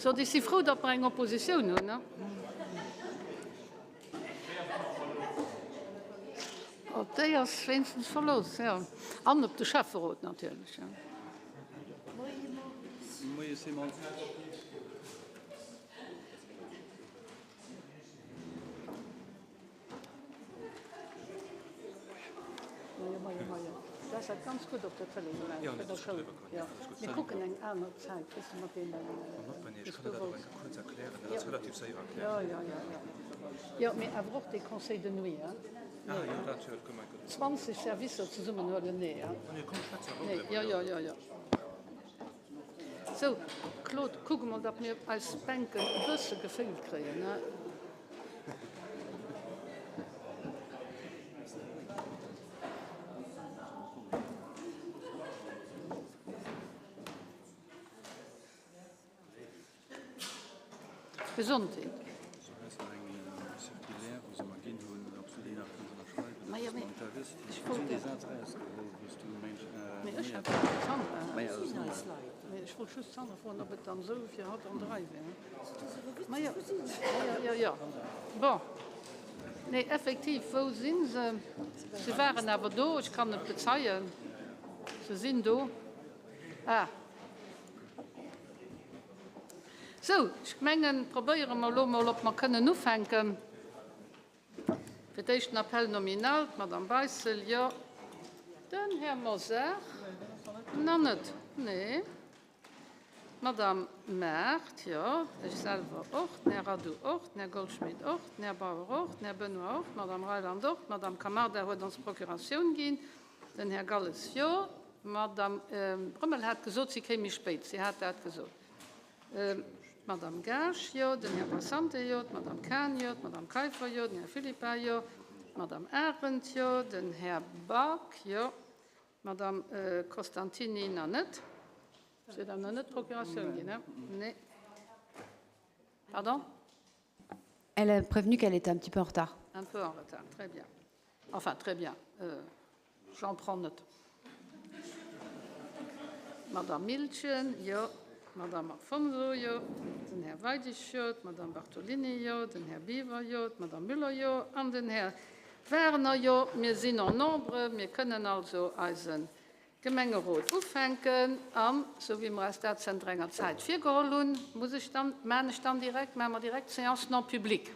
Sot, ech si frou, datt mer eng Oppositioun hunn. Op déi ass wéinstens Verlooss, jo. An op de Schäfferot natierlech, jo. Moie Simon. Moie, moie, moie. Du has dat ganz gutt op der Tëlee gemaach, bei der Schoul. Jo, mir kucken eng aner Zäit, weess de, mat deenen, Ech kann dat och eng Kéier kuerz erklären, dat ass relativ séier erkläert. Jo, jo, jo, jo. Jo, mee awer och dee Conseil de nuit, hein? Ah jo, dat jo, dat kënne mer eng Kéier. 20 Servicer zesummen huelen, nee, hein? Nee, komm, schwätz awer Nee, jo, jo, jo, jo. Sou, Claude, kuck emol, datt mir eis Bänken e bësse geféilt kréien, hein? Gesondheet. Majo, mee ech wollt Mee ech hat d'Sandra. Mee ech wollt just d'Sandra froen, ob et dann esou fir hatt an der Rei wär. Majo, jo, jo, jo. Bon. Nee, effektiv, wou si se? Se waren awer do, ech kann et bezeien. Se sinn do. Ah. Sou, ech mengen, probéiere mer elo mol, ob mer kënnen ufänken. Fir d'éischt den Appel nominal, d'Madame Beissel, jo. Den Här Mosar, nach net, nee. D'Madame Maart, jo. Ech selwer och. Den Här Radu och. Den Här Goldschmidt och. Den Här Bauer och. Den Här Benoy och. D'Madame Reyland och. D'Madame Camarda huet ons Procuratioun ginn. Den Här Galles, jo. D'Madame Brömmel hat gesot, si kéim méi spéit. Si hat dat gesot. D'Madame Gaasch, jo. Den Här Passante, jo. D'Madame Cahen, jo. D'Madame Kaiffer, jo. Den Här Philippart, jo. D'Madame Arendt, jo. Den Här Back, jo. D'Madame Costantini nach net. Si huet awer nach net d'Procuratioun ginn, ne? Nee. Pardon? Elle a prévenu qu'elle était un petit peu en retard. Un peu en retard, très bien. Enfin, très bien. Euh, J'en prends note. D'Madame Miltgen, jo. D'Madame Afonso, jo. Den Här Weidig, jo. D'Madame Bartolini, jo. Den Här Biwer, jo. D'Madame Müller, jo. An den Här Werner, jo. Mir sinn en nombre. Mir kënnen also eise Gemengerot ufänken. An esou wéi mer eis dat zënter enger Zäit virgeholl hunn, muss ech dann, maan ech dann direkt, maache mer direkt d'Séance non publique.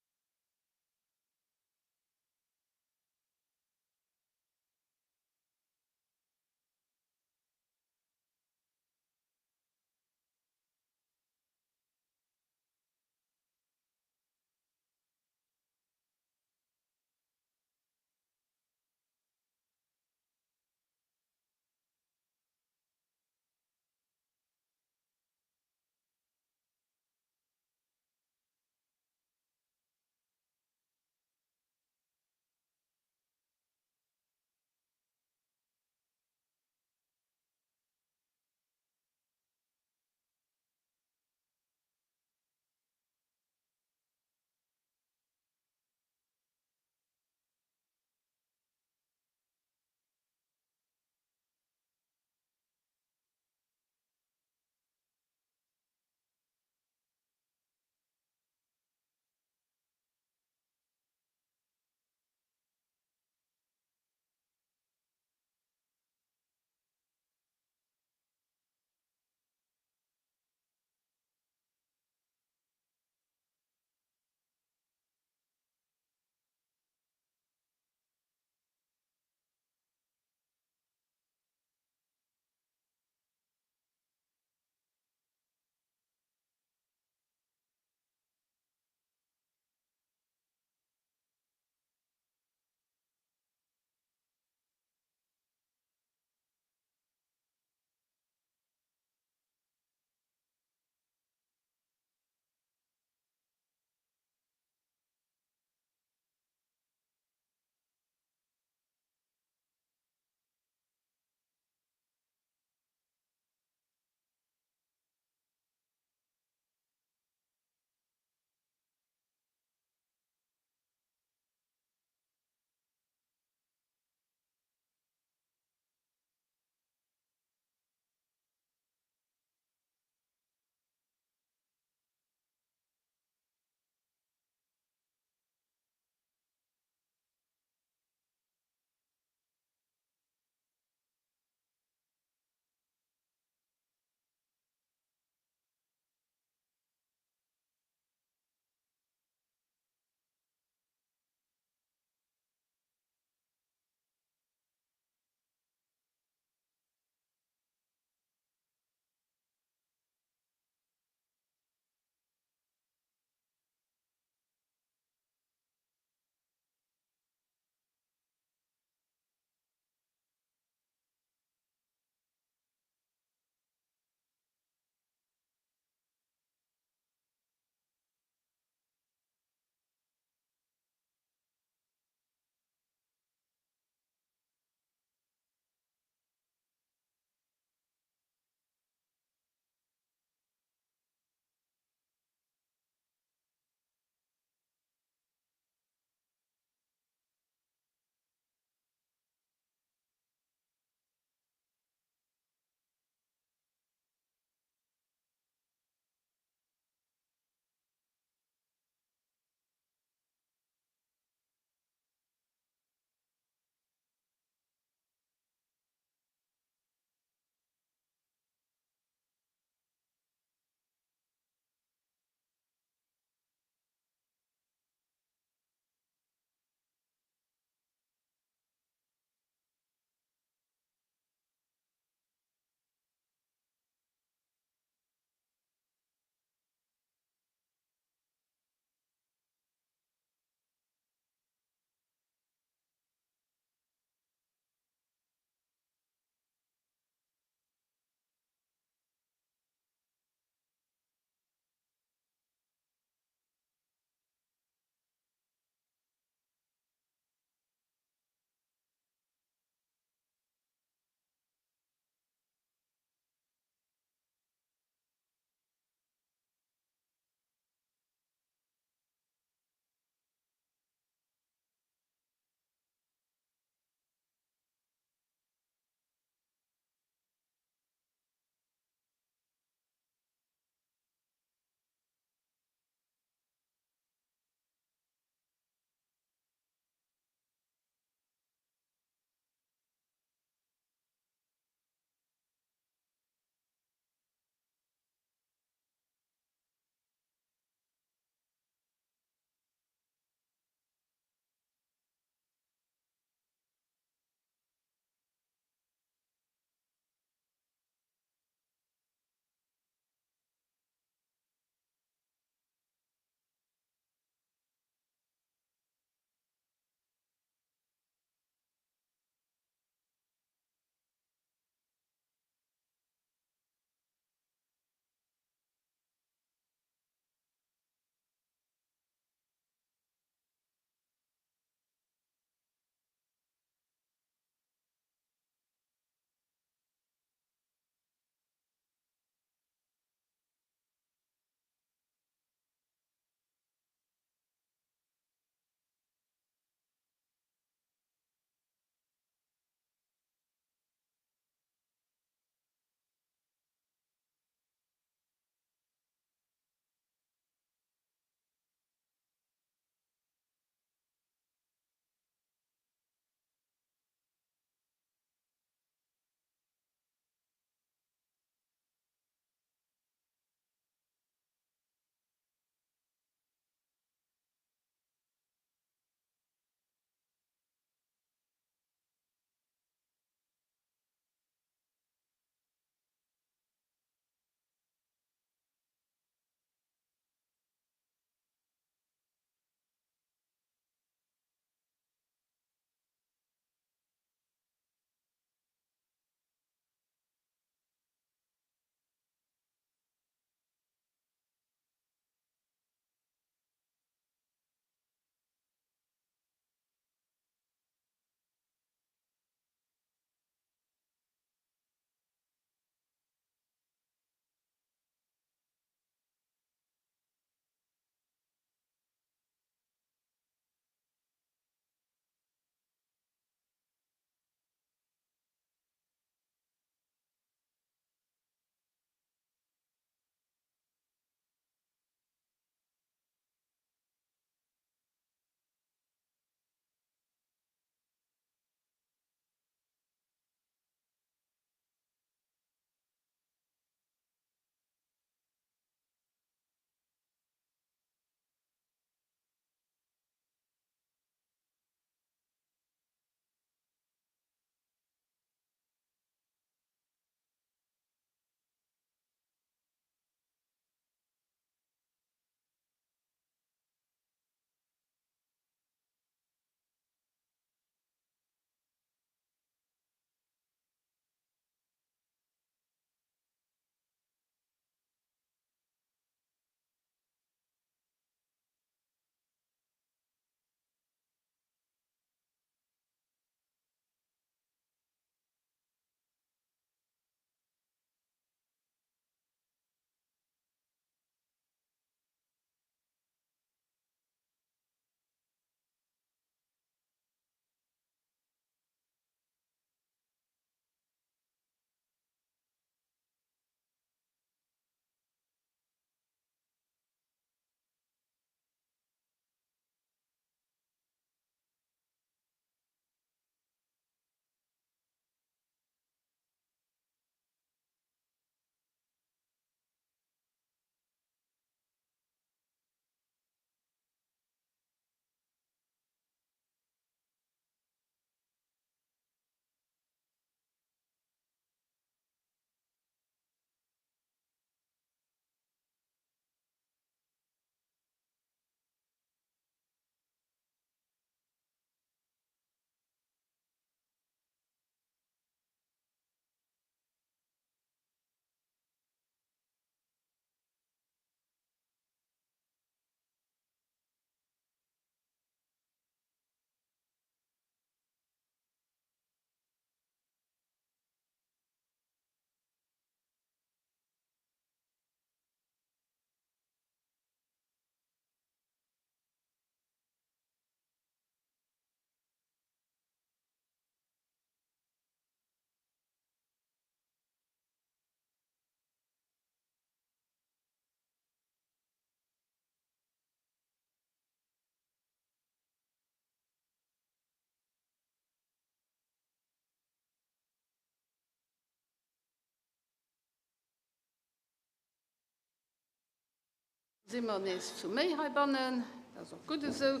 Si mer nees zu méi heibannen. Dat ass och gutt esou.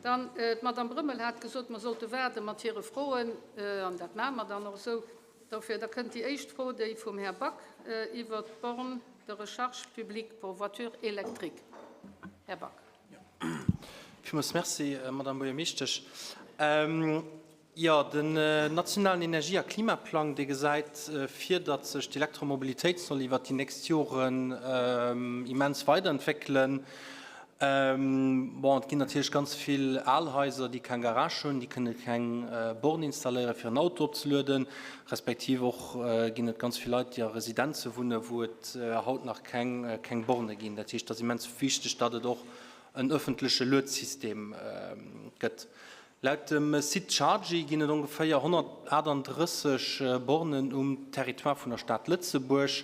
Dann, d'Madame Brömmel hat gesot, mer sollte waarde mat hire Froen, an dat maache mer dann och esou. Dofir, da kënnt déi éischt Fro, déi vum Här Back iwwert d'Borne de recharge publique pour voitures électriques. Här Back. Villmools Merci, Madame Buergermeeschtesch. Jo, den nationalen Energie a Klimaplang, dee gesäit vir, datt sech d'Elektromobilitéit soll iwwert déi nächst Joren immens weiderentwéckelen. Bon, et ginn natierlech ganz vill al Haiser, déi keng Garage hunn, déi kënne keng Born installéieren, fir en Auto opzelueden, respektiv och ginn et ganz vill Leit, déi a Residenze wunnen, wou et haut nach keng keng Borne ginn. Dat heescht, et ass immens wichteg, datt et och en ëffentleche Luedsystem gëtt. Laut dem Site Chargy ginn et ongeféier 138 Bornen um Territoire vun der Stad Lëtzebuerg.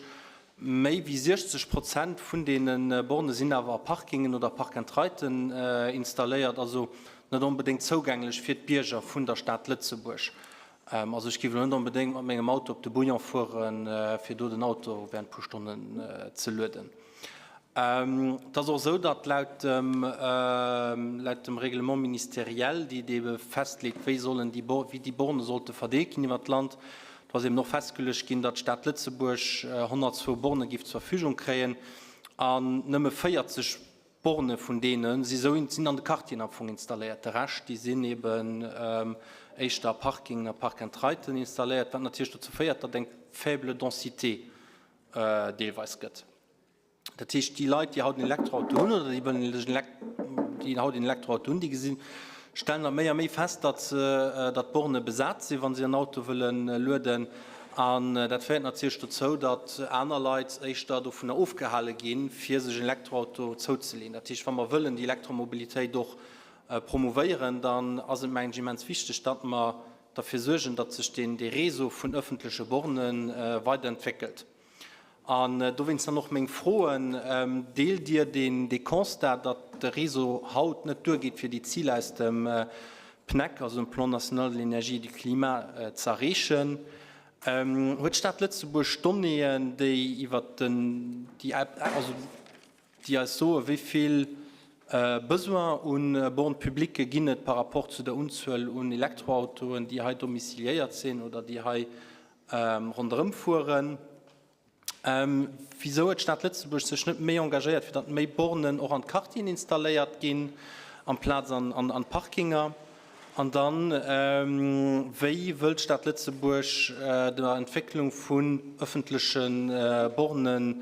Méi wéi 60 Prozent vun deene Borne sinn awer a Parkingen oder Park-and-Riden installéiert, also net onbedéngt zougänglech fir d'Bierger vun der Stad Lëtzebuerg. Also ech géif elo net onbedéngt mat mengem Auto op de Bouillon fueren, fir do den Auto während puer Stonnen ze lueden. Et ass och esou, datt laut dem, laut dem Règlement ministériel, déi et ebe festleet, wéi sollen déi, wéi déi Borne sollte verdeelt ginn iwwert d'Land, do ass eben och festgeluecht ginn, datt d'Stad Lëtzebuerg 102 Borne géif zur Verfügung kréien an nëmme 40 Borne vun deene si sou, sinn an de Quartieren am Fong installéiert. De Rescht, déi sinn eben éischter a Parkingen a Park-and-Riden installéiert, wat natierlech dozou féiert, datt eng faible densité deelweis gëtt. Dat heescht, déi Leit, déi haut en Elektroauto hunn oder déi wëllen sech en déi haut en Elektroauto hunn, déi gesinn, stellen da méi a méi fest, datt se, datt d'Borne besat sinn, wa se hiren Auto wëllen lueden. An dat féiert natierlech dozou, datt aner Leit éischter dovunner ofgehale ginn, fir sech en Elektroauto zouzeleeën. Dat heescht, wa mer wëllen déi Elektromobilitéit och promouvéieren, dann ass et, mengen ech, immens wichteg, datt mer derfir suergen, datt sech deen, dee Réseau vun öffentleche Borne weiderentwéckelt. An dowéinst dann och meng Froen, Deelt Dir deen dee Constat, datt de Réseau haut net duergeet, fir déi Ziler aus dem PNEC, also dem Plan national de l'énergie et du climat, ze erreechen? Huet d'Stad Lëtzebuerg Donnéeën, déi iwwert den, déi, also déi eis soen, wéi vill Besoin u Bornes publiques ginn et par rapport zu der Unzuel un Elektroautoen, déi hei domiciliéiert sinn oder déi hei ronderëm fueren. Wisou huet d'Stad Lëtzebuerg sech net méi engagéiert, fir datt méi Bornen och an d'Quartieren installéiert ginn, amplaz an d'Parkinger? An dann, wéi wëllt d'Stad Lëtzebuerg der Entwécklung vun ëffentleche Borne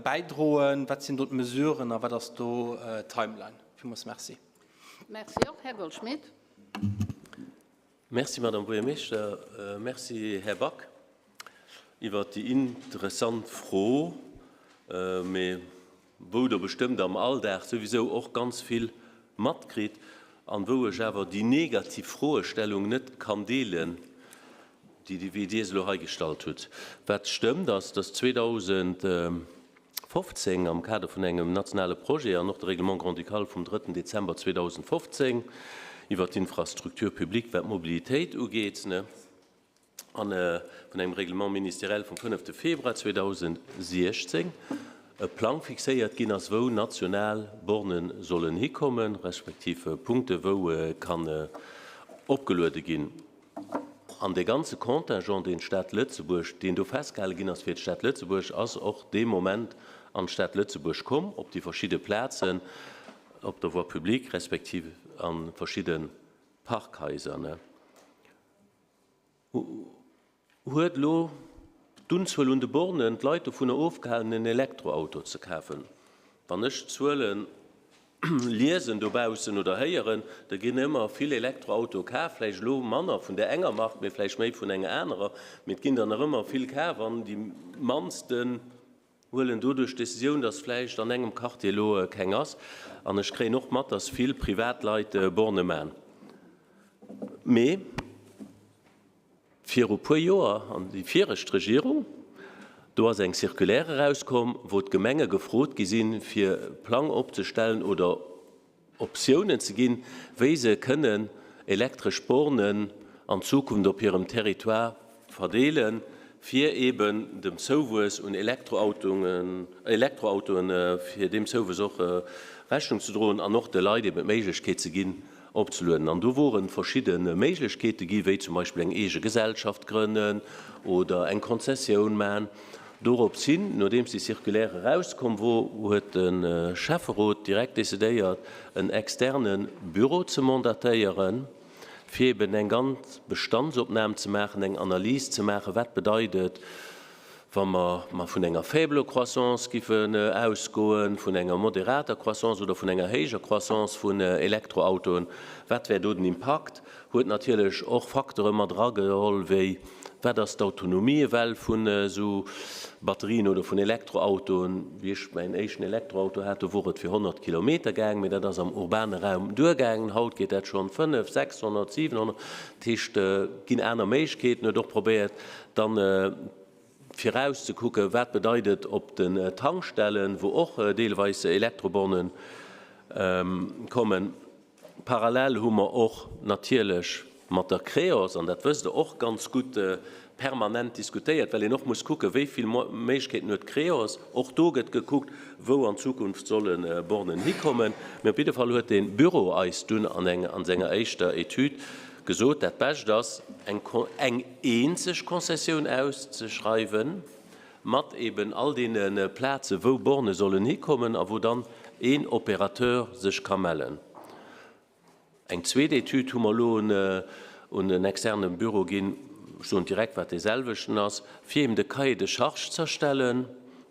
bäidroen? Wat sinn do d'Mesuren a wat ass do d'Timeline? Villmools Merci. Merci och. Här Goldschmidt. Merci, Madame Buergermeeschter. Merci, Här Back, iwwert déi interessant Fro, mee wou Der bestëmmt am Alldag souwisou och ganz vill matkritt an wou ech awer déi negativ Froestellung net kann deelen, déi wéi Dir se elo hei gestallt hutt. Wat stëmmt, ass, dass 2015 am Kader vun engem nationale Projet an och de Règlement grand-ducal vum 3. Dezember 2015 iwwert d'Infrastructure publique, wat d'Mobilitéit ugeet, a vun engem Règlement ministériel vum 5. Februar 2016 e Plang fixéiert ginn ass, wou national Borne sollen hikommen, respektiv Punkte wou kann opgeluede ginn. An dee ganze Contingent, deen d'Stad Lëtzebuerg, deen do festgehale ginn ass fir d'Stad Lëtzebuerg, ass och dee Moment an d'Stad Lëtzebuerg komm, op déi verschidde Plazen op der Voie publique respektiv a verschidde Parkhaiser. Huet elo d'Unzuel un de Bornen d'Leit dovunner ofgehalen, en Elektroauto ze kafen? Wann ech d'Zuelen liesen dobaussen oder héieren, da ginn ëmmer vill Elektroautoe kaf, vläicht elo manner vun där enger Mark, mee vläicht méi vun enger anerer, mee et ginn der nach ëmmer vill kaf an déi mannsten huelen doduerch d'Decisioun, dass vläicht an engem Quartier elo keng ass. An ech kréien och mat, dass vill Privatleit Borne man. Mee. Viru puer Joer, an déi viregt Regierung, do ass eng Circulaire erauskomm, wou d'Gemenge gefrot gi sinn, fir Plang opzestellen oder Optiounen ze ginn, wéi se kënnen elektresch Bornen an Zukunft op hirem Territoire verdeelen, fir eeben dem Zouwuess un Elektroautoen, fir deem Zouwuess och Rechnung ze droen an och de Leit eeben d'Méiglechkeet ze ginn, opzelueden. An do wore verschidde Méiglechkeete gi wéi zum Beispill eng eege Gesellschaft grënnen oder eng Konzessioun maachen. Dorops hin, nodeems déi Circulaire erauskomm wor, huet de Schäfferot direkt decidéiert, en externe Büro ze mandatéieren, fir eben eng ganz Bestandsopnam ze maachen, eng Analys ze maachen, wat bedeit et, wa mer mer vun enger faible Croissance giffen ausgoen, vun enger moderater Croissance oder vun enger héijer Croissance vun Elektroautoen, wat wär do den Impakt? Huet natierlech och Facteure mat erageholl wéi, wat ass d'Autonomie ewell vun esou Batterien oder vun Elektroautoen? Wéi ech mäin éischten Elektroauto hat, do wor et fir 100 Kilometer gaang, mee dat ass am urbane Raum duergaangen. Haut geet dat schonn 500, 600, 700. Dat heescht, et ginn aner Méiglechkeeten. Huet och probéiert, Dann viraus ze kucken, wat bedeit et op den Tankstellen, wou och deelweis Elektrobornen kommen. Parallel hu mer och natierlech mat der Creos, an dat wësst Der och ganz gutt, permanent diskutéiert, well een och muss kucken, wéi vill Méiglechkeeten huet d'Creos. Och do gëtt gekuckt, wou an Zukunft solle Bornen hikommen. Mee op jidde Fall huet de Büro eis dunn an senger éischter Etüd gesot, dat Bescht ass, eng eenzeg Konzessioun auszeschreiwen, mat eben all deene Plaze wou Borne sollen hikommen a wou dann een Opérateur sech ka mellen. Eng zweet Etüd hu mer elo un en externe Büro ginn, ech soen direkt, wat deeselwechten ass, fir eben de Cahier de charges z'erstellen.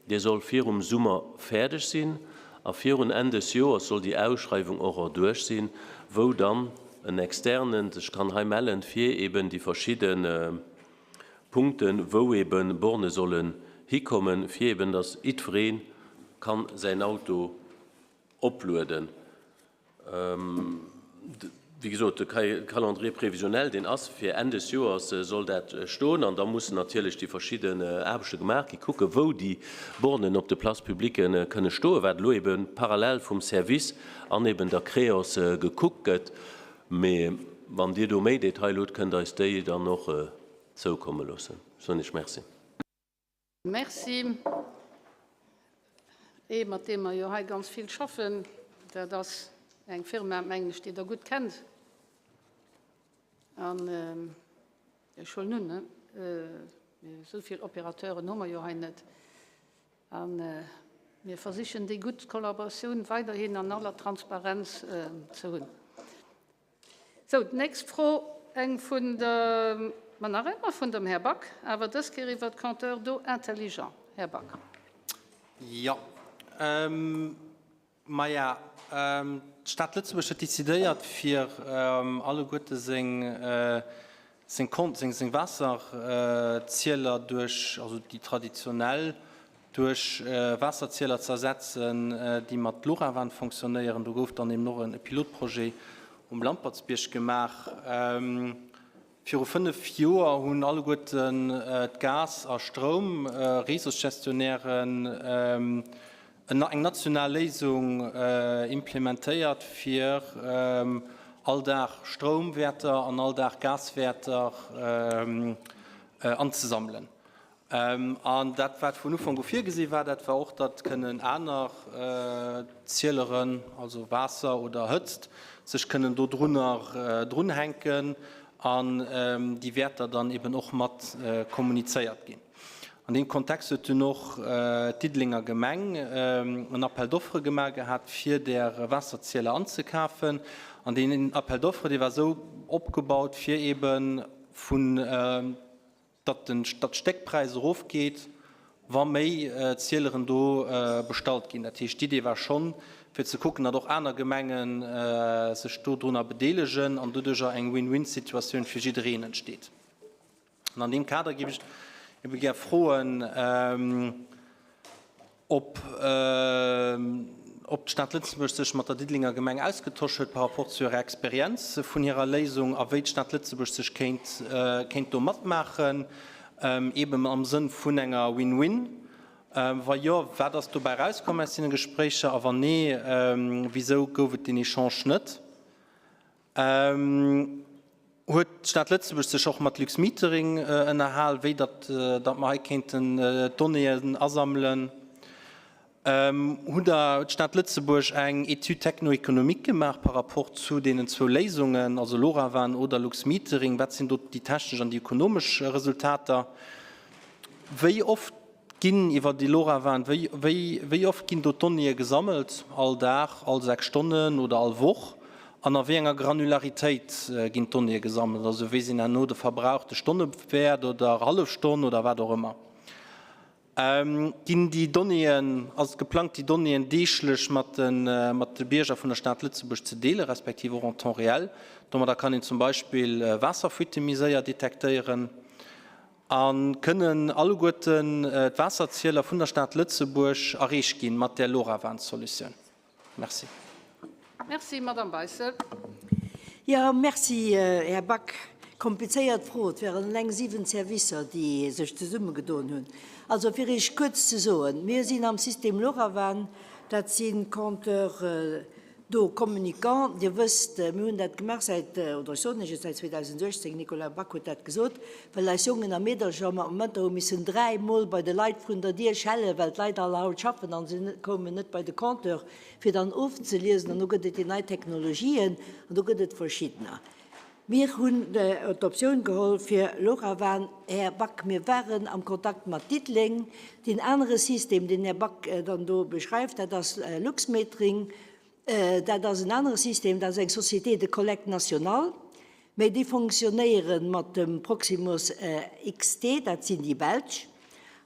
Dee soll virum Summer fäerdeg sinn a virun Enn des Joers soll déi Ausschreiwung och erduerch sinn, wou dann en Externen sech kann hei mellen, fir eben déi verschidde Punkten, wou eben Borne sollen hikommen, fir eben dass jiddweree kann säin Auto oplueden. Wéi gesot, de Calendrier prévisionnel, deen ass fir Enn des Joers soll dat stoen. An da mussen natierlech déi verschidden Aarbechte gemaach ginn, kucken, wou déi Bornen op de Places publiques kënne stoen, wat elo ebe parallel vum Service an eben der Creos gekuckt gëtt. Mee wann Dir do méi Detail hutt, kënnt eis déi dann och zoukomme loossen. Soen ech Merci. Merci. Ee mat deem mer jo hei ganz vill schaffen, dat ass eng Firma, mengen ech, déi Der gutt kennt. An ech huelen un, esou vill Opérateuren hu mer jo hei net. A mir versichen déi gutt Kollaboratioun weiderhin an aller Transparenz ze hunn. Sou, d'nächst Fro, eng vun der, ma nach ëmmer vun dem Här Back, awer dës Kéier iwwert d'Compteurs d'eau intelligents. Här Back. Jo. Maja, d'Stad Lëtzebuerg huet decidéiert, fir alleguerte seng seng seng Waasserzieler duerch, also déi traditionell, duerch Waasserzieler ze ersetzen, déi mat LoRaWAN fonctionnéieren. Do gouf dann eben och e Pilotprojet um Lampertsbierg gemaach. Viru 5 Joer hunn alleguerten d'Gas a Stroum-Réseausgestionnairen eng national Léisung implementéiert, fir all Dag Stroumwäerter an all Dag Gaswäerter anzesammelen. An dat, wat vun Ufank u virgesi war, dat war och, datt kënnen aner Zieleren, also Waasser oder Hëtzt, sech kënnen dodrunner drunhänken an déi Wäerter dann eben och mat kommunizéiert ginn. An deem Kontext huet dunn och d'Diddelenger Gemeng en Appel d'offres gemaach gehat, fir där Waasserzieler anzekafen. An deen Appel d'offres, dee war esou opgebaut, fir eben vun, datt den Stéckpräis erofgeet, wa méi Zieleren do bestallt ginn. Dat heescht, d'Idee war schonn, fir ze kucken, datt och aner Gemenge sech dodrunner bedeelegen an doduercher eng Win-win-Situatioun fir jiddereen entsteet. An an deem Kader géif ech ebe gär froen, Ob d'Stad Lëtzebuerg sech mat der Diddelenger Gemeng ausgetosch huet par rapport zu hirer Experienz vun hirer Léisung a wéi d'Stad Lëtzebuerg sech kéint kéint do matmaachen, eeben am Sënn vun enger Win-Win. Wa jo, wat ass dobäi erauskomm aus deene Gespréicher a wann nee, wisou gouf et deen Echange net? Huet d'Stad Lëtzebuerg sech och mat Luxmetering ënnerhal, wéi datt datt mer hei kéinten d'Donnéeën asammelen? Hutt Der, huet d'Stad Lëtzebuerg eng Étude techno-économique gemaach par rapport zu deenen zwou Léisungen, also LoRaWAN oder Luxmetering? Wat sinn do déi technesch an déi ökonomesch Resultater? Wéi oft Ginn iwwer déi LoRaWAN, wéi, wéi, wéi oft ginn do d'Donnéeë gesammelt? All Dag, all 6 Stonnen oder all Woch? An a wéi enger Granularitéit ginn d'Donnéeë gesammelt? Also wéi sinn herno de Verbrauch de Stonnewäert oder hallef Stonn oder wat och ëmmer? Ginn déi Donnéeën, ass et geplangt déi Donnéeën deeglech mat de, mat de Bierger vun der Stad Lëtzebuerg ze deelen, respektiv och en temps réel? Domadder kann een zum Beispill Waasserfuitte méi séier detektéieren. A kënnen alleguerten d'Waasserzieler vun der Stad Lëtzebuerg erreecht ginn mat där LoRaWAN-Solutioun? Merci. Merci, Madamm Beissel. Jo, merci, Här Back. Komplizéiert Fro. Et wären eleng 7 Servicer, déi sech zesummegedoen hunn. Also, fir Iech kuerz ze soen, Mir sinn am System LoRaWAN, dat si Compteurs Do communicant, Dir wësst, mir hunn dat gemaach säit, oder ech soen Iech et, säit 2018, Nicolas Back huet dat gesot, well eis Jongen a Meedercher mat Momenter hu missen dräimol bei de Leit vrun der Dier schellen, well d'Leit all haut schaffen a se koumen net bei de Compteur, fir dann ofzeliesen. An do gëtt et déi nei Technologien an do gëtt et verschiddener. Mir hunn d'Optioun geholl fir LoRaWAN. Här Back, mir waren am Kontakt mat Diddeleng. Deen anere System, deen Här Back dann do beschreift, dat ass Luxmetering. Dat ass en anere System, dat ass eng Société de collecte nationale, mä déi fonctionnéiere mat dem Proximus XT, dat sinn déi Belsch.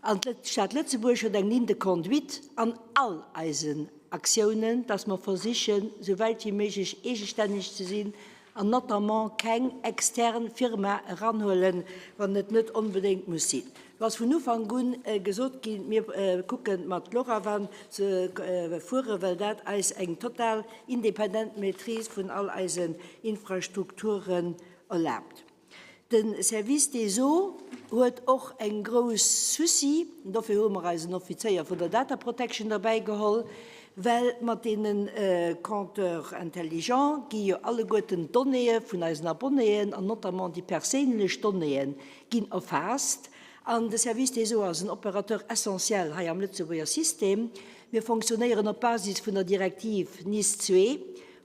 An d'Stad Lëtzebuerg huet eng Ligne de conduite an all eisen Aktiounen, dass mer versichen, esou wäit wéi méiglech eegestänneg ze sinn an notamment keng extern Firma eranhuelen, wann et net onbedéngt muss sinn. Do ass vun Ufank un gesot ginn, mir kucken mat LoRaWAN ze fueren, well dat eis eng total independent Maîtrise vun all eisen Infrastrukturen erlaabt. De Service des eaux huet och eng grouss Souci, an dofir hu mer eisen Offizéier vun der Data Protection derbäi geholl, well mat deene Compteurs intelligents gi jo alleguerten d'Donnéeë vun eisen Abonnéen an notamment déi perséinlech Donnéeë ginn erfaasst. An de Service des eaux ass en Opérateur essentiel hei am Lëtzebuerger System. Mir fonctionnéieren op Basis vun der Direktiv NIS 2,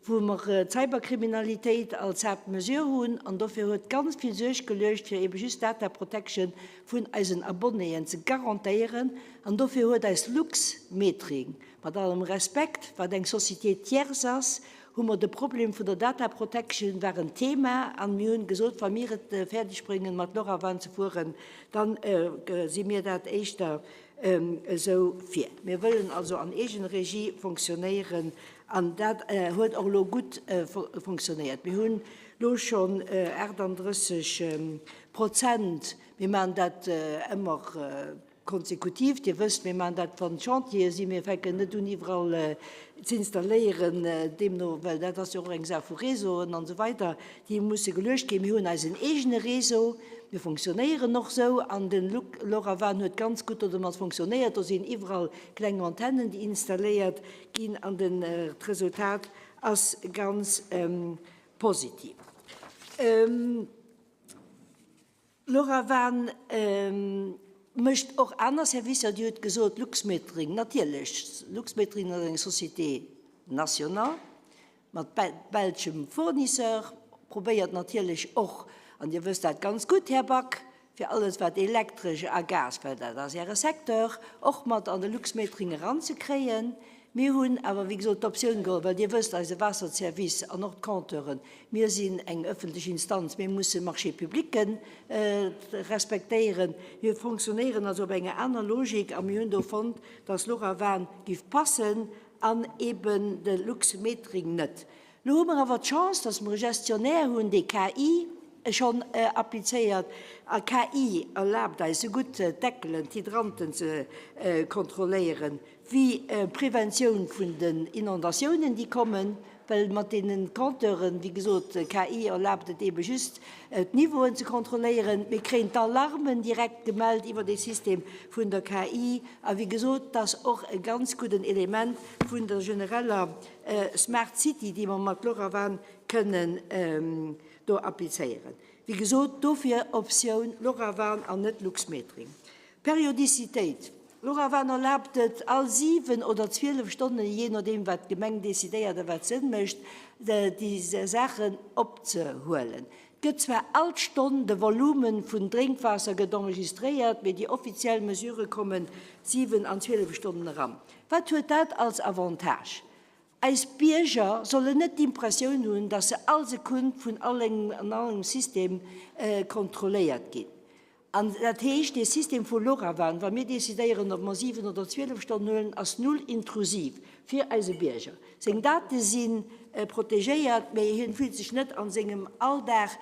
wou mer d'Cyberkriminalitéit als Haaptmesure hunn, an dofir huet ganz vill Suerg geluecht, fir ebe just d'Data Protection vun eisen Abonnéen ze garantéieren, an dofir huet eis Luxmetering, mat allem Respekt, wat eng Société tierce ass, hu mer de Problem vun der Data Protection war en Thema, an mir hunn gesot, wa mir et fäerdeg bréngen, mat LoRaWAN ze fueren, dann si mir dat éischter esou vir. Mir wëllen also an Eegenregie fonctionnéieren an dat huet och elo gutt fonctionnéiert. Mir hunn elo schonn 38 Prozent, mir maachen dat ëmmer konsekutiv, Dir wësst, mir maachen dat wann Chantiere sinn, mir fänken net un iwwerall z'installéieren, deemno, well dat ass jo och eng Saach vu Réseauen an esou weider, déi musse geluecht ginn. Mir hunn eisen eegene Réseau, mir fonctionnéieren och esou an de LoRaWAN huet ganz gutt domat fonctionnéiert. Do sinn iwwerall kleng Antennen, déi installéiert ginn an den d'Resultat ass ganz positiv. LoRaWAN mécht och aner Servicer. Dir hutt gesot Luxmetering. Natierlech, Luxmetering ass eng Société nationale mat belschem Fournisseur, probéiert natierlech och, an Dir wësst dat ganz gutt, Här Back, fir alles wat Elektresch a Gas, well dat ass Äre Secteur, och mat an de Luxmetering eranzekréien. Mir hunn awer, wéi gesot, d'Optioun geholl, well Dir wësst, eise Waasserservice an och d'Compteuren, mir sinn eng öffentlech Instanz, mir musse Marchés-publicken respektéieren. Mir fonctionnéieren also op enger aner Logik a mir hunn do fonnt, dass LoRaWAN giff passen an eeben de Luxmetering net. Lo hu mer awer d'Chance, dass mer e Gestionnaire hunn, dee KI schonn applizéiert. A KI erlaabt eis esou gutt d'Deckelen, d'Hydranten ze kontrolléieren, wéi d'Preventioun vun den Inondatiounen, déi kommen. Well mat deene Compteuren, wéi gesot, KI erlaabt et eebe just, d'Niveauen ze kontrolléieren. Mir kréien d'Alarmen direkt gemellt iwwer dee System vun der KI. A wéi gesot, dat ass och e ganz gudden Element vun der genereller Smart City, déi mer mat LoRaWAN. kënnen do applizéieren. Wéi gesot, dofir Optioun LoRaWAN an net Luxmetering. Periodicitéit, LoRaWAN erlaabt et, all 7 oder 12 Stonnen, jee nodeem wat d'Gemeng decidéiert a wat Sënn mécht, déi Saachen opzehuelen. Et gëtt zwar all Stonn de Volume vun Drénkwaasser gëtt enregistréiert, mee déi offiziell Mesurë kommen 7 an 12 Stonnen eran. Wat huet dat als Avantage? Eis Bierger sollen net d'Impressioun hunn, dass se all Sekunn vun allengem an allem System kontrolléiert ginn. An dat heescht, dee System vu LoRaWAN, wa mir decidéieren, ob mer 7 oder 12 Stonnen huelen, ass null intrusiv fir eise Bierger. Seng Date si protegéiert, mee hien fillt sech net a sengem Alldag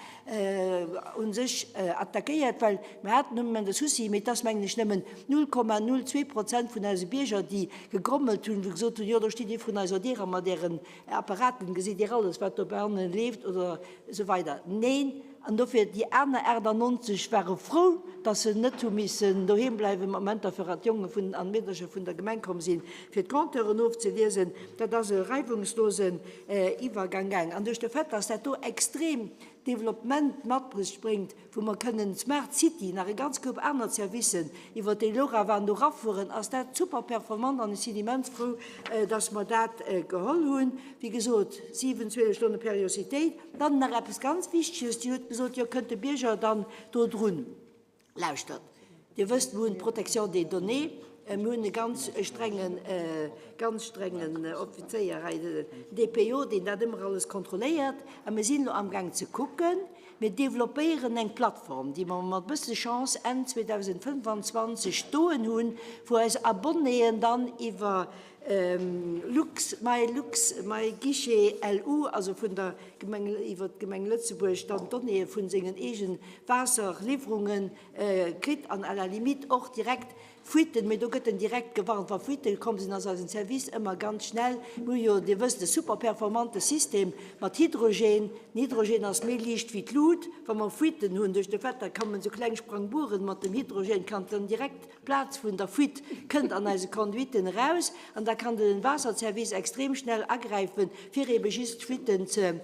u sech attackéiert, well mir haten um Moment e Souci, mee et ass, mengen ech, nëmmen 0,02 Prozent vun eise Bierger, déi gegrommelt hunn, wou gesot hunn, jo do stitt Dir vrun eiser Dier a mat Ären Apparaten gesitt Dir alles, wat dobanne leeft oder esou weider. Neen! An dofir, déi aner 98 ware frou, dass se net hu missen doheem bleiwen, Momenter, fir an d'Jonge vun an d'Meedercher vun der Gemeng komm sinn, fir d'Compteuren ofzeliesen. Dat ass e reiwungslosen Iwwergang gaang. An duerch de Fait, dass dat do extrem Développement mat sech bréngt, wou mer kënnen d'Smart City, nach e ganz Koup aner Servicen iwwert déi LoRaWAN do rafueren, ass dat super performant an ech sinn immens frou, dass mer dat geholl hunn. Wéi gesot, 7, 12 Stonne Périocitéit. Dann nach eppes ganz Wichteges, Dir hutt gesot, jo, kënnt de Bierger dann do drun? Lauschtert, Dir wësst, mir hunn d'Protection des données, mir hunn e ganz strengen, ganz strengen Offizéier hei, den DPO, deen dat ëmmer alles kontrolléiert. A mir sinn elo amgaang ze kucken, mir developpéieren eng Plattform, déi mer mat bësse Chance Enn 2025 stoen hunn, wou eis Abonnéen dann iwwer Lux, my Lux, my Guichet LU, also vun der Gemeng, iwwer d'Gemeng Lëtzebuerg dann d'Donnéeë vun sengen eegen Waasserliwwerunge kritt an à la limite och direkt Fuiten, mee do gëtt en direkt gewarnt, wa Fuitte komm sinn, ass eisen Service ëmmer ganz schnell. Mir hu jo, Dir wësst, e super performante System mat Hydrogen. Den Hydrogen ass méi liicht wéi d'Lut. Wa mer Fuiten hunn duerch de Fait, da kommen esou kleng Sprangburen mat dem Hydrogen, kann dann direkt D'Plaz vun der Fuite kënnt an eise Conduiten eraus an da kann de Waasserservice extrem schnell agräifen, fir ebe just d'Fuiten ze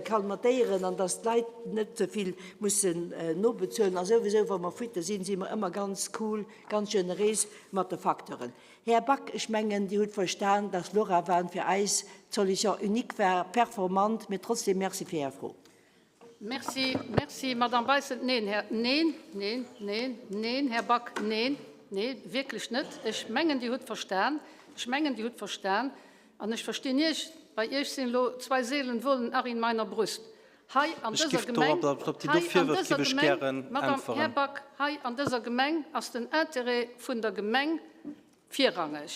kalmatéieren an dass d'Leit net ze vill mussen nobezuelen. A souwisou, wa mer Fuitte sinn, si mer ëmmer ganz cool, ganz generéis mat de Facteuren. Här Back, ech mengen, Dir hutt verstan, dass LoRaWAN fir eis d'Solution unique war, performant, mee trotzdem Merci fir Är Fro. Merci, merci, Madame Beissel. Neen, Här, neen, neen, neen, neen, Här Back, neen, nee, wierklech net. Ech mengen, Dir hutt verstan, ech mengen, Dir hutt verstan, an ech verstinn Iech, bei Iech sinn elo zwei Seelen wohnen ach in meiner Brust. Hei an Ech dëser giff Gemeng, dorop, op déi do hei an Virwërf dëser giff ech Gemeng, gären Madame, Här äntweren. Back, hei an dëser Gemeng ass den Intérêt vun der Gemeng virrangeg.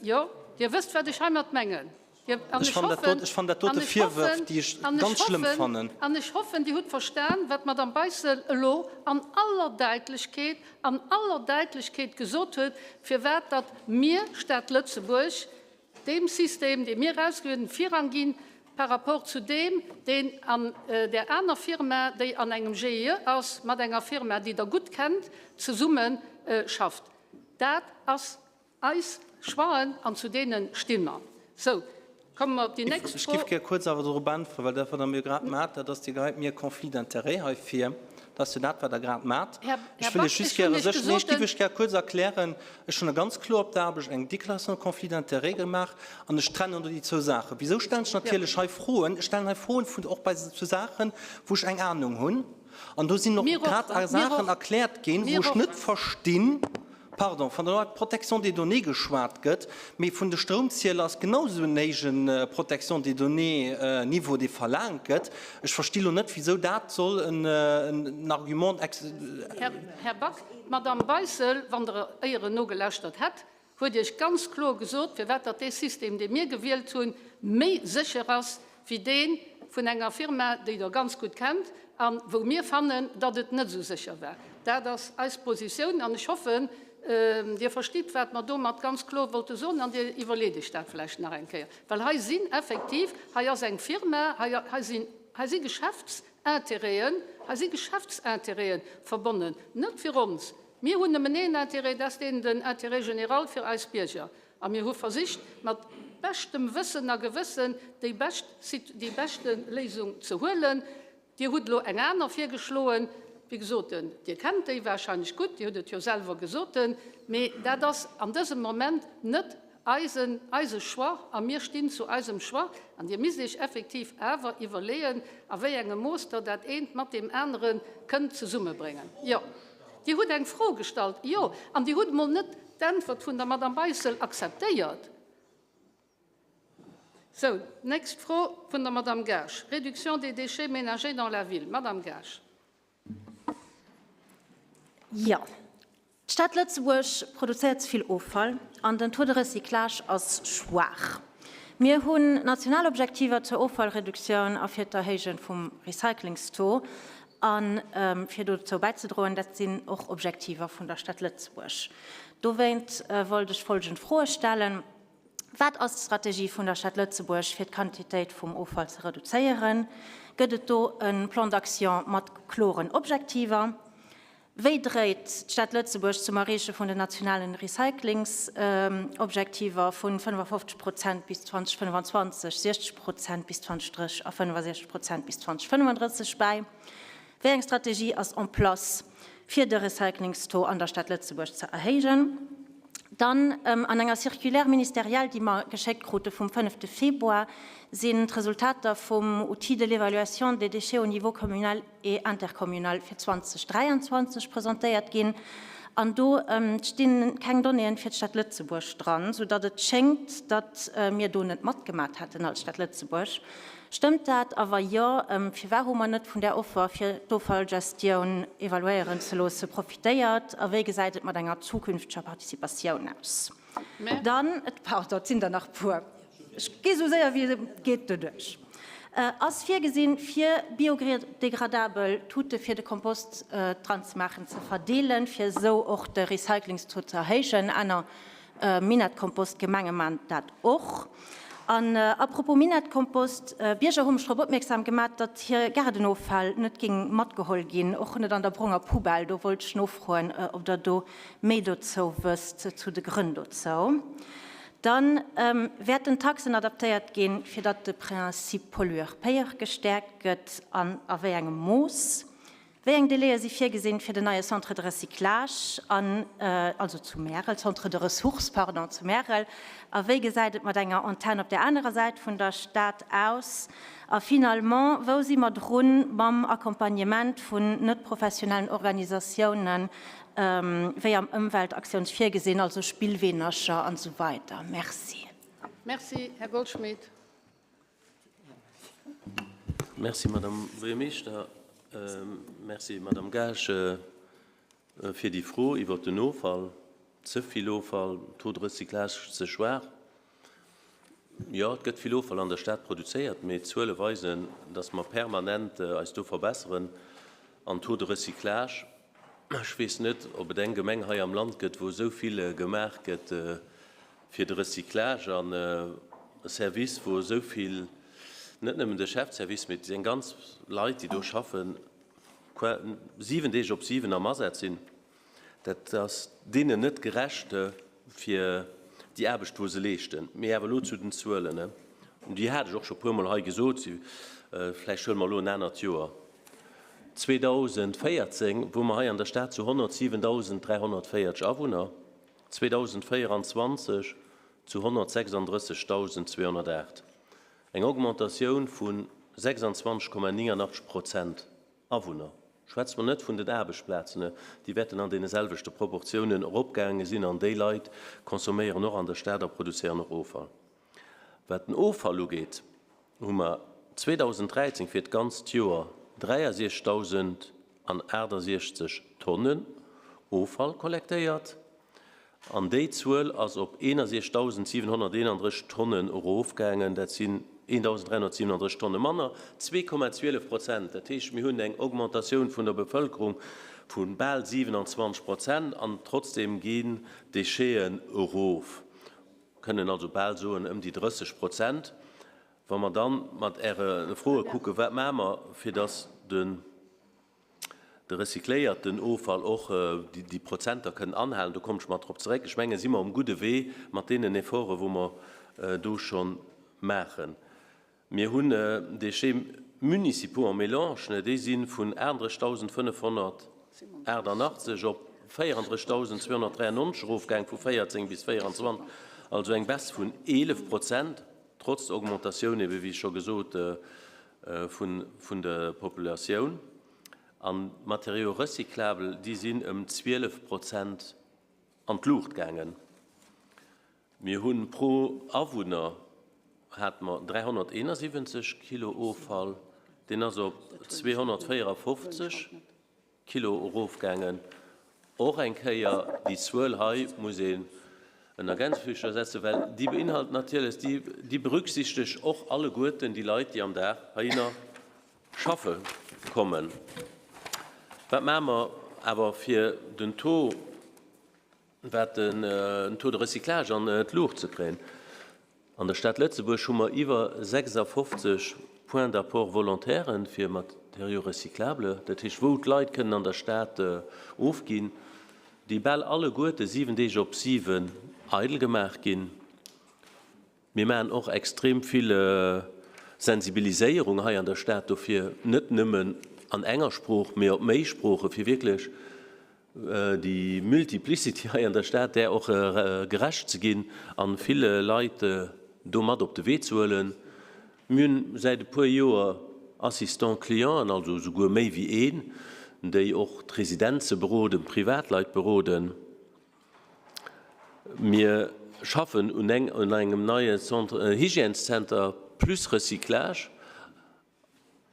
Jo, Dir wësst, wat ech heimat mengen. An Ech ech fannen dat hoffen, dot, ech fannen dat dote an ech Virwërf, hoffen, déi ech an ech ganz schlëmm hoffen, fannen. an ech hoffen, Dir hutt verstan, wat d'Madame Beissel elo an aller Däitlechkeet, an aller Däitlechkeet gesot huet, firwat datt mir, Stad Lëtzebuerg, deem System, dee mir erausgewielt hunn, Virrang ginn par rapport zu deem, deen an där aner Firma, déi an engem GIE ass, mat enger Firma, déi Der gutt kennt, zesumme schafft. Dat ass eis Choixen an zu deene sti mer. Sou, komme mer op déi nächst Ech Fro. géif gär kuerz awer dorop äntweren, well dat, wat Der mir grad mat, dat ass, Dir gehait mir Conflit d'intérêts hei vir. Dat ass jo dat, wat Der grad mat. Här Ech wëll Back, Iech just ech hunn gäre Iech sécher, nee, ech gesot, géif Iech gär kuerz erklären, ech hunn e ganz kloer op der Aarbecht eng Déclaration de conflit d'intérêts gemaach an ech trennen do déi zwou Saachen. Wisou stellen ech natierlech hei Froen? Ech stellen hei Froen vun, och bei zu Saachen, wou ech eng Ahnung hunn. An do sinn och grad Saachen erkläert ginn, wou ech net verstinn, pardon, wann iwwer d'Protection des données geschwat gëtt, mee vun de Stroumzieler ass genau esou en héije Protection des données Niveau, dee verlaangt gëtt. Ech versti lo net, wisou dat soll en Argument. Här Back, d'Madame Beissel, wann Der éieren nogelaschtert hätt, huet Iech ganz kloer gesot, firwat datt dee System, dee mir gewielt hunn, méi sécher ass wéi dee vun enger Firma, déi Der ganz gutt kennt a wou mir fannen, datt et net esou sécher war. Dat ass eis Positioun an ech hoffen, Dir verstitt, wat mer domat ganz kloer wollte soen an Dir iwwerleet Iech dat vläicht nach eng Kéier, well hei sinn effektiv, hei ass eng Firma, hei, hei sinn, hei si Geschäftsintérêten, hei si Geschäftsintérêten verbonnen, net fir ons. Mir hunn nëmmen een Intérêt, dat ass deen, den Intérêt général fir eis Bierger. A mir hu versicht, mat beschtem Wëssen a Gewëssen déi bescht, déi beschte Léisung ze huelen. Dir hutt elo eng aner virgeschloen. Wéi gesot, Dir kennt déi wahrscheinlech gutt, Dir hutt et jo selwer gesot, mee dat ass an dësem Moment net eisen, eise Choix a mir stinn zu eisem Choix. An Dir misst Iech effektiv awer iwwerleeën, a wéi engem Mooss Der dat eent mat deem anere kënnt zesummebréngen. Jo, Dir hutt eng Fro gestallt, jo, an Dir hutt emol net d'Äntwert vun der Madame Beissel akzeptéiert. Sou, nächst Fro vun der Madame Gaasch, Réduction des déchets ménagers dans la ville. Madame Gaasch. Jo, d'Stad Lëtzebuerg produzéiert ze vill Offall an den Taux de recyclage ass schwaach. Mir hunn national Objektiver zur Offallreduktioun a fir d'Erhéije vum Recyclingstaux a fir dozou bäizedroen. Dat sinn och Objektiver vun der Stad Lëtzebuerg. Dowéint wollt ech folgend Froe stellen. Wat ass d'Strategie vun der Stad Lëtzebuerg, fir d'Quantitéit vum Offall ze reduzéieren? Gëtt et do e Plan d'action mat kloren Objektiver? Wéi dréit d'Stad Lëtzebuerg zum Erreeche vun den nationalen Recyclingsobjektiver vun 55 Prozent bis 2025, 60 Prozent bis 2030 a 65 Prozent bis 2035 bäi? Wéi eng Strategie ass en place, fir de Recyclingstaux an der Stad Lëtzebuerg ze erhéijen? Dann, an enger Circulaire ministérielle, déi mer geschéckt krute vum fënnefte Februar, sinn d'Resultater vum Outil de l'évaluation des déchets au niveau communal et intercommunal fir 2023 presentéiert ginn. An do sti keng Donnéeën fir d'Stad Lëtzebuerg dran, soudatt et schéngt, datt mir do net matgemat hätten als Stad Lëtzebuerg. Stëmmt dat? A wa jo, firwat hu mer net vun där Offer, fir d'Offallgestioun evaluéieren ze loosse, profitéiert? A wéi gesäit et mat enger zukünfteger Participatioun aus? Dann, pardon, et sinn der nach e puer, ech gi sou séier wéi et geet doduerch, Ass virgesinn, fir biodegradabel Tute fir de Kompost dran ze maachen, ze verdeelen, fir esou och de Recyclingstaux ze erhéijen? Aner Minettkompost, Gemenge man dat och. An à propos Minettkompost, Bierger hu mech drop opmierksam gemat, datt hir Gaardenoffäll net géing matgeholl ginn, och net an der bronger Poubelle. Do wollt ech nofroen, ob Der do méi dozou wësst, zu de Grënn dozou. Dann wäerten d'Taxen adaptéiert ginn, fir datt de Principe pollueur-payeur gestäerkt gëtt an a wéi engem Mooss? Wéi eng Délaië si virgesinn, fir den neie Centre de recyclage an, also zu Märel, Centre de ressources, pardon, zu Märel? A wéi gesäit et mat enger Antenn op där anerer Säit vun der Stad aus? A finalement, wou si mer drun mam Accompagnement vun net professionellen Organisatiounen, wéi am Ëmweltaktiouns virgesinn, also Spillweenercher an esou weider? Merci. Merci, Här Goldschmidt. Merci, Madame Buergermeeschter. Merci, Madame Gaasch, fir déi Fro iwwert den Offall. Ze vill Offall, Taux de recyclage ze schwaach. Jo, et gëtt vill Offall an der Stad produzéiert, mee d'Zuele weisen, dass mer permanent eis do verbesseren an Taux de recyclage. Ech weess net, ob et eng Gemeng hei am Land gëtt, wou esou vill gemaach gëtt fir de Recyclage an e Service, wou esou vill, net nëmmen de Chefservice, mee eng ganz Leit, déi do schaffen, 7 Deeg op 7 am Asaz sinn. Dat ass deenen net gerecht fir déi Aarbecht, wou se leeschten. Mee awer elo zu den Zuelen, déi hat ech och scho puermol hei gesot, vläicht huele mer elo en anert Joer, 2014 wou mer hei an der Stad zu 107.340 Awunner, 2024 zu 136.208, eng Augmentatioun vu 26,89 Prozent Awunner. Schwätze mer net vun den Aarbechtsplazen, déi wäerten an deene selwechte Proportiounen eropgaange sinn an déi Leit consomméieren och an der Stad a produzéieren och Offall. Wat den Offall ugeet, hu mer 2013 fir d'ganzt Joer 63.068 Tonnen Offall kollektéiert an déi Zuel ass op 61.731 Tonnen erofgaangen. Dat sinn 1.337 Tonne manner, 2,12 Prozent. Dat heescht, mir hunn eng Augmentatioun vun der Bevëlkerung vu bal 27 Prozent an trotzdeem ginn d'Décheten erof. Kënnen also bal soen, ëm déi 30 Prozent. Wa mer dann mat Äre Froe kucken, wat maache mer, fir dass den. De recycléierten Offall och déi Prozenter kënnen anhalen, do kommen ech mat drop zeréck. Ech mengen, si mer um gudde Wee mat deenen Efforten, wou mer do scho maachen. Mir hunn Déchets municipaux en mélange, déi si vun 38.588 op 34.293 erofgaang vu 14 bis 24, also eng Baisse vun 11 Prozent, trotz der Augmentatioun ebe wéi scho gesot vun der Populatioun. An d'Matériaux recyclables, déi sinn ëm 12 Prozent an d'Luucht gaangen. Mir hu pro Awunner hate mer 371 Kilo Offall, deen ass op 254 Kilo erofgaangen. Och eng Kéier, déi Zuel hei muss een ënner Gänsefüßcher setzen, well déi beinhalt natierlech, déi berücksichtegt och alleguerten déi Leit, déi am Dag heihinner schaffe kommen. Wat maache mer awer fir den Taux, wat den Taux de recyclage an d'Luucht ze kréien? An der Stad Lëtzebuerg hu mer iwwer 56 Points d'apport volontaires fir Matériaux recyclables, dat heescht wou d'Leit kënnen an der Stad ofginn, déi bal alleguerte 7 Deeg op 7 eidel gemaach ginn. Mir maachen och extrem vill Sensibiliséierung hei an der Stad dofir, net nëmmen an enger Sprooch, mee op méi Sproochen, fir wierklech déi Multiplicity hei an der Stad, där och gerecht ze ginn a vill Leit do mat op de Wee ze huelen. Mir hunn säit e puer Joer Assistants clienten, also esouguer méi wéi een, déi och d'Residenze beroden, d'Privatleit beroden. Mir schaffen un engem neie Centre, Hygiènescenter plus Recyclage.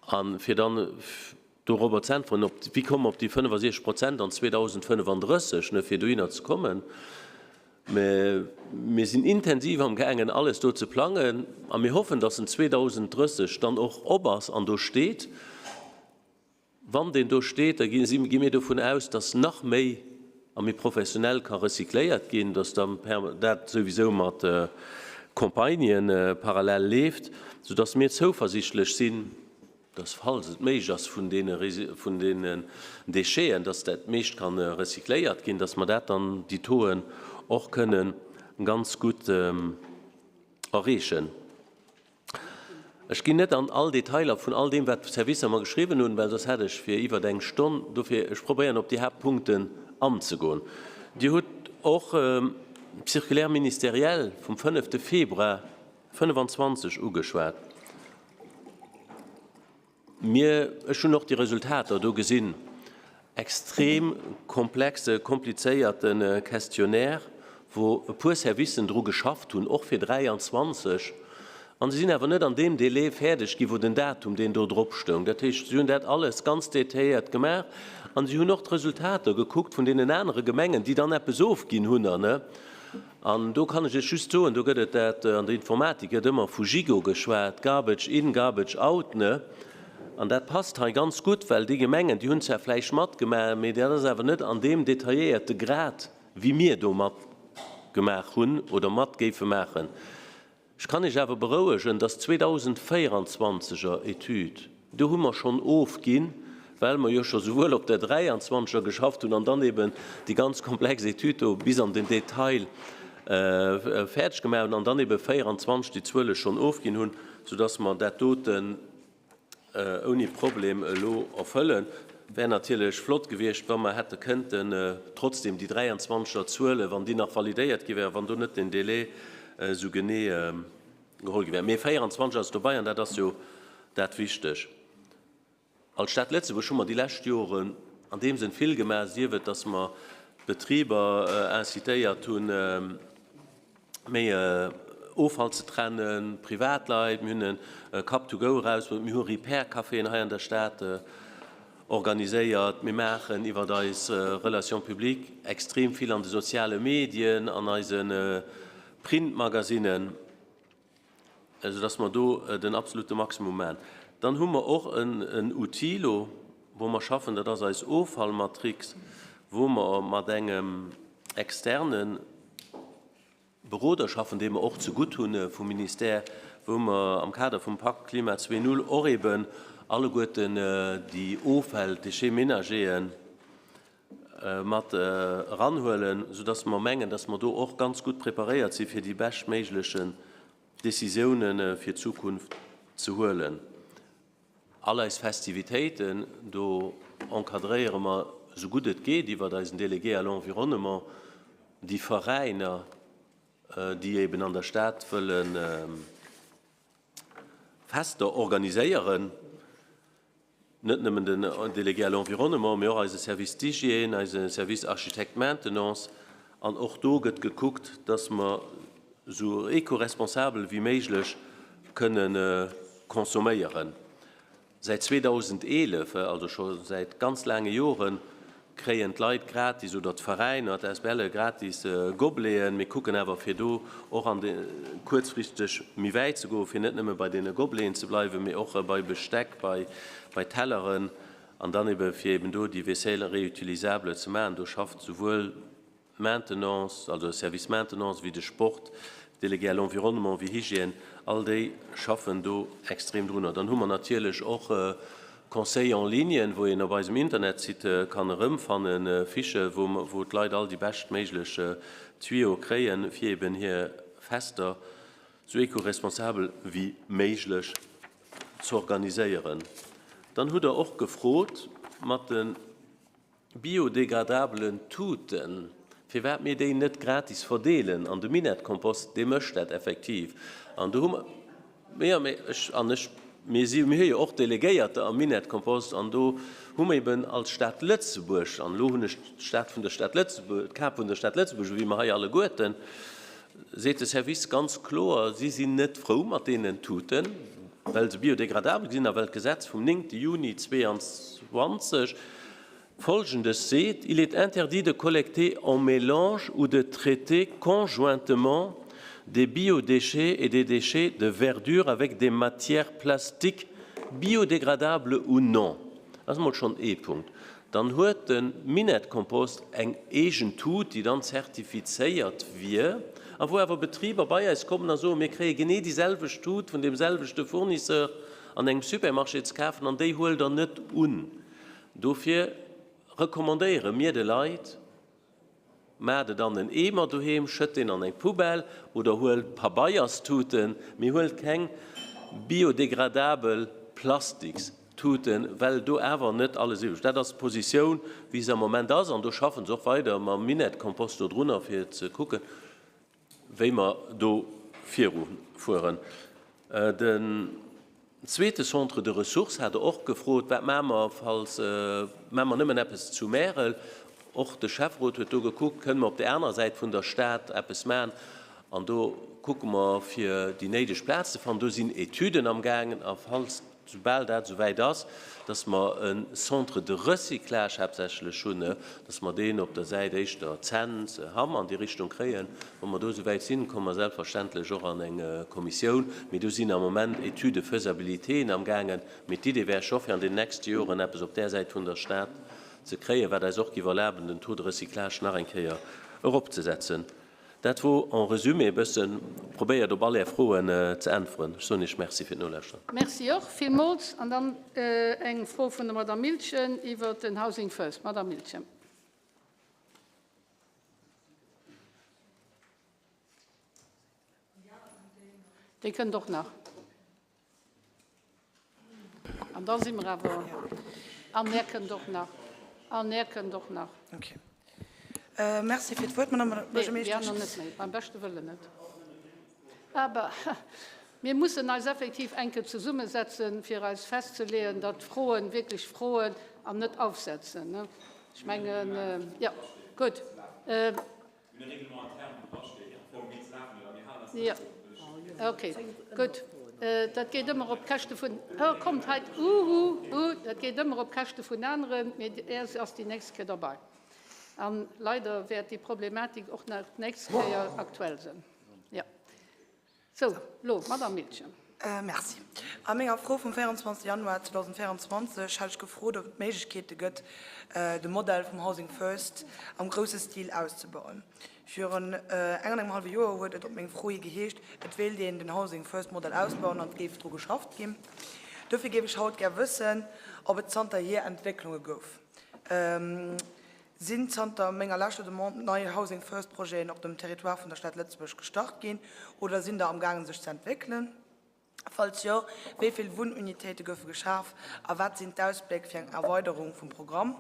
A fir dann dorobber ze äntweren, op, wéi komme mer op déi 65 Prozent an 2035, ne, fir dohinner ze kommen, mä mir sinn intensiv amgaangen, alles do ze plangen a mir hoffen, dass en 2030 dann och op ass an do steet. Wann deen do steet, da gi mir dovun aus, dass nach méi a méi professionell ka recycléiert ginn, dass dann dat souwisou mat Campagnë parallel leeft, soudass mir zouversichtlech sinn, dass, falls et méiglech ass, vun deene vun deenen Décheten, dass dat meescht ka recycléiert ginn, dass mer dat dann, déi Tauxen och kënnen ganz gutt erreechen. Ech ginn net an all Detailer vun all deem, wat d'Servicer mer geschriwwen hunn, well soss hätt ech fir iwwert eng Stonn. Dofir, ech probéieren op déi Haaptpunkten anzegoen. Dir hutt och d'Circulaire ministérielle vum fënnefte Februar 25 ugeschwat. Mir, ech hunn och déi Resultater do gesinn, extrem komplexe, komplizéierte Questionnaire, wou e puer Servicen dru geschafft hunn, och fir 23, an se sinn awer net an deem Délai fäerdeg ginn, wou den Datum, deen do drop stoung. Dat heescht, si hunn dat alles ganz detailléiert gemaach an si hunn och d'Resultater gekuckt vun deenen anere Gemengen, déi dann eppes ofginn hunn. An do kann ech Iech just soen, do gëtt et dat, an der Informatik gëtt ëmmer vu GIGO geschwat, Garbage in, garbage out, ne? An dat passt hei ganz gutt, well déi Gemengen, déi hunn zwar vläicht matgemaach, mee dat ass awer net an deem detailléierte Grad, wéi mir do matgemaach hunn oder mat géife maachen. Ech kann Iech awer berouegen, dass d'Zweedausendvéieranzwanzeger Etüd, do hu mer schonn ofginn, well mer jo scho souwuel op der dräianzwanzeger geschafft hunn an dann eben déi ganz komplex Etüd do bis an den Detail fäerdeg gemaach hunn an dann ebe 24 déi Zuele schonn ofginn hunn, soudass mer dat doten ouni Problem elo erfëllen. Wär natierlech flott gewiescht, wa mer hätte kënnten trotzdem déi 23 er Zuelen, wann déi nach validéiert gi wären, wann do net den Délai esou genee geholl gi wär. Mee 24 ass dobei an dat ass jo dat Wichteg. Als Stad Lëtzebuerg hu mer déi lescht Joren an deem Sënn vill gemaach, sief et, datt mer d'Betriber incitéiert hunn, méi Offall ze trennen, Privatleit, mir hunn e Cup to go erausbruecht, mir hu Repair-Caféen hei an der Stad organiséiert, mir maachen iwwer eis Relations publiques extrem vill an de soziale Medien, an eise Printmagasinen, esoudass mer do den absolute Maximum maachen. Dann hu mer och en Outil elo, wou mer schaffen, dat ass eis Offallmatrix, wou mer mat engem externen Beroder schaffen, dee mer och zegutt hu vum Ministère, wou mer am Kader vum Pakt Klima 2.0 och eben. Alleguerten déi Offäll, d'Déchets ménageren, mat eranhuelen, soudass mer mengen, dass mer do och ganz gutt preparéiert si fir déi beschtméiglechen Décisiounen fir d'Zukunft ze huelen. All eis Festivitéiten, do encadréiere mer esou gutt et geet iwwert eisen Délégué à l'environnement déi Veräiner, déi eben an der Stad wëlle Fester organiséieren. Net nëmmen den Délégué à l'environnement, mee och eise Service d'hygiène, eise Service Architecte maintenance. An och do gëtt gekuckt, dass mer esou éco-responsabel wéi méiglech kënne consomméieren. Säit 2011, also scho säit ganz laange Joren, kréien d'Leit gratis oder d'Veräiner, d'ASBLe gratis Gobeleten. Mir kucken awer fir do och an de kuerzfristeg méi wäit ze goen, fir net nëmme bei deene Gobeleten ze bleiwen, mee och bei Besteck, bei Telleren an dann ebe fir eben do déi Vaisselle réutilisable ze maachen. Do schafft souwuel d'Maintenance, also de Service Maintenance, wéi de Sport, Délégué à l'environnement, wéi Hygiène, all déi schaffen do extrem drunner. Dann hu mer natierlech och Conseils en ligne, wou een op eisem Internetsite kann erëmfannen, Fichë wou d'Leit all déi beschtméiglech Tuyaux kréien, fir eben hir Fester sou éco-responsabel wéi méiglech z'organiséieren. Dann hutt Der och gefrot mat de biodegradabelen Tuten, firwat mir déi net gratis verdeelen. An de Minett-Kompost, dee mécht dat effektiv. An do hu mer, jo, mee ech, an ech, mir si, mir hu jo och Delegéierter am Minett-Kompost, an do hu mer eben als Stad Lëtzebuerg, an elo hunn ech d'Stad vun der Stad Lëtzebuerg, d'Kap vun der Stad Lëtzebuerg, wéi mer hei alleguerten, seet de Service ganz kloer, si sinn net frou mat deenen Tuten, well se biodegradabel sinn a well d'Gesetz vum 9 Juni 2022 Folgendes seet, Il est interdit de collecter en mélange ou de traiter conjointement des biodéchets et des déchets de verdure avec des matières plastiques biodégradables ou non. Dat ass emol schonn ee Punkt. Dann huet de Minettkompost eng eegen Tut, déi dann zertifizéiert wier a wou awer Betriber bei eis kommen a soen, mir kréie genee déi selwecht Tut vun deem selwechte Fournisseur an engem Supermarché ze kafen an déi huelt Der net un. Dofir recommandéiere mir de Leit, Maacht et an en Eemer doheem, schëtt deen an eng Poubelle oder huelt Pabeierstuten, mee huelt keng biodegradabel Plastikstuten, well do awer net alles iwwreg. Dat ass d'Positioun, wéi se am Moment ass, an do schaffen se och weider mam Minettkompost dodrunner, fir ze kucken, wéi mer do virufueren. Den zweete Centre de ressources hat Der och gefrot, Wat maache mer, falls, maache mer nëmmen eppes zu Märel? Och de Schäfferot huet do gekuckt, Kënne mer op där anerer Säit vun der Stad eppes maachen? An do kucke mer, fir déi néideg Plaz ze fannen. Do sinn Etüden amgaangen. A falls soubal dat esouwäit ass, dass mer e Centre de recyclage haaptsächlech hunn, dass mer deen op der Säit éischter Cents, Hamm an déi Richtung kréien. Wa mer do esouwäit sinn, komme mer selbstverständlech och an eng Kommissioun. Mee do sinn am Moment Études de faisabilitéen amgaangen. Mee d'Idee wär scho, fir an den nächste Joren eppes op där Säit vun der Stad ze kréien, wat eis och géif erlaben, den Taux de recyclage nach eng Kéier eropzesetzen. Dat wor en résumé e bëssen probéiert op all Är Froen ze äntweren. Ech soen Iech Merci fir d'Nolauschteren. Merci och villmools. An dann eng Fro vun der Madame Miltgen iwwert den Housing First. Madame Miltgen. Déi kënnt och nach. An da si mer awer, an Här kënnt och nach, an Här kënnt och nach. Okay. Merci fir d'Wuert, Madame Buergermeeschtesch. Nee, déi aner net méi, beim beschte Wëllen net. Aber mir mussen eis effektiv eng Kéier zesummesetzen, fir eis festzeleeën, datt Froen wierklech Froen an net Aufsätz sinn. Ech mengen, jo, gutt. Jo, okay, gutt. Dat geet ëmmer op Käschte vun, oh, kommt hei, uhu, hu, dat geet ëmmer op Käschte vun aneren, mee Är ass déi nächst Kéier derbei. A leider wäert déi Problematik och nach d'nächst Kéier aktuell sinn. Jo. Sou, lo, Madamm Miltgen. Merci. A menger Fro vum 24 Januar 2024 hat ech gefrot, ob et Méiglechkeete gëtt, de Modell vum Housing First am grousse Stil auszebauen. Virun eng an engem hallwe Joer huet et op meng Fro hi geheescht, et wéilt een den Housing First Modell ausbauen an et géif dru geschafft ginn. Dofir géif ech haut gär wëssen, ob et zanterhier Entwécklunge gouf. Sinn zanter menger leschter Demande nei Housing First Projeten op dem Territoire vun der Stad Lëtzebuerg gestart ginn oder sinn der am gaangen sech ze entwéckelen? Falls jo, wéi vill Wunnunitéite goufe geschaf a wat sinn d'Ausbléck fir eng Erweiderung vum Programm?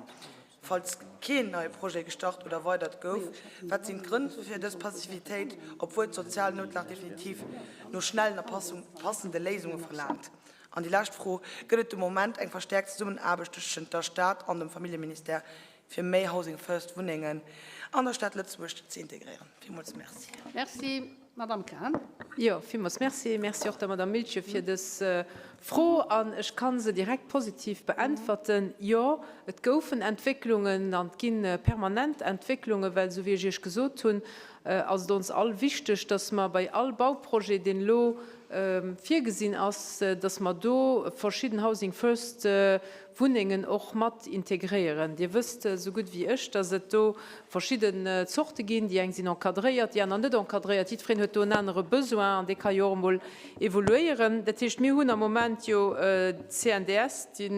Falls keen neie Projet gestart oder erweidert gouf, wat sinn d'Grënn fir dës Passivitéit, obwuel d'sozial Noutlag definitiv no schnellen a passende Léisunge verlaangt? An déi lescht Fro, Gëtt et de Moment eng verstäerkt Zesummenaarbecht tëschent der Stad an dem Familljeministère, fir méi Housing First Wunnengen an der Stad Lëtzebuerg ze integréieren? Villmools Merci. Merci, Madamm Cahen. Jo, villmools Merci. Merci och der Madamm Miltgen fir dës Fro. An ech ka se direkt positiv beäntwerten, Jo, et goufen Entwécklungen an et gi permanent Entwécklungen, well, esou wéi ech Iech gesot hunn, ass et ons all wichteg, dass mer bei all Bauprojet, deen elo virgesinn ass, dass mer do verschidden Housing First Wunnengen och mat integréieren. Dir wësst esou gutt wéi ech, dass et do verschidden Zorte ginn. Déi eng sinn encadréiert, déi aner net encadréiert. Jiddwereen huet do en anere Besoin an dee ka jo och emol evoluéieren. Dat heescht, mir hunn am Moment jo d'CNDS, déi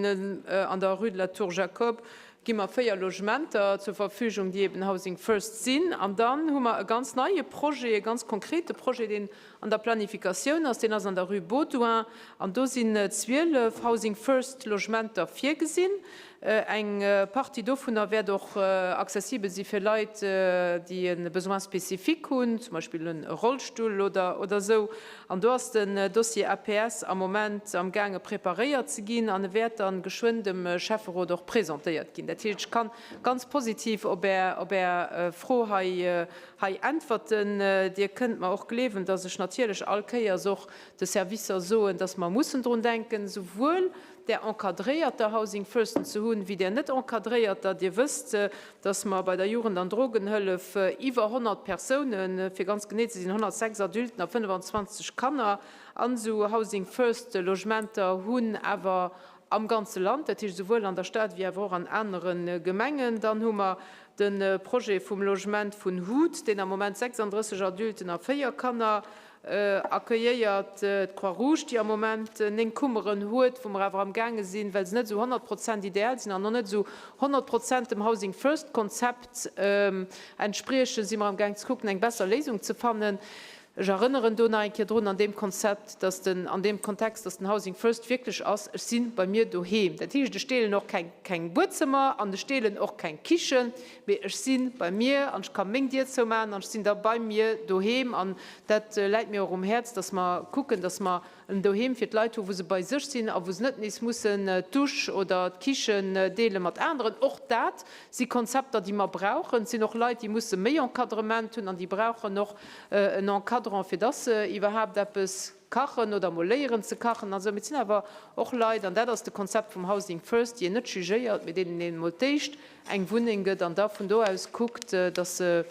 an der Rue de la Tour Jacob gi mer 4 Logementer zur Verfügung, déi eben Housing First sinn. An dann hu mer e ganz neie Projet, e ganz konkrete Projet, deen an der Planifikatioun ass, deen ass an der Rue Baudouin. An do sinn 12 Housing First Logementer virgesinn. Eng Partie dovunner wäert och accessibel si fir Leit, déi e Besoin spécifique hunn, zum Beispill e Rollstull oder esou. An do ass den Dossier APS am Moment am gaange preparéiert ze ginn an e wäert dann geschwënn dem Schäfferot och presentéiert ginn. Dat heescht, ech kann ganz positiv op Är, op Är Fro hei, hei äntwerten. Dir kënnt mer och gleewen, dass ech natierlech all Kéiers och de Servicer soen, dass mer mussen drun denken, souwuel där encadréierter Housing Firsten ze hunn, wéi där net encadréierter. Dir wësst, dass mer bei der Jugend an Drogenhëllef iwwer 100 Persounen, fir ganz genee ze sinn 106 Adulten a 25 Kanner, an esou Housing First Logementer hunn, awer am ganze Land, dat heescht esouwuel an der Stad wéi awer och an anere Gemengen. Dann hu mer de Projet vum Logement vun Hut, deen am Moment 36 Adulten a 4 Kanner accueilléiert d'Croix-Rouge, déi am Moment 9 Kummeren huet, wou mer awer amgaange sinn, well se net esou 100 Prozent ideal sinn an och net esou 100 Prozent dem Housing First Konzept entspriechen, si mer amgaang ze kucken, eng besser Léisung ze fannen. Ech erënneren do nach eng Kéier drun an deem Konzept, dass den, an deem Kontext, dass den Housing First wierklech ass, ech si bei mir doheem. Dat heescht, ech deelen och keng, keng Buedzëmmer an ech deelen och keng Kichen, mee ech si bei mir an ech ka meng Dier zoumaachen an ech sinn da bei mir doheem. An dat läit mir och um Häerz, dass mer kucken, dass mer en Doheem fir d'Leit hu wou se bei sech sinn a wou se net nees mussen d'Dusch oder d'Kichen deele mat aneren. Och dat si Konzepter, déi mer brauchen. Et sinn och Leit, déi musse méi Encadrement hunn an déi brauchen och en Encadrant, fir dass se iwwerhaapt eppes kachen oder emol léieren ze kachen an esou. Mee et sinn awer och Leit, an dat ass de Konzept vum Housing First, déi een net jugéiert, mee deenen een emol d'éischt eng Wunneng gëtt an da vun do aus kuckt, dass se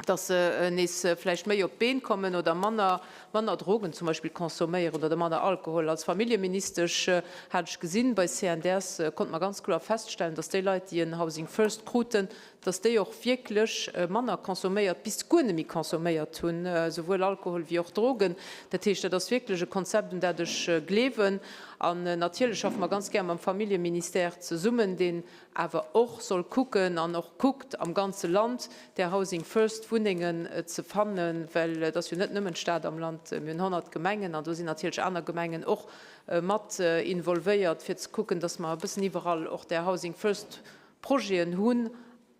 dass se nees vläicht méi op d'Been kommen oder manner, manner Drogen zum Beispill consomméieren oder manner Alkohol. Als Familljeministesch hat ech gesinn, bei CNDS konnte mer ganz kloer feststellen, dass déi Leit, déi en Housing First kruten, dass déi och wierklech manner consomméiert bis guer net méi consomméiert hunn, souwuel Alkohol wéi och Drogen. Dat heescht, dat ass wierklech e Konzept, un dat ech gleewen. An natierlech schaffe mer ganz gär mam Familljeministère zesummen, deen awer och soll kucken an och kuckt am ganze Land där Housing First Wunnengen ze fannen, well et ass jo net nëmmen d'Stad am Land, mir hunn 100 Gemengen an do sinn natierlech aner Gemengen och mat involvéiert, fir ze kucken, datt mer e bëssen iwwerall och där Housing First Projeten hunn,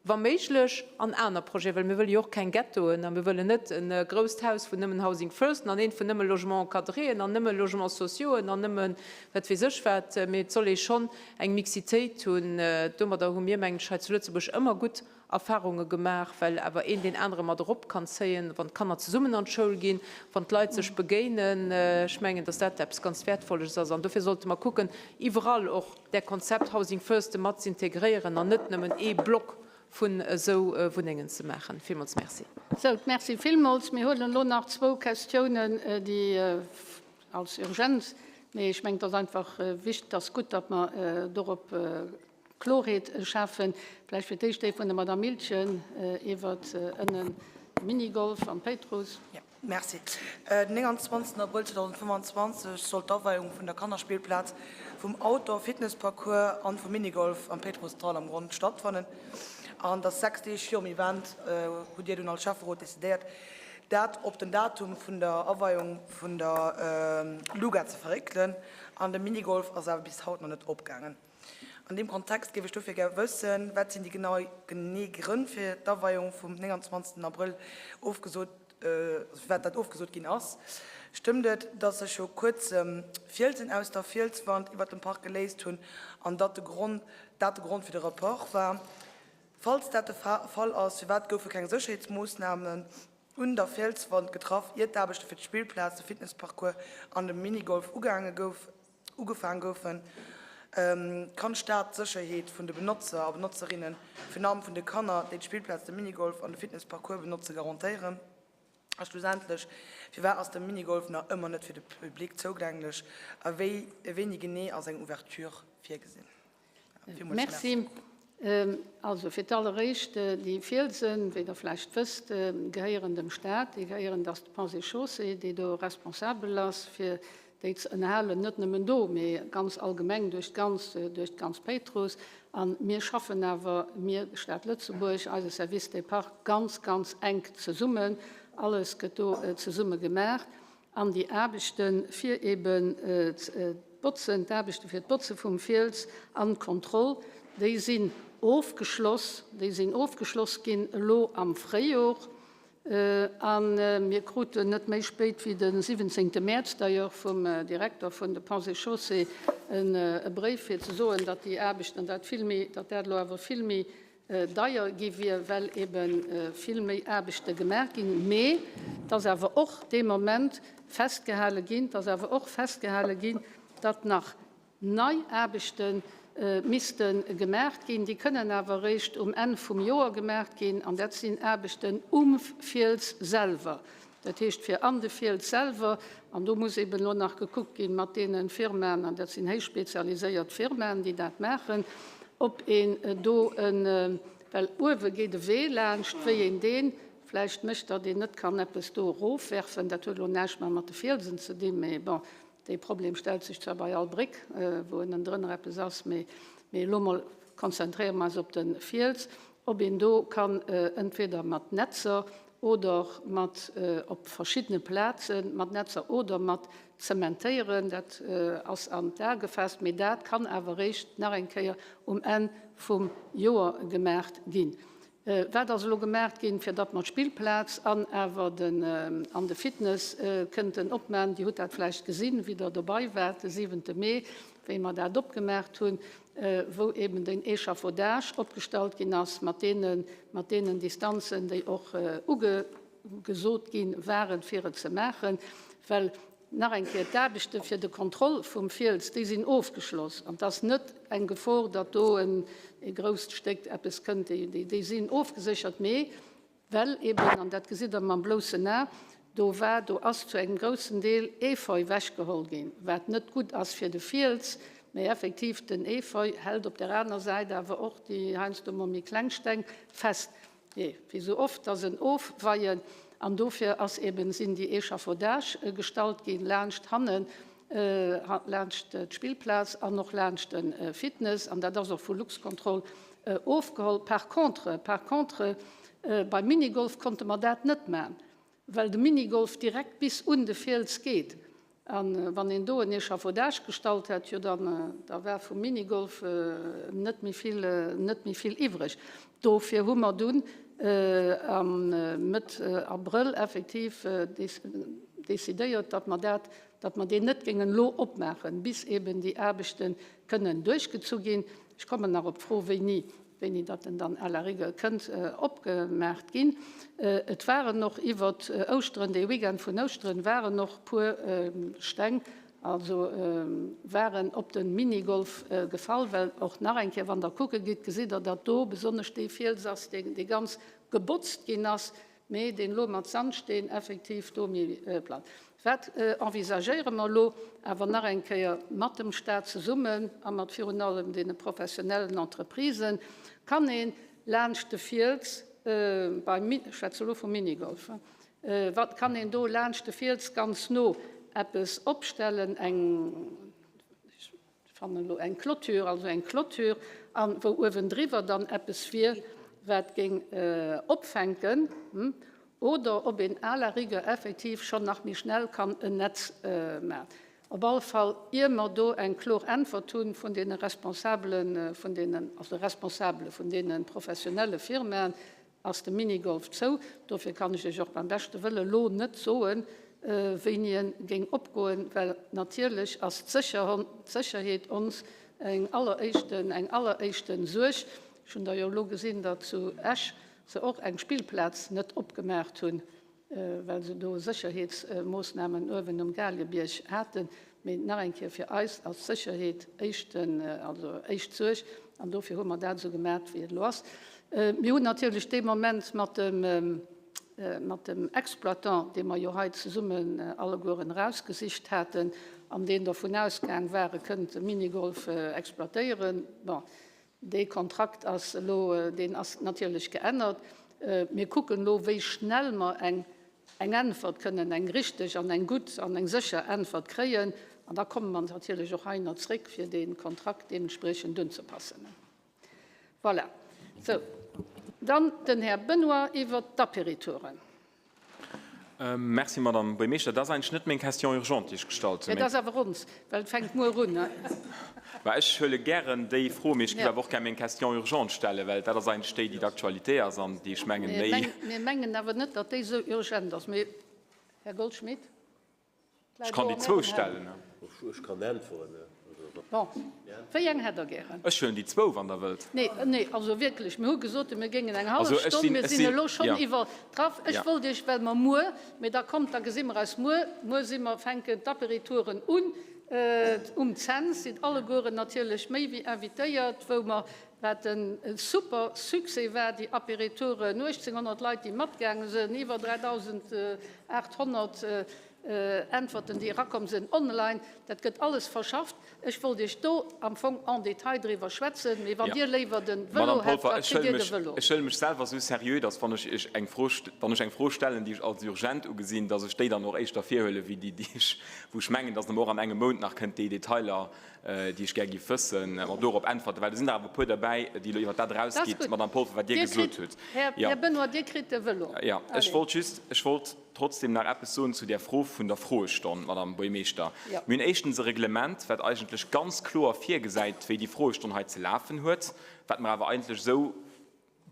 wa méiglech an aner Projeten, well mir wëlle jo och keng Ghettoen a mir wëllen net e grousst Haus vun nëmmen Housing Firsten an eent vun nëmme Logements encadréen an nëmme Logements sociauxen an nëmme wat weess ech wat, mee et soll ee schonn eng Mixitéit hunn. Domadder hu mir, mengen ech, hei zu Lëtzebuerg ëmmer gutt Erfahrunge gemaach, well awer een deen anere mat erop kann zéien, wann d'Kanner zesummen an d'Schoul ginn, wann d'Leit sech begéinen. Ech mengen, dass dat eppes ganz Wäertvolles ass an dofir sollte mer kucken, iwwerall och där Konzept Housing First mat z'integréieren an net nëmmen ee Block vun esou Wunnengen ze maachen. Villmools Merci. Sou, Merci villmools. Mir huelen elo nach zwou Questiounen, déi als Urgenz, mee ech mengen, et ass einfach wichtig, et ass gutt, datt mer dorop Klorheet schafen. Vläicht fir d'éischt déi vun der Madame Miltgen iwwert ënnen de Minigolf am Péitruss. Merci. Den 29 Abrëll 2025 soll d'Aweiung vun der Kannerspillplaz, vum Outdoor-Fitnessparcours an vum Minigolf am Péitrussdall am Gronn stattfannen. An dass 6 Deeg virum Event hutt Dir dunn als Schäfferot decidéiert, dat op den Datum vun der Aweiung vun der LUGA ze verréckelen. An de Minigolf ass awer bis haut nach net opgaangen. An deem Kontext géif ech dofir gär wëssen, Wat sinn déi genee Grënn fir d'Aweiung vum 29 Abrëll ofgesot, firwat dat ofgesot ginn ass? Stëmmt et, datt sech viru kuerzem Fielsen aus der Fielswand iwwer dem Park geléist hunn an datt de Grond dat de Grond fir de Report war? Falls dat de Fall ass, firwat goufe keng Sécherheetsmoossnamen un der Fielswand getraff, ier d'Aarbechte fir d'Spillplaz, de Fitnessparcours an de Minigolf ugaange gouf? Ugefaang goufen, kann d'Stad d'Sécherheet vun de Benotzer a Benotzerinnen, virun allem vun de Kanner, déi d'Spillplaz, de Minigolf an de Fitnessparcours benotze garantéieren? A schlussendlech, firwat ass de Minigolf nach ëmmer net fir de Public zougänglech a wéini genee ass eng Ouverture virgesinn? Villmools Merci. Also fir d'alleréischt, déi Fielsen, wéi Der vläicht wësst, gehéieren dem Stat. Déi gehéieren, dat ass de Ponts et Chaussées, déi do responsabel ass, fir déi ze ënnerhalen, net nëmmen do, mee ganz allgemeng duerch d'ganz, duerch d'ganz Péitruss. A mir schaffen awer, mir, Stad Lëtzebuerg, eise Service des Parcs, ganz, ganz enk zesummen. Alles gëtt do zesumme gemaach. An déi Aarbechte fir eben d'Botzen, d'Aarbechte fir d'Botze vum Fiels an d'Kontroll, déi sinn ofgeschloss, déi sinn ofgeschloss ginn elo am Fréijor. A mir kruten net méi spéit wéi de 17. Mäerz d'ailleurs vum Direkter vun de Ponts et Chaussées e Bréif fir ze soen, datt déi Aarbechten, dat vill méi, datt dat elo awer vill méi deier gi wier, well ebe vill méi Aarbechte gemaach ginn, mee dass awer och dee Moment festgehale ginn, dass awer och festgehale ginn, datt nach nei Aarbechte misste gemaach ginn. Déi kënnen awer eréischt um Enn vum Joer gemaach ginn, an dat sinn Aarbechten um Fiels selwer. Dat heescht fir an de Fiels selwer, an do muss eben elo nach gekuckt ginn mat deene Firmaen, an dat sinn héich spezialiséiert Firmaen, déi dat maachen, ob een do en, well uewe geet e Wee laanscht, wéi een dee vläicht mécht, datt een net kann eppes do erofwerfen. Dat huet elo näischt méi mat de Fielsen ze dinn, mee bon, dee Problem stellt sech zwar bei all Bréck, wou ënnendrënner eppes ass, mee elo mol konzentréiere mer eis op de Fiels, ob een do kann entweder mat Netzer oder mat op verschiddene Plaze mat Netzer oder mat zementéieren, dat ass an d'A gefaasst, mee dat kann awer eréischt nach eng Kéier um Enn vum Joer gemaacht ginn. Wat ass elo gemaacht ginn, fir datt mer d'Spillplaz an awer den an de Fitness kënnten opmachen? Dir hutt dat vläicht gesinn, wéi Der dobei waart de siwente Mee, wéi mer dat opgemaacht hunn, wou eben den Échafaudage opgestallt ginn ass mat deene mat deenen Distanzen, déi och ugesot gi waren, fir et ze maachen. Well nach eng Kéier, d'Aarbechte fir de Contrôle vum Fiels, déi sinn ofgeschloss. An et ass net eng Gefor, datt do e grousst Stéck eppes kënnt. Déi sinn ofgeséchert. Mee well eben, an dat gesitt Der mam bloussen A, do war, do ass zu engem groussen Deel Efeu wechgeholl ginn, wat net gutt ass fir de Fiels, mee effektiv den Efeu hält op der aner Säit awer och déi heiansdo mol méi kleng Steng fest. Jee, wéi sou oft ass en Ofweien an dofir ass eben, sinn déi Échafaudage gestallt ginn laanscht hannen, laanscht d'Spillplaz an och laanscht de Fitness an dat ass och vu Luxcontrol ofgeholl. Par contre, par contre, beim Minigolf konnte mer dat net man, well de Minigolf direkt bis un de Fiels geet. A wann een do en Échafaudage gestallt hätt, jo dann, da war vum Minigolf net méi vill, net méi vill iwwreg. Dofir hu mer dunn am Mëtt Abrëll effektiv decidéiert, datt mer dat, datt mer deen net géingen elo opmaachen, bis eben déi Aarbechte kënnen duerchgezu ginn. Ech kommen nach op d'Fro, wéini. wéini datt en dann à la rigueur kënnt opgemaacht ginn. Et waren och iwwer Ouschteren, dee Weekend vun Ouschteren, waren och puer Steng, also waren op de Minigolf gefall, well och nach eng Kéier, wann Der kucke gitt, gesitt Der, datt do besonnesch dee Fiels ass, dee ganz gebotzt ginn ass, mee deen elo mat Sandsteen effektiv do méi platt. Wat envisagéiere mer elo awer nach eng Kéier mat dem Stat zesummen a mat virun allem deene professionellen Entreprisen, Kann ee laanscht de Fiels beim, ech schwätze elo vum Minigolf. Wat kann een do laanscht de Fiels ganz no eppes opstellen, eng, ech fannen elo eng Clôture, also eng Clôture, a wou uewendriwwer dann eppes wier, wat géing opfänken, oder ob een à la rigueur effektiv schonn nach méi schnell kann en Netz maachen. Op alle Fall, ier mer do eng klor Äntwert hu vun deene Responsabelen, vun deenen, also Responsabele vun deene professionelle Firmaen, ass de Minigolf zou. Dofir kann ech Iech och beim beschte Wëlle lo net soen, wéini en géing opgoen, well natierlech ass d'Sécherheet ons eng alleréischten, eng alleréischten Suerg. Ech hunn da jo elo gesinn, datt zu Esch se och eng Spillplaz net opgemaacht hunn, well se do Sécherheetsmoossnamen uewen um Galiebierg haten. Mee nach eng Kéier, fir eis ass d'Sécherheet éischten, also éischt Suerg, an dofir hu mer dat esou gemaat, wéi et elo ass. Mir hunn natierlech dee Moment mat dem, mat dem Exploitant, dee mer jo hei zesummen allegueren erausgesicht haten an deen dervun ausgaang war, e kënnt de Minigolf exploitéieren, bon, Dee Kontrakt ass elo, deen ass natierlech geännert. Mir kucken elo, wéi schnell mer eng Äntwert kënnen, eng richteg an eng gutt an eng sécher Äntwert kréien. An da komme mer natierlech och heihinner zréck, fir dee Kontrakt deementspriechend unzepassen. Voilà. Sou, dann den Här Benoy iwwert d'Apéritouren. Merci, Madame Buergermeeschter. Dat ass eigentlech net meng Question urgente, déi ech gestallt hunn. Dat ass awer ons, well et fänkt muer un. Mä ech huele gären déi Fro, mee ech géif awer och gär meng Question urgente stellen, well dat ass eigentlech déi, déi d'actualité ass an déi ech mengen méi. Mir mengen awer net, datt déi esou urgent ass. Mee, Här Goldschmidt. Ech kann déi zwou stellen. Ech kann äntweren. Bon, wéi eng hätt Der gären? Ech huelen déi zwou, wann Der wëllt. Nee, nee, also wierklech, mir hu gesot, mir géingen eng hallef Stonn, mir sinn elo schonn iwwertraff. Ech wollt Iech, well mer muer, mee da kommt, da gesi mer eis muer, muer si mer, fänken d'Apéritouren un um Cents, sidd allegueren natierlech méi wéi invitéiert, wou mer Wat e super Succès war, déi Apéritouren, 1.800 Leit, déi matgaange sinn, iwwer 3.800 Äntwerten, déi erakomm sinn online, dat gëtt alles verschafft. Ech wollt Iech do am Fong en détail driwwer schwätzen, mee wann Dir léiwer de Vëlo Madame hätt, Polfer, da ech kritt huele Dir de mech, Vëlo. ech huele mech selwer esou seriö, datt wann ech Iech eng Fro, wann ech eng Fro stellen, déi ech als urgent ugesinn, datt ech déi dann och éischter virhuele wéi déi, déi ech, wou ech mengen, datt mer och an engem Mount nach kënnt déi Detailer déi ech gär géif wëssen, mer dorop äntwerten, well do sinn der awer e puer derbäi, déi elo iwwert dat erausgeet, Madame Polfer, wat Dir gesot hutt. Här Benoy, Dir kritt de Vëlo. Jo, ech wollt just, ech wollt trotzdem nach eppes soen zu där Fro vun der Froestonn, Madame Buergermeeschter. Mir hunn éischtens e Reglement, wat eigentlech ganz kloer virgesäit, wéi déi Froestonn hei ze lafen huet, wat mer awer eigentlech esou,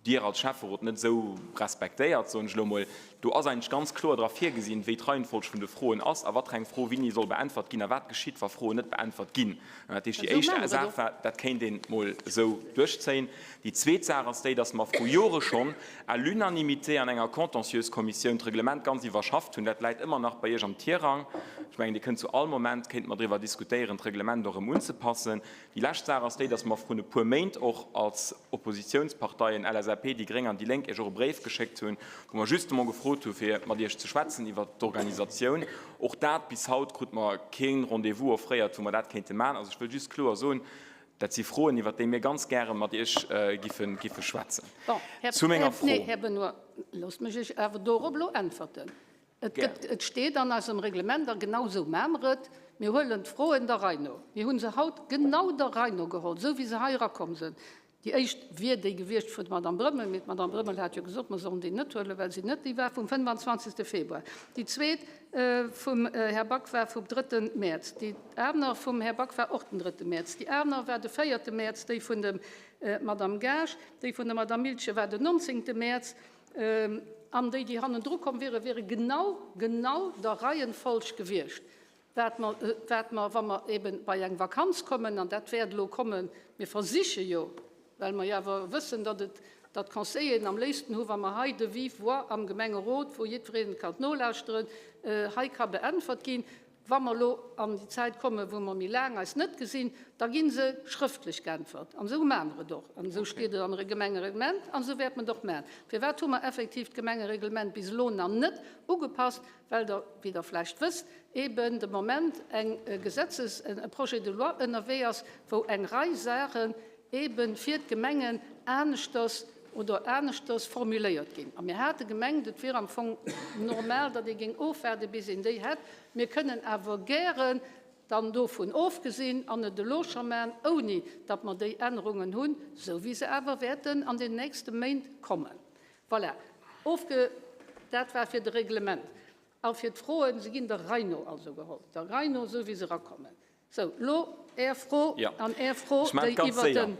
Dir als Schäfferot net esou respektéiert, soen ech elo emol. Do ass eigentlech ganz kloer dra virgesinn, wéi d'Reihenfolg vun de Froen ass a wat fir eng Fro wéini soll beäntwert ginn a wat geschitt, wa Froen net beäntwert ginn. Dat heescht, déi éischt Saach war, dat kéint een emol esou duerchzéien. Déi zweet Saach ass déi, dass mer vru Jore schonn à l'unanimité an enger Contentieuxkommissioun d'Reglement ganz iwwerschafft hunn. Dat läit ëmmer nach bei Iech am Tirang. Ech mengen, Dir kënnt zu all Moment, kéinte mer driwwer diskutéieren, d'Reglement och erëm unzepassen. Déi lescht Saach ass déi, dass mer vrun e puer Méint och als Oppositionsparteien LSAP, déi Gréng an déi Lénk Iech och e Bréif geschéckt hunn, wou mer justement gefrot hu fir mat Iech ze schwätzen iwwert d'Organisatioun. Och dat, bis haut krute mer kee Rendez-vous offréiert, wou mer dat kéinte maachen. Also ech wëll just kloer soen, dat si Froen, iwwert déi mir ganz gäre mat Iech giffe schwätzen. Bon, Här, Zu menger Fro. nee, Här Benoy, loosst mech Iech awer dorop elo äntwerten. Et gëtt, et steet an eisem Reglement, a genau esou maache mer et, mir huelen d'Froen der Rei no. Mir hu se haut genau der Rei no geholl, esou wéi se hei erakomm sinn. Déi éischt wier déi gewiescht vun der Madame Brömmel, mee d'Madame Brömmel hat jo gesot, mer sollen déi net huelen, well si net déi war vum 25. Februar. Déi zweet vum Här Back war vum drëtte Mäerz. Déi aner vum Här Back war och den drëtte Mäerz. Déi aner war de véierte Mäerz, déi vun der Madame Gaasch. Déi vun der Madame Miltgen war den 19. Mäerz. An déi, déi hannendru komm wieren, wiere genau, genau der Reihenfolg gewiescht. Wat mer, wat mer, wa mer eben bei eng Vakanz kommen, an dat wäert elo kommen, mir versiche jo, well mer jo awer wëssen, datt et, datt d'Conseilleren am léifsten hu wa mer hei de vive voix am Gemengerot, wou jiddwereen kann nolauschteren, hei ka beäntwert ginn, Wa mer elo an déi Zäit kommen, wou mer méi laang eis net gesinn, da gi se schrëftlech geäntwert. An esou maache mer et och. An esou steet et am Gemengereglement an esou wäerte mer et och maachen. Firwat hu mer effektiv d'Gemengereglement bis elo nach net ugepasst? Well Der, wéi Der vläicht wësst, eeben de Moment eng Gesetzes-, e Projet de loi ënnerwee ass, wou eng Rei Saachen eebe fir d'Gemengen aneschters. Oder aneschters formuléiert ginn. A mir hate gemengt, et wier am Fong normal, datt ee géing ofwaarden, bis een déi hätt. Mir kënnen awer gären dann dovun ofgesinn an et elo scho maachen, ouni datt mer déi Ännerungen hunn, esou wéi se awer wäerten an den nächste Méint kommen. Voilà. Ofge Dat war fir de Reglement. A fir d'Froen, se ginn der Rei no also geholl, der Rei no, esou wéi se erakommen. Sou, elo Är Fro an Är Fro, déi iwwert den,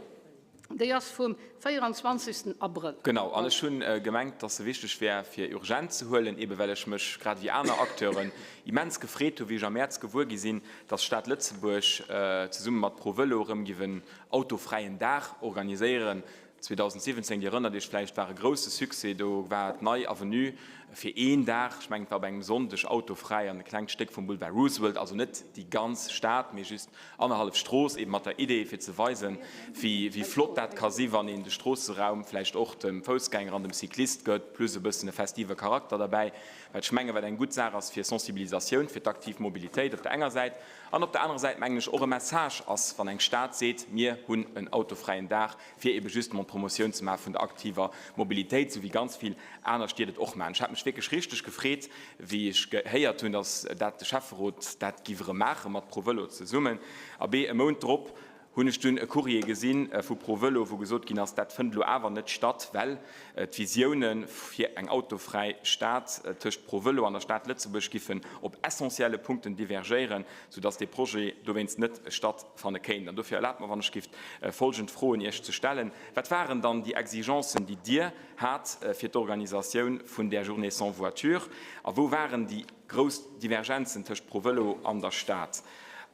déi ass vum 24. Abrëll. Genau, an ech hu gemengt, dass se wichteg wär, fir urgent ze huelen, eebe well ech mech, grad ewéi aner Acteuren, immens gefreet hu wéi ech am Mäerz gewuer gi sinn, dass d'Stad Lëtzebuerg zesumme mat ProVëlo erëm giff en autofräien Dag organiséieren. 2017, Dir erënnert Iech vläicht, war e grousse Succès. Do war d'Nei Avenue fir een Dag, ech mengen et war op engem Sonndeg, autofräi an e klengt Stéck vum Boulevard Roosevelt, also net déi ganz Stad, mee just annerhallef Strooss, eeben mat der Idee fir ze weisen, wéi flott dat ka si wann een de Stroosseraum vläicht och dem Foussgänger an dem Cyclist gëtt, plus e bëssen e festive Charakter derbäi, wat ech mengen, wat eng gutt Saach ass fir Sensibilisatioun fir d'aktiv Mobilitéit op der enger Säit an op der anerer Säit, mengen ech, och e Message ass, wann eng Stad seet, mir hunn en autofräien Dag, fir ebe justement d'Promotioun ze maache vun der aktiver Mobilitéit, esou wéi ganz vill aner Stied et och maachen. Ech hat mech wierklech richteg gefreet, wéi ech gehéiert hunn, datt dat de Schäfferot dat giff erëm maache mat ProVëlo zesummen. Abee, e Mount drop hunn ech dunn e Courrier gesi vu ProVëlo, wou gesot ginn ass, dat fënnt elo awer net statt, well d'Visioune fir eng autofräi Stad tëscht ProVëlo an der Stad Lëtzebuerg giffen op essentielle Punkten divergéieren, soudass dee Projet dowéinst net stattfanne kéint. An dofir erlaabt mer, wann ech gift, folgend Froen Iech ze stellen, Wat waren dann déi Exigencen, déi Dir hat fir d'Organisatioun vun där Journée sans voiture? A wou waren déi grouss Divergenzen tëscht ProVëlo an der Stad?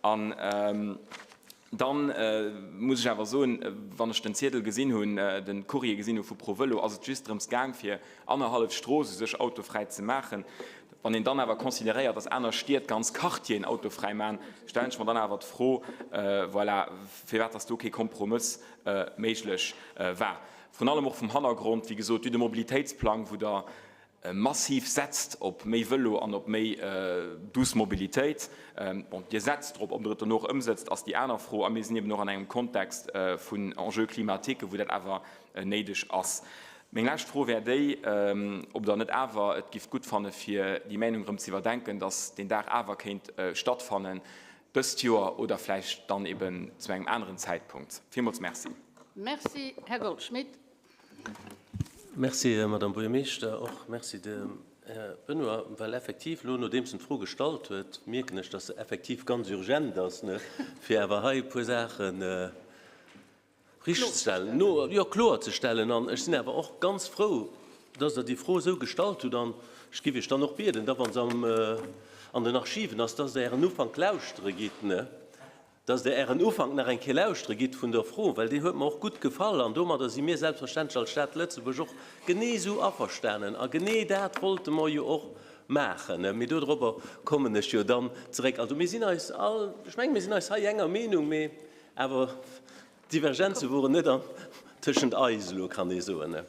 An dann muss ech awer soen, wann ech den Ziedel gesinn hunn, de Courrier gesinn hu vu ProVëlo, ass et just drëms gaang, fir annerhallef Strooss u sech autofräi ze maachen. Wann een dann awer consideréiert, dass aner Stied ganz Quartieren autofräi maachen, stellen ech mer dann awer d'Fro, voilà, firwat dass do kee Kompromëss méiglech war. Vrun allem och vum Hannergrond, wéi gesot, du de Mobilitéitsplang, wou Der massiv setzt op méi Vëlo an op méi douce Mobilitéit. Bon, Dir setzt drop, ob Der et dono och ëmsëtzt, ass déi aner Fro. A mir sinn eben och an engem Kontext vun Enjeux climatiques, wou dat awer néideg ass. Meng lescht Fro wär déi, ob Der net awer et gifft gutt fanne fir déi Meinung erëm ze iwwerdenken, dass deen Dag awer kéint stattfannen, dëst Joer oder vläicht dann eben zu engem aneren Zäitpunkt. Villmools Merci. Merci, Här Goldschmidt. Merci, Madame Buergermeeschter. Och Merci dem Här Benoy, well effektiv elo, nodeems en d'Fro gestallt huet, mierken ech, dass se effektiv ganz urgent ass, fir awer hei e puer Saachen Richtzestellen, no, jo, kloerzestellen. An ech sinn awer och ganz frou, dass Der déi Fro esou gestallt hutt. An ech géif Iech dann och bieden, da wa se am, an den Archiven ass, dass Der Ären Ufank lauschtere gitt, ne, dass Der Ären Ufank nach eng Kéier lauschtere gitt vun der Fro, well déi huet mer och gutt gefall. An domadder si mir selbstverständlech als Stad Lëtzebuerg och genee esou averstanen. A genee dat wollte mer jo och maachen, ne. Mee dodropper kommen ech jo dann zeréck. Also mir sinn eis all, ech mengen, mir sinn eis hei enger Meenung, mee Awer d'Divergenze woren net an tëschent eis elo, kann ee soen.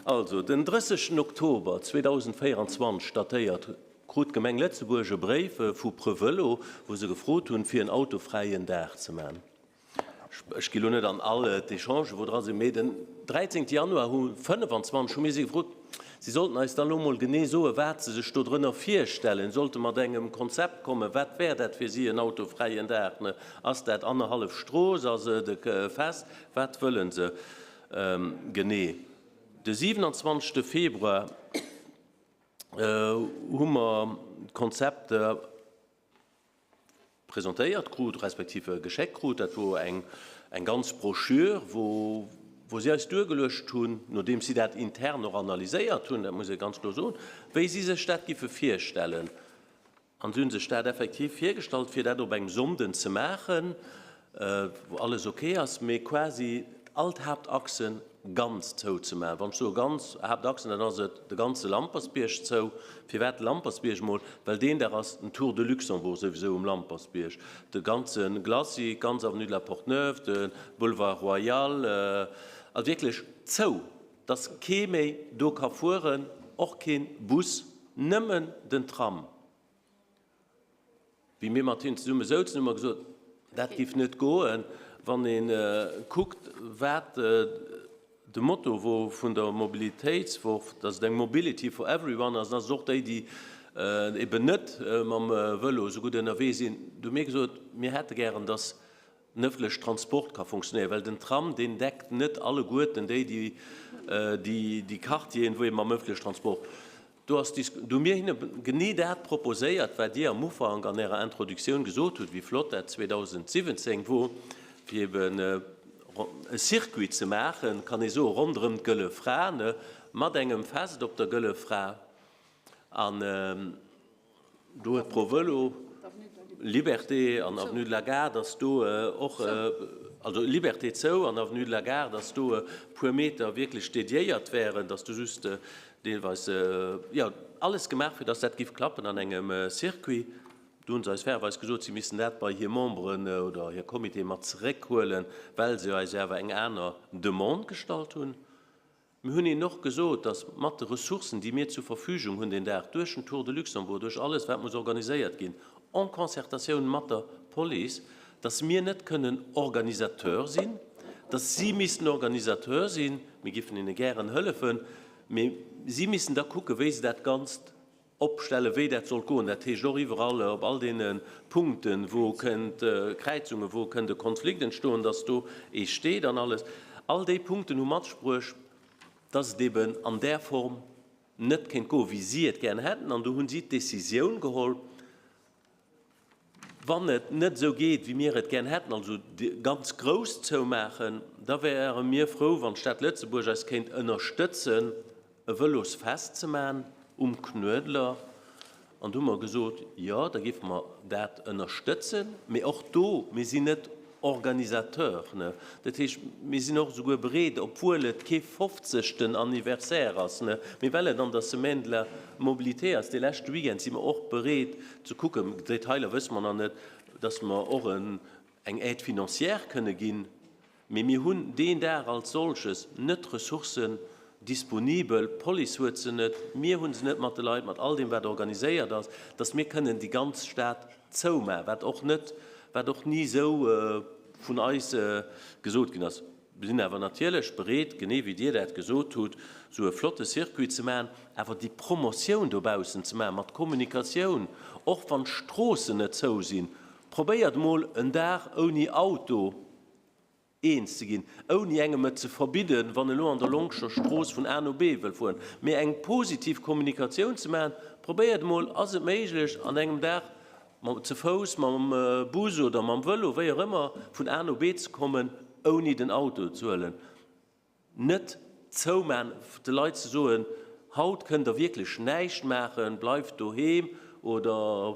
Also, den 30 Oktober 2024 datéiert, krut d'Gemeng Lëtzebuerg e Bréif vu Prevelo, wou se gefrot hunn, fir en autofräien Dag ze man. Ech gi lo net an all d'Echangen, wou dra sinn, mee den 13 Januar hu 25 hu mir si gefrot, Si sollten eis dann elo mol genee soen, wat se sech dodrënner virstellen, sollte mat engem Konzept kommen, wat wär dat fir si, en autofräien Dag? Ass dat annerhallef Strooss, ass et e Fest, wat wëlle se genee? De 27. Februar hu mer d'Konzept presentéiert krut, respektiv geschéckt krut. Dat wor eng eng ganz Broschür, wou wou si eis duergeluecht hunn, nodeems si dat intern och analyséiert hunn, dat muss ee ganz kloer soen, wéi si sech dat giffe virstellen. An si hu sech dat effektiv virgestallt, fir dat op engem Sonnden ze maachen, wou alles ok ass, mee quasi all d'Haaptachsen ganz zou ze maachen. Wann ech soe ganz Haaptachsen, dann ass et de ganze Lampersbierg zou. Firwat de Lampersbierg emol? Well deen Dag ass den Tour de Luxembourg souwisou um Lampersbierg. De ganze Glacis, d'ganz Avenue de la Porte-Neuve, de Boulevard Royal, also wierklech zou, dass kee méi do ka fueren, och kee Bus, nëmmen den Tram. Wéi mir mat hinnen zesumme souzen, hu mer gesot, dat géif net goen, wann ee kuckt, wat. De Motto wor vun der Mobilitéitswoch, dass et eng Mobility for everyone ass, an dass et och déi, déi eben net mam Vëlo esou gutt ënnerwee sinn. Du hu mir gesot, mir hätte gären, dass den ëffentleche Transport ka funktionéieren, well den Tram, deen deckt net alleguerten déi, déi, déi Quartieren, wou ee mam ëffentlechen Transport. Do ass d'Dis-, do hu mir hinne genee dat proposéiert, wat Dir am Ufank an Ärer Introductioun gesot hutt, wéi flott dat 2017 wor, fir eben e Circuit ze maachen, kann ee soen, ronderëm d'Gëlle Fra, ne, mat engem Fest op der Gëlle Fra. An do huet ProVelo, Liberté an Avenue de la Gare, dass do och, also Liberté zou an Avenue de la Gare, dass do e puer Meter wierklech dédiéiert wären, dass do just deelweis, jo, alles gemaach fir dass dat giff klappen an engem Circuit. Do hu se eis fairerweis gesot, si missten dat bei hir Memberen oder hir Comitéë mat zeréckhuelen, well se eis awer eng aner Demande gestallt hunn. Mir hunn hinnen och gesot, dass mat de Ressourcen, déi mir zur Verfügung hunn deen Dag, duerch den Tour de Luxembourg, duerch alles, wat muss organiséiert ginn, en Concertatioun mat der Police, dass mir net kënnen Organisateur sinn, dass si missten Organisateur sinn. Mir giffen hinne gären hëllefen, mee si missten da kucken, wéi se dat Ganzt opstellen, wéi dat sollt goen. Dat heescht och iwwerall op all deene Punkten, wou kënnt Kräizungen, wou kënnt e Konflikt entstoen, dass do ee steet an alles. All déi Punkten hu mat sech bruecht, dass et eben an där Form net kéint goen, wéi si et gären hätten. An do hu si d'Décisioun geholl, Wann et net esou geet, wéi mir et gären hätten, also ganz grouss zoumaachen, da wäre mir frou, wann d'Stad Lëtzebuerg eis kéint ënnerstëtzen, e Vëlosfest ze maachen um Knuedler. An du hu mer gesot, jo, da géife mer dat ënnerstëtzen. Mee och do, mir sinn net Organisateur, ne? Dat heescht, mir sinn och esouguer bereet, obwuel et kee fofzegten Anniversaire ass, ne, mee well et an der Semaine de la Mobilité ass, dee leschte Weekend, si mer och bereet ze kucken, Detailer wësse mer nach net, dass mer och en, eng Aide financière kënne ginn. Mee mir hunn deen Dag als solches net d'Ressourcen disponibel, d'Police huet se net, mir hu se net mat de Leit, mat all deem wat organiséiert ass, dass mir kënnen déi ganz Stad zoumaachen, wat och net, wat och ni esou vun eis gesot ginn ass. Mir sinn awer natierlech bereet, genee wéi Dir dat gesot hutt, esou e flotte Circuit ze maachen, awer déi Promotioun dobaussen ze maachen, mat Kommunikatioun, och wann d'Stroossen net zou sinn. Probéiert emol en Dag ouni Auto eens ze ginn, ouni engem et ze verbidden, wann e lo an der Longscher Strooss vun A no B wëll fueren, mee eng positiv Kommunikatioun ze maachen. Probéiert emol, ass et méiglech an engem Dag ze Fouss, mam Bus oder mam Vëlo, wéi och ëmmer, vun A no B ze kommen, ouni den Auto ze huelen. Net zoumaan, de Leit ze soen, haut kënnt der wierklech näischt maachen, bleift doheem oder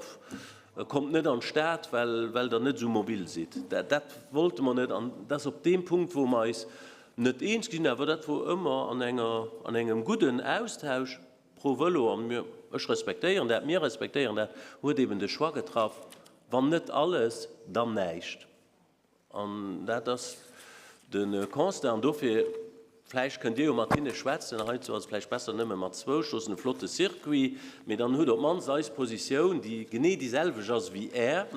kommt net an d'Stad, well well der net esou mobil sidd. Dat wollte mer net an dat ass op deem Punkt, wou mer eis net eens ginn, awer dat wor ëmmer an enger, an engem gudden Austausch pro Vëlo an mir, ech respektéieren dat, mir respektéieren dat, huet eben de Choix getraff, wann net alles, dann näischt. An dat ass de Constat. An dofir, vläicht kënnt Dir jo mat hinne schwätzen, heizou ass et vläicht besser nëmme mat zwou Stroossen, e flotte Circuit, mee dann hutt Der op d'mannst eis Positioun, déi genee déi selwecht ass wéi Är,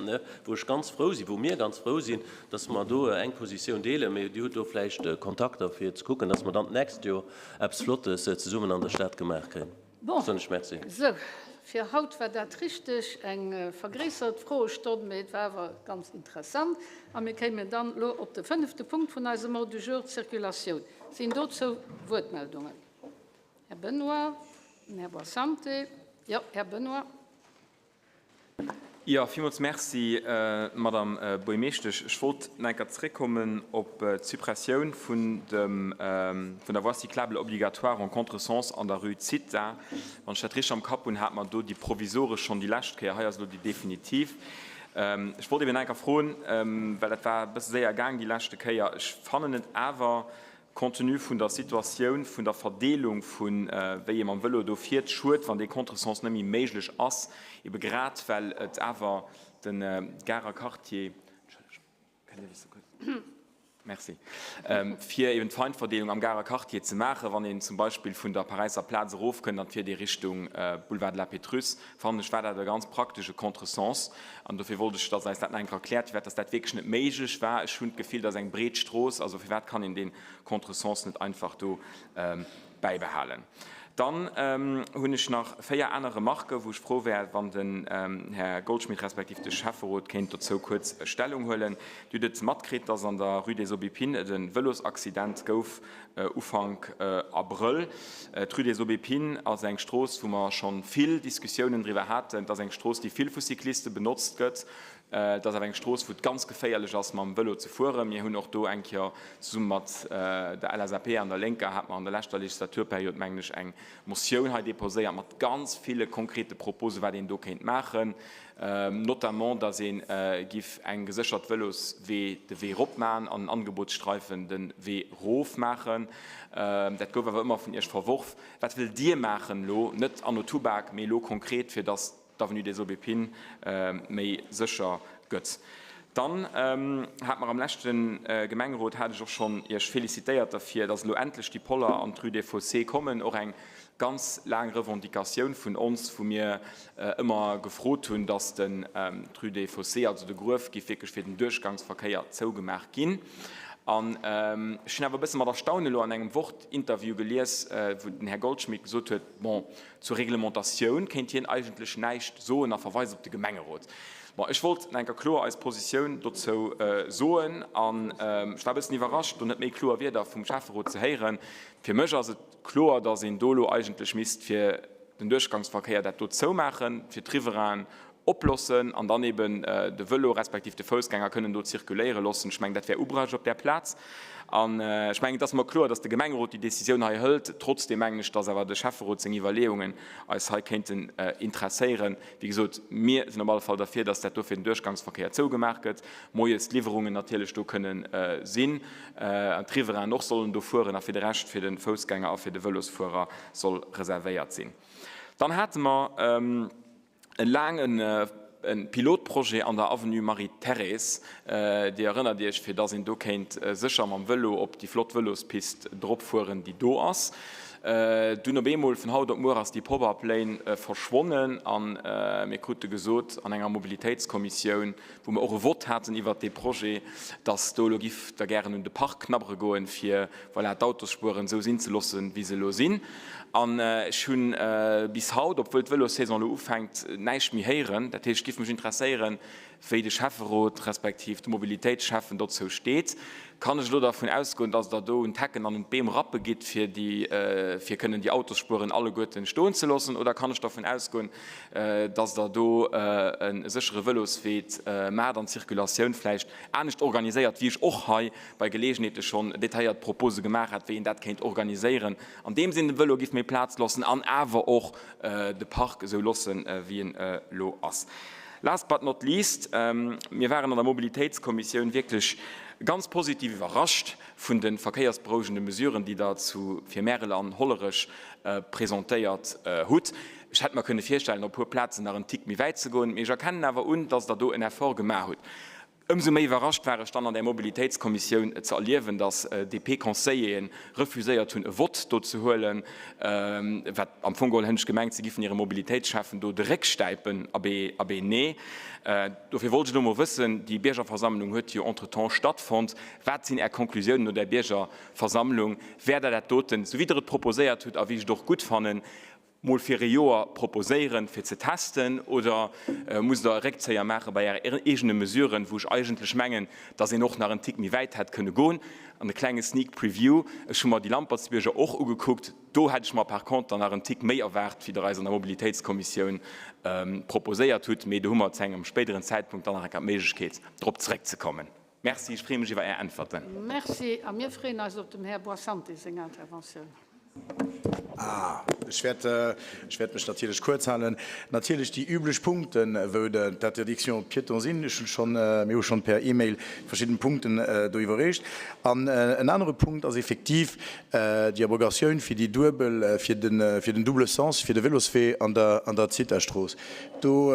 wou ech ganz frou sinn, wou mir ganz frou sinn, dass mer do eng Positioun deelen. Mee Dir hutt do vläicht Kontakter, fir ze kucken, dass mer dann d'nächst Joer eppes Flottes zesummen an der Stad gemaach kréien. Bon, Besonnesch Merci. sou, fir haut war dat richteg eng vergréissert Froestonn, mee et war awer ganz interessant. A mir kéimen dann elo op de fënnefte Punkt vun eisem Ordre du jour, d'Circulatioun. Sinn dozou Wuertmeldungen? Här Benoy, Här Boissante. Jo, Här Benoy. Jo, villmools Merci, Madame Buergermeeschtesch. Ech wollt nach eng Kéier zréckkommen op d'Suppressioun vun dem, vun der Voie cyclable obligatoire en contresens an der Rue Zitha. Wann ech dat richteg am Kapp hunn, hate mer do déi provisoresch schonn déi lescht Kéier. Hei ass elo déi definitiv. Ech wollt eben nach eng Kéier froen, well dat war e bësse séier gaang déi leschte Kéier, ech fannen et awer Compte tenu vun der Situatioun vun der Verdeelung vu wéi ee mam Vëlo do fiert, schued, wann dee Contresens net méi méiglech ass, ebe grad well et awer de Garer Quartier, Entschëllegt, kënnt Dir e bësse kuerz. Merci. Fir eben d'Feinverdeelung am Garer Quartier ze maachen, wann een zum Beispill vun der Paräisser Plaz erofkënnt an et fiert ee Richtung Boulevard de la Pétrusse, fannen ech, war dat e ganz praktesche Contresens. An dofir wollt ech, dass eis dat nach eng Kéier erkläert, firwat dass dat wierklech net méiglech war. Ech hunn d'Gefill, dat ass eng breet Strooss, also firwat kann een dee Contresens net einfach do bäibehalen. Dann hunn ech nach 4 aner Remarken, wou ech frou wär, wann den Här Goldschmidt respektiv de Schäfferot kéint dozou kuerz Stellung huelen. Dir hutt et matkritt, dass an der Rue des Aubépines et e Vëlosaccident gouf Ufank Abrëll. D'Rue des Aubépines ass eng Strooss, wou mer scho vill Diskussiounen driwwer haten. Et ass eng Strooss, déi vill vu Cycliste benotzt gëtt. Et ass awer eng Strooss, wou et ganz geféierlech ass, mam Vëlo ze fueren. Mir hunn och do eng Kéier zesumme mat der LSAP an der Lénker, hate mer an der leschter Legislaturperiod, mengen ech, eng Motioun hei deposéiert mat ganz ville konkrete Proposen, wat een do kéint maachen, notamment, dass ee giff eng geséchert Vëloswee de Wee erop maachen an en Angebotsstreifen de Wee erof maachen. Dat gouf awer ëmmer vun Iech verworf. Wat wëllt Dir maachen elo, net anno Tubak, mee elo konkret, fir dass d'Avenue des Aubépines méi sécher gëtt. Dann hat mer am leschte Gemengerot, hat ech och schonn Iech félicitéiert derfir, dass elo endlech déi Poller an d'Rue des Fossés kommen, och eng ganz laang Revendicatioun vun ons, wou mir ëmmer gefrot hunn, dass den d'Rue des Fossés, also de Gruef, géif wierklech fir den Duerchgangsverkéier zougemaach ginn. An ech hunn awer e bësse mat Erstaune elo an engem Wort-Interview gelies, wou den Här Goldschmidt gesot huet, bon, Zur Reglementatioun kéint hien eigentlech näischt soen a verweist op de Gemengerot. Bon, ech wollt nach eng Kéier kloer eis Positioun dozou soen an ech war e bëssen iwwerrascht, do net méi kloer Wierder vum Schäfferot ze héieren. Fir mech ass et kloer, datt een do elo eigentlech misst fir den Duerchgangsverkéier dat do zoumaachen, fir d'Riverainen oplossen an dann eben de Vëlo respektiv de Foussgänger kënnen do zirkuléiere loossen. Ech mengen, dat wär ubrecht op där Plaz. An ech mengen, et ass mer kloer, dass de Gemengerot déi Décisioun hei hëlt. Trotzdeem mengen ech, dass awer de Schäfferot seng Iwwerleeungen eis hei kéinten interesséieren. Wéi gesot, mir sinn op alle Fall derfir, dass dat do fir den Duerchgangsverkéier zougemaach gëtt, moies d'Liwwerungen natierlech do kënnen sinn an d'Riverainen och sollen do fueren a fir de Rescht fir de Foussgänger a fir de Vëlosfuerer soll reservéiert sinn. Dann hate mer. E laange Pilotprojet an der Avenue Marie-Thérèse, Dir erënnert Iech, fir dass een do kéint sécher mam Vëlo op déi flott Vëlospist dropfueren, déi do ass. Dunn op eemol, vun haut op muer, ass déi Pop-up-Lane verschwonnen a mir krute gesot an enger Mobilitéitskommissioun, wou mer och e Vott haten iwwert dee Projet, dass do elo giff Der gären un de Park knabbere goen, fir, voilà, d'Autospueren esou sinn ze loossen, wéi se elo sinn. An ech hu bis haut, obwuel d'Vëlossaison elo ufänkt, näischt méi héieren. Dat heescht, et giff mech interesséieren, wéi de Schäfferot respektiv de Mobilitéitsschäffen dozou steet. Kann ech elo dervun ausgoen, dass Der do un d'Hecken an un d'Beem rappe gitt, fir déi, fir kënnen déi Autosspueren alleguerten stoen ze loossen? Oder kann ech dervun ausgoen, dass Der do e séchere Vëloswee maacht an d'Circulatioun vläicht anescht organiséiert, wéi ech och hei bei Geleegenheete schonn detailléiert Propose gemaach hat, wéi een dat kéint organiséieren, andeems een dem Vëlo giff méi Plaz loossen an awer och de Park esou loossen, wéi en elo ass. Last but not least, mir waren an der Mobilitéitskommissioun wierklech ganz positiv iwwerrascht vun de verkéiersberouegende Mesuren, déi Der zu fir Märel an Hollerech presentéiert hutt. Ech hätt mer kënne virstellen, op e puer Plazen nach en Tick méi wäit ze goen, mee ech erkennen awer un, dass Der do en Effort gemaach hutt. Ëmsou méi iwwerrascht war ech dann an där Mobilitéitskommissioun ze erliewen, dass DP-Conseilleren refuséiert hunn, e Vott do ze huelen, wat am Fong geholl, hunn ech gemengt, se giffen hire Mobilitéitsschäffen do de Réck stäipen. Abee, abee, nee. Dofir wollt ech elo mol wëssen, déi Biergerversammlung huet jo entretemps stattfonnt, wat sinn Är Konklusiounen no där Biergerversammlung? Wäert Der dat doten, esou wéi Der et proposéiert hutt a wéi ech et och gutt fannen, mol fir e Joer proposéieren, fir ze testen, oder musst Der e Réckzéier maache bei Äre eegene Mesuren, wou ech eigentlech mengen, dass een och nach en Tick méi wäit hätt kënne goen? An e klenge Sneak Preview, Ech hu mer déi Lampertsbierger och ugekuckt, do hätt ech mer par contre dann nach en Tick méi erwaart, wéi Der eis an der Mobilitéitskommissioun proposéiert hutt. Mee do hu mer zu engem spéideren Zäitpunkt dann nach eng Kéier d'Méiglechkeet, drop zeréckzekommen. Merci, ech freeë mech iwwer Är Äntwerten. Merci. A mir freeën eis op dem Här Boissanti seng Interventioun. Ah, ech wäert, ech wäert mech natierlech kuerz halen. Natierlech déi üblech Punkten, wou d'Interdiction piéton sinn. Ech hunn schonn, mir hu schonn per E-Mail verschidden Punkten do iwwerreecht. An en anere Punkt ass effektiv déi Abrogatioun fir déi duebel, fir den, fir den double sens, fir de Véloswee an der, an der Zithastrooss. Do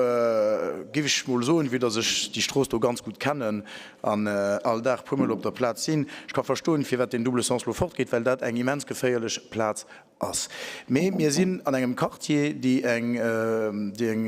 géif ech mol soen, vue dass ech déi Strooss do ganz gutt kennen an all Dag puermol op der Plaz sinn, ech ka verstoen, firwat deen double sens lo fortgeet, well dat eng immens geféierlech Plaz ass. Mee mir sinn an engem Quartier, déi eng, déi eng,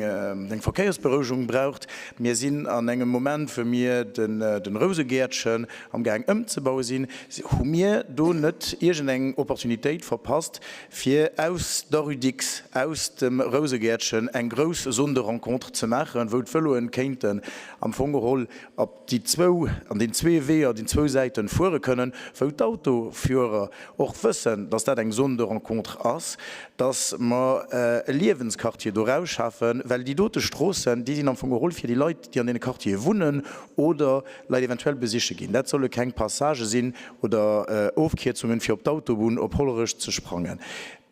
eng Verkéiersberouegung braucht. Mir sinn an engem Moment, wou mir den, den Rousegäertchen amgaang ëmzebaue sinn. Hu mir do net iergendeng Opportunitéit verpasst, fir aus der Rue Dicks, aus dem Rousegäertchen eng grouss Zone de rencontre ze maachen, wou d'Vëloen kéinten am Fong geholl op déi zwou, an den zwee Weeër, den zwou Säiten fuere kënnen, wou d'Autofuerer och wëssen, dass dat eng Zone de rencontre ass, dass mer e Liewensquartier doraus schafen, well déi dote Stroossen, déi sinn am Fong geholl fir déi Leit, déi an deene Quartiere wunnen oder Leit eventuell besiche ginn. Dat solle keng Passagë sinn oder Ofkierzungen, fir op d'Autobunn op Hollerech ze sprangen.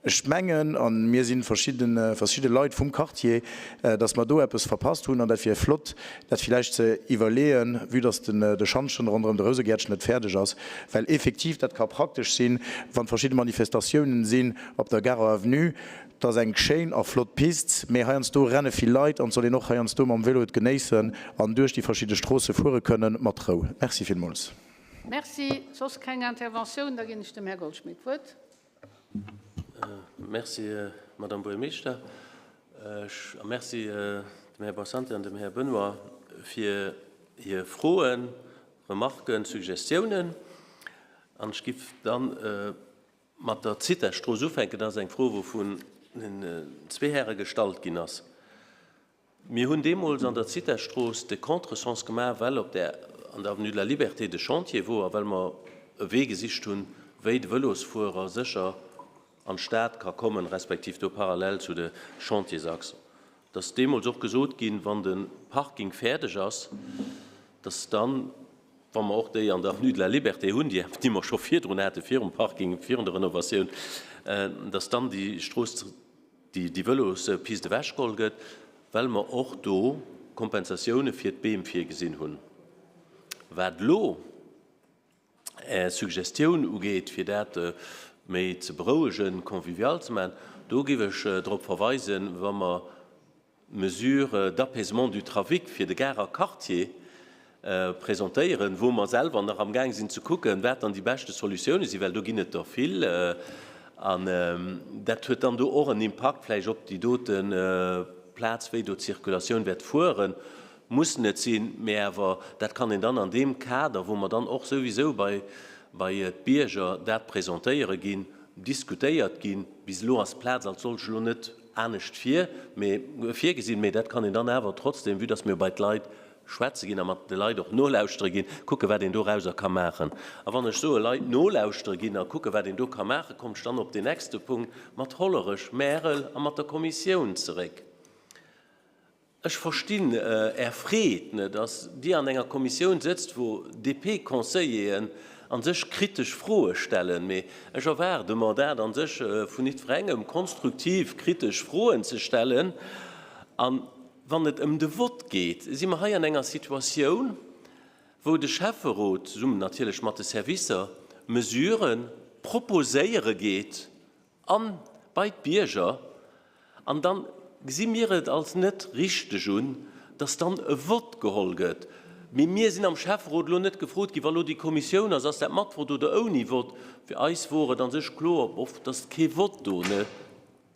Ech mengen, a mir si verschidde verschidde Leit vum Quartier, datt mer do eppes verpasst hunn an dat wier flott, dat villäicht ze iwwerleeën, vue datt de Schantjen ronderëm de Rousegäertchen net fäerdeg ass, well effektiv dat ka praktesch sinn, wann verschidde Manifestatiounen sinn op der Garer Avenue. Et ass eng schéin a flott Pist, mee heiansdo renne vill Leit an et soll een och heiansdo mam Vélo et genéissen an duerch déi verschidde Stroosse fuere kënnen mat Rou. Merci villmools. Merci. Soss keng Interventioun? Da ginn ech dem Här Goldschmidt d'Wuert. Merci, Madame Buergermeeschter. A merci dem Här Barsanti an dem Här Benoy fir hir Froen, Remarken, Suggestiounen. An ech giff dann mat der Zithastrooss ufänken. Dat ass eng Fro, wou vun den zwee Häre gestallt ginn ass. Mir hunn deemools an der Zithastrooss de Contresens gemaach, well op där, an der Avenue de la Liberté de Chantier wor a well mer e Wee gesicht hunn, wéi de Vëlosfuerer sécher an d'Stad ka kommen, respektiv do parallel zu de Chantiersachsen. Et ass deemools och gesot ginn, wann de Parking fäerdeg ass, dass dann, wa mer och déi an der Avenue de la Liberté hunn, déi, déi mer scho virdrun haten, virum Parking, virun der Renovatioun, dass dann déi Strooss, déi Vëlospist ewechgeholl gëtt, well mer och do Kompensatioune fir d'Beem virgesinn hunn. Wat elo Är Suggestioun ugeet, fir dat méi ze berouegen, convivial ze maachen, do géif ech drop verweisen, wa mer Mesures d'apaisement du trafic fir de Garer Quartier presentéieren, wou mer selwer nach amgaang sinn ze kucken, wat dann déi beschte Solutioune sinn, well do ginn et der vill. An dat huet dann do och en Impakt vläicht op déi dote Plaz, wéi do d'Circulatioun wäert fueren. Muss net sinn, mä awer dat kann een dann an deem Kader, wou mer dann och souwisou bei bei d'Bierger dat presentéiere ginn, diskutéiert ginn. Bis elo ass d'Plaz als solch elo net anescht vir, mee virgesinn, mee dat kann een dann awer trotzdem, vue dass mir bei d'Leit schwätze ginn a mat de Leit och nolauschtere ginn, kucke wat een dorauser ka maachen. A wann ech soe Leit nolauschtere ginn a kucke wat een do ka maachen, kommt ech dann op deen nächste Punkt mat Hollerech, Märel a mat der Kommissioun zeréck. Ech verstinn Är Freed net, dass Dir an enger Kommissioun sëtzt, wou DP-Conseilleren a sech kritesch Froe stellen. Mee ech erwaarde mer dat a sech vun jiddwerengem, konstruktiv kritesch Froen ze stellen. A wann et ëm de Vott geet, si mer hei an enger Situatioun, wou de Schäfferot, zesummen natierlech mat de Servicer, Mesurë proposéiere geet, An bei d'Bierger. An dann gesi mir et als net richteg un, dass dann e Vott geholl gëtt. Mee mir sinn am Schäfferot elo net gefrot ginn, wa lo déi Kommissioun ass, ass dat mat Vott oder ouni Vott. Fir eis wor et a sech kloer, bof, dass kee Vott do, ne?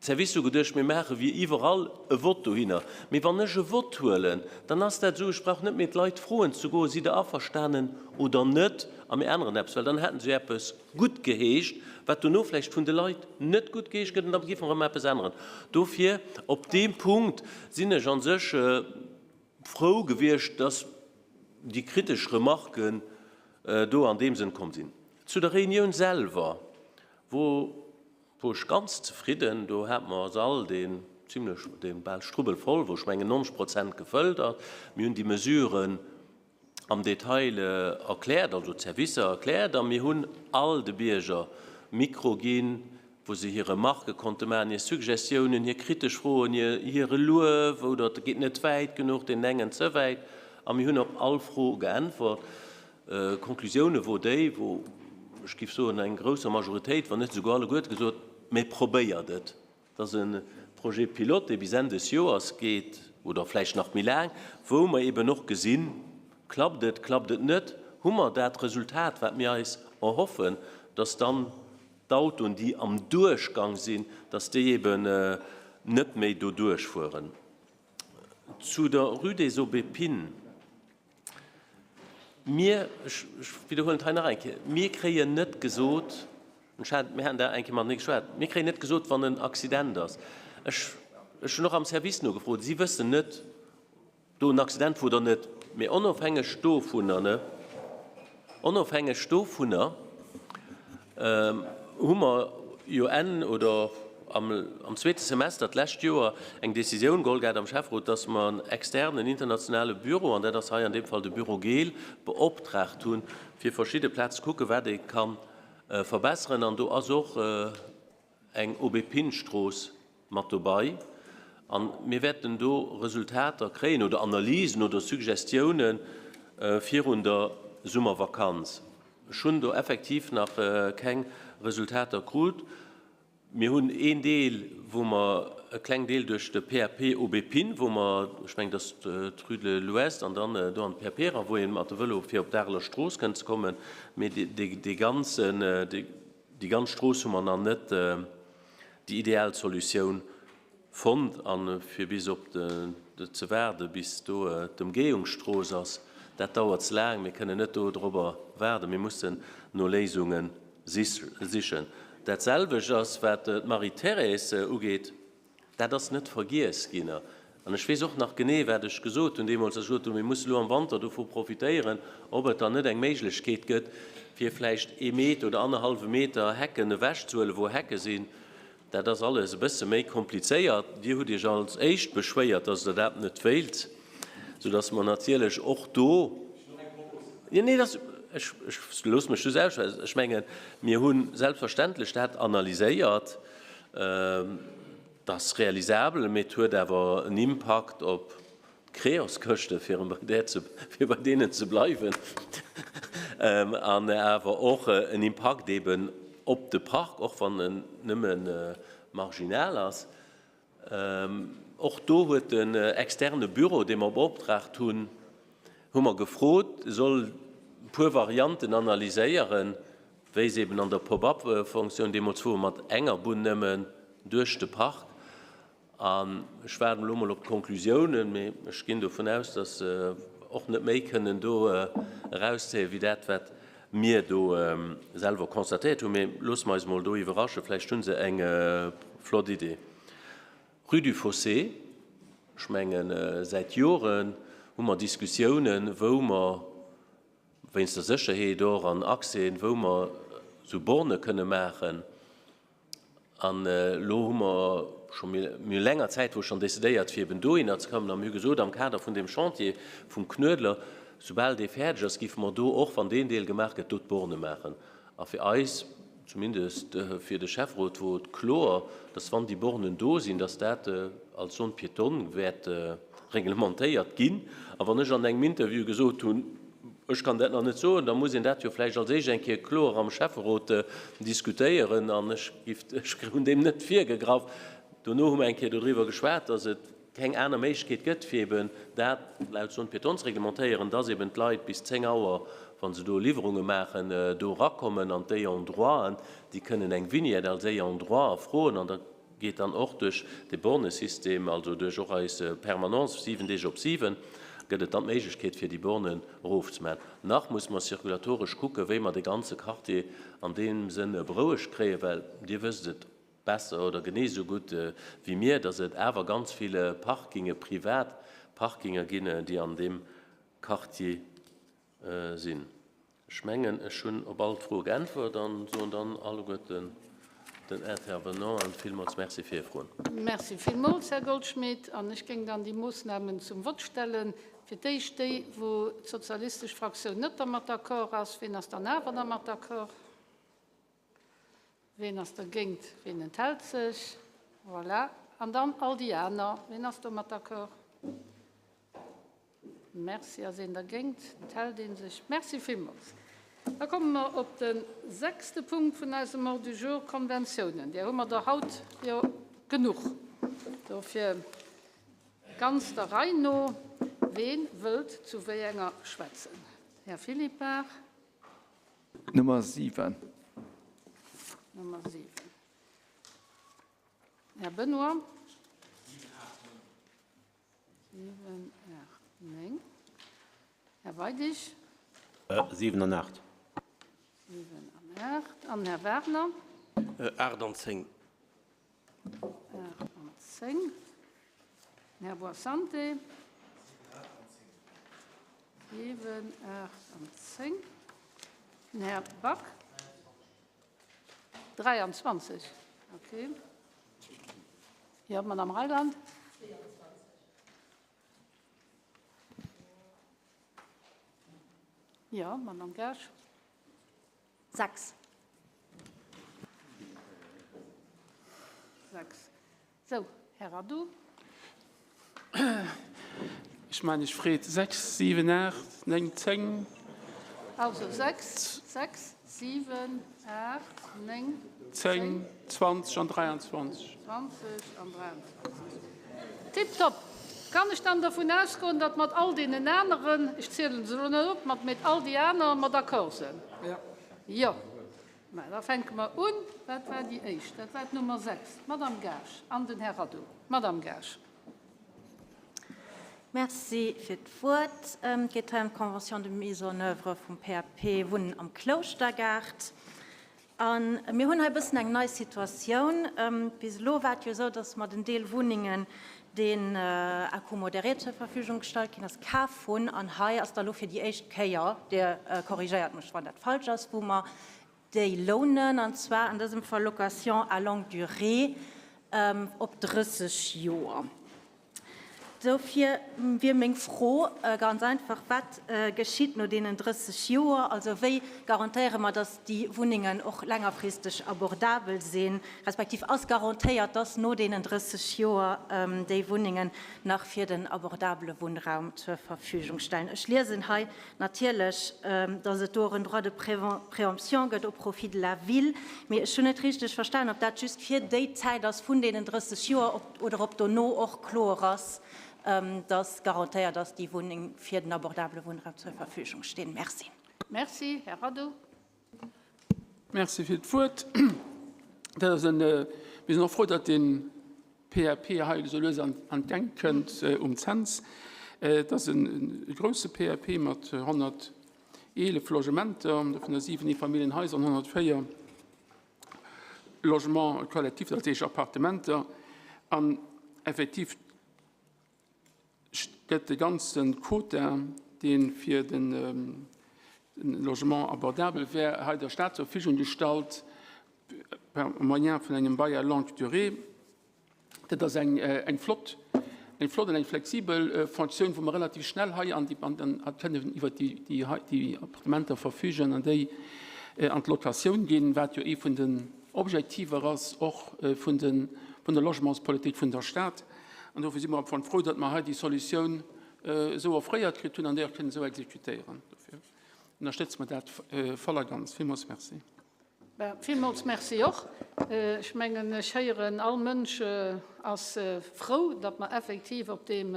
D'Servicer hu geduecht, mir maache wéi iwwerall e Vott dohinner. Mee wann ech e Vott huelen, dann ass dat esou, ech brauch net méi d'Leit froen ze goen, sidd Der averstanen oder net, a mir änneren eppes, well dann hätten se jo eppes guttgeheescht, wat dono vläicht vun de Leit net guttgeheescht gëtt, an da géife mer erëm eppes änneren. Dofir, op deem Punkt sinn ech a sech frou gewiescht, dass déi kritesch Remarken do an deem Sënn komm sinn. Zu der Reunioun selwer wor wor ech ganz zefridden. Do hate mer e Sall, deen zimlech, dee bal strubbelvoll wor, ech mengen 90 Prozent gefëllt ass. Mir hunn déi Mesuren am Detail erkläert, also d'Servicer erkläert, a mir hunn all de Bierger Mikro ginn. wou se hir Remarquë konnte maachen, hir Suggestiounen, hir kritesch Froen, hire Luef oder et geet net wäit genuch, deenen engen ze wäit. A mir hunn op all Fro geäntwert. D'Konklusioune wor déi, wou, ech géif soen, eng grousser Majoritéit, wann net esouguer alleguerte gesot, Mee probéiert et! Et ass e Projet pilote, dee bis Enn des Joers geet oder vläicht nach méi laang, wou mer eeben och gesinn, Klappt et, klappt et net? Hu mer dat Resultat, wat mir eis erhoffen, dass dann d'Autoen, déi am Duerchgang sinn, dass déi eeben net méi do duerchfueren? Zu der Rue des Aubépines, Mir, ech widderhuelen et hei nach eng Kéier, mir kréien net gesot, ech hat, mir haten dat eng Kéier matenee geschwat, mir kréien net gesot, wann en Accident ass. Ech, ech hunn och am Service nogefrot, si wëssen net, ob do en Accident wor oder net. Mee onofhängeg dovunner, ne, onofhängeg dovunner, hu mer jo Enn oder am zweete Semester d'lescht Joer eng Décisioun geholl gehat am Schäfferot, dass mer en externen internationale Büro, an dat ass hei an deem Fall de Büro Gehl, beoptraagt hunn, fir verschidde Plaze ze kucken, wat ee ka verbesseren. An do ass och eng Aubépine-Strooss mat dobei. A mir wäerten do Resultater kréien oder Analysen oder Suggestiounen virun der Summervakanz. Ech hunn do effektiv nach keng Resultater krut. Mir hunn een Deel, wou mer, e kleng Deel duerch de PAP Aubépine, wou mer, ech mengen, dat ass d'Rue de l'Ouest an dann do an de PAP era, wou ee mat de Vëlo fir op d'Areler Strooss kënnt ze kommen. Mee dee ganzen, déi ganz Strooss hu mer nach net déi ideal Solutioun fonnt. A fir bis op de ze waarde bis do d'Ëmgehungsstrooss ass, dat dauert ze laang. Mir kënnen net do dorobber waarden, mir mussen no Léisunge sichen. Dat selwecht ass wat d'Marie-Thérèse ugeet. Dat ass net vergiess ginn. An ech weess och nach genee, wat ech gesot hunn deemools, dass ech gesot hunn, mir musse lo am Wanter dovu profitéieren, ob et dann net eng Méiglechkeet gëtt, fir vläicht ee Meter oder annerhallwe Meter Hecken ewechzehuelen, wou Hecke sinn. Dat ass alles e bësse méi komplizéiert. Dir hutt Iech als éischt beschwéiert, dass Der dat net wéilt, soudass mer natierlech och do. Jo, nee, dass, ech, ech loosse mech just ausschwätzen. Ech mengen, mir hu selbstverständlech dat analyséiert. Dat ass realisabel, mee et huet awer en Impakt op d'Creos-Këschte, fir bei där ze, fir bei deenen ze bleiwen, an awer och en Impakt eeben op de Park, och wann en nëmme marginal ass. Och do huet den externe Büro, dee mer beoptraagt hunn, hu mer gefrot, e soll e puer Varianten analyséieren, wéi se eben an der Pop-up-Fonctioun deemools wor, mat enger Bunn nëmmen duerch de Park. An ech waarden elo mol op d'Konklusiounen, mee ech ginn dovun aus, dass se och net méi kënnen do erauszéien, wéi dat, wat mir do selwer constatéiert hunn. Mee loosse mer eis mol do iwwerraschen, vläicht hu se eng flott Idee. Rue du Fossé, ech mengen, säit Joren hu mer Diskussiounen, wou mer wéinst der Sécherheet och an Accèsen, wou mer esou Borne kënne maachen. An elo hu mer scho méi länger Zäit wou schonn decidéiert, fir eben dohinner ze kommen. A mir hu gesot, am Kader vun deem Chantier vum Knuedler, soubal dee fäerdeg ass, géife mer do och, wann deen Deel gemaach gëtt, do d'Borne maachen. A fir eis, zumindest fir de Schäfferot, wor et kloer, dass wann déi Bornen do sinn, dass dat als Zone piétonne wäert reglementéiert ginn. A wann ech an engem Interview gesot hunn, ech kann dat nach net soen, da muss een dat jo vläicht als éischt eng Kéier kloer am Schäfferot diskutéieren. An ech giff, ech hunn deem net virgegraff. Dono hu mer eng Kéier dodriwwer geschwat, dass et keng aner Méiglechkeet gëtt, fir eben dat laut Zone piétonne ze reglementéieren, dass eben d'Leit bis 10 Auer, wa se do Liwwerunge maachen, do erakommen an d'Ayants-droiten, déi kënnen eng Vignette als Ayant droit erfroen an da geet dann och duerch de Bornesystem, also duerch och eis Permanence 7 Deeg op 7, gëtt et dann d'Méiglechkeet, fir déi Bornen erofzemaachen. Nach muss mer circulatoresch kucken, wéi mer de ganze Quartier an deem Sënn berouegt kréien, well Dir wësst et besser oder genee esou gutt wéi mir, dass et awer ganz vill Parkinge, privat Parkinger ginn, déi an deem Quartier sinn. Ech mengen, ech hunn op all d'Froe geäntwert an soen dann alleguerten den Intervenanten villmools Merci fir hir Froen. Merci villmools, Här Goldschmidt. An ech géing dann déi Moossnamen zum Vott stellen. Fir d'éischt déi, wou d'sozialistesch Fraktioun net dermat d'accord ass. Ween ass dann awer dermat d'accord? Ween ass dergéint? Ween enthält sech? Voilà. An dann all déi aner. Ween ass domat d'accord? Merci. Ass een dergéint? Enthält ee sech? Merci villmools. Da komme mer op de sechste Punkt vun eisem Ordre du jour, Konventiounen. Där hu mer der haut jo genuch. Dofir ganz der Rei no, Wee wëllt zu wéi enger schwätzen? Här Philippart. Nummer 7. Nummer 7. Här Benoy. 7, 8, 9. Här Weidig. 7 an 8. 7 an 8. An Här Wagner. 8 an 10. 8 an 10. Här Boissante. 7, 8 an 10. Den Här Back. 23. Okay. Jo, Madame Reyland. Jo, Madame Kersch. 6. 6. Sou, Här Addou. Ech mengen, ech freet 6, 7, 8, 9, 10. Also 6, 6, 7, 8, 9, 10. 10, 20 an 23. 20 an 23. Tiptop. Kann ech dann dervun ausgoen, datt mat all deenen aneren, ech ziele se elo net op, mat met all déi aner mer d'accord sinn? Jo. Mä da fänke mer un. Wat war déi éischt? Dat war d'Nummer 6, d'Madame Gaasch an den Här Addou. Madame Gaasch. Merci fir d'Wuert. Et geet hei ëm d'Convention de mise en œuvre vum PAP Wunnen am Klouschtergaart. A mir hunn hei e bëssen eng nei Situatioun. Bis elo war et jo esou, dass mer den Deel Wunnengen, deen à coût modéré zur Verfügung gestallt ginn ass, kaf hunn. An hei ass da elo fir déi éischt Kéier, Dir korrigéiert mech, wann dat falsch ass, wou mer déi lounen, an zwar an dësem Fall Location à longue durée op 30 Joer. Dofir wier meng Fro ganz einfach, Wat geschitt no deenen 30 Joer? Also wéi garantéiere mer, datt déi Wunnengen och längerfristeg abordabel sinn, respektiv ass garantéiert, datt no deenen 30 Joer déi Wunnengen nach fir den abordabele Wunnraum zur Verfügung stellen? Ech liesen hei natierlech, datt et do och en Droit de préemption gëtt au profit de la ville, mee ech hunn net richteg verstanen, ob dat just fir déi Zäit ass vun deenen 30 Joer, ob oder ob dono och kloer ass, dass garantéiert ass, déi Wunneng fir den abordabele Wunnraum zur Verfügung stinn. Merci. Merci. Här Addou. Merci fir d'Wuert. Dat ass en, mir sinn och frou, datt dee PAP hei esou lues an d'Gäng kënnt um Cents. Et ass e grouse PAP mat 111 Logementer, dovunner 7 Eefamilljenhaiser an 104 Logement collectif, dat heescht Appartementer, an effektiv gëtt de ganze Quota, dee fir de Logement abordabel wär, hei der Stad zur Verfügung gestallt par moyen vun engem Bail à longue durée. Dat ass eng, eng flott, eng flott an eng flexibel Fonctioun, wou mer relativ schnell hei an déi, an, an kënnen iwwert déi, déi, déi Appartementer verfügen an déi an d'Locatioun ginn, wat jo ee vun den Objektiver ass och vun de, vun der Logementspolitik vun der Stad. An dofir si mer am Fong frou, datt mer hei déi Solutioun esou offréiert kritt hunn an déi och kënnen esou exekutéieren. Dofir ënnerstëtze mer dat voll a ganz. Villmools merci. Villmools Merci och. Ech mengen, ech héieren, all Mënsch ass frou, datt mer effektiv op deem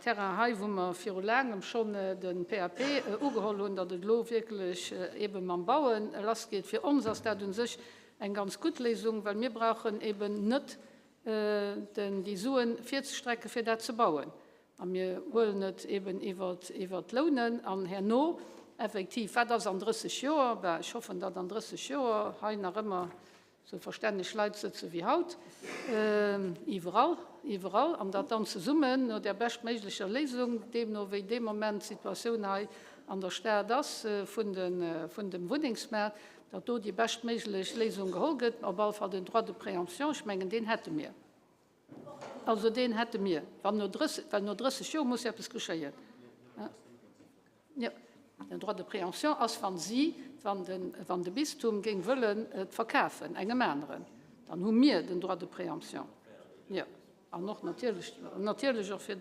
Terrain hei, wou mer viru laangem schonn de PAP ugeholl hunn, datt et elo wierklech eebe mam Baue lassgeet. Fir ons ass dat u sech eng ganz gutt Léisung, well mir brauchen eeben net déi Suen virzestrecke fir dat ze bauen. A mir huelen et eben iwwert d'Lounen an herno effektiv, wat ass an 30 Joer? Ben, ech hoffen, datt an 30 Joer hei nach ëmmer esou verstänneg Leit sëtze wéi haut, iwwerall, iwwerall, an datt dann zesummen no där beschtméiglecher Léisung, deemno wéi dee Moment d'Situatioun hei an der Stad ass vun dem Wunnengsmaart, datt do déi beschtméiglech Léisung geholl gëtt. Op alle Fall den Droit de préemption, ech mengen, deen hätte mir. Also deen hätte mir, wann no 30, well no 30 Joer muss jo eppes geschéien. Jo. Den Droit de préemption ass, wa si, wann de, wann de Bistum géing wëllen et verkafen engem aneren, dann hu mir den Droit de préemption. Jo, an och natierlech, natierlech och fir,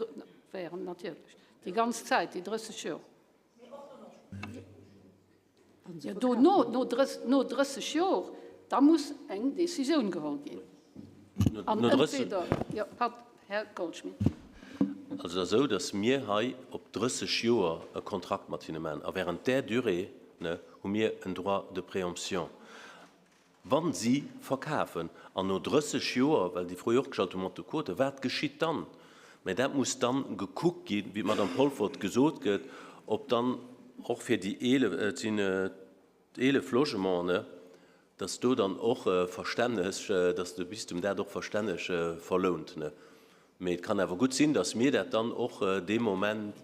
während, natierlech, déi ganz Zäit, déi 30 Joer. Jo, dono, no no 30 Jor, da muss eng Décisioun geholl ginn. An entweder, jo, pardon, Här Goldschmidt. Also et ass esou, datt mir hei op 30 Joer e Kontrakt mat hinne maachen a während där Durée, ne, hu mir en Droit de préemption. Wa si verkafen an no 30 Joer, well déi Fro jo och gestallt hu mat de Quoten, wat geschitt dann? Mä dat muss dann gekuckt ginn, wéi d'Madame Polfert gesot gëtt, ob dann och fir déi 11, et sinn 11 Logementen, dass do dann och verstänneg, dass de Bistum dat och verstänneg verlount. Mee et kann awer gutt sinn, dass mir dat dann och dee Moment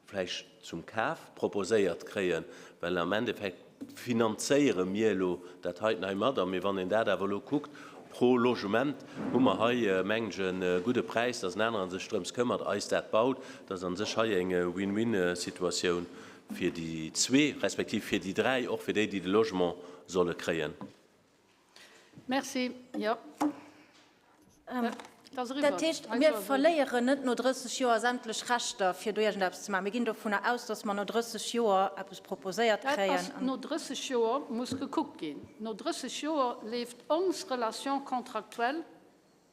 vläicht zum Kaf proposéiert kréien, well am Endeffekt finanzéiere mir elo dat heiten hei mat. A mee wann een dat awer elo kuckt, pro Logement hu mer hei, mengen ech, e gudde Präis, dass en aneren sech drëms këmmert, eis dat baut. Dat ass a sech hei eng Win-win-Situatioun fir déi zwee, respektiv fir déi dräi, och fir déi, déi de Logement solle kréien. Merci. Jo. Dat heescht, mir verléieren net no 30 Joer sämtlech Rechter, fir do iergendeppes ze maachen. Mir ginn dovunner aus, dass mer no 30 Joer eppes proposéiert kréien. Dat ass no 30 Joer muss gekuckt ginn. No 30 Joer leeft ons Relation contractuelle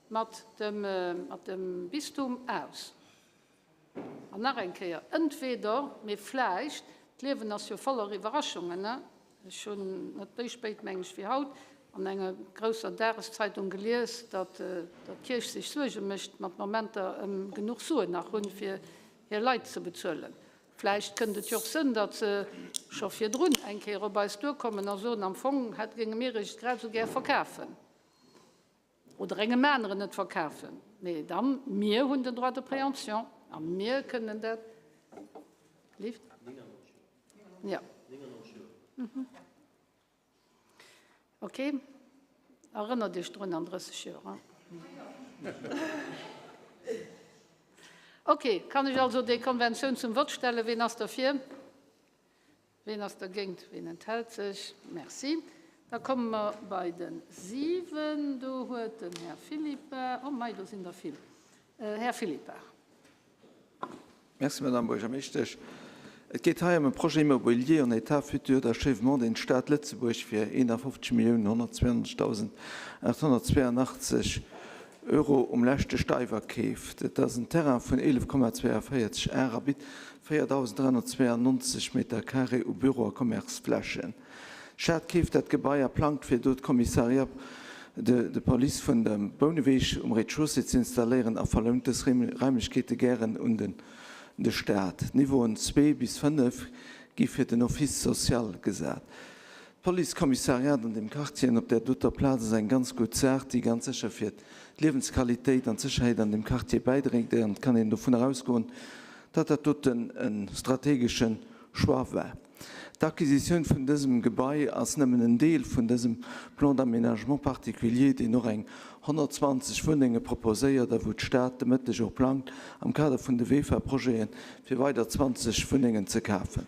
mat dem Bistum aus. An nach eng Kéier, entweder, mee vläicht, d'Liewen ass jo voller Iwwerraschungen, ne? Ech hunn net méi spéit, meng ech, wéi haut an enger grousser Dageszeitung gelies, datt d'Kierch sech Suerge mécht, mat Momenter ëm genuch Suen nach hunn, fir hir Leit ze bezuelen. Vläicht kënnt et jo och sënn, datt se scho virdrun eng Kéier op eis duerkommen a soen, am Fong hätt, géinge mir iech et grad esou gär verkafen. Oder engem aneren et verkafen. Mee dann, mir hunn den Droit de préemption a mir kënnen dat. Lift? Ja. Okay. Erënnert Iech drun an 30 Joer, hein? Okay, kann ech also déi Konventioun zum Vott stellen? Ween ass derfir? Ween ass dergéint? Ween enthält sech? Merci. Da komme mer bei de 7. Do huet den Här Philippart, oh mei, do sinn der vill. Här Philippart. Merci, Madame Buergermeeschtesch. Et geet hei ëm e Projet immobilier en état futur d'achèvement, deen d'Stad Lëtzebuerg fir 51.192.882 Euro um leschte Steiwer keeft. Et ass en Terrain vun 11,42 Ar a bitt 4.392 Meter carré u Büro a Commerceflächen. D'Stad keeft dat Gebai a plangt fir do d'Commissariat de police vun dem Bouneweg um Rez-de-chaussée ze installéieren a verlount dës Raimlechkeete gären un de Staat. D'Niveauen zwee bis fënnef gi fir den Office social gesat. D'Policekommissariat an deem Quartier an op där doter Plaz ass eng ganz gutt Saach, déi ganz sécher fir d'Liewensqualitéit an d'Sécherheet an deem Quartier bäidréit. An et kann een dovunner ausgoen, datt dat doten e strategesche Choix war. D'Acquisitioun vun dësem Gebai ass nëmmen en Deel vun dësem Plan d'aménagement particulier, deen och eng 120 Wunnenge proposéiert a wou d'Stad de Mëtteg och plangt, am Kader vun de VEFA-Projeten, fir weider 20 Wunnengen ze kafen.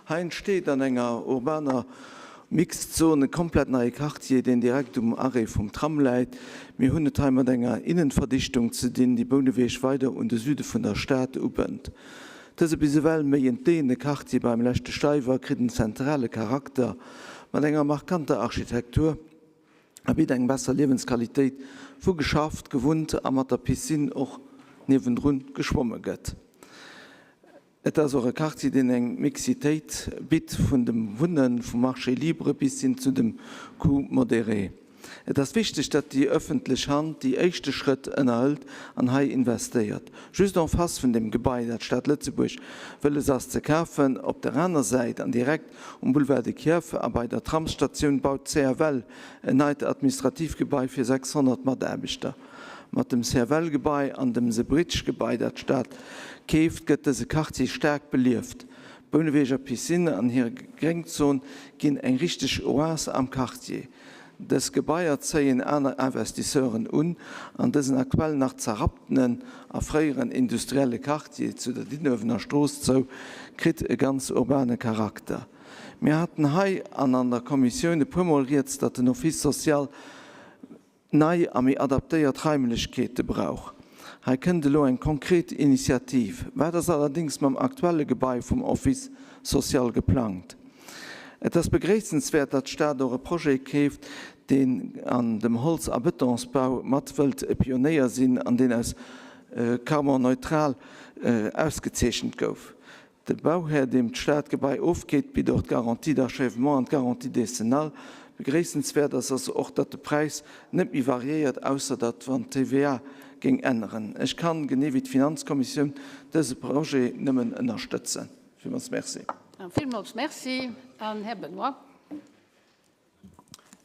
Hei entsteet an enger urbaner Mixed Zone e komplett neie Quartier, deen direkt um Arrêt vum Tram läit. Mir hunn et hei mat enger Innenverdichtung ze dinn, déi Bouneweg weider un de Süde vun der Stad ubënnt. Dëse bis ewell méi entleeëne Quartier beim leschte Steiwer kritt en zentrale Charakter mat enger markanter Architektur a bitt eng besser Liewensqualitéit, wou geschafft, gewunnt a mat der Piscine och niewendrun geschwomme gëtt. Et ass och e Quartier, deen eng Mixitéit bitt vun dem Wunnen, vum Marché libre bis hin zu dem Coût modéré. Et ass wichteg, datt déi ëffentlech Hand déi éischte Schrëtt ënnerhëlt an hei investéiert. Just en face vun deem Gebai, dat d'Stad Lëtzebuerg wëlles ass ze kafen, op der aner Säit an direkt um Boulevard de Kiew a bei der Tramsstatioun, baut d'CFL en neit administratiivt Gebai fir 600 Mataarbechter. Mat dem CFL-Gebai an dem The Bridge-Gebai, dat d'Stad keeft, gëtt dëse Quartier staark belieft. D'Bouneweger Piscine an hir Gréngzon ginn eng richteg Oase am Quartier. Dës Gebaier zéien aner Investisseuren un an dësen aktuell nach zerrapptenen a fréieren industrielle Quartier zu der Diddenuewener Strooss zou kritt e ganz urbane Charakter. Mir haten hei an an der Kommissioun e puermol rieds, datt den Office social nei a méi adaptéiert Raimlechkeete brauch. Hei kënnt elo eng konkret Initiativ. Wat ass allerdéngs mam aktuelle Gebai vum Office social geplangt? Et ass begréissenswäert, datt d'Stad och e Projet keeft, deen an dem Holz a Betonsbau mat wëllt e Pionéier sinn an deen als carbonneutral ausgezeechent gouf. De Bauhär, deem d'Stad d'Gebai ofgeet, bitt och d'Garantie d'achèvement an d'Garantie décennale. Begréissenswäert ass ass och, datt de Präis net méi variéiert, ausser datt wann d'TVA géing änneren. Ech kann, genee wéi d'Finanzkommissioun, dëse Projet nëmmen ënnerstëtzen. Villmools Merci. Villmools Merci. An Här Benoy.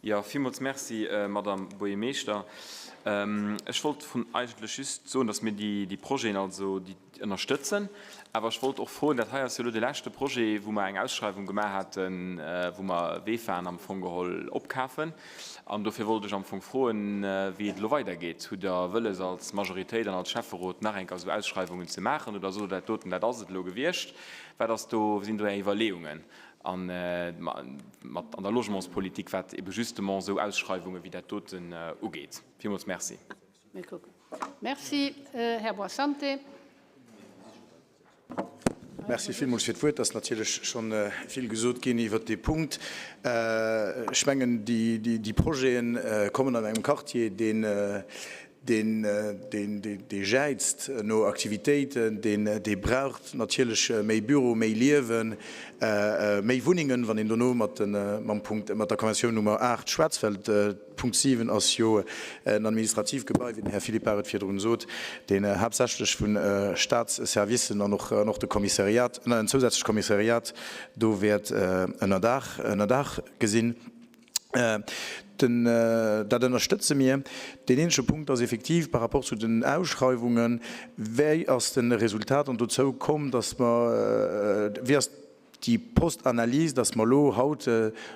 Jo, villmools Merci, Madame Buergermeeschter. Ech wollt vun eigentlech just soen, dass mir déi Projeten also déi ënnerstëtzen. Awer ech wollt och froen, dat hei ass jo elo de leschte Projet, wou mer eng Ausschreiwung gemaach haten, wou mer Vefaen am Fong geholl opkafen. An dofir wollt ech am Fong froen, wéi et elo weidergeet. Hutt Der wëlles als Majoritéit an als Schäfferot nach eng Kéier esou Ausschreiwungen ze maachen oder sot Der, dat doten, dat ass et elo gewiescht? Wat ass do, sinn do Är Iwwerleeungen? An mat an der Logementspolitik, wat ebe justement esou Ausschreiwunge wéi dat doten ugeet. Villmools Merci. Mir kucken. Merci, Här Boissante. Merci villmools fir d'Wuert. Et ass natierlech scho vill gesot ginn iwwert dee Punkt. Ech mengen, déi Projete kommen an engem Quartier, deen deen dee jäizt no Aktivitéiten, deen dee braucht natierlech méi Büro, méi Liewen, méi Wunnengen, wann een dono mat de mam Punkt, mat der Konventioun Nummer 8 schwätzt, well de Punkt 7 ass jo en administratiivt Gebai, wéi den Här Philippart et virdrun sot, deen haaptsächlech vu Statsservicen an och an och de Kommissariat, en zousätzlecht Kommissariat do wäert ënnerdaach ënnerdaach gesinn. Den, dat ënnerstëtze mir. Deen eenzege Punkt ass effektiv par rapport zu den Ausschreiwungen, Wéi ass de Resultat an dozou komm, dass mer, wéi ass déi Post-Analyse, dass mer elo haut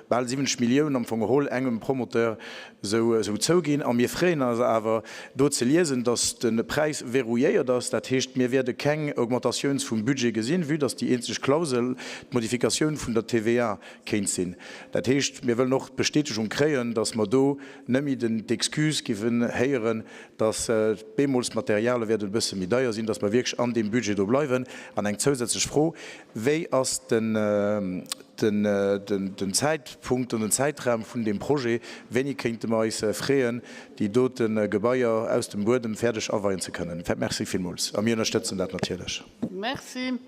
bal 70 Milliounen am Fong geholl engem Promoteur esou zouginn? A mir freeën eis awer do ze liesen, dass de Präis verrouilléiert ass. Dat heescht, mir wäerde keng Augmentatiouns vum Budget gesinn, vue dass déi eenzeg Klausel d'Modifikatioun vun der TVA Kéint sinn. Dat heescht, mir wëllen och d'Bestätegung kréien, dass mer do net méi den d'Excuse giffen héieren, dass bemools d'Materiale wäerten e bësse méi deier sinn, dass mer wierklech an deem Budget do bleiwen. An eng zousätzlech Fro, Wéi ass den den Zäitpunkt an den Zäitraum vun deem Projet? Wéini kéinte mer eis freeën, déi dote Gebaier aus dem Buedem fäerdeg aweien ze kënnen? Merci villmools a mir ënnerstëtzen dat natierlech. Merci.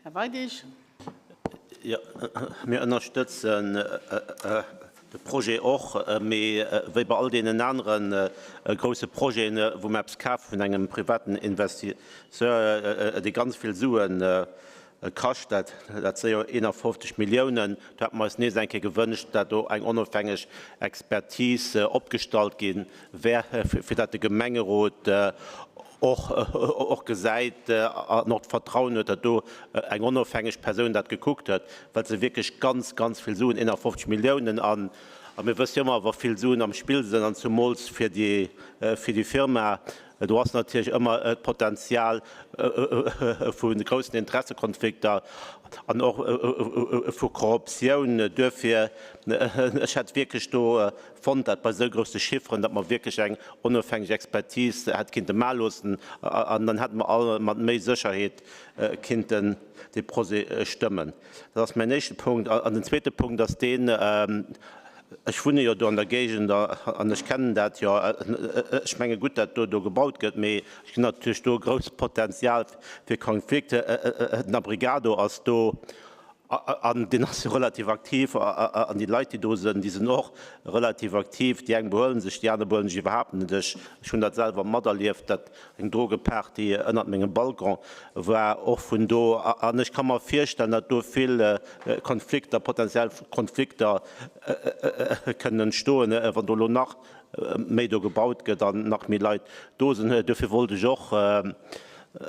Här Weidig. Jo, mir ënnerstëtzen de Projet och, mee wéi bei all deenen anere grouse Projeten, wou mer eppes kafe vun engem privaten Investisseur, dee ganz vill Sue kascht, dat si jo 51 Milliounen, do hätte mer eis nees eng Kéier gewënscht, dat do eng onofhängeg Expertise opgestallt gi wär, fir dat de Gemengerot och gesäit an och d'Vertrauen huet, datt do eng onofhängeg Persoun dat gekuckt huet, well se wierklech ganz, ganz vill Suen, 51 Milliounen, an mir wësse jo ëmmer, wa vill Suen am Spill sinn, an zumools fir déi, fir déi Firma, do ass natierlech ëmmer d'Potenzial vu groussen Interessekonflikter an och vu Korruptioun. Duerfir, ech hätt wierklech do fonnt, dat bei esou grousse Chifferen, datt mer wierklech eng onofhängeg Expertise hätt kinnte maache loossen an dann hätte mer all mat méi Sécherheet kinnten dee Projet stëmmen. Dat ass mäin éischte Punkt. An den zweete Punkt ass deen, Ech wunne jo do an der Géigend an ech kennen dat jo. Ech menge gutt, datt do do gebaut gëtt, mee ech gesinn natierlech do e grousst Potenzial fir Konflikte. Den Abrigado ass do. An deen ass jo relativ aktiv. An déi Leit, déi do sinn, déi sinn och relativ aktiv. Déi eng behuelen sech, déi aner behuelen sech iwwerhaapt net. Ech hunn dat selwer materlieft, datt eng Drogeparty ënnert mengem Balcon war, och vun do. An ech ka mer virstellen, datt do vill Konflikter, potenziell Konflikter kënnen entstoen, wann do elo nach méi do gebaut gëtt an nach méi Leit do sinn. Dofir wollt ech och. De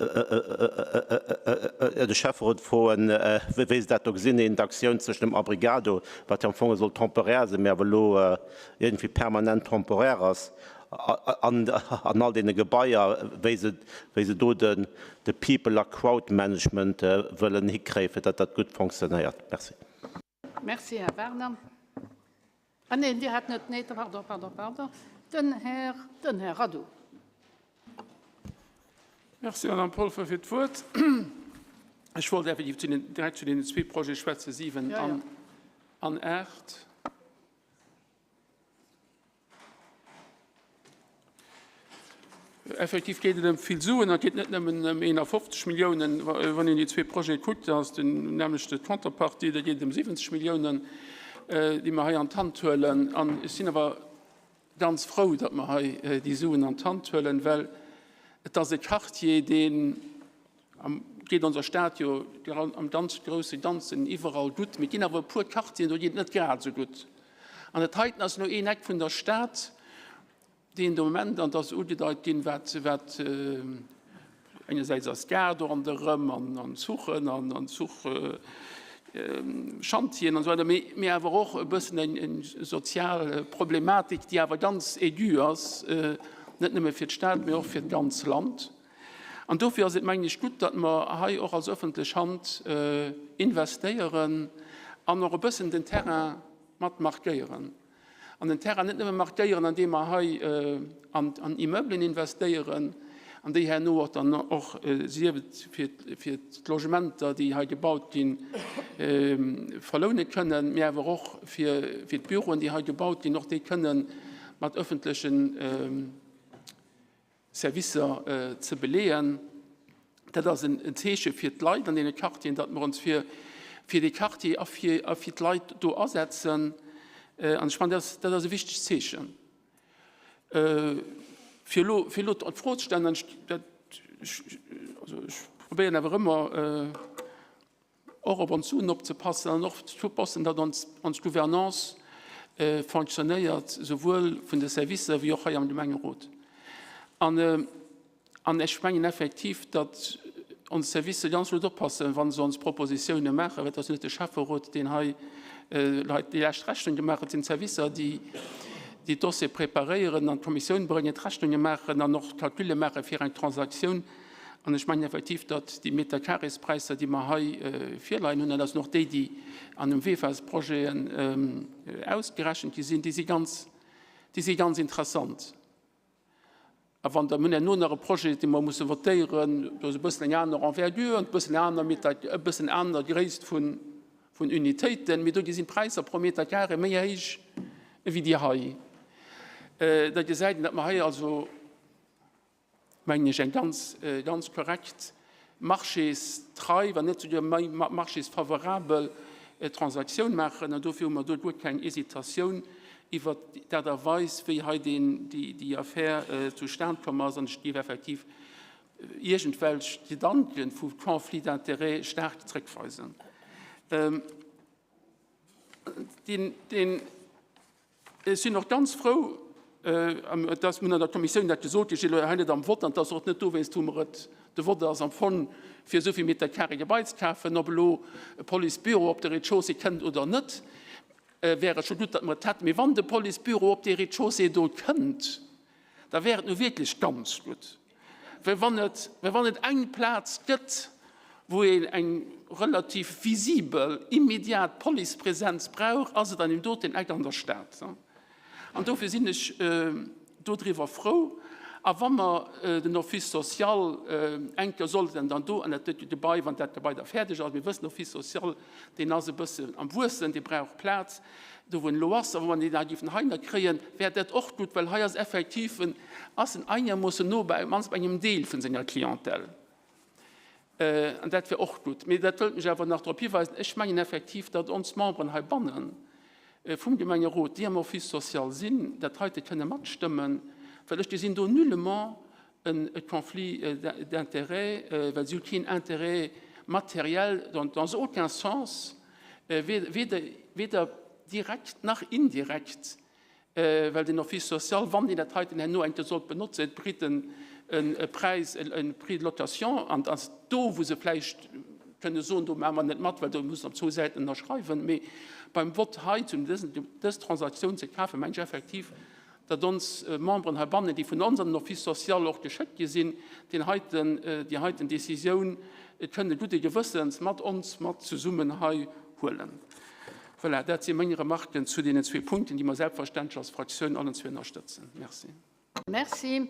Schäfferot froen, wéi se dat do gesinn, een d'Aktioun zwëschen dem Abrigado, wat jo am Fong soll temporaire sinn, mä awer elo iergendwéi permanent temporaire ass, an all deene Gebaier, wéi se, wéi se do den, de People a Crowd Management wëllen hikréien, fir datt dat gutt fonctionnéiert. Merci. Merci, Här Werner. Ah neen, Dir hat net, nee, pardon, pardon, pardon, den Här, den Här Radu. Merci, Madame Polfer, fir d'Wuert. Ech wollt effektiv zu den, direkt zu deenen zwee Projete schwätzen, 7 an, an 8. Effektiv geet et ëm vill Suen, et geet net nëmmen ëm 51 Milliounen. Wann een déi zwee Projete kuckt, da ass den nämmlechte Contrepartie, da geet et ëm 70 Milliounen, déi mer hei an d'Hand huelen. An ech sinn awer ganz frou, datt mer hei déi Suen an d'Hand huelen, well et ass e Quartier, deen, Et geet onser Stad jo am ganz grousse Ganzen iwwerall gutt, mee et ginn awer e puer Quartieren, do geet et net grad esou gutt. An dat heiten ass elo een Eck vun der Stad, deen de Moment, an et ass ugedeit ginn, wat, wat engersäits ass d'Gare do ronderëm an an Zuchen an an Zuchschantieren an esou weider, mee, mee awer och e bëssen eng, eng sozial Problematik, déi awer ganz aigu ass, net nëmme fir d'Stad, mee och fir d'ganz Land. An dofir ass et, mengen ech, gutt, datt mer hei och als öffentlech Hand investéieren an och e bëssen den Terrain mat markéieren. An den Terrain net nëmme markéieren, andeem mer hei an Immeublen investéieren, an déi herno och dann och, sief et fir d'Logementer, déi hei gebaut ginn, verloune kënnen, mee awer och fir d'Büroen, déi hei gebaut ginn, och déi kënnen mat öffentlechen Servicer ze beleeën. Dat ass en Zeeche fir d'Leit an deene Quartieren, datt mer ons fir dee Quartier a fir d'Leit do asetzen. An ech mengen, dat ass e wichtegt Zeechen. Fir elo d'Fro ze stellen, an ech probéieren awer ëmmer, och op ons Suen opzepassen an och ze passen, datt ons, ons Gouvernance fonctionnéiert, souwuel vun de Servicer wéi och hei am Gemengerot. An, an ech mengen effektiv, datt ons Servicer ganz gutt oppassen, wa se ons Propositione maachen, well et ass jo net de Schäfferot, deen hei déi lescht Rechnung gemaach huet, et sinn d'Servicer, déi déi d'Dossiere preparéieren, an d'Kommissioun bréngen, d'Rechnunge maachen an och d'Calculle maache fir eng Transaktioun. An ech mengen effektiv, datt déi Meterkarespräisser, déi mer hei virleien hunn, an dat sinn och déi, déi an dem VEFAS-Projeten ausgerechent gi sinn, déi si ganz, déi si ganz interessant. A wann Der, mir hunn herno nach e Projet, dee mer musse votéieren, do ass e bëssen eng aner Envergure an e bëssen aner Meter, e bëssen aner Gréisst vun, vun Unitéiten, mee do sinn d'Präisser pro Meter carré méi héich wéi déi hei. Da gesäit een, datt mer hei also, mengen ech, eng ganz, ganz korrekt marchéstrei, wann net souguer méi marchésfavorabel Transaktioun maachen. An dofir hu mer do guer keng Hesitatioun iwwert d'Aart a Weis, wéi hei deen, déi, déi Affär zustan komm ass. An ech géif effektiv iergendwelch Gedanke vu Conflit d'intérêts staark zréckweisen. Deen, deen. Ech sinn och ganz frou, dass mir an der Kommissioun dat gesot hunn, ech sinn elo hei net am Vott, an et ass och net dowéinst, wou mer et, de Vott ass am Fong, fir esou vill Meter carré Gebai ze kafen, ob elo e Policebüro op de Rez-de-chaussée kënnt oder net, wär et scho gutt, datt mer et hätten. Mee wann de Policebüro op dee Rez-de-chaussée do kënnt, da wär et nu wierklech ganz gutt. Well wann et, well wann et eng Plaz gëtt, wou een eng relativ visibel, immediat Policepresenz brauch, ass et an deem doten Eck an der Stad. An dofir sinn ech dodriwwer frou. A wa mer den Office social eng Kéier sollten dann do an dat Gebai, wann dat Gebai da fäerdeg ass, mir wëssen, Office social, deen ass e bëssen am Wuessen, dee brauch Plaz, do wou en elo ass, a wa mer deen da géifen heihinner kréien, wär dat och gutt, well hei ass effektiv en, ass en einermoossen no bei, op d'mannst bei engem Deel vun senger Clientèle. An dat wär och gutt. Mee dat wëllt mech awer nach drop hiweisen, ech mengen effektiv, datt ons Memberen heibanne vum Gemengerot, déi am Office social sinn, dat heite kënne matstëmmen, well ech gesinn do nullement e Conflit d'intérêts, well si hu keen Intérêt matériel dans aucun sens, weder direkt nach indirekt, well den Office social, wann deen dat heiten herno eng Kéier sollt benotzen, et kritt en. E Präis, e Prix de location, an et ass do, wou se vläicht kënne soen, do maache mer net mat, well do mussen op zwou Säiten ënnerschreiwen. Mee beim Vott hei zu dësen, dës Transaktioun ze kafen, mengen ech effektiv, datt ons Memberen heibannen, déi vun ons an den Office social och geschéckt gi sinn, deen heiten, déi heiten Décisioun kënne gudde Gewëssens mat ons mat zesummen hei huelen. Voilà, dat si meng Remarken zu deenen zwee Punkten, déi mer selbstverständlech als Fraktioun allen zwee ënnerstëtzen. Merci. Merci.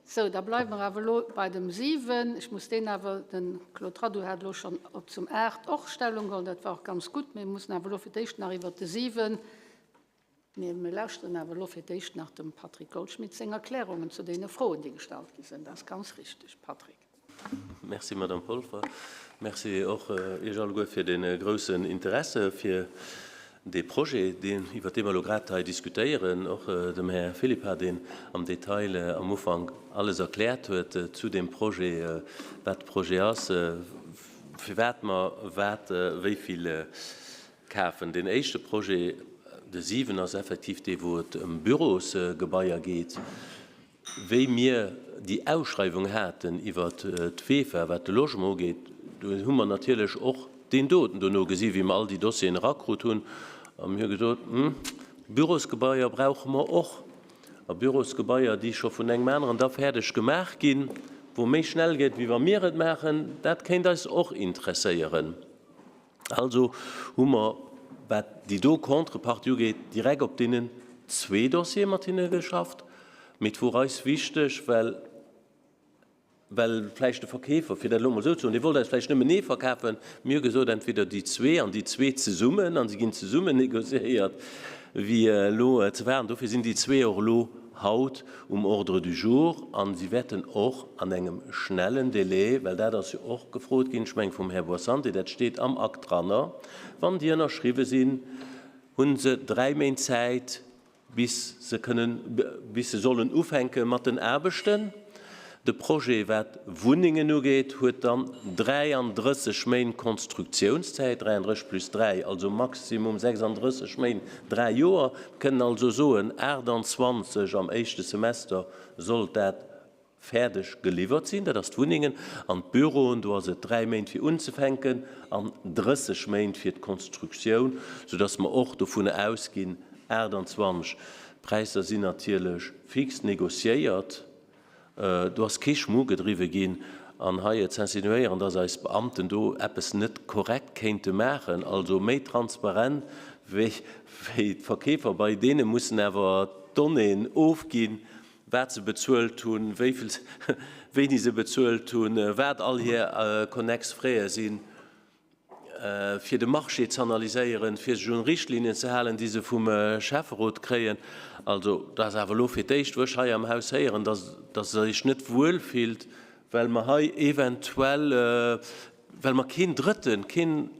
Sou, da bleiwe mer awer elo bei dem 7. Ech muss deen awer, de Claude Radoux hat elo schonn op zum 8 och Stellung geholl, dat war och ganz gutt. Mir mussen awer elo fir d'éischt nach iwwert de 7, mee mir lauschteren awer elo fir d'éischt nach dem Patrick Goldschmidt seng Erklärungen zu deene Froen, déi gestallt gi sinn. Dat ass ganz richtig, Patrick. Merci, Madame Polfer. Merci och Iech alleguer fir dee groussen Interesse fir dee Projet, deen, iwwert dee mer elo grad hei diskutéieren. Och dem Här Philippart, deen am Detail am Ufank alles erkläert huet zu deem Projet, wat de Projet ass, firwat mer wat wéi vill kafen. Deen éischte Projet, de 7, ass effektiv dee, wou et ëm Bürosgebaier geet. Wéi mir déi Ausschreiwung haten iwwert d'VEFA, wat de Logement ugeet, do hu mer natierlech och deen doten dono gesi wéi mer all déi Dossieren erakrut hunn, a mir hu gesot, Hm, Bürosgebaier brauche mer och. A Bürosgebaier, déi scho vun engem aneren da fäerdeg gemaach ginn, wou méi schnell geet, wéi wa mir et maachen, dat kéint eis och interesséieren. Also hu mer, wat déi do Contrepartie ugeet, direkt op deenen zwee Dossiere mat hinne geschafft. Mee et wor eis wichteg, well, well vläicht de Verkeefer, fir dat elo emol esou ze soen, dee wollt eis vläicht nëmmen ee verkafen. Mir hu gesot, entweder déi zwee an déi zwee zesummen, a se ginn zesummen négociéiert, wéi elo ze waarden. Dofir sinn déi zwee och elo haut um Ordre du jour a si wäerten och an engem schnellen Délai, well dat ass jo och gefrot ginn, ech mengen vum Här Boissante, dat steet am Akt dranner, wann déi ënnerschriwwe sinn, hu se dräi Méint Zäit, bis se kënnen, bis se sollen ufänke mat den Aarbechten. De Projet, wat Wunnengen ugeet, huet dann 33 Méint Konstruktiounszäit, 33 plus 3, also maximum 36 Méint, dräi Joer. Mir kënnen also soen, 28 am éischte Semester sollt dat fäerdeg geliwwert sinn. Dat ass d'Wunnengen an d'Büroen, do ass et dräi Méint fir unzefänken an 30 Méint fir d'Konstruktioun, soudass mer och dovun ausginn, 28. D'Präisser sinn natierlech fix négociéiert. Do ass kee Schmu gedriwwe ginn. An hei ze insinuéieren, dass eis Beamten do eppes net korrekt kéinte maachen, also méi transparent wéi d'Verkeefer, bei deene mussen awer d'Donnéeën ofginn, wat se bezuelt hunn, wéi vill, wéini se bezuelt hunn, wat all hir connex Frais sinn. fir de Marché z'analyséieren, fir sech un Richtlinien ze halen, déi se vum Schäfferot kréien. Also, dat ass awer elo fir d'éischt, wou ech hei am Haus héieren, dass dass Der Iech net wuel fillt, well mer hei eventuell, well mer keen Drëtten, keen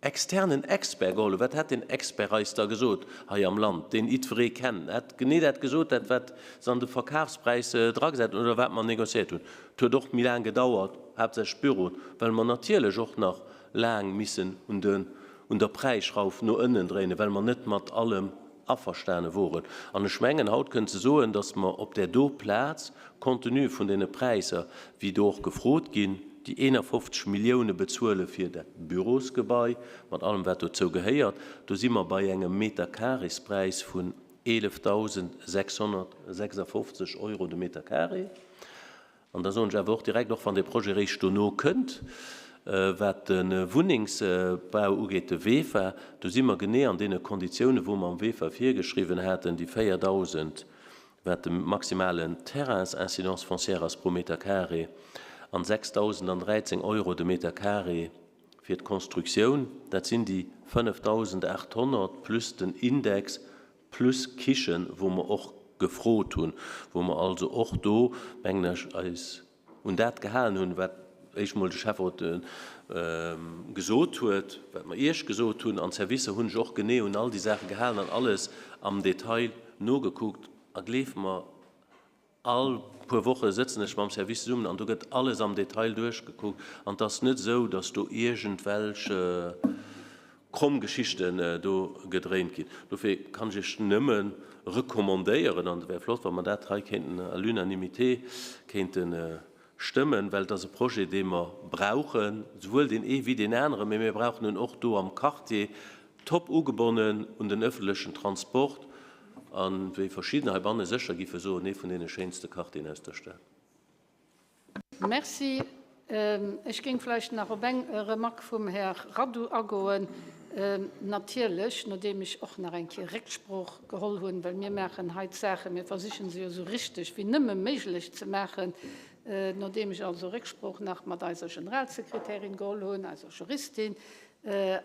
externen Expert geholl hunn. Wat hätt deen Expert eis da gesot hei am Land, deen jiddweree kennt? En hätt genee dat gesot, dat wat se an de Verkafspräis dragesat hunn oder wat mer négociéiert hunn. Et huet och méi laang gedauert, haaptsächlech d'Büroen, well mer natierlech och nach laang missen un de un der Präisschrauf no ënnen dréinen, well mer net mat allem averstane woren. An ech mengen, haut kënnen ze soen, datt mer op där do Plaz, compte tenu vun deene Präisser, wéi do och gefrot ginn, déi 51 Millioune bezuele fir dat Bürosgebai mat allem, wat dozou gehéiert, do si mer bei engem Meterkarespräis vun 11.656 Euro de Meter carré. An da soen ech awer och direkt, och wann dee Projet eréischt dono kënnt, wat de Wunnengsbau ugeet, de VEFA, do si mer genee an deene Konditiounen, wou mer am VEFA virgeschriwwen haten, déi 4.000, wat de maximalen Terrainsincidence foncière ass pro Meter carré, an 6.013 Euro de Meter carré fir d'Constructioun, dat sinn déi 5.800 plus den Index plus Kichen, wou mer och gefrot hunn, wou mer also och do, mengen ech, eis un dat gehalen hunn, wat éischt emol de Schäfferot gesot huet, wat mer Iech gesot hunn. An d'Servicer hunn sech och genee un all déi Saache gehalen an alles am Detail nogekuckt. A gleeft mer, All puer Woche sëtzen ech mam Service zesummen an do gëtt alles am Detail duerchgekuckt. An et ass net esou, datt do iergendwelch. kromm Geschichten do gedréint ginn. Dofir kann ech Iech nëmme recommandéieren, an et wär flott, wa mer dat hei kéinten à l'unanimité kéinte stëmmen, well et ass e Projet, dee mer brauchen, souwuel deen ee wéi deen aneren, mä mir brauchen en och do am Quartier, top ugebonnen un den öffentlechen Transport a wéi verschiddener heibanne sécher giffe soen, ee vun deene schéinste Quartieren aus der Stad. Merci. Ech géing vläicht nach op eng Remarque vum Här Radu agoen. Natierlech, nodeem ech och nach eng Kéier Récksprooch geholl hunn, well mir maachen hei d'Saachen, mir versichen se jo esou richteg wéi nëmme méiglech ze maachen, nodeem ech also Récksprooch nach mat eiser Generalsekretärin geholl hunn, eiser Juristin,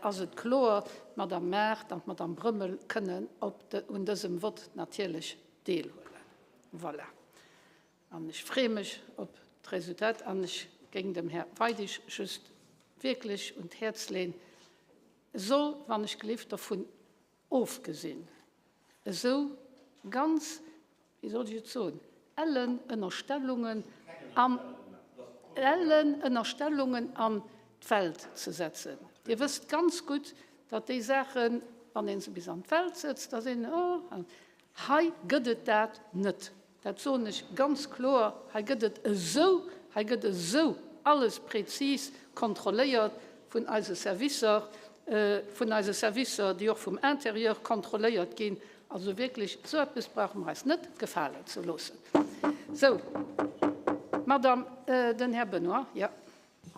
ass et kloer, d'Madame Maart an d'Madame Brömmel kënnen op un dësem Vott natierlech deelhuelen. Voilà. An ech freeë mech op d'Resultat an ech géing dem Här Weidig just wierklech un d'Häerz leen, e soll wann ech gelift dovun ofgesinn, esou ganz, wéi soll ech et soen, ellen Ënnerstellungen an ellen Ënnerstellungen an d'Welt ze setzen. Dir wësst ganz gutt, datt déi Saachen, wann ee se bis an d'Welt sëtzt, da sinn, oh, hei gëtt et dat net. Dat soen ech ganz kloer. Hei gëtt et esou, hei gëtt esou alles prezis kontrolléiert vun eise Servicer, vun eise Servicer, déi och vum Intérieur kontrolléiert ginn. Also wierklech, esou eppes brauche mer eis net gefalen ze loossen. Sou, Madame, den Här Benoy, jo.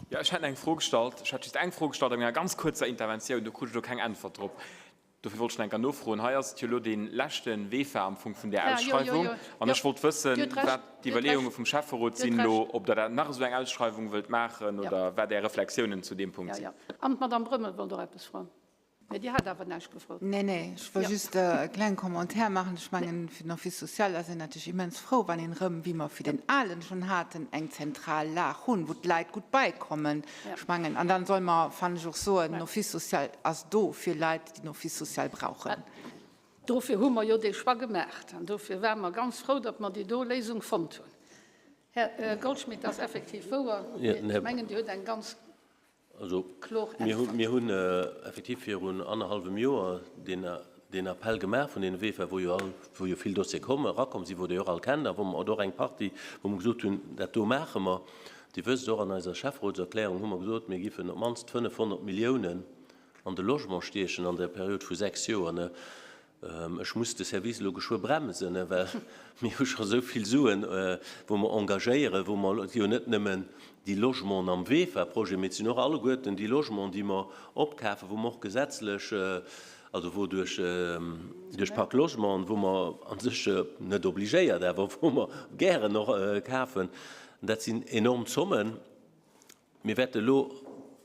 Jo, ech hätt eng Fro gestallt. Ech hätt just eng Fro gestallt a menger ganz kuerzer Interventioun. Do krut ech elo keng Äntwert drop. Dofir wollt ech nach eng Kéier nofroen. Hei ass et jo elo dee leschte VEFA am Fong vun där Ausschreiwung. An ech wollt wëssen, wat d'Iwwerleeunge vum Schäfferot sinn elo, ob Der dat nach esou eng Ausschreiwung wëllt maachen oder wat Är Reflexiounen zu deem Punkt sinn. An d'Madame Brömmel wollt och eppes froen. Mä Dir hat awer näischt gefrot. Nee, nee, ech wollt just e klenge Commentaire maachen. Ech mengen, fir den Office social ass een natierlech immens frou, wann een erëm, wéi mer fir den alen schonn haten, eng zentral Lag hunn, wou d'Leit gutt bäikommen. Ech mengen, an dann soll mer, fannen ech, och soen, den Office social ass do fir Leit, déi den Office social brauchen. Dofir hu mer jo dee Choix gemaacht an dofir ware mer ganz frou, datt mer déi do Léisung fonnt hunn. Här Goldschmidt, dat ass effektiv wouer. Ech mengen, Dir hutt eng ganz kloer Äntwert. Mir hunn effektiv virun annerhallwem Joer deen Appell gemaach vun deene VEFA, wou jo all, wou jo vill Dossiere kommen, erakomm sinn, wou Der jo och all kennt a wou mer och eng Partie, wou mer gesot hunn, dat do maache mer. Dir wësst och, an eiser Schäfferotserklärung hu mer gesot, mir giffen op d'mannst 500 Milliounen an de Logement stiechen an der Period vu 6 Joer. Ech muss de Service elo geschwë bremsen, well mir hu scho esou vill Suen, wou mer engagéieren, wou mer jo net nëmmen déi Logementen am VEFA-Projet, mee et sinn och alleguerten déi Logementen, déi mer opkafen, wou mer och gesetzlech, also wou duerch duerch Parc Logement, wou mer a sech net obligéiert, awer wou mer gären och kafen. Dat sinn enorm Zommen. Mir wäerte elo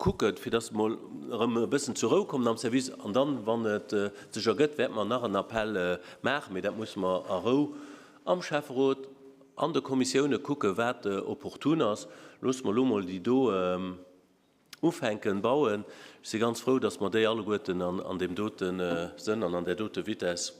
kucken, fir dass mer erëm e bëssen zur Rou kommen am Service. An dann, wann et sech ergëtt, wäerte mer nach en Appell maachen. Mee dat musse mer a Rou am Schäfferot, an de Kommissioune kucken, wat opportun ass. Loosse mer elo mol déi do ufänken bauen. Ech si ganz frou, dass mer déi alleguerten an deem dote Sënn an an där dote Vitesse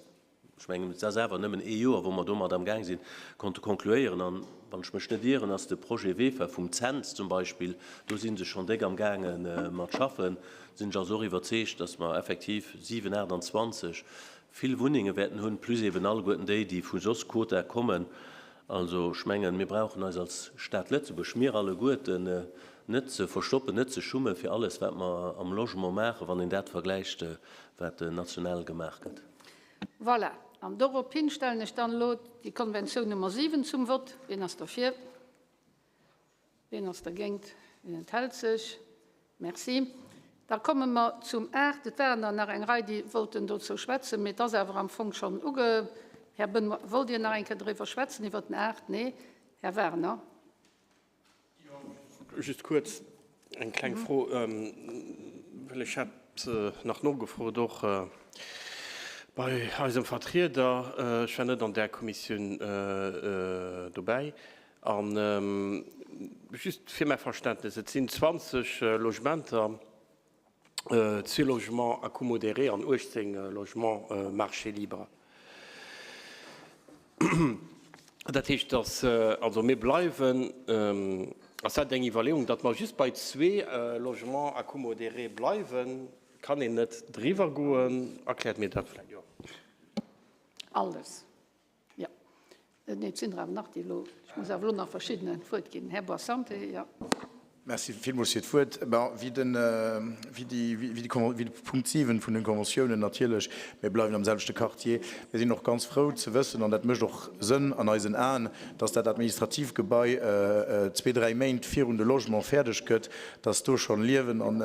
ech mengen, et ass awer nëmmen ee Joer, wou mer domat amgaang sinn, konnte konkluéieren. An, wann ech mech net ieren, ass de Projet VEFA vum Cents zum Beispill, do si se schonn déck amgaange mat schaffen, sinn ech also och iwwerzeegt, dass mer effektiv 7, 28 vill Wunnenge wäerten hunn, plus eben alleguerten déi, déi vu soss Quotae kommen. Also, ech mengen, mir brauchen eis als Stad Lëtzebuerg, mir alleguerten, net ze verstoppen, net ze schumme fir alles, wat mer am Logement maachen, wann een dat vergläicht, wat national gemaach gëtt. Voilà. An dorophin stellen ech dann elo déi Konventioun Nummer 7 zum Vott. Wien ass derfir? Wien ass dergéint? Wien enthält sech? Merci. Da komme mer zum 8. Et waren der nach eng Rei, déi wollten dozou schwätzen, mee et ass awer am Fong schonn uge. Här Benoy, wollt Dir nach eng Kéier driwwer schwätzen, iwwert den 8? Nee. Här Werner. Just kuerz eng kleng Fro, well ech hat nach nogefrot och bei eisem Vertrieder, ech war net an där Kommissioun dobäi, a just fir mäi Verständnis, et sinn 20 Logementer, zwee Logements à coût modéré an 18 Logements marché libre. Dat heescht, dass, also mir bleiwen, ass dat eng Iwwerleeung, datt mer just bei zwee Logements à coût modéré bleiwen? Kann een net driwwer goen? Erkläert mir dat vläicht och. Alles. Jo. Nee, et sinn der awer nach, déi elo, ech muss awer elo nach verschiddenen d'Wuert ginn. Här Boissante, jo. Merci villmools fir d'Wuert. Bon, wéi den, wéi déi, wéi de, wéi de Punkt 7 vun den Conventiounen natierlech, mir bleiwen am selwechte Quartier. Mir sinn och ganz frou ze wëssen, an dat mécht och Sënn an eisen Aen, dass dat administratiivt Gebai zwee, dräi Méint virun de Logement fäerdeg gëtt, dass do schonn Liewen an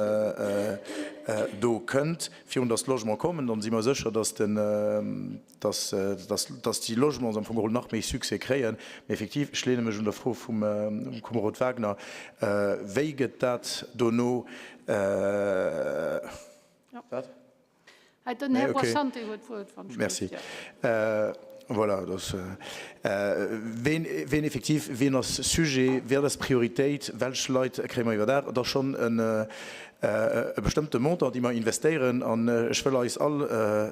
do kënnt, virun dass d'Logement kommen. Dann si mer sécher, dass den, dass, dass, dass déi Logements am Fong geholl nach méi Succès kréien. Mee effektiv, ech lehne mech un der Fro vum Komerod Wagner, Wéi gëtt dat dono, wat? Hei, den Här Boissante huet d'Wuert, wann ech Merci. Voilà, dass, ween, ween effektiv, ween ass Sujet, wat ass Prioritéit, welch Leit kréie mer iwwerdaach? Et ass schonn en, e bestëmmte Montant, déi mer investéieren. An ech wëll eis all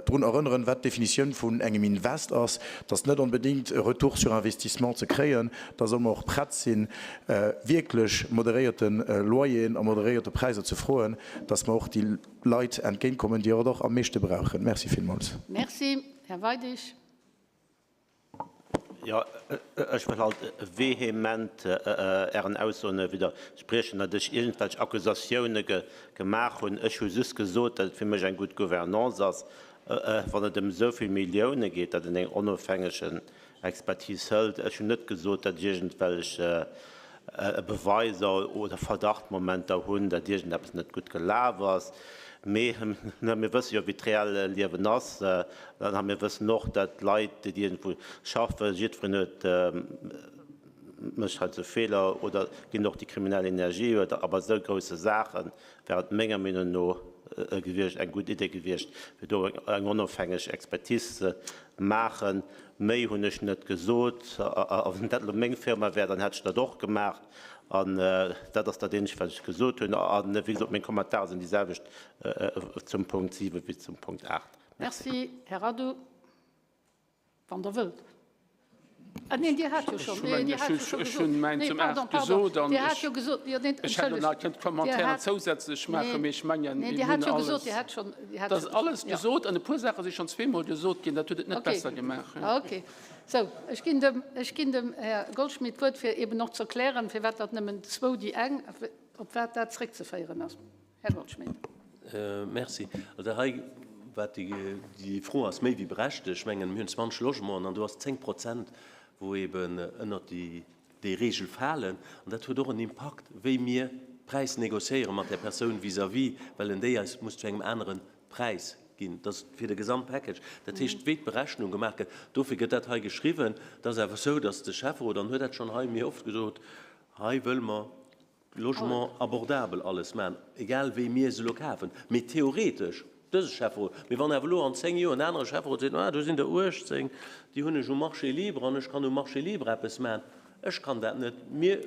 drun erënneren, wat d'Definitioun vun engem Invest ass, dass net onbedéngt e Retour sur investissement ze kréien. Da solle mer och prett sinn, wierklech moderéierte Loyeren a moderéierte Präisser ze froen, dass mer och déi Leit entgéintkommen, déi et och am meeschte brauchen. Merci villmools. Merci. Här Weidig. Jo, ech wëll halt vehement Ären Aussoen widderspriechen, datt ech iergendwelch Accusatioune gemaach hunn. Ech hu just gesot, datt et fir mech eng gutt Gouvernance ass, wann et ëm esou vill Millioune geet, datt een eng onofhängege Expertise hëlt. Ech hunn net gesot, datt ech iergendwelch Beweiser oder Verdachtmomenter hunn, datt iergendeppes net gutt gelaf ass. Mee mir wësse jo, wéi d'reell Liewen ass. A mir wëssen och, datt d'Leit, déi iergendwou schaffen, jiddwereen huet, mécht heiansdo Feeler oder ginn och déi kriminell Energie huet. A bei esou grousse Saache wär et menger Meenung no gewiescht, eng gutt Idee gewiescht, fir do eng onofhängeg Expertise ze maachen. Méi hunn ech net gesot. A wann dat elo meng Firma wär, dann hätt ech dat och gemaach. An dat ass dat eenzegt, wat ech gesot hunn. A wéi gesot, meng Kommentare sinn déi selwecht zum Punkt 7 wéi zum Punkt 8. Merci. Merci. Här Radu, wann Der wëllt. Ah neen, Dir hat jo schonn, nee, Dir hat jo scho gesot. Ech hunn mäin zum 8 gesot an ech hätt elo nach kënnt Commentairen zousätzlech maachen, mee ech mengen, mir hunn alles, et ass alles gesot an e puer Saache si schonn zweemol gesot ginn, dat huet et net besser gemaach. Okay. Sou, ech ginn dem, ech ginn dem Här Goldschmidt d'Wuert, fir eeben och ze erklären, firwat dat nëmmen zwou déi eng, op wat dat zréckzeféieren ass. Här Goldschmidt. Merci. Also hei, wat déi Fro ass méi wéi berechtegt. Ech mengen, mir hunn 20 Logementen an do ass 10 Prozent, wou eeben ënnert déi déi Regel falen. An dat huet och en Impakt, wéi mir Präis négociéiere mat där Persoun vis-à-vis, well en déi eis muss zu engem anere Präis ginn. Dat ass fir de Gesamtpackage. Dat heescht, wéi d'Berechnung gemaach gëtt, dofir gëtt dat hei geschriwwen. Et ass awer esou, datt de Schäfferot, an huet dat schonn hei méi oft gesot, hei wëlle mer Logement abordabel alles maachen, egal wéi mir se elo kafen. Mee theoretesch, dëse Schäfferot, mee wann awer elo an 10 Joer en anere Schäfferot seet, ah do sinn der 18, déi hunn ech um Marché libre an ech kann um Marché libre eppes maachen, ech kann dat net, mir,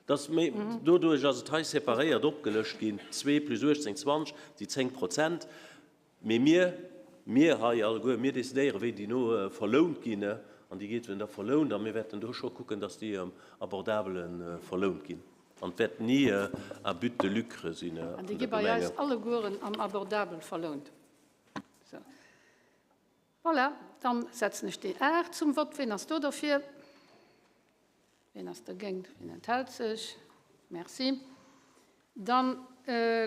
dass, mee doduerch ass et hei separéiert opgelëscht ginn, zwee plus 18, 20, déi 10 Prozent. Mee mir, mir hei alleguer, mir decidéieren, wéi déi no verlount ginn. An déi gétt da verlount a mir wäerten do scho kucken, dass déi am Abordabele verlount ginn. An et wäert ni à but de lucre sinn an der Gemenge. An déi gi bei eis allegueren am Abordabel verlount. Sou. Voilà, dann setzen ech déi 8 zum Vott. Ween ass do derfir? Wien ass dergéint? Wien enthält sech? Merci. Dann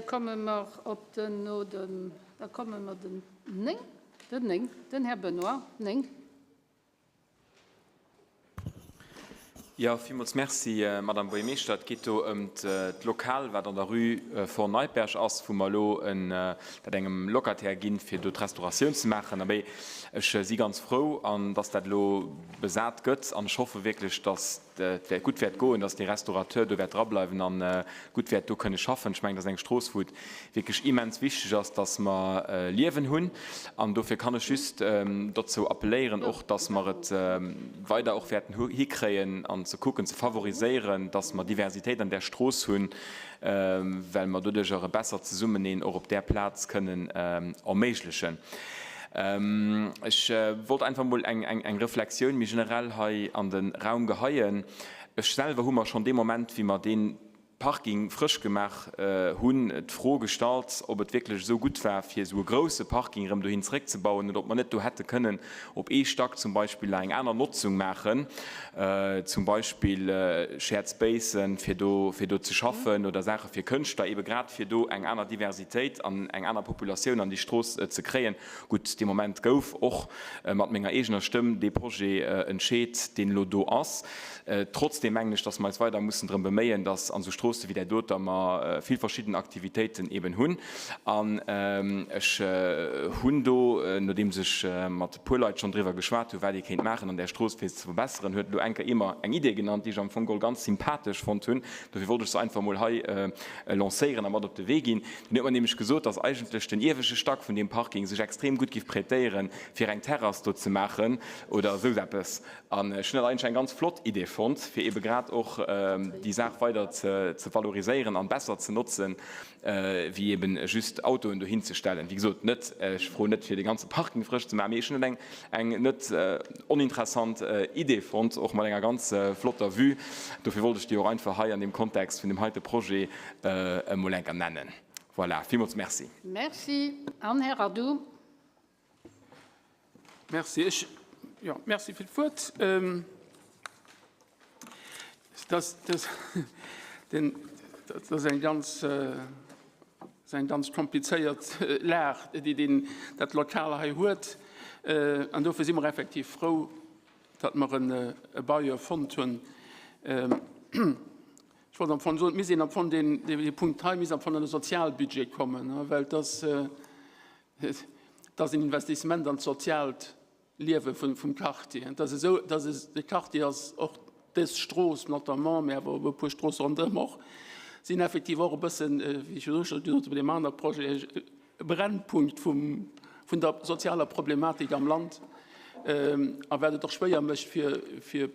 komme mer op den, no dem, da komme mer den 9, den 9, den Här Benoy, 9. Jo, villmools Merci, Madame Buergermeeschter. Et geet do ëm d'Lokal, wat an der Rue Fort Neipperg ass, wou mer elo dat engem Locataire ginn, fir do d'Restauratioun ze maachen. Abee, ech si ganz frou, an dass dat elo besat gëtt an ech hoffe wierklech, dass et wäert gutt wäert goen, dass dee Restaurateur do wäert drableiwen a gutt wäert do kënne schaffen. Ech mengen, dat ass eng Strooss, wou et wierklech immens wichteg ass, dass mer Liewen hunn. An dofir kann ech just dozou appelléieren och, dass mer et weider och wäerten hikréien an ze kucken, ze favoriséieren, dass mer Diversitéit an där Strooss hunn, well mer doduercher e bessert Zesummeneen och op där Plaz kënnen erméiglechen. Ech wollt einfach emol eng Reflexioun méi generell hei an de Raum geheien. Ech selwer hu mer schonn dee Moment, wéi mer deen. Parking frësch gemaach hunn, d'Fro gestallt, ob et wierklech esou gutt war, fir esou e grouse Parking erëm dohin zréckzebauen oder ob mer net do hätte kënnen op ee Stack zum Beispill nach eng aner Notzung maachen, zum Beispill Shared Spacen, fir do, fir do ze schaffen oder Saache fir Kënschtler, eebe grad fir do eng aner Diversitéit an eng aner Populatioun an déi Strooss ze kréien. Gutt, dee Moment gouf och mat menger eegener Stëmm dee Projet entscheet, deen elo do ass. Trotzdeem mengen ech, dass mer eis weider mussen drëm beméien, dass an esou Stroosse wéi där doter mer vill verschidden Aktivitéiten eben hunn. An ech hunn do, nodeems ech mat e puer Leit schonn driwwer geschwat hunn, wat ee kéint maachen an där Strooss, fir se ze verbesseren, huet elo enker ee mer eng Idee genannt, déi ech am Fong geholl ganz sympathesch fonnt hunn. Dofir wollt ech se einfach emol hei lancéieren a mat op de Wee ginn. Deen huet mer nämlech gesot, dass eigentlech den ieweschte Stack vun deem Parking sech extrem gutt giff prêtéieren, fir eng Terrass do ze maachen oder esou eppes. An ech hunn dat eigentlech eng ganz flott Idee fonnt, fir eebe grad och déi Saach weider ze valoriséieren an besser ze notzen, wéi eeben just Autoen dohin ze stellen. Wéi gesot, net, ech froen net, fir de ganze Parking frësch ze maachen, mee ech hunn et eng net oninteressant Idee fonnt, och mat enger ganz flotter Vue. Dofir wollt ech déi och einfach hei an deem Kontext vun deem heite Projet emol enker nennen. Voilà, villmools Merci. Merci. An Här Addou. Merci. Ech, jo, merci fir d'Wuert. Dat, dat, den, dat ass eng ganz, ass eng ganz komplizéiert Lag, déi deen, dat Lokal hei huet. An dofir si mer effektiv frou, datt mer en, e Bailleur fonnt hunn. Ech wollt am Fong soen, et misst een am Fong deen, dee Punkt hei misst am Fong an de Sozialbudget kommen, well et ass, Et ass en Investissement an d'soziaalt Liewe vum Quartier. Et ass esou, dass es, de Quartier ass och dës Strooss notamment, mä awer e puer Stroosse ronderëm och, sinn effektiv och e bëssen, wéi ech virdru scho gesot hunn, bei deem anere Projet, e Brennpunkt vum, vun der sozialer Problematik am Land a wat et och schwéier mécht fir, fir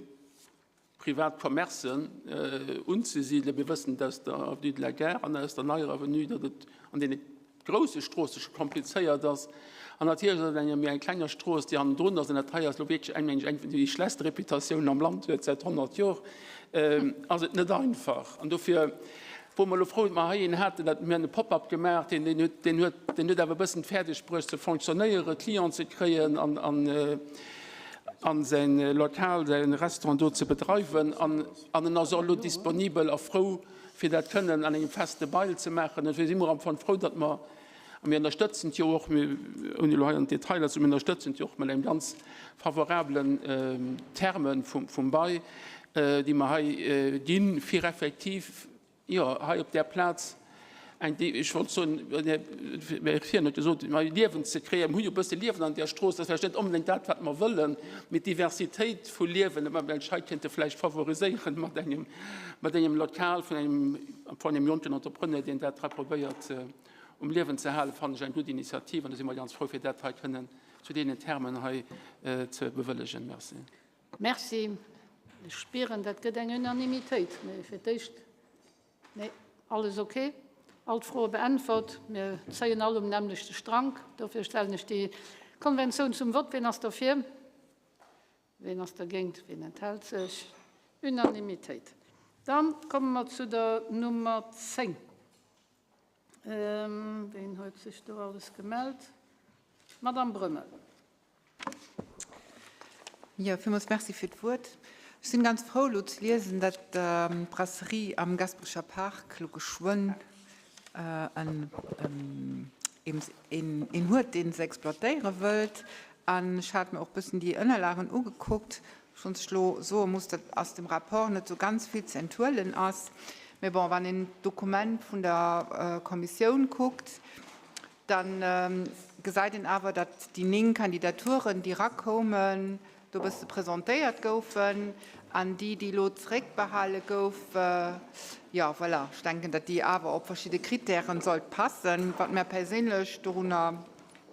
privat Commercen unzesidelen. Mir wëssen et aus der Avenue de la Gare an aus der neier Avenue, datt et an deene grousse Stroosse scho komplizéiert ass. An natierlech ass et eng méi eng klenger Strooss, déi hannendrun ass, an dat hei ass elo wierklech eng, mengen ech, eng vun déi schlechtste Reputatiounen am Land huet säit 100 Jor, ass et net einfach. An dofir wore mer elo frou, datt mer hei een haten, dat mir hunn e Pop-up gemaach, deen huet, deen huet, deen huet awer e bëssen fäerdeg bruecht ze fonctionnéieren, Clienten ze kréien an, an, an säin Lokal, säin Restaurant do ze bedreiwen an an en ass och elo disponibel a frou fir dat kënnen an engem feste Bail ze maachen. Dofir si mer am Fong frou, datt mer, a mir ënnerstëtzen et jo och, mir ouni elo hei an d'Detailer ze, mir ënnerstëtzen et jo och mat engem ganz favorablen Terme vum vum Bail, déi mer hei ginn, fir effektiv Jo, hei op där Plaz eng, déi, ech wollt soen, den Här Virn huet gesot, hei Liewen ze kréien. Mir hu jo e bësse Liewen an där Strooss, dat ass vläicht net onbedéngt dat, wat mer wëllen, mee d'Diversitéit vu Liewen, dat mer vläicht hei kéinte vläicht favoriséieren mat engem, mat engem Lokal vun engem, vun engem jonken Entrepreneur, deen dat hei probéiert um Liewen ze halen, fannen ech eng gutt Initiativ an do si mer ganz frou, fir dat hei kënnen zu deenen Termen hei ze bewëllegen. Merci. Merci. Ech spieren, dat gëtt eng Unanimitéit. Mee fir d'éischt, nee, alles ok. All d'Froe beäntwert. Mir zéien all um nämmlechte Strank. Dofir stellen ech déi Konventioun zum Vott. Wien ass derfir? Wien ass dergéint? Wien enthält sech? Unanimitéit. Da komme mer zu der Nummer 10. Wien huet sech do alles gemellt? D'Madame Brömmel. Jo, villmools Merci fir d'Wuert. Ech sinn ganz frou elo ze liesen, datt d'Brasserie am Gasperecher Park elo geschwënn en een huet, dee se exploitéiere wëllt. An ech hat mir och bëssen déi Ënnerlagen ugekuckt, schonns ech elo soe muss, datt aus dem Rapport net esou ganz vill ze enthuelen ass. Mä bon, wann een d'Dokument vun der Kommissioun kuckt, Da gesäit een awer, datt déi 9 Kandidaturen, déi erakoumen, do e bësse presentéiert goufen an déi, déi elo zeréckbehale gouf, jo, voilà, ech denken, datt déi awer op verschidde Kritären sollt passen. Wat mär perséinlech dorunner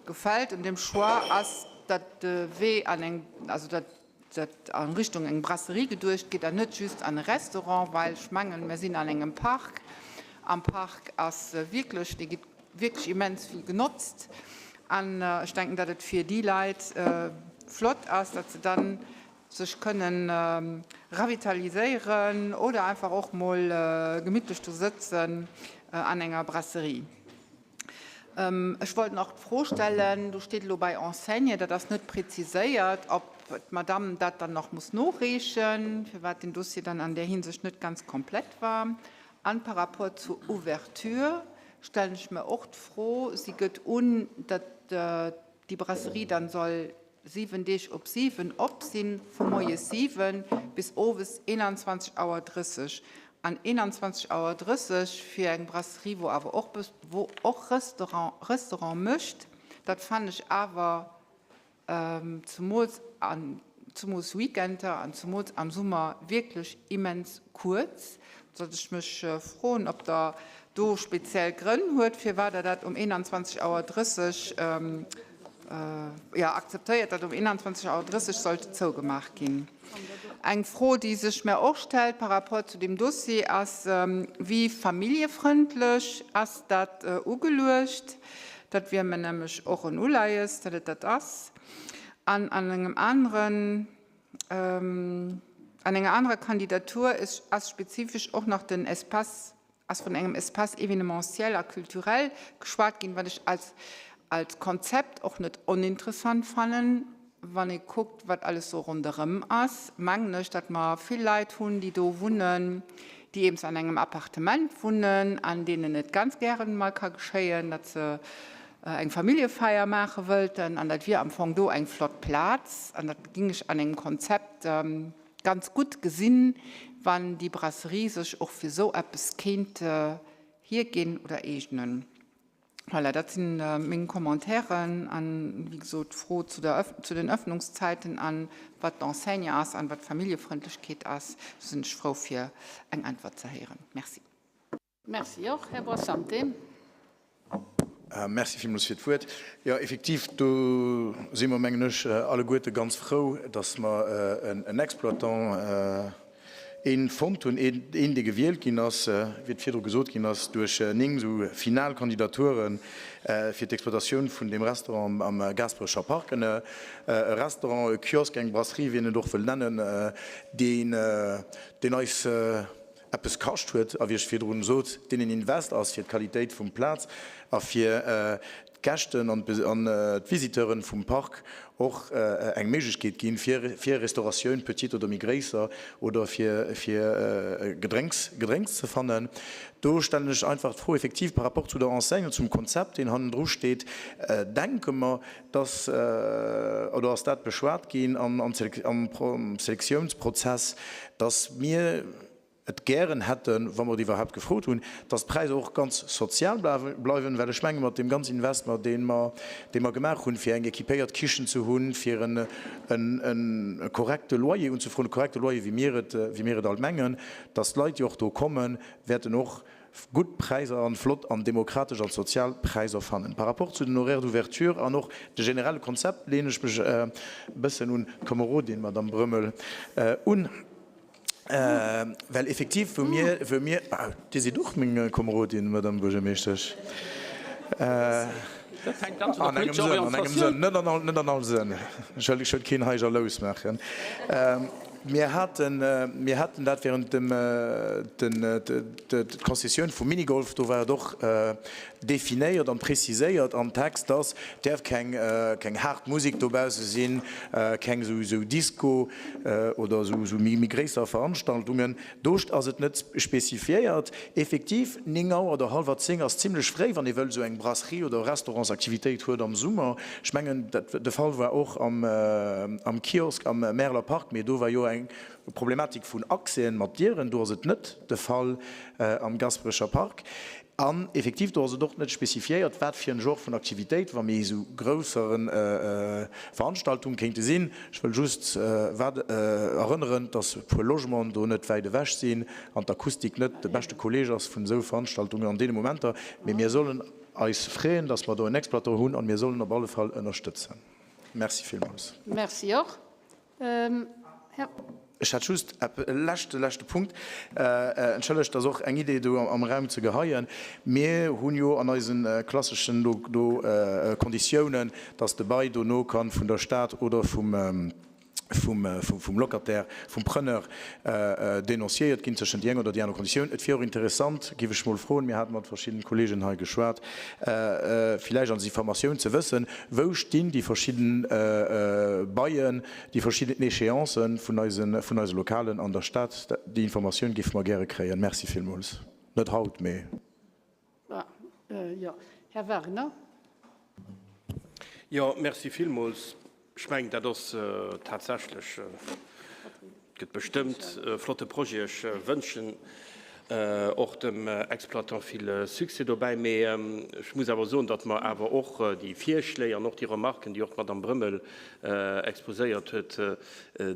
gefält un deem Choix, ass, datt de Wee an eng, also datt datt a Richtung eng Brasserie geduecht gétt an net just an e Restaurant, well ech mengen, mir sinn an engem Park. Am Park ass wierklech, dee gétt wierklech immens vill genotzt an ech denken, datt et fir déi Leit flott ass, datt se dann sech kënnen. ravitaliséieren oder einfach och mol gemittlech do sëtzen an enger Brasserie. Ech wollt nach d'Fro stellen, do steet elo bei Enseigne, dat ass net preziséiert, ob d'Madame dat dann nach muss noreechen, firwat den Dossier dann an där Hinsicht net ganz komplett war. An par rapport zur Ouverture stellen ech mir och d'Fro, si gëtt un, datt déi Brasserie dann soll 7 Deeg op 7 op sinn, vu moies 7 bis owes 21 Auer 30. An 21 Auer 30 fir eng Brasserie, wou awer och wou och Restaurant Restaurant mécht, dat fannen ech awer zumools an zumools Weekender an zumools am Summer wierklech immens kuerz, datt ech mech froen, ob Der do speziell Grënn huet, firwat Der dat um 21 Auer 30 jo, akzeptéiert, datt um 21 Auer 30 sollt zougemaach ginn. Eng Fro, déi sech mär och stellt par rapport zu deem Dossier, ass, Wéi familljefrëndlech ass dat ugeluecht? Dat wier mir nämlech och en Uleies, datt et dat ass. An an engem aneren, an enger anerer Kandidatur ass spezifesch och nach den Espace ass vun engem Espace événementiel a culturel geschwat ginn, wat ech als als Konzept och net oninteressant fannen. Wann ee kuckt, wat alles sou ronderëm ass, mengen ech, datt mer vill Leit hunn, déi do wunnen, déi eems an engem Appartement wunnen, an deenen et ganz gären emol ka geschéien, datt se eng Familljefeier maache wëllten. An dat wier am Fong do eng flott Plaz. An dat géing ech an engem Konzept ganz gutt gesinn, wann déi Brasserie sech och fir esou eppes kéint hierginn oder eegnen. Voilà, dat si meng Commentairen an, wéi gesot, d'Fro zu der, zu den Öffnungszäiten an wat d'Enseigne ass an wat d'Familljefrëndlechkeet ass, do sinn ech frou fir eng Äntwert ze héieren. Merci. Merci och. Här Boissante. Merci villmools fir d'Wuert. Jo, effektiv, do si mer, mengen ech, alleguerte ganz frou, dass mer en Exploitant, een fonnt hunn, een, dee gewielt ginn ass, wéi et virdru gesot ginn ass, duerch 9 esou final Kandidature fir d'Exploitatioun vun deem Restaurant am Gaasperecher Park. E Restaurant, e Kiosk, eng Brasserie, wéi een et och wëll nennen, deen, deen eis eppes kascht huet a wéi ech virdrun sot, deen en Invest ass fir d'Qualitéit vum Plaz a fir d'Gäschten an d'Visiteuren vum Park och eng Méiglechkeet ginn, fir Restauratioun, petite oder méi gréisser, oder fir Gedrénks Gedrénks ze fannen. Do stellen ech einfach d'Fro effektiv par rapport zu der Enseigne, zum Konzept, deen hannendru steet, Denke mer, dass, oder ass dat beschwat ginn am Selektiounsprozess, dass mir et gären hätten, wa mer et iwwerhaupt gefrot hunn, dass d'Präisser och ganz sozial bleiwen, well ech menge mat deem ganzen Investment, dee mer, dee mer gemaach hunn, fir eng équipéiert Kichen ze hunn, fir e korrekte Loyer unzefroen, e korrekte Loyer, wéi mir et, wéi mir et alt mengen, dass d'Leit, déi och do kommen, wäerten och gutt Präisser an flott an demokratesch an sozial Präisser fannen. Par rapport zu den Horaires d'ouverture an och de generelle Konzept leeën ech mech e bëssen un d'Komerodin, Madame Brömmel, un, well effektiv wou mir, wou mir, Dir sidd och meng Komerodin, Madame Buergermeeschtesch, an engem Sënn, an engem Sënn, net an all, net an all Sënn, ech wëll, ech wëll keen hei jalous maachen. Mir haten, mir haten dat während dem, den, d'Konzessioun vum Minigolf, do war et och definéiert an preziséiert am Text, dass däerf keng, keng haart Musek dobausse sinn, keng esou, esou Disco oder esou, esou méi, méi gréisser Veranstaltungen. Do ass et net spezifiéiert. Effektiv, 9 Auer oder hallwer 10 ass zimlech fréi, wann ee wëll esou eng Brasserie oder Restaurantsaktivitéit huet am Summer. Ech mengen, dat de Fall war och am Kiosk am Märeler Park, mee do war jo eng Problematik vun Accèsen mat Dieren. Do ass et net de Fall am Gasperecher Park. An effektiv, do ass et och net spezifiéiert, wat fir en Genre vun Aktivitéit, wa méi esou groussere Veranstaltung kéinte sinn. Ech wëll just wat erënneren, dass e puer Logementen do net wäit ewech sinn an d'Akustik net de beschte Kolleeg ass vun esou Veranstaltungen an deene Momenter. Mee mir sollen eis freeën, dass mer do en Exploitant hunn an mir sollen op alle Fall ënnerstëtzen. Merci villmools. Merci och. Här. Ech hätt just e leschte, leschte Punkt. Entschëllegt, dat ass och eng Idee do am Raum ze geheien. Mir hunn jo an eise klasseschen do, do Konditiounen, dass de Bail dono ka vun der Stad oder vum, Vum Locataire, vum Preneur denonciéiert ginn tëschent déi eng oder déi aner Konditioun. Et wier och interessant, géif ech mol froen, mir hate mat verschiddenen Kollegen hei geschwat, villäicht als Informatioun ze wëssen, wou stinn déi verschidden Baien, déi verschidden Échéancen vun eise vun eise Lokalen an der Stad. Déi Informatioun géife mer gäre kréien. Merci villmools. Net haut, mee. Jo, Här Wagner. Jo, merci villmools. Ech mengen, dat ass tatsächlech, et gëtt bestëmmt e flotte Projet. Ech wënschen och dem Exploitant vill Succès dobäi. Mee ech muss awer soen, datt mer awer och déi Virschléi an och déi Remarken, déi och d'Madame Brömmel exposéiert huet,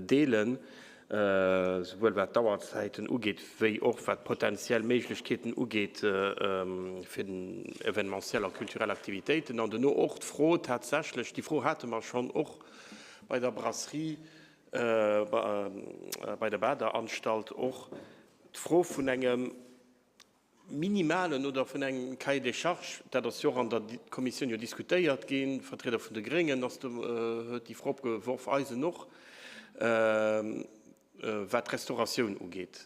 deelen. souwuel wat d'Auerzäiten ugeet, wéi och wat potenziell Méiglechkeeten ugeet fir den événementiel a kulturell Aktivitéiten. An duerno och d'Fro tatsächlech, déi Fro hate mer schonn och bei der Brasserie, bei der Badeanstalt och, d'Fro vun engem minimalen oder vun engem Cahier des charges, dat ass jo och an der Kommissioun jo diskutéiert ginn, Vertrieder vun de Gréngen ass do, huet déi Fro opgeworf, eisen och, wat d'Restauratioun ugeet.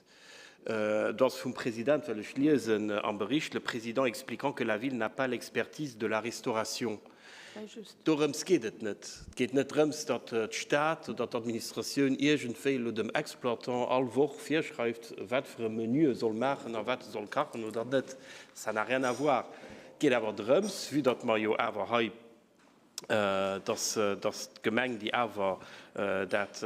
Do ass vum President, well ech liesen am Bericht, le Président expliquant que la ville n'a pas l'expertise de la restauration. Dorëms geet et net. Et geet net drëms, datt d'Stad oder d'Administratioun iergendwéi elo dem Exploitant all Woch virschreift, wat fir e Menu e soll maachen a wat e soll kachen oder net. Ça n'a rien à voir. Et geet awer drëms, vue datt mer jo awer hei, datt, datt d'Gemeng, déi awer dat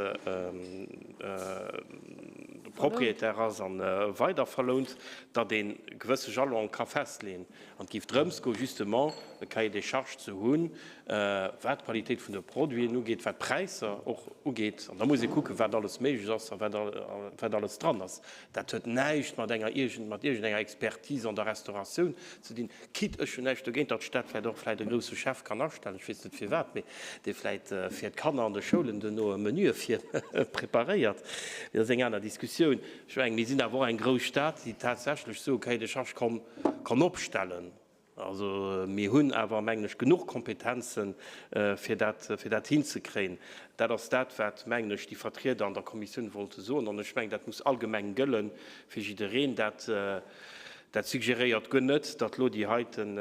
Propriétaire ass a weiderverlount, datt ee gewësse Jalone ka festleeën. An et géif drëms goen, justement e Cahier des charges ze hunn, wat d'Qualitéit vun de Produiten ugeet, wat d'Präisser och ugeet. An da muss ee kucken, wat alles méiglech ass a wat alles dran ass. Dat huet näischt mat enger mat iergendenger Expertise an der Restauratioun ze dinn. Quitte, ech hunn näischt dogéint, datt d'Stad vläicht och vläicht e grousse Chef kann astellen, ech weess net firwat, mee dee vläicht fir d'Kanner an de Schoulen duerno e Menü fir preparéiert. Mee dat ass eng aner Diskussioun. Ech mengen, mir sinn awer och eng grouss Stad, déi tatsächlech esou e Cahier des charges kann kann opstellen. Also mir hunn awer, mengen ech, genuch Kompetenzen, fir dat, fir dat hinzekréien. Dat ass dat, wat, mengen ech, déi Vertrieder an der Kommissioun wollte soen. An ech mengen, dat muss allgemeng gëlle fir jiddereen. Dat, dat suggeréiert guer net, datt elo déi heiten,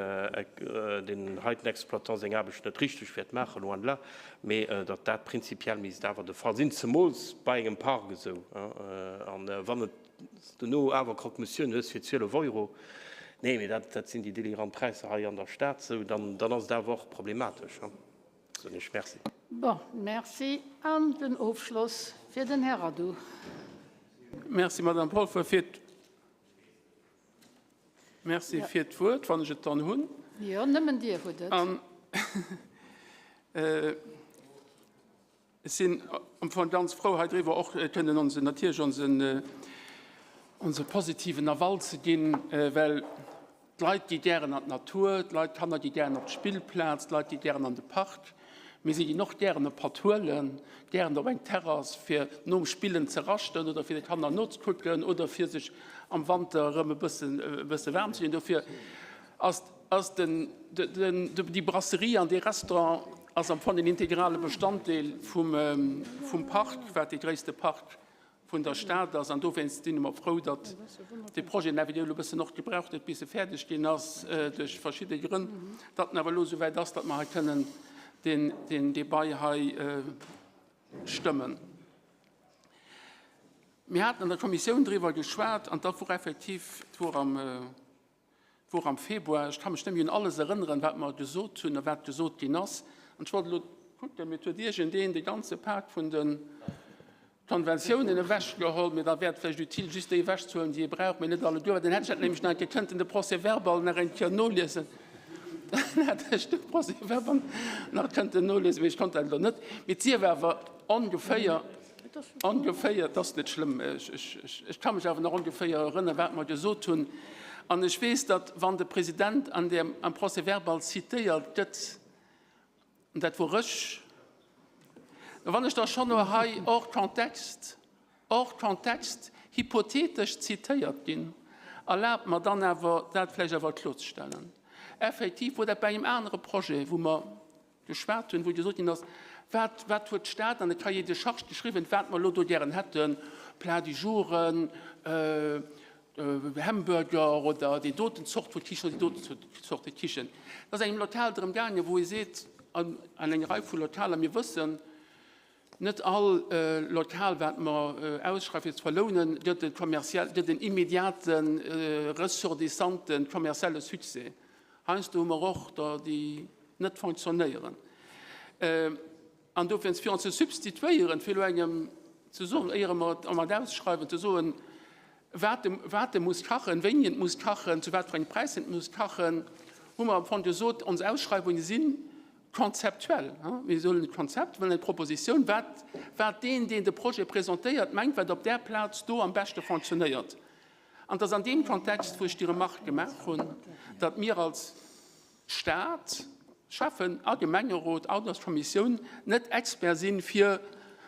deen heiten Exploitant seng Aarbecht net richteg wäert maachen, loin de là, mee datt dat prinzipiell misst awer de Fall sinn, zemools bei engem Park esou. An wann et Dono awer Croque-Monsieuren hues fir 12 Euro, nee, mee dat, dat sinn déi delirant Präisser hei an der Stad, sou, dann, dann ass et awer och problematesch, hein, soen ech. Merci. Bon, merci. An den Ofschloss fir den Här Radu. Merci, Madame Polfer, fir Merci fir d'Wuert, wann ech et dann hunn. Jo, nëmmen Dir hutt et. An, Ech sinn am Fong ganz frou hei driwwer och kënnen onsen, natierlech onsen, onse positiven Aval ze ginn, well d'Leit gi gären an d'Natur, d'Leit, d'Kanner gi gären op d'Spillplaz, d'Leit gi gären an de Park, mee si ginn och gären op Pathuelen, gären op eng Terrass, fir nom Spillen ze raschten oder fir de Kanner nozekucken oder fir sech am Wanter erëm e bëssen, e bësse waarm ze ginn. Dofir ass ass den, den, déi Brasserie an dee Restaurant ass am Fong en integrale Bestanddeel vum, vum Park, wat dee gréisste Park vun der Stad ass. An dowéinst si mer frou, datt dee Projet, deen awer elo e bëssen och gebraucht huet, bis e fäerdeg ginn ass, duerch verschidde Grënn, datt en awer elo esouwäit ass, datt mer hei kënnen deen, deen, dee Bail hei stëmmen. Mir haten an der Kommissioun driwwer geschwat an dat wor effektiv, et wor am, wor am Februar, ech ka mech net méi un alles erënneren, wat mer gesot hunn a wat gesot ginn ass. An ech wollt elo kucken, mee et huet iergendeen de ganze Pak vun de Konventiounen ewechgeholl. Mee da wär et vläicht utile, just déi ewechzehuelen, déi ee brauch, mee net alleguer. Well dann hätt ech dat nämlech nach eng Kéier kënnten de Procès-verbal nach eng Kéier noliesen. Dann hätt ech de Procès-verbal nach kënnten noliesen, mee ech konnt dat elo net. Mee et sief awer ongeféier, Ongeféier, et ass net schlëmm, ech ka mech awer nach ongeféier erënneren, wat mer gesot hunn. An ech weess, datt, wann de President an deem, am Procès-verbal zitéiert gëtt, an dat wor ech, wann ech da schonn elo hei hors contexte, hors contexte, hypothetesch zitéiert ginn, erlaabt mer dann awer, dat vläicht awer klorzestellen. Effektiv wor dat bei engem anere Projet, wou mer geschwat hunn, wou gesot ginn ass. Wat, wat huet d'Stad an de Cahier de charges geschriwwen, wat mer elo do gären hätten, Plat du jouren, Hamburger oder déi doten Zort vu Kichen oder déi doten Zorte Kichen. Et ass engem Lokal drëm gaangen, wou ee seet, an eng Rei vu Lokaler, mir wëssen, net all Lokal, wat mer ausschreiwen fir ze verlounen, gëtt e commercial, gëtt en immediate ressortissante commercielle Succès. Heiansdo hu mer och der, déi net fonctionnéieren. An dofir, fir ons ze substituéieren, fir elo engem ze soen, éiere mer et mat ausschreiwen, ze soen, wat e, wat e muss kachen, wéini en muss kachen, zu wat fir engem Präis en muss kachen, hu mer am Fong gesot, ons Ausschreiwunge si konzeptuell. Mir soen e Konzept, wëllen eng Propositioun, wat, wat deen, deen de Projet presentéiert, mengt, wat op där Plaz do am beschte fonctionnéiert. An et ass an deem Kontext, wou ech déi Remarque gemaach hunn, datt mir als Stad, Schäffen a Gemengerot an als Kommissioun net Expert sinn, fir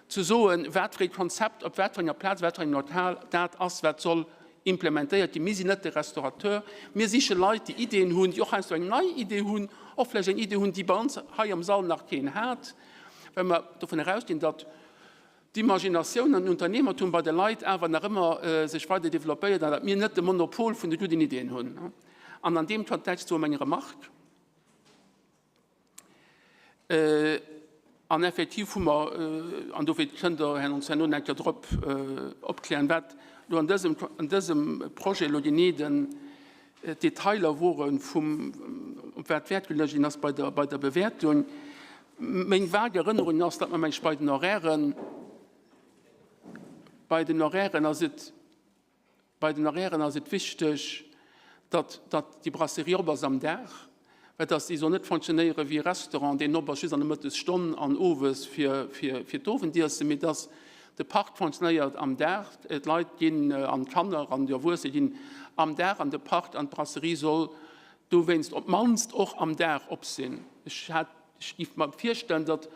ze soen, wat fir ee Konzept op wat fir enger Plaz, wat fir engem Lokal dat ass, wat soll implementéiert ginn. Mir sinn net de Restaurateur. Mir siche Leit, déi Ideeën hunn, déi och heiansdo eng nei Idee hunn, och vläicht eng Idee hunn, déi bei ons hei am Sall nach keen hat, well mer dovun erausginn, datt d'Imaginatioun an den Unternehmertum bei de Leit awer nach ëmmer sech weider developpéiert an datt mir net de Monopol vun de gudden Ideeën hunn. An an deem Kontext wor meng Remarque. An effektiv hu mer, an dofir kënnt Der herno ons herno eng Kéier drop opklären, wat elo an dësem, an dësem Projet elo genee den, d'Detailer wore vum, op wat Wäert geluecht ginn ass bei der, bei der Bewäertung. Meng vag Erënnerung ass, datt mer, meng ech, bei den Horairen, bei den Horairen ass et, bei den Horairen ass et wichteg, datt, datt déi Brasserie op ass am Dag, well datt déi soll net fonctionnéiere wéi e Restaurant, deen op ass just an der Mëttesstonn an owes fir, fir, fir d'Owendiessen, mee datt de Park fonctionnéiert am Dag, d'Leit ginn an d'Kanner an déi Erwuesse ginn am Dag an de Park an d'Brasserie soll dowéinst op d'mannst och am Dag op sinn. Ech hat Ech géif mer virstellen, datt,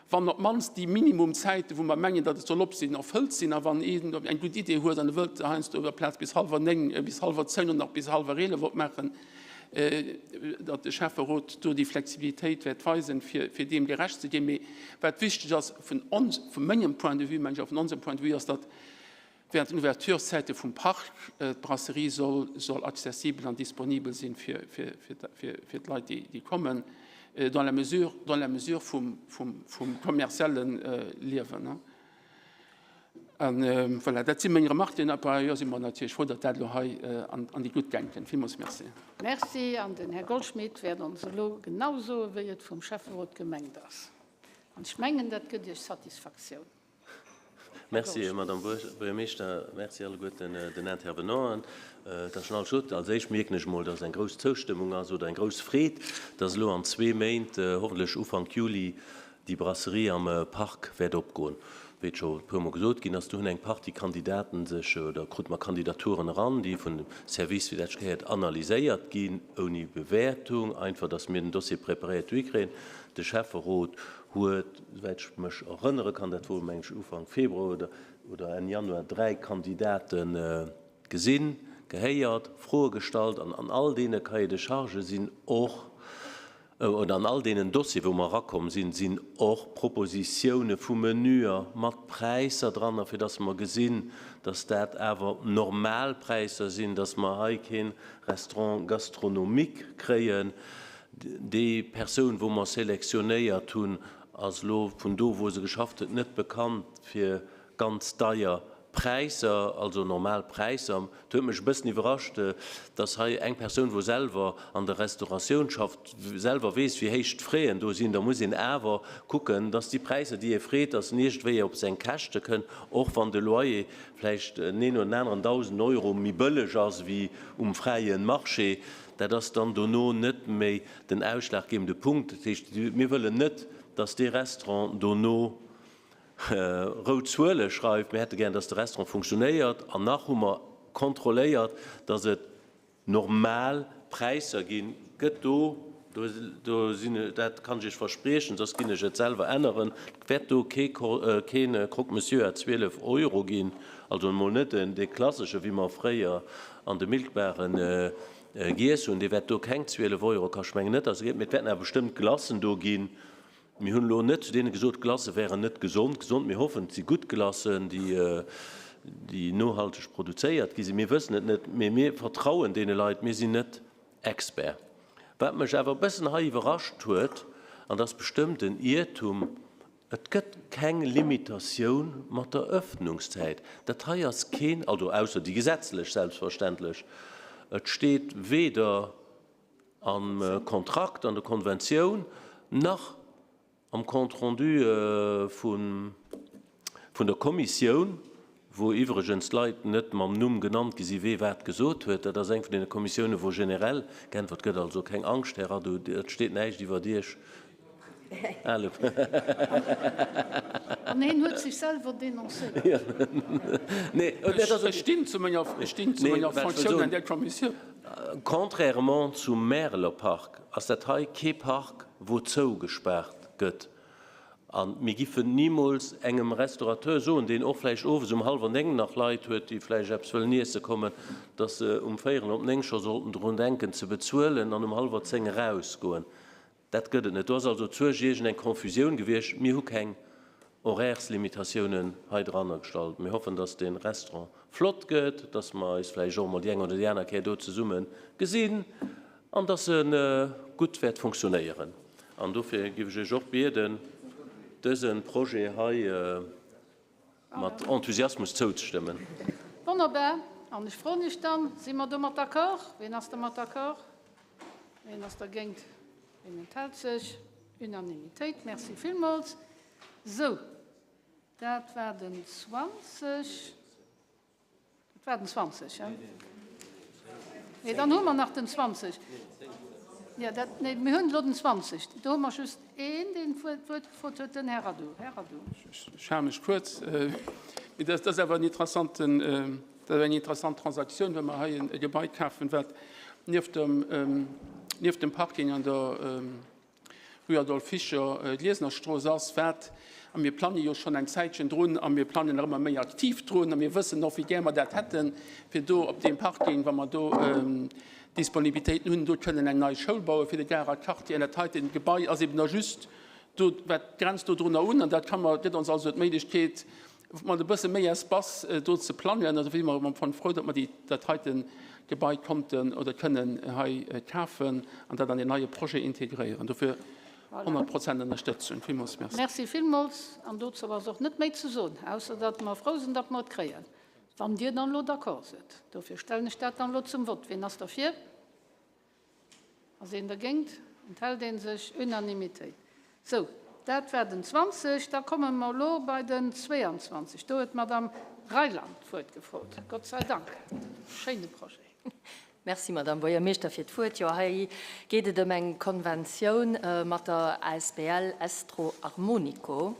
wann op d'mannst déi Minimumzäiten, wou mer mengen, datt et soll op sinn, erfëllt sinn, a wann een eng gutt Idee huet an e wëllt heiansdo op der Plaz bis hallwer néng, bis hallwer zéng oder nach bis hallwer 11 opmaachen, datt de Schäfferot do déi Flexibilitéit wäert weisen, fir deem gerecht ze ginn. Mee wat wichteg ass vun ons, vu mengem Point de vue, meng ech, a vun onsem Point de vue, ass, datt Während den Ouvertureszäite vum Park d'Brasserie soll soll accessibel an disponibel sinn fir fir fir fir d'Leit déi déi kommen, dans la mesure dans la mesure vum vum vum kommerzielle Liewen. An voilà, dat si meng Remarquen a par ailleurs si mer natierlech frou, datt dat elo hei an an déi gutt Gäng kënnt. Villmools Merci. Merci. An den Här Goldschmidt wäert ons elo genau soen, wéi et vum Schäfferot gemengt ass. An ech mengen, dat gëtt Iech Satisfaktioun. Merci, Madame Buergermeeschter. Merci alleguerten den Intervenanten. Et ass schonn alles gesot. Als éischt mierken ech emol, dass eng grouss Zoustëmmung ass oder eng grouss Freed, dass elo an zwee Méint, hoffentlech Ufank Juli, déi Brasserie am Park wäert opgoen. Wéi et scho e puermol gesot ginn ass, do hunn eng Partie Kandidaten sech oder krute mer Kandidaturen eran, déi vun dem Service, wéi dat sech gehéiert, analyséiert ginn, ouni Bewäertung, einfach dass mir den Dossier preparéiert duerkréien. De Schäfferot huet, souwäit ech mech erënnere kann, dat wor meng ech Ufank Februar oder oder Enn Januar, 3 Kandidate gesinn, gehéiert, Froe gestallt an an all deene Cahiers de charges sinn och, oder an all deenen Dossiere wou mer erakomm sinn, sinn och Propositioune vu Menüer mat Präisser dran, a fir dass mer gesinn, dass dat awer normal Präisser sinn, dass mer hei kee Restaurant gastronomique kréien, Déi Persoun, wou mer selektionéiert hunn, ass elo vun do, wou se geschafft huet, net bekannt fir ganz deier Präisser, also normal Präisser. Et huet mech e bëssen iwwerrascht, dass hei eng Persoun, wou selwer an der Restauratioun schafft, selwer weess, wéi héich d'Fraisen do sinn. Da muss een awer kucken, dass déi Präisser, déi ee freet, dass en iergendwéi op seng Käschte kënn, och wann de Loyer vläicht en een oder en aneren 1.000 Euro méi bëlleg ass wéi um fräie Marché. Dat ass dann dono net méi den ausschlaggebende Punkt. Dat heescht, mir wëllen net, dass dee Restaurant dono rout Zuele schreift. Mir hätte gären, dass de Restaurant funktionéiert. An nach hu mer kontrolléiert, dass et normal Präisser ginn. Gëtt do, do sinn, dat kann ech Iech verspriechen, soss ginn ech et selwer änneren, et wäert do kee Croque-monsieur à 12 Euro ginn, also emol net dee klassesche wéi mer fréier an de Milkbaren giess hunn, dee wäert do keng 12 Euro kaschten. Ech mengen net, dass e geet, mee et wäerten awer bestëmmt Glacen do ginn. Mir hunn elo net zu deene gesot, d'Glacë wären net gesond. Gesond, mir hoffen, et si gutt Glacen, déi, déi nohalteg produzéiert gi sinn. Mir wëssen et net, mee mir vertrauen deene Leit. Mir sinn net Expert. Wat mech awer e bëssen hei iwwerrascht huet, an dat ass bestëmmt en Iertum, Et gëtt keng Limitatioun mat der Öffnungszäit. Dat hei ass keen, also ausser déi gesetzlech selbstverständlech, et steet weder am Kontrakt, an der Konventioun, nach am Compte rendu vun der Kommissioun, wou iwwregens d'Leit net mam Numm genannt gi sinn, wee wat gesot huet. Dat ass eng vun deene Kommissiounen, wou generell geäntwert gëtt. Also keng Angscht, Här Radu, et steet näischt iwwert Iech. An hien huet sech selwer denoncéiert. Ech stinn zu menger Fonctioun an där Kommissioun. Contrairement zum Märeler Park ass dat hei kee Park, wou zougespaart gëtt. A mir giffen nimools engem Restaurateur soen, deen och vläicht owes um hallwer 9 nach Leit huet, déi vläicht eppes wëllen iesse kommen, dass se um véierel op 9 scho sollten drun denken ze bezuelen an um hallwer 10 erausgoen. Dat gëtt et net. Do ass also zuerch iergend eng Confusioun gewiescht. Mir hu keng Horaires-Limitatiounen hei dranner gestallt. Mir hoffen, dass dee Restaurant flott gëtt, dass mer eis vläicht och emol déi eng oder déi aner Kéier do zesumme gesinn an dass e gutt wäert funktionéieren. An dofir géif ech Iech och bieden, dëse Projet hei mat Enthusiasmus zouzestëmmen. Wonnerbar. An ech froen Iech dann, Si mer domat d'accord? Wien ass domat d'accord? Wien ass dergéint? Wien enthält sech? Unanimitéit. Merci villmools. Sou, dat war den 20. Dat war den 20, he? Nee, dann hu mer nach den 20. Ja, dat, nee, mir hunn elo den 20. Do hu mer just een, deen d'Wuert gefrot huet, den Här Radu. Här Radu. Ech hale mech kuerz. Mee dat ass awer en interessanten, dat ass eng interessant Transaktioun, well mer hei e Gebai kafen, wat nieft dem, nieft dem Parking an der, Rue Adolphe Fischer, Gliesenerstrooss ass, wat, a mir plange jo schonn eng Zäitchen drun a mir plangen nach ëmmer méi aktiv drun a mir wëssen och, wéi gär mer dat hätten, fir do op deem Parking, wa mer do Disponibilitéiten hunn, do kënnen eng nei Schoul baue fir de Garer Quartier. An dat heiten Gebai ass eben da just do, wat grenzt do drunner un an dat ka mer, gëtt ons also d'Méiglechkeet, mat e bësse méi Espace do ze plangen. Also si mer am Fong frou, datt mer déi, dat heite Gebai konnten oder kënnen hei kafen an dat an deen neie Projet integréieren. Dofir 100 Prozent Ënnerstëtzung. Villmools Merci. Merci villmools. An dozou ass och net méi ze soen, ausser datt mer frou sinn, datt mer et kréien, wann Dir dann elo d'accord sidd. Dofir stellen ech dat dann elo zum Vott. Wien ass derfir? Ass een dergéint? Enthält ee sech? Unanimitéit. Sou, dat war den 20. Da komme mer elo bei den 22. Do huet d'Madame Reyland d'Wuert gefrot. Gott sei Dank, schéine Projet. Merci, Madame Buergermeeschter, fir d'Wuert. Jo, hei geet et ëm eng Konventioun mat der asbl Estro Armonico.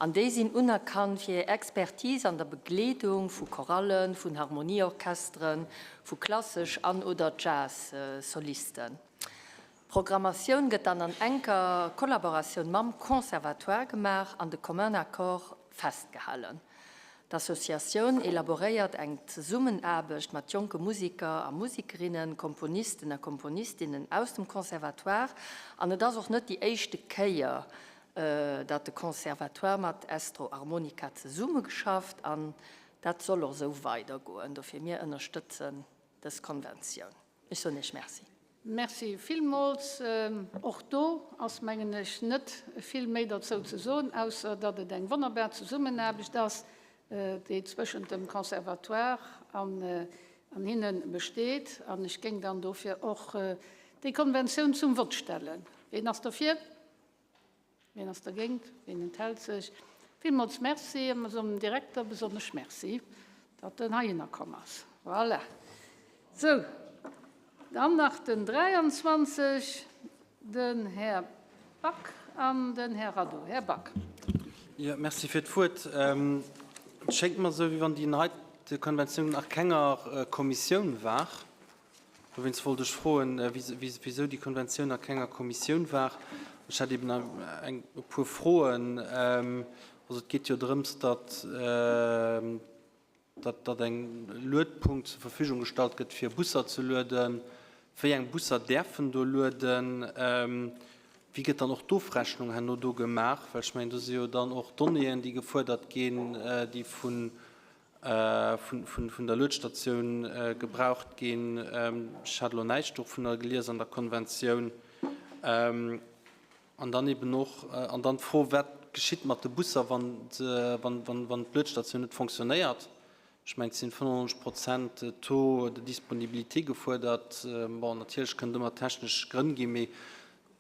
An déi sinn unerkannt fir hir Expertise an der Begleedung vu Chorallen, vun Harmonieorchesteren, vu klassesch an oder Jazz-Solisten. D'Programmatioun gëtt dann an enker Kollaboratioun mam Conservatoire gemaach an de commun accord festgehalen. D'Associatioun elaboréiert eng Zesummenaarbecht mat jonke Musiker a Musikerinnen, Komponisten a Komponistinnen aus dem Conservatoire an et ass och net déi éischte Kéier, datt de Conservatoire mat Estro Armonica zesummegeschafft an Dat soll och esou weidergoen. Dofir, mir ënnerstëtzen dës Konventioun. Ech soen Iech Merci. Merci villmools. Och do ass, mengen ech, net vill méi derzou ze soen, ausser datt et eng wonnerbar Zesummenaarbecht ass, déi zwëschent dem Conservatoire an hinne besteet. An ech géing dann dofir och déi Konventioun zum Vott stellen. Ween ass derfir? Wien ass dergéint? Wien enthält sech? Villmools Merci an dem Direkter besonnesch Merci, datt en heihinner komm ass. Voilà. Sou, dann nach den 23, den Här Back an den Här Radu. Här Back. Jo, Merci fir d'Wuert. Et schéngt mer esou, wéi wann déi heite Konventioun nach kenger Kommissioun war. Dowéinst wollt ech froen, wéisou déi Konventioun a kenger Kommissioun war. Ech hätt eben e puer Froen. Also et geet jo drëms, datt datt eng Luedpunkt zur Verfügung gestallt gëtt, fir Busser ze lueden. Wéi eng Busser däerfen do lueden? Wéi gëtt dann och d'Ofrechnung herno do gemaach? Well ech mengen, do si jo dann och Donnéeën, déi gefuerdert ginn, déi vun der Luedstatioun gebraucht ginn. Ech hat elo näischt dovunner gelies an der Konventioun. An dann eben och, an dann d'Fro, Wat geschitt mat de Busser, wann d'Luedstatioun net fonctionnéiert? Ech mengen, et sinn 95 Prozent Taux de disponibilité gefuerdert. Bon, natierlech kënnt ëmmer technesch Grënn ginn, mee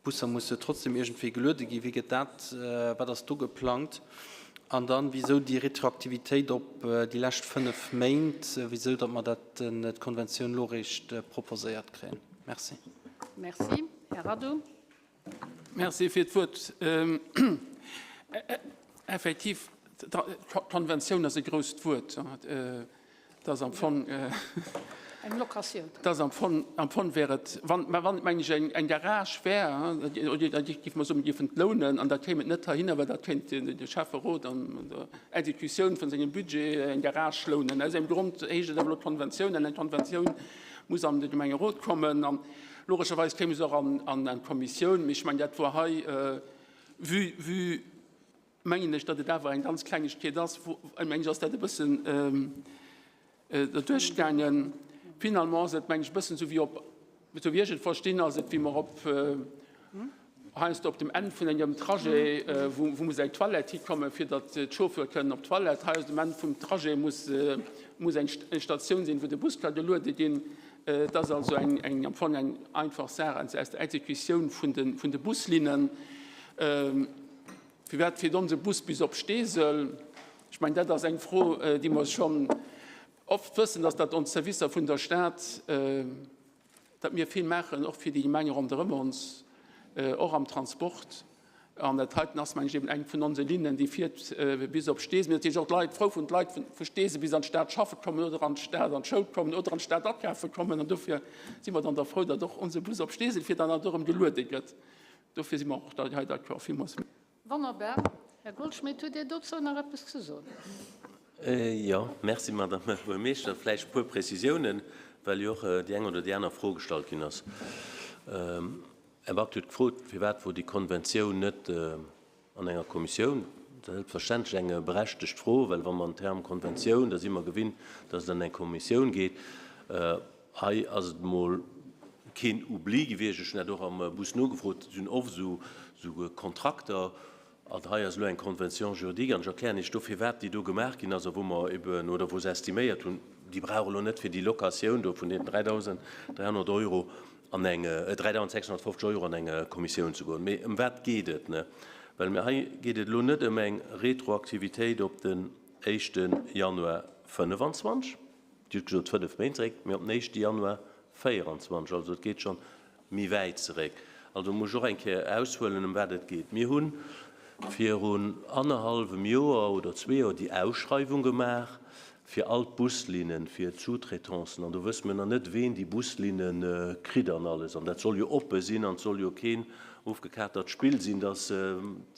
d'Busser musse trotzdem iergendwéi geluede ginn. Wéi gëtt dat, wat ass do geplangt? An dann, wisou déi Retroaktivitéit op déi lescht fënnf Méint, wisou datt mer dat, d'Konventioun elo eréischt proposéiert kréien? Merci. Merci. Här Radu. Merci fir d'Wuert. Effektiv, d'Konventioun ass e grousst Wuert. Dat ass am Fong. Eng Locatioun. Dat ass am Fong, am Fong wär et, wann, mä wann et, meng ech, eng, eng Garage wär, da géife mer soen, mir géifen et lounen an da kéim et net heihinner, well dat kéint de Schäfferot an der Exekutioun vun sengem Budget eng Garage lounen. Aus engem Grond heescht et awer elo Konventioun an eng Konventioun muss an de Gemengerot kommen. An Logescherweis kéime se och an eng Kommissioun, mee ech mengen, dat wor hei, vue, vue, mengen ech, datt et awer eng ganz Klengegkeet ass, wou, mengen ech, ass dat e bëssen derduerch gaangen. Finalement ass et, mengen ech, e bëssen esou wéi op, esou wéi ech et verstinn, ass et wéi mer op, heiansdo op dem Enn vun engem Trajet, wou, wou muss eng Toilette hikommen, fir datt d'Chauffeure kënnen op d'Toilette. Hei ass um Enn vum Trajet muss, muss eng Statioun sinn, wou de Bus ka geluede ginn. Et ass also eng, eng, am Fong eng einfach Saach aus der Exekutioun vun de, vun de Buslinnen. Firwat fiert onse Bus bis op Steesel? Ech mengen, dat ass eng Fro, déi mer schonn oft wëssen, dass dat ons Servicer vun der Stad, datt mir vill maachen, och fir déi Gemenge ronderëm ons, och am Transport. An dat heiten ass, mengen ech, eben eng vun onse Linnen, déi fiert bis op Steesel. Mir sinn natierlech och d'Leit frou, wann d'Leit vu Steesel bis an d'Stad schaffe kommen oder an d'Stad an d'Schoul kommen oder an d'Stad akafe kommen. An dofir si mer dann da frou, datt och onse Bus op Steesel fiert an dann do erëm geluede gëtt. Dofir si mer och hei d'accord. Villmools. Wonnerbar. Här Goldschmidt, hutt Dir dozou nach eppes ze soen? Jo, merci, Madame Buergermeeschter. Vläicht e puer Prezisiounen, well jo och déi eng oder déi aner Fro gestallt ginn ass. Här Back huet gefrot, firwat wor déi Konventioun net an enger Kommissioun. Dat ass selbstverständlech eng berechtegt Fro, well wa mer den Term Konventioun, da si mer gewinnt, dass et an eng Kommissioun geet. Hei ass et emol keen Oubli gewiescht, ech hunn dat och am Bus nogefrot, et sinn oft esou Kontrakter, an hei ass elo eng Convention juridique, an ech erklären Iech do, firwat déi do gemaach ginn ass a wou mer eben, oder wou se estiméiert hunn, déi brauch elo net fir déi Locatioun do vun deenen 3.300 Euro an eng, 3.650 Euro an eng Kommissioun ze goen. Mee ëm wat geet et? Well mir hei geet et elo net ëm eng Retroaktivitéit op den éischte Januar 25, Dir hutt gesot 5 Méint zeréck, mee op den éischte Januar 24, also et geet schonn méi wäit zeréck. Also muss ech och eng Kéier aushuelen, ëm wat et geet. Mir hu virun annerhallwem Joer oder zwee Joer déi Ausschreiwung gemaach fir all d'Buslinnen, fir d'Sous-traitancen. An do wësse mir nach net, ween déi Buslinne kritt an alles. An dat soll jo oppe sinn an et soll jo keen ofgekatert Spill sinn, datt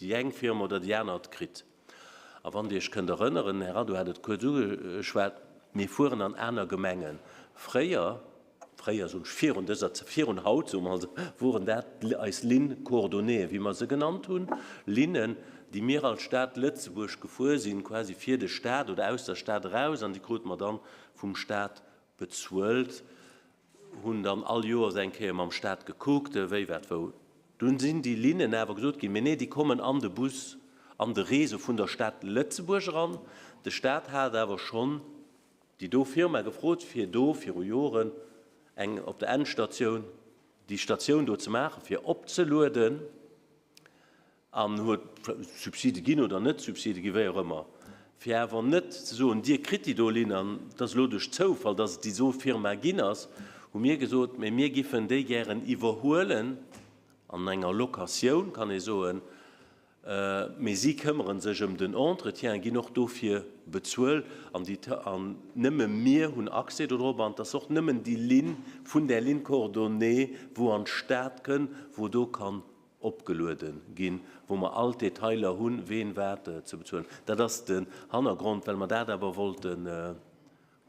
déi eng Firma oder déi aner et kritt. A wann Dir Iech kënnt erënneren, den Här Radu hat et kuerz ugeschwat, mir fueren an aner Gemengen. Fréier, fréier soen ech, virun dëser, virun haut, soe mer also, woren dat eis Lignes coordonnées, wéi mer se genannt hunn, Linnen, déi mir als Stad Lëtzebuerg gefuer sinn, quasi fir de Stat oder aus der Stad eraus, an déi krute mer dann vum Stat bezuelt. Hunn dann all Joers eng Kéier mam Staat gekuckt, wéi, wat, wou. Dunn sinn déi Linnen awer gesot ginn, mee nee, déi kommen an de Bus, an de Réseau vun der Stad Lëtzebuerg eran. De Staat hat awer schonn déi do Firma gefrot, fir do viru Joren eng op der Endstatioun, déi Statioun do ze maachen, fir opzelueden. An huet Subside ginn oder net Subside ginn, wéi och ëmmer, fir awer net ze soen, Dir kritt déi do Linn, an et ass elo duerch Zoufall, dass et déi do Firma ginn ass, hu mir gesot, mä mir giffen déi gären iwwerhuelen an enger Locatioun, kann ee soen, mä si këmmere sech ëm den Entretien, ginn och dofir bezuelt, an déi, an nëmme mir hunn Accès dodrop, an et ass och nëmmen déi Linn vun där Ligne coordonnée, wou an d'Stad kënn, wou do kann opgeluede ginn, wou mer all d'Detailer hunn, ween wat ze bezuelen. Dat ass den Hannergrond, well mer dat awer wollte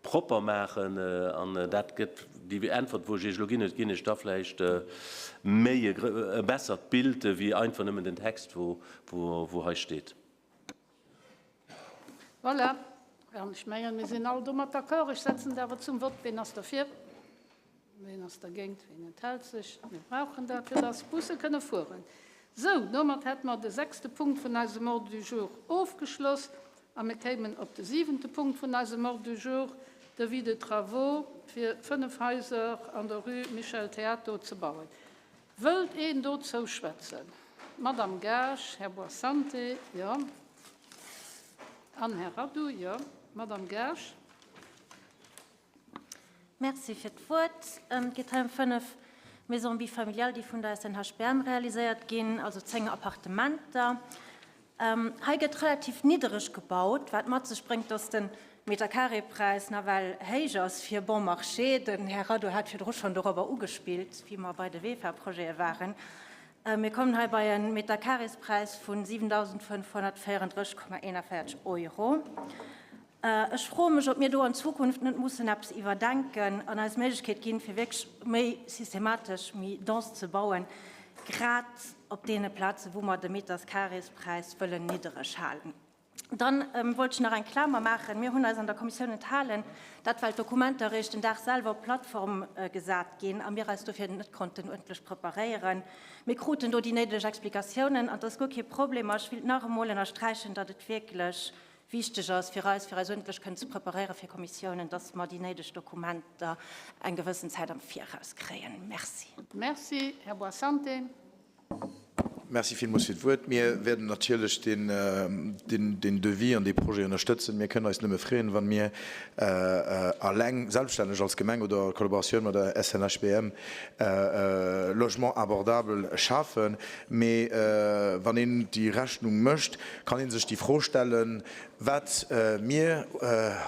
propper maachen. An dat gëtt. déi Äntwert, wou ech Iech elo ginn huet, ginn ech da vläicht méi e bessert Bild wéi einfach nëmmen den Text, wou hei steet. Voilà. An ech mengen, mir sinn all domat d'accord. Ech setzen et awer zum Vott. Ween ass derfir? Ween ass dergéint? Ween enthält sech? Mir brauchen dat, fir dass d'Busse kënne fueren. Sou, domat hätte mer de sechste Punkt vun eisem Ordre du jour ofgeschloss a mir kéimen op de siwente Punkt vun eisem Ordre du jour, Devis de travaux fir 5 Haiser an der Rue Michel Théato ze bauen. Wëllt een dozou schwätzen? D'Madame Gaasch, Här Boissante, jo, an Här Radu, jo. Madame Gaasch. Merci fir d'Wuert. Et geet hei ëm 5 Maisons bifamiliales, déi vun der SNHBM realiséiert ginn, also 10 Appartementer. Hei gëtt relativ niddereg gebaut, wat mat sech bréngt, dass de Meterkaree-Präis nawell héich ass fir bon marché. Den Här Radu hat virdru schonn dorobber ugespillt, wéi mer bei de VEFA-Projete waren. Mir kommen hei bei e Meterkaree-Präis vu 7.534,41 Euro. Ech froe mech, ob mir do an Zukunft net mussen eppes iwwerdenken an eis d'Méiglechkeet ginn, fir wierklech méi systematesch, méi dense ze bauen, grad op deene Plazen, wou mer de Meterscarréspräis wëllen niddereg halen. Dann wollt ech nach eng Klamer maachen. Mir hunn eis an der Kommissioun enthalen, dat well d'Dokumenter eréischt den Dag selwer op d'Plattform gesat ginn a mir eis dofir net konnten uerdentlech preparéieren. Mir kruten do déi néideg Explikatiounen an et ass guer kee Problem. A ech wéilt nach emol ënnersträichen, datt et wierklech wichteg ass fir eis, fir eis uerdentlech kënnen ze preparéiere fir Kommissiounen, dass mer déi néideg Dokumenter eng gewëssen Zäit am Viraus kréien. Merci. Merci. Här Boissante. Merci villmools fir d'Wuert. Mir wäerten natierlech deen Devis an dee Projet ënnerstëtzen. Mir kënnen eis nëmme freeën, wa mir alleng, selbststänneg als Gemeng oder a Kollaboratioun mat der SNHBM Logement abordable schafen. Mee wann een déi Rechnung mécht, kann ee sech déi Fro stellen, wat mir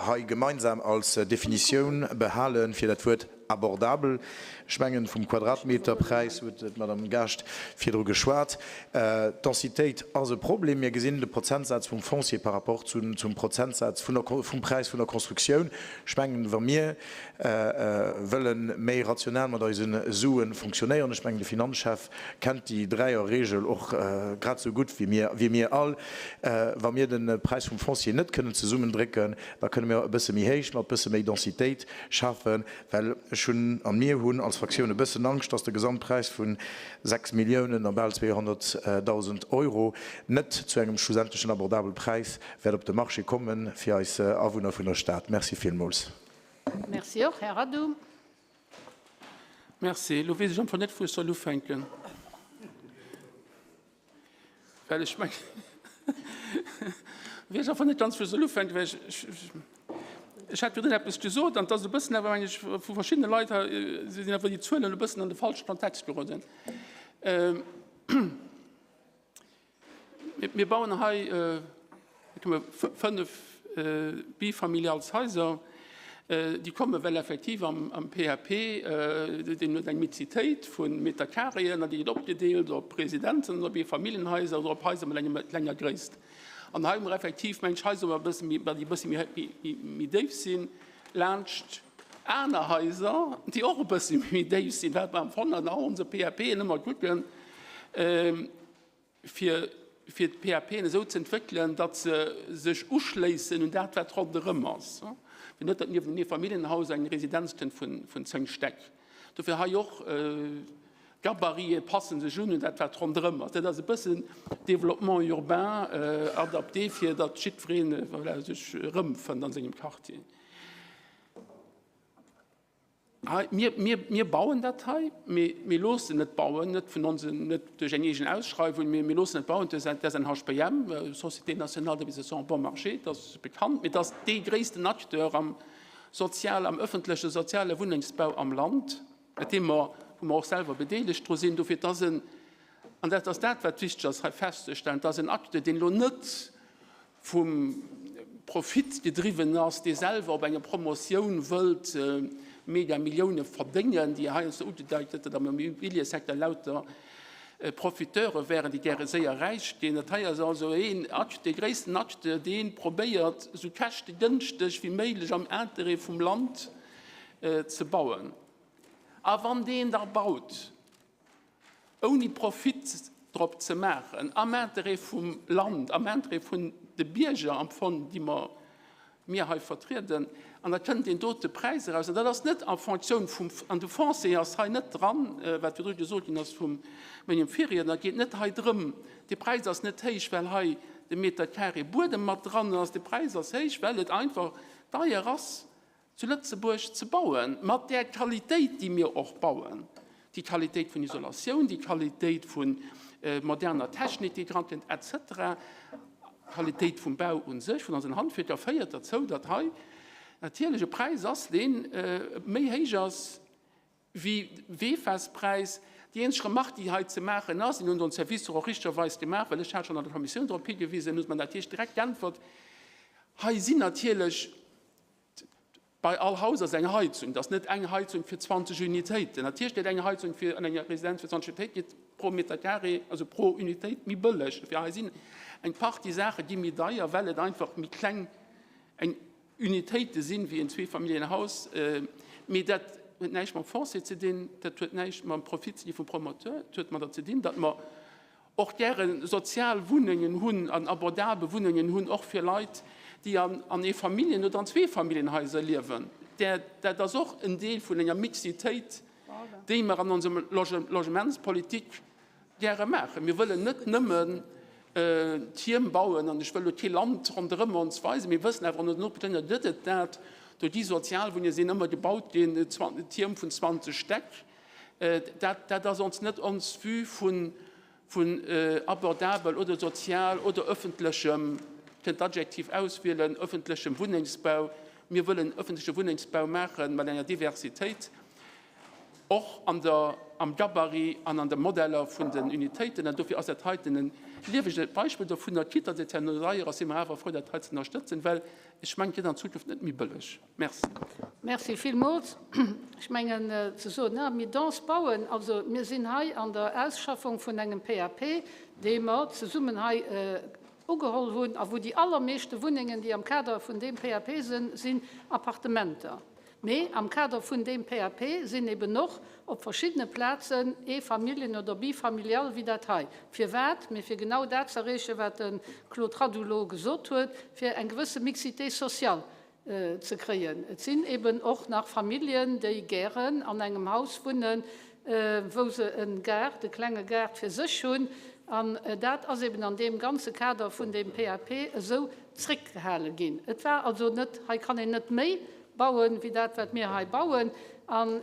hei gemeinsam als Definitioun behale fir dat Wuert abordabel. Ech mengen, vum Quadratmeterpräis huet d'Madame Gast virdru geschwat. D'Densitéit ass e Problem. Mir gesinn de Prozentsaz vum Foncier par rapport zum Prozentsaz vum Präis vun der Constructioun. Ech mengen, wa mir wëlle méi rational mat eise Sue fonctionnéieren, ech mengen, de Finanzchef kennt déi Dräierregel och grad esou gutt wéi mir, wéi mir all, wa mir de Präis vum Foncier net kënnen zesummendrécken, da kënne mir e bësse méi héich mat bësse méi Densitéit schaffen, well ech hunn an mir hunn als Fraktioun e bëssen Angscht, dass de Gesamtpräis vu 6 Milliounen a bal 200.000 Euro net zu engem schlussendlechen abordabele Präis wäert op de Marché komme fir eis Awunner vun der Stad. Merci villmools. Merci och. Här Radu. Merci. Elo weess ech am Fong net, wou ech soll ufänken, well ech mengen, weess am Fong net ganz, wou ech soll ufänken, well ech, ech hat virdrun eppes gesot an et ass e bëssen awer, meng ech, vu verschiddene Leit hei sinn awer déi Zuelen e bëssen an de falsche Kontext geroden. Mir bauen hei 5 bifamilials Haiser. Déi komme well effektiv am PAP, deen huet eng Mixitéit vu Meterkareeën an déi gëtt opgedeelt op Residenzen oder op Eefamilljenhaiser oder op Haiser mat enger klenger Gréisst. An hei hu mer effektiv, meng ech, Haiser, déi e bësse méi déif sinn, laanscht aner Haiser, déi och e bësse méi déif sinn, wat mer am Fong an all onse PAPen ëmmer kucken, fir fir d'PAPen esou ze entwéckelen, datt se sech uschléissen un dat, wat ronderëm ass, fir net, datt niewent engem Eefamilljenhaus eng Residenz kënnt vun 10 Stäck. Dofir hei och, d'Gabarite passe sech un un dat, wat ronderëm ass. Dat ass e bëssen Développement urbain adapté, fir datt jiddweree, voilà, sech erëmfënnt a sengem Quartier. Hei, mir, mir, mir bauen dat hei, mee mir loossen net bauen, net vun onsen, net duerch eng eegen Ausschreiwung, mee mir loossen et bauen duerch d'SNHBM, Société nationale d'habitation bon marché, dat ass bekannt, mee dat ass dee gréissten Acteur am sozial, am öffentleche soziale Wunnengsbau am Land, mat deem mer, wou mer och selwer bedeelegt dru sinn. Dofir, et ass en, an dat ass dat, wat wichteg ass hei festzestellen, et ass en Acteur, deen elo net vum Profit gedriwwen ass, dee selwer op enger Promotioun wëllt Megamillioune verdéngen, déi heiansdo ugedeit gëtt, datt am Immobiliësecteur lauter Profiteure wären, déi gäre séier räich ginn. Dat hei ass also een Acteur, dee gréissten Acteur, dee probéiert, esou käschtegënschteg wéi méiglech am Interêt vum Land ze bauen. A wann deen da baut, ouni Profit drop ze maachen, am Interêt vum Land, am Interêt vun de Bierger am Fong, déi mer, mir hei vertrieden, an da kënnt deen dote Präis eraus, an dat ass net en Fonctioun vum, an de Foncier ass hei net dran, wat virdru gesot ginn ass vu mengem Virriedner, et geet net hei drëm, de Präis ass net héich, well hei de Meter carré Buedem mat dran ass, de Präis ass héich, well et einfach deier ass, zu Lëtzebuerg ze bauen, mat där Qualitéit, déi mir och bauen, déi Qualitéit vun Isolatioun, déi Qualitéit vu moderner Technik, déi dran kënnt, et cetera, d'Qualitéit vum Bau u sech, vun eisen Handwierker, féiert derzou, datt hei natierlech e Präis ass, dee méi héich ass wéi Vefas-Präis. Déi eenzeg Remarque, déi hei ze maachen ass, déi hunn ons Servicer och richterweis gemaach, well ech hat schonn an der Kommissioun drop higewisen, hu se mer natierlech direkt geäntwert, Hei sinn natierlech Bei all Haus ass eng Heizung. Et ass net eng Heizung fir 20 Unitéiten. Natierlech gëtt eng Heizung fir an enger Residenz fir 20 Unitéiten gëtt pro Meter carré, also pro Unitéit méi bëlleg. Dofir hei sinn eng Partie Saache gi méi deier, well et einfach méi kleng eng Unitéite sinn wéi en Zweefamilljenhaus. Mee dat huet näischt mam Foncier ze dinn, dat huet näischt mam Profit ze di vum Promoteur, et huet mat der ze dinn, datt mer och gäre sozial Wunnengen hunn an abordabel Wunnengen hunn, och fir Leit, déi an Eefamilljen oder an Zweefamilljenhaiser liewen. Dat ass och en Deel vun enger Mixitéit, déi mer an onser Logementspolitik gäre maachen. Mir wëllen net nëmmen Tierm bauen, an ech wëll elo kee Land ronderëm ons weisen, mir wëssen awer, an onsen Nopeschlänner gëtt et dat, do gi Sozialwunnenge sinn ëmmer gebaut ginn, Tierm vun 20 Stäck. Dat ass ons net ons Vue vun abordabel oder sozial oder öffentlechem, kënnt d'Adjektiv auswielen, öffentlechem Wunnengsbau. Mir wëllen öffentleche Wunnengsbau maache mat enger Diversitéit, och an der, am Gabarit an an de Modeller vun den Unitéiten. An dofir ass dat heiten e liewege Beispill dovunner. Quitte datt et herno deier ass, si mer awer frou, dat hei ze ënnerstëtzen, well ech mengen, et gëtt an Zukunft net méi bëlleg. Merci. Merci villmools. Ech mengen ze soen, na, mir dense bauen, also mir sinn hei an der Ausschaffung vun engem PAP, dee mer zesummen hei ugeholl hunn a wou déi allermeeschte Wunnengen, déi am Kader vun deem PAP sinn, sinn Appartementer. Mee am Kader vun deem PAP sinn eben och op verschiddene Plazen Eefamilljen oder Bifamilial wéi dat hei. Firwat? Mee fir genau dat ze erreechen, wat de Claude Radoux elo gesot huet, fir eng gewësse Mixité sociale ze kréien. Et sinn eben och nach Familljen, déi gären an engem Haus wunnen, wou se e Gaart, e klenge Gaart fir sech hunn. An dat ass eben an deem ganze Kader vun deem PAP esou zréckgehale ginn. Et war also net, hei kann een net méi bauen, wéi dat, wat mir hei bauen. An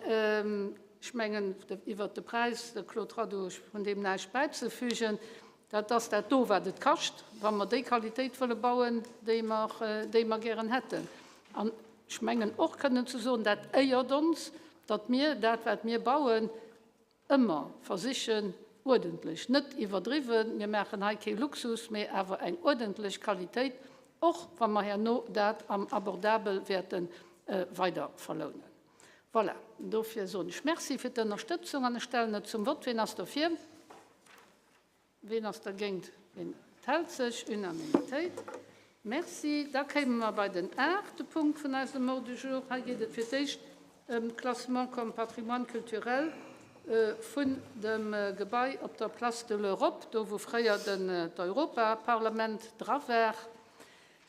ech mengen, iwwert de Präis, de Claude Radoux, ech hunn deem näischt bäizefügen, Dat ass dat do, wat et kascht, wa mer déi Qualitéit wëlle bauen, déi mer, déi mer gären hätten. An ech mengen och kënnen ze soen, dat éiert ons, datt mir dat, wat mir bauen, ëmmer versichen uerdentlech, net iwwerdriwwen, mir maachen hei kee Luxus, mee awer eng uerdentlech Qualitéit, och wa mer herno dat am Abordabel wäerte weider verlounen. Voilà, dofir soen ech Merci fir d'Ënnerstëtzung an ech stellen et zum Vott. Wien ass dofir? Ween ass dergéint? Ween enthält sech? Unanimitéit. Merci. Da kéime mer bei den aachte Punkt vun eisem Ordre du jour. Hei geet et fir d'éischt ëm d'Classement comme patrimoine culturel vun dem Gebai op der Place de l'Europe, do wou fréier d'Europaparlament dra war.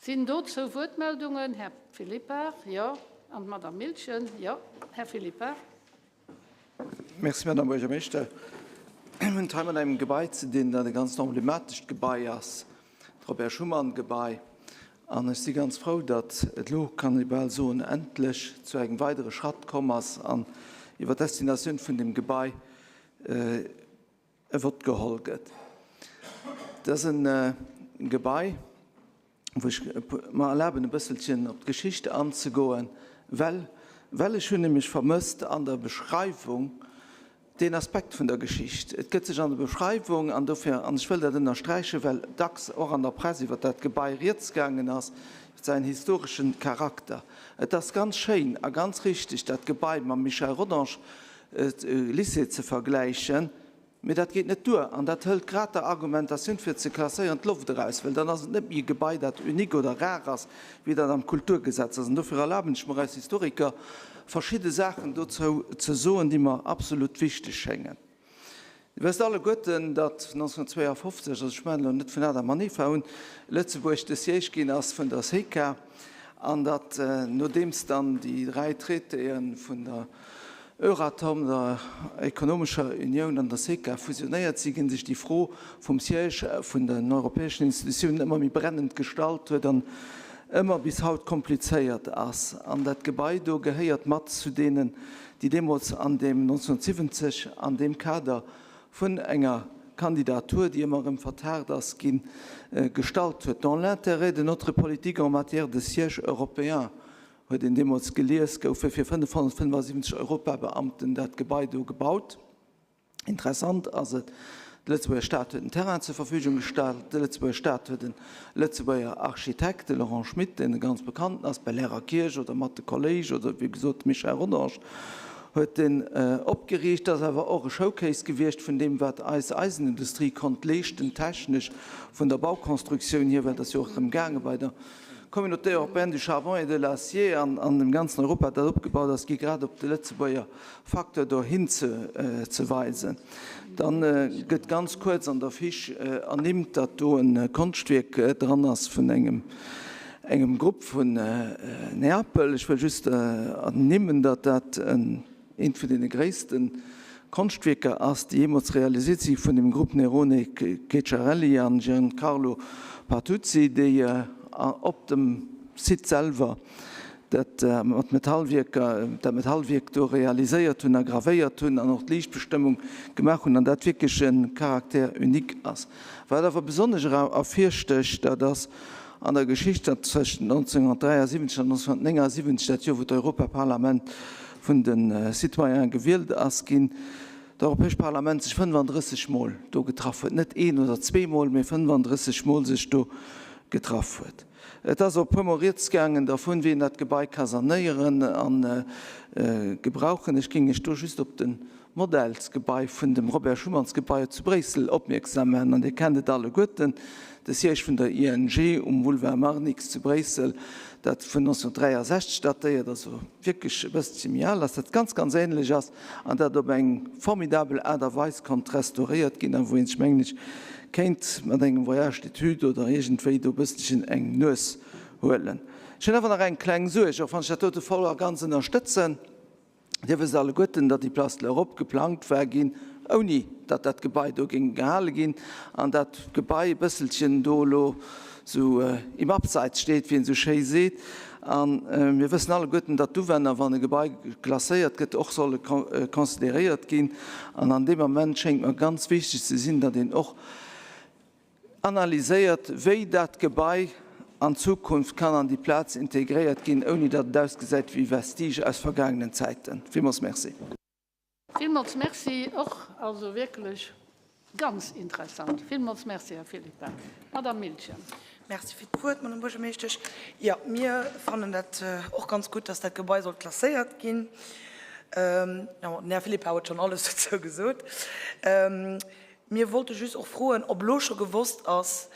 Sinn dozou Wuertmeldungen? Här Philippart, jo. An d'Madame Miltgen, jo. Här Philippart. Merci, Madame Buergermeeschter. Mir hunn et hei mat engem Gebai ze dinn, dat e ganz emblematescht Gebai ass, d'Robert Schuman-Gebai. An ech si ganz frou, datt et elo, kann ee bal soen, endlech zu engem weidere Schratt komm ass an iwwer d'Destinatioun vun deem Gebai e Vott geholl gëtt. Et ass e Gebai, wou ech mer erlaben e bësselchen op d'Geschicht anzegoen, well well ech hunn nämlech vermësst an der Beschreiwung deen Aspekt vun der Geschicht. Et gëtt sech an der Beschreiwung, an dofir, an ech wëll dat ënnersträichen, well dacks och an der Press iwwer dat Gebai rieds gaangen ass, iwwer säin historeschen Charakter. Et ass ganz schéin a ganz richtig, dat Gebai mam Michel Rodange Lycée ze vergläichen. Mee dat geet net duer an dat hëlt grad der Argumentatioun fir ze klasséieren d'Loft eraus, well dann ass et net méi e Gebai, dat unique oder rar ass, wéi dat am Kulturgesetz ass. An dofir erlaben ech mer als Historiker, verschidde Saachen dozou ze soen, déi mer absolut wichteg schéngen. Dir wësst alleguerten, datt 1952, also ech schwätzen elo net vun Adam an Eva un, Lëtzebuerg de Siège ginn ass vun der SECA an datt, nodeems dann déi dräi Traitéë vun der Euratom, der ekonomescher Unioun an der SECA fusionéiert si ginn, sech déi Fro vum Siège vun den europäeschen Institutiounen ëmmer méi brennend gestallt huet an ëmmer bis haut komplizéiert ass. An dat Gebai do gehéiert mat zu deenen, déi deemools an deem 1970 an deem Kader vun enger Kandidatur, déi ëmmer erëm vertagt ass ginn, gestallt huet. Dans l'intérêt de notre politique en matière de siège européen, huet een deemools gelies, goufe fir 575 Europabeamten dat Gebai do gebaut. Interessant ass et, de Lëtzebuerger Staat huet den Terrain zur Verfügung gestallt, de Lëtzebuerger Staat huet e Lëtzebuerger Architekt, de Laurent Schmit, deen e ganz bekannten ass, bei Lerer Kierch oder mat de Kolléisch oder wéi gesot de Michel Rodange huet deen opgeriicht. Ass awer och e Showcase gewiescht vun deem, wat eis Eisenindustrie konnt leeschten, technesch, vun der Baukonstruktioun hier, well et ass jo och drëm gaange bei der Communauté européenne du charbon et de l'acier an an dem ganzen Europa dat opgebaut ass gi grad op de Lëtzebuerger Facteur do hinzeweisen. Dann gëtt ganz kuerz an der Fiche ernimmt, datt do e Konschtwierk dran ass vun engem engem Grupp vun Neapel. Ech wëll just ernimmen, datt dat en Eent vun deene gréisste Konschtwierker ass, déi jeemools realiséiert si vun dem Grupp Nerone Ceccarelli an Giancarlo Patuzzi, déi op dem Site selwer dat mat Metallwierker, dat Metallwierk do realiséiert hunn a gravéiert hunn an och d'Liichtbestëmmung gemaach hunn an dat wierklech e Caractère unique ass. Wat awer besonnesch ervirstécht, dat ass an der Geschicht, datt zwëschent 1973 an 1979, dat Joer wou d'Europaparlament vun de Citoyene gewielt ass ginn, d'Europäescht Parlament sech 35 Mol do getraff huet, net een oder zweemol, mee 35 Mol sech do getraff huet. Et ass och e puermol rieds gaangen dervun, wéi een dat Gebai ka sanéieren a gebrauchen. Ech géing Iech do just op de Modellsgebai vun dem Robert Schumans Gebai zu Bréissel opmierksam maachen. An Dir kennt et alleguerten, de Siège vun der ING um Boulevard Marnix zu Bréissel, dat vun 1963 datéiert, also wierklech e bësselche méi al ass, dat ganz, ganz ähnlech ass an dat op eng formidabel Aart a Weis konnt restauréiert ginn a wou een sech, mengen ech, kéint mat engem Voyage d'études oder iergendwéi do e bësselchen eng Nues huelen. Ech hunn awer nach eng kleng Suerg, och wann ech dat dote voll a ganz ënnerstëtzen. Dir wësst alleguerten, datt déi Place de l'Europe geplangt war ginn, ouni datt dat Gebai do géing gehale ginn an dat Gebai e bësselchen do elo esou im Abseits steet, wéi een esou schéi seet. A mir wëssen alleguerten, datt d'Uwänner, wann e Gebai klasséiert gëtt, och solle consideréiert ginn. An an deem Ament schéngt mer ganz wichteg ze sinn, datt een och Analyséiert, wéi dat Gebai an Zukunft kann an déi Plaz integréiert ginn, ouni datt et ausgesäit wéi Vestige aus vergaangenen Zäiten. Villmools Merci. Villmools Merci och. Also wierklech ganz interessant. Villmools Merci, Här Philippart. Madame Miltgen. Merci fir d'Wuert, Madame Buergermeeschtesch. Jo, mir fannen dat och ganz gutt, dass dat Gebai soll klasséiert ginn. Jo, den Här Philippart huet schonn alles dozou gesot. Mir wollte just och froen, ob elo scho gewosst ass,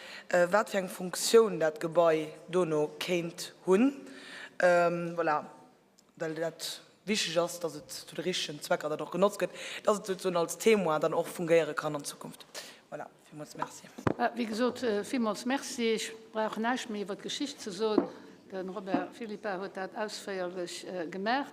wat fir eng Funktioun dat Gebai dono kéint hunn. Voilà, well dat wichteg ass, dass et zu de richtegen Zwecker dann och genotzt gëtt, dass et souzesoen als Témoin dann och fungéiere kann an Zukunft. Voilà, villmools Merci. Wéi gesot, villmools Merci. Ech brauch näischt méi iwwer d'Geschicht ze soen. De Robert Philippart huet dat ausféierlech gemaach.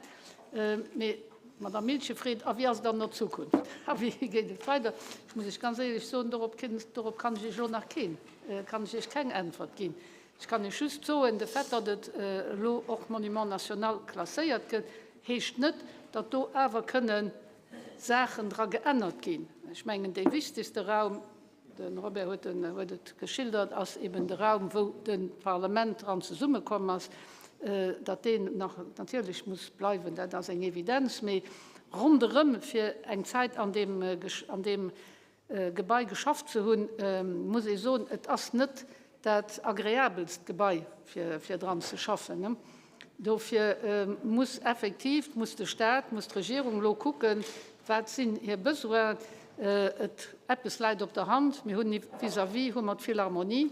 Mee d'Madame Miltgen freet, A wéi ass et an der Zukunft? A wéi geet et weider? Ech muss Iech ganz éierlech soen, dorop dorop kann ech Iech elo nach keen, kann ech Iech keng Äntwert ginn. Ech kann Iech just soen, de Fait, datt et elo och Monument national klasséiert gëtt, heescht net, datt do awer kënne Saachen dra geännert ginn. Ech mengen, dee wichtegste Raum, De Robert huet en huet et geschildert, ass eben de Raum, wou de Parlament dran zesummekomm ass. Datt deen nach natierlech muss bleiwen, dat ass eng Evidenz. Mee ronderëm, fir eng Zäit an deem an deem Gebai geschafft ze hunn, muss ee soen, et ass net dat agreabelst Gebai, fir dran ze schaffen. Dofir muss effektiv, muss de Stat, muss d'Regierung elo kucken, wat sinn hir Besoinen. Et, eppes läit op der Hand, mir hunn vis-à-vis hu mer d'Philharmonie,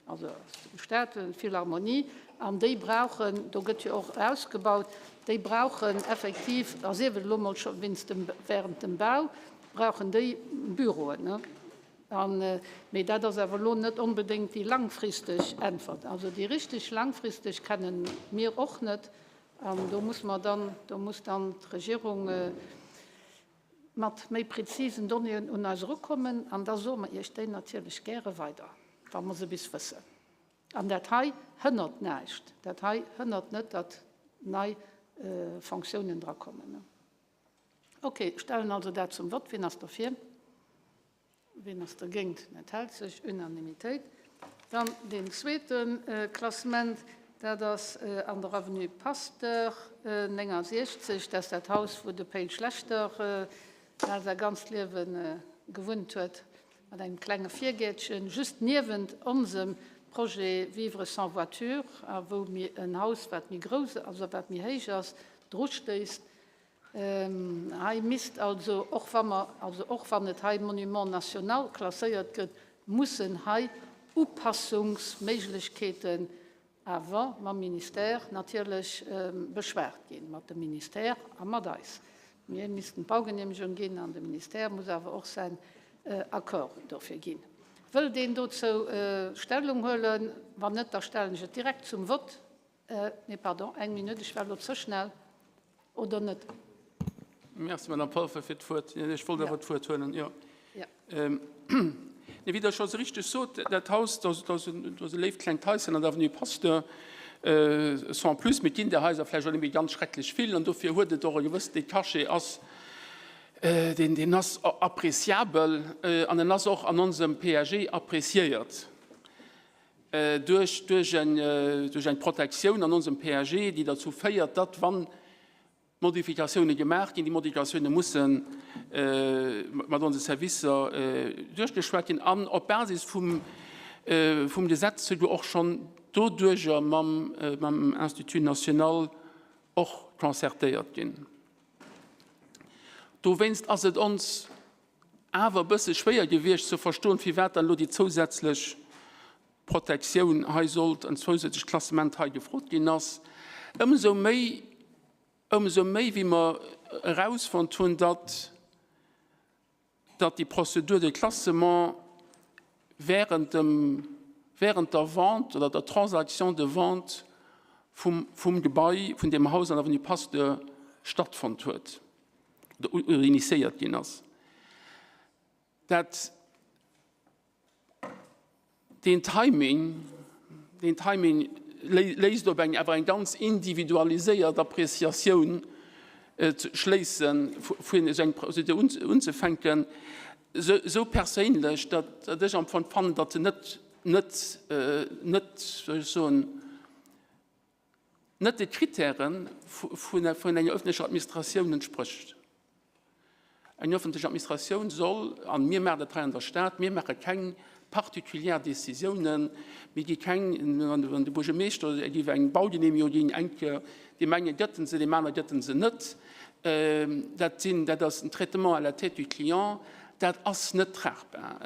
also Stad, d'Philharmonie, an déi brauchen, do gëtt jo och ausgebaut, déi brauchen effektiv, a sief et elo mol scho wéinst dem, während dem Bau, brauchen déi Büroen. An, mee dat ass awer elo net onbedéngt déi langfristeg Äntwert. Also déi richteg langfristeg kenne mir och net. An do muss mer dann, do muss dann d'Regierung mat méi prezisen Donnéeën un eis erukommen. An da soe mer Iech déi natierlech gäre weider, wa mer se bis wëssen. An dat hei hënnert näischt. Dat hei hënnert net, datt nei Fonctiounen drakommen. Okay, ech stellen also dat zum Vott. Wien ass derfir? Wien ass dergéint? En enthält sech. Unanimitéit. Dann deen zweete Klassement, dat ass an der Avenue Pasteur 69. Dat ass dat Haus, wou de Péil Schlechter bal säi ganzt Liewe gewunnt huet, mat engem klenge Virgäertchen, just niewent onsem Projet Vivre sans voiture, a wou en Haus, wat méi grouss, also wat méi héich ass, drustéisst. Hei misst also, och wa mer, also och wann et hei Monument national klasséiert gëtt, mussen hei Upassungsméiglechkeeten awer mam Ministère natierlech beschwat ginn, mat dem Ministère a mat eis. Mir missten d'Baugenehmegung ginn an de Ministère muss awer och säin Accord dofir ginn. Wëllt een dozou Stellung huelen? Wann net, da stellen ech et direkt zum Vott. Nee, pardon, eng Minutt, ech war elo ze schnell, oder net? Merci, Madame Polfer, fir d'Wuert. Ech wollt awer d'Wuert huelen, jo. Nee, wéi Der scho richteg sot, dat Haus, dat ass e léift klengt Haischen an der Avenue Pasteur, sans plus. Mee et ginn där Haiser vläicht och net méi ganz schrecklech vill an dofir huet et och e gewëssene Cachet, ass, deen ass appréciabel an en ass och an onsem PAG appréciéiert. Duerch eng Protektioun an onsem PAG, déi derzou féiert, datt, wann Modifikatioune gemaach ginn, déi Modifikatioune musse mat onse Servicer duerchgeschwat ginn an op Basis vum Gesetz souguer och schonn doduerjer mam Institut national och concertéiert ginn. Dowéinst ass et ons awer e bësse schwéier gewiescht ze verstoen, firwat dann elo déi zousätzlech Protektioun hei sollt, en zousätzlecht Klassement hei gefrot ginn ass. Ëmsou méi, ëmsou méi wéi mer erausfonnt hunn, datt, datt déi Procédure de classement während dem, während der Vente oder der Transaction de vente vum, vum Gebai, vun deem Haus an der Avenue Pasteur stattfonnt huet. oder initiéiert ginn ass, dat deen Timing, deen Timing léisst op eng awer eng ganz individualiséiert Appréciatioun schléissen, fir esou eng Procédure unzefänken, esou perséinlech, datt ech am Fong fannen, datt se net, net, net, wéi soll ech soen, net de Kritäre vun enger öffentlecher Administratioun entsprécht. Eng öffentlech Administratioun soll, a mir maachen dat hei an der Stad, mir maache keng particulière Décisiounen, mir gi keng, wann de Buergermeeschter géif eng Baugenehmigung ginn, eng Kéier deem enge gëtt en se, deem aner gëtt en se net, dat sinn, dat ass en Traitement à la tête du client, Dat ass net tragbar.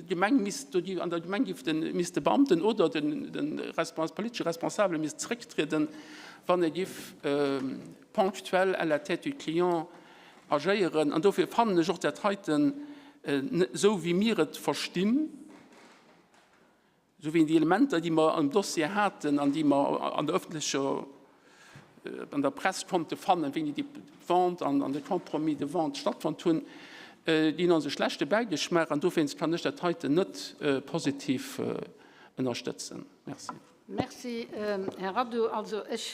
D'Gemeng misst do, an der Gemeng géif de, misst de Beamten oder den, den politesche Responsabele misst zrécktrieden, wann e géif ponctuel à la tête du client agéieren. An dofir fannen ech och dat heiten, esou wéi mir et verstinn, Esou wéi déi Elementer, déi mer am Dossier haten an déi mer an der öffentlecher, an der Press konnte fannen, wéini déi Vente an de Compromis de vente stattfonnt hunn, déi hunn ons e schlechte Bäigeschmaach an dowéinst kann ech dat heiten net positiv ënnerstëtzen. Merci. Merci, Här Addou. Also ech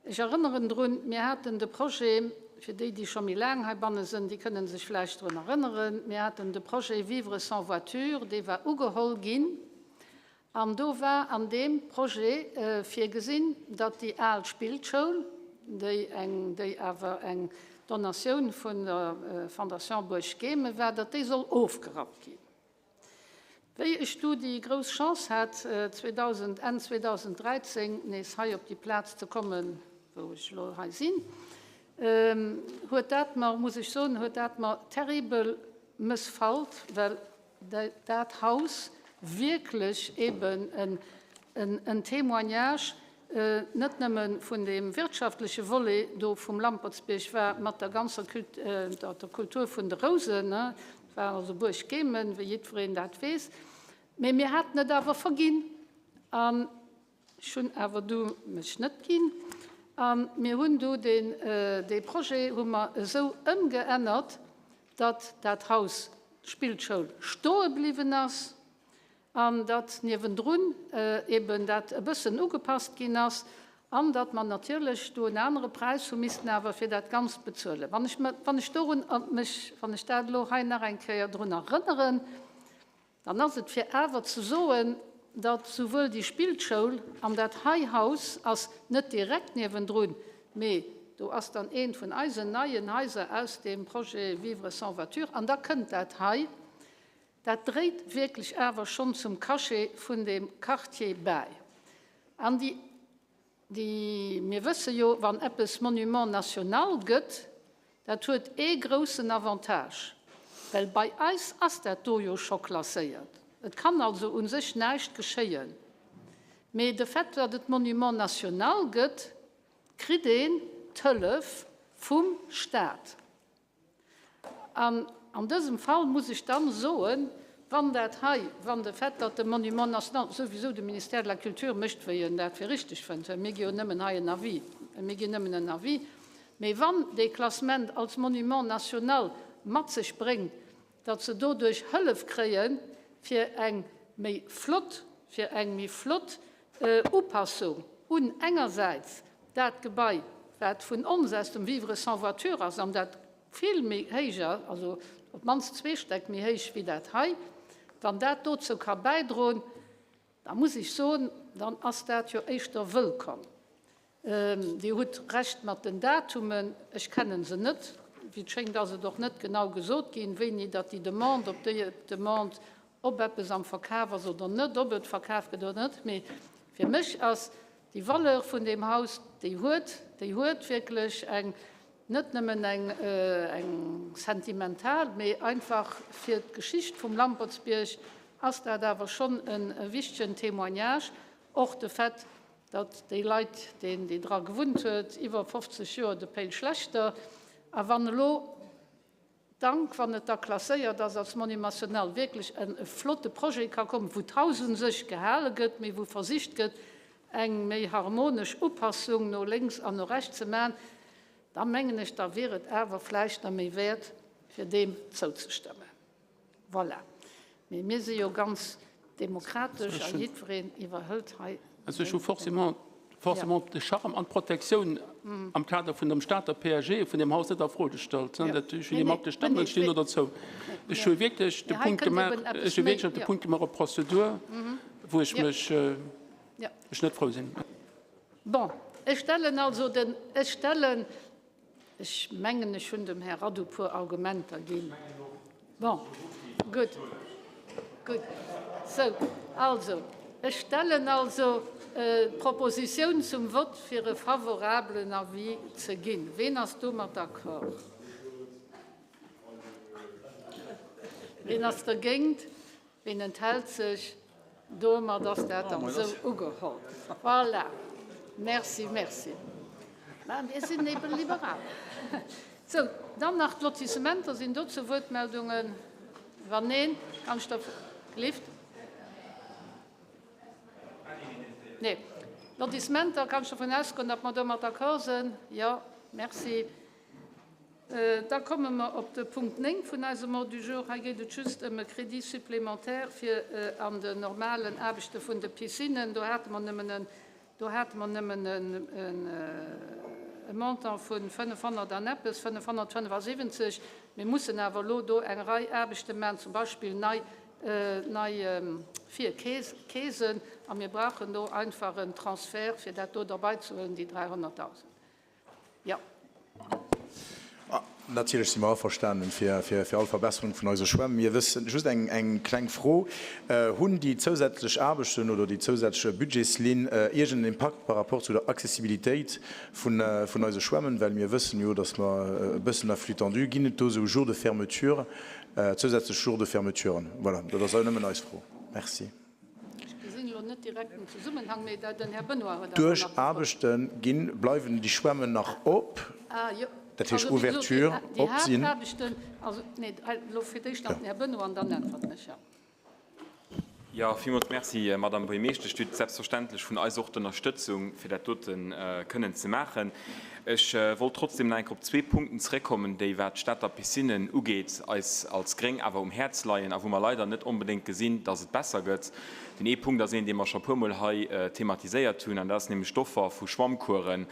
Ech erënneren drun, mir haten de Projet, fir déi, déi scho méi laang heibanne sinn, déi kënnen sech vläicht drun erënneren, mir haten de Projet Vivre sans voiture, dee war ugeholl ginn, an do war an deem Projet virgesinn, datt déi al Spillschoul, déi eng, déi awer eng Donatioun vun der Fondation Buerg Gehme war, datt déi soll ofgerappt ginn. Wéi ech du déi grouss Chance hat, 2000, Enn 2013 nees hei op déi Plaz ze kommen, wou ech elo hei sinn. huet dat mer, muss ech soen, huet dat mer terribel mëssfallt, well dat Haus wierklech eben en Témoignage net nëmme vun deem wirtschaftleche Volet do vum Lampertsbierg war, mat der ganzer der Kultur vun de Rousen, et war also Buerg Gemen, wéi jiddwereen dat weess, mee mir haten et awer verginn an ech hunn awer du mech net ginn a mir hunn du deen dee Projet hu mer esou ëmgeännert, datt dat Haus, d'Spillschoul, stoe bliwwen ass an datt niewendrun eben dat e bëssen ugepasst ginn ass an datt mer natierlech do en anere Präis hu missten awer fir dat Ganzt bezuelen. Wann ech wann ech dorun mech, wann ech dat elo hei nach eng Kéier drun erënneren, dann ass et fir awer ze soen, datt souwuel déi Spillschoul an dat hei Haus ass net direkt niewendrun, mee do ass dann eent vun eisen neien Haiser aus deem Projet Vivre sans voiture an da kënnt dat hei. Dat dréit wierklech awer schonn zum Cachet vun deem Quartier bäi. An déi, déi, mir wësse jo, wann eppes Monument national gëtt, dat huet ee groussen Avantage, well bei eis ass dat do jo scho klasséiert. Et kann also u sech näischt geschéien. Mee de Fait, datt et Monument national gëtt, kritt een d'Hëllef vum Stat. An an dësem Fall muss ech dann soen, wann dat hei, wann de Fait, datt de Monument national, souwisou de Ministère de la Culture mécht, wéi en dat fir richtig fënnt, well mir gi jo nëmmen hei en Avis, mir ginn nëmmen en Avis, mee wann dee Klassement als Monument national mat sech bréngt, datt se doduerch Hëllef kréie fir eng méi flott, fir eng méi flott Upassung un engersäits dat Gebai, wat vun ons aus dem Vivre sans voiture ass an dat vill méi héich ass, also op d'mannst zwee Stäck méi héich wéi dat hei, wann dat dozou ka bäidroen, da muss ech soen, dann ass dat jo éischter wëllkomm. Dir hutt Recht mat den Datumen, ech kenne se net. Wéi et schéngt ass et och net genau gesot ginn, wéini datt déi Demande, ob déi Demande, ob eppes am Verkaf ass oder net, ob et verkaf gëtt oder net. Mee fir mech ass déi Valeur vun deem Haus, déi huet, déi huet wierklech eng, net nëmmen eng, eng sentimental, mee einfach fir d'Geschicht vum Lampertsbierg ass dat awer schonn e wichtegen Témoignage. Och de Fait, datt déi Leit, deen, déi dra gewunnt huet, iwwer 50 Joer, de Péil Schlechter, a wann elo dank, wann et da klasséiert ass als Monument national, wierklech e flotte Projet ka kommen, wou d'Haus u sech gehale gëtt, mee wou versicht gëtt, eng méi harmonesch Upassung no lénks an no rechts ze maachen, da mengen ech, da wier et awer vläicht nach méi wäert, fir deem zouzestëmmen. Voilà. Mee mir si jo ganz demokratesch a jiddwereen iwwerhëlt hei. Also ech hu forcément, forcément de Charme an d'Protektioun am Kader vun dem Stater PAG vun deem Haus net a Fro gestallt. Dat, ech hunn deem matgestëmmt an ech stinn do derzou. Ech hu wierklech de Punkt gemaach, ech hu wierklech de Punkt gemaach op d'Prozedur, wou ech mech, ech net frou sinn. Bon, ech stellen also den, ech stellen Ech mengen, ech hunn dem Här Radu puer Argumenter ginn. Bon, gutt, gutt. Sou, also, ech stellen also d'Propositioun zum Vott, fir e favorablen Avis ze ginn. Ween ass domat d'accord? Ween ass dergéint? Ween enthält sech? Domat ass dat dann esou ugeholl. Voilà. Merci, merci. Mä mir sinn ebe liberal. Sou, dann nach d'Lotissementer. Sinn dozou Wuertmeldungen? Wann neen, kann ech der Gelift? Nee. Lotissementer, kann ech dovun ausgoen, datt mer domat d'accord sinn? Jo. Merci. Da komme mer op de Punkt 9 vun eisem Ordre du jour. Hei geet et just ëm e Crédit supplémentaire fir an den normalen Aarbechte vun de Piscinnen. Do hate mer nëmmen en, do hate mer nëmmen e Montant vu 500 an eppes, 575. Mir mussen awer elo do eng Rei Aarbechte maachen, zum Beispill nei, nei Virkeesen. A mir brauchen do einfach en Transfert, fir dat do derbaizehuelen, déi 300.000. Jo. Natierlech si mer averstanen fir fir all Verbesserung vun eise Schwämm. Mir wëssen, just eng eng kleng Fro, Hunn déi zousätzlech Aarbechten oder déi zousätzlech Budgetslinn iergend en Impakt par rapport zu der Accessibilitéit vun vun eise Schwämmen? Well mir wëssen jo, datt mer e bëssen à flux tendu ginn. Et do esou Jours de fermeture, zousätzlech Jours de fermeturen? Voilà, dat ass nëmmen eis Fro. Merci. Ech gesinn elo net direkt den Zesummenhang, mee den Här Benoy huet awer Duerch nach gefrot. Aarbechte ginn, bleiwen déi Schwämmen nach op, Ah, jo. dat heescht Also, wéi gesot, déi, Ouverture, déi op sinn. Haaptaarbechten, also, nee, elo fir d'éischt nach den Här Benoy an dann äntwerten ech, jo. Jo, villmools Merci, Madame Buergermeeschtesch. Dir hutt selbstverständlech vun eis och d'Ënnerstëtzung, fir dat dote kënnen ze maachen. Ech wollt trotzdem nach eng Kéier op zwee Punkten zeréckkommen, déi, wat d'Stater Piscinnen ugeet, eis als Gréng awer um Häerz leien a wou mer leider net onbedéngt gesinn, dass et besser gëtt. Deen ee Punkt ass een, dee mer scho e puermol hei thematiséiert hunn, an dat ass nämlech d'Offer vu Schwammcoursen,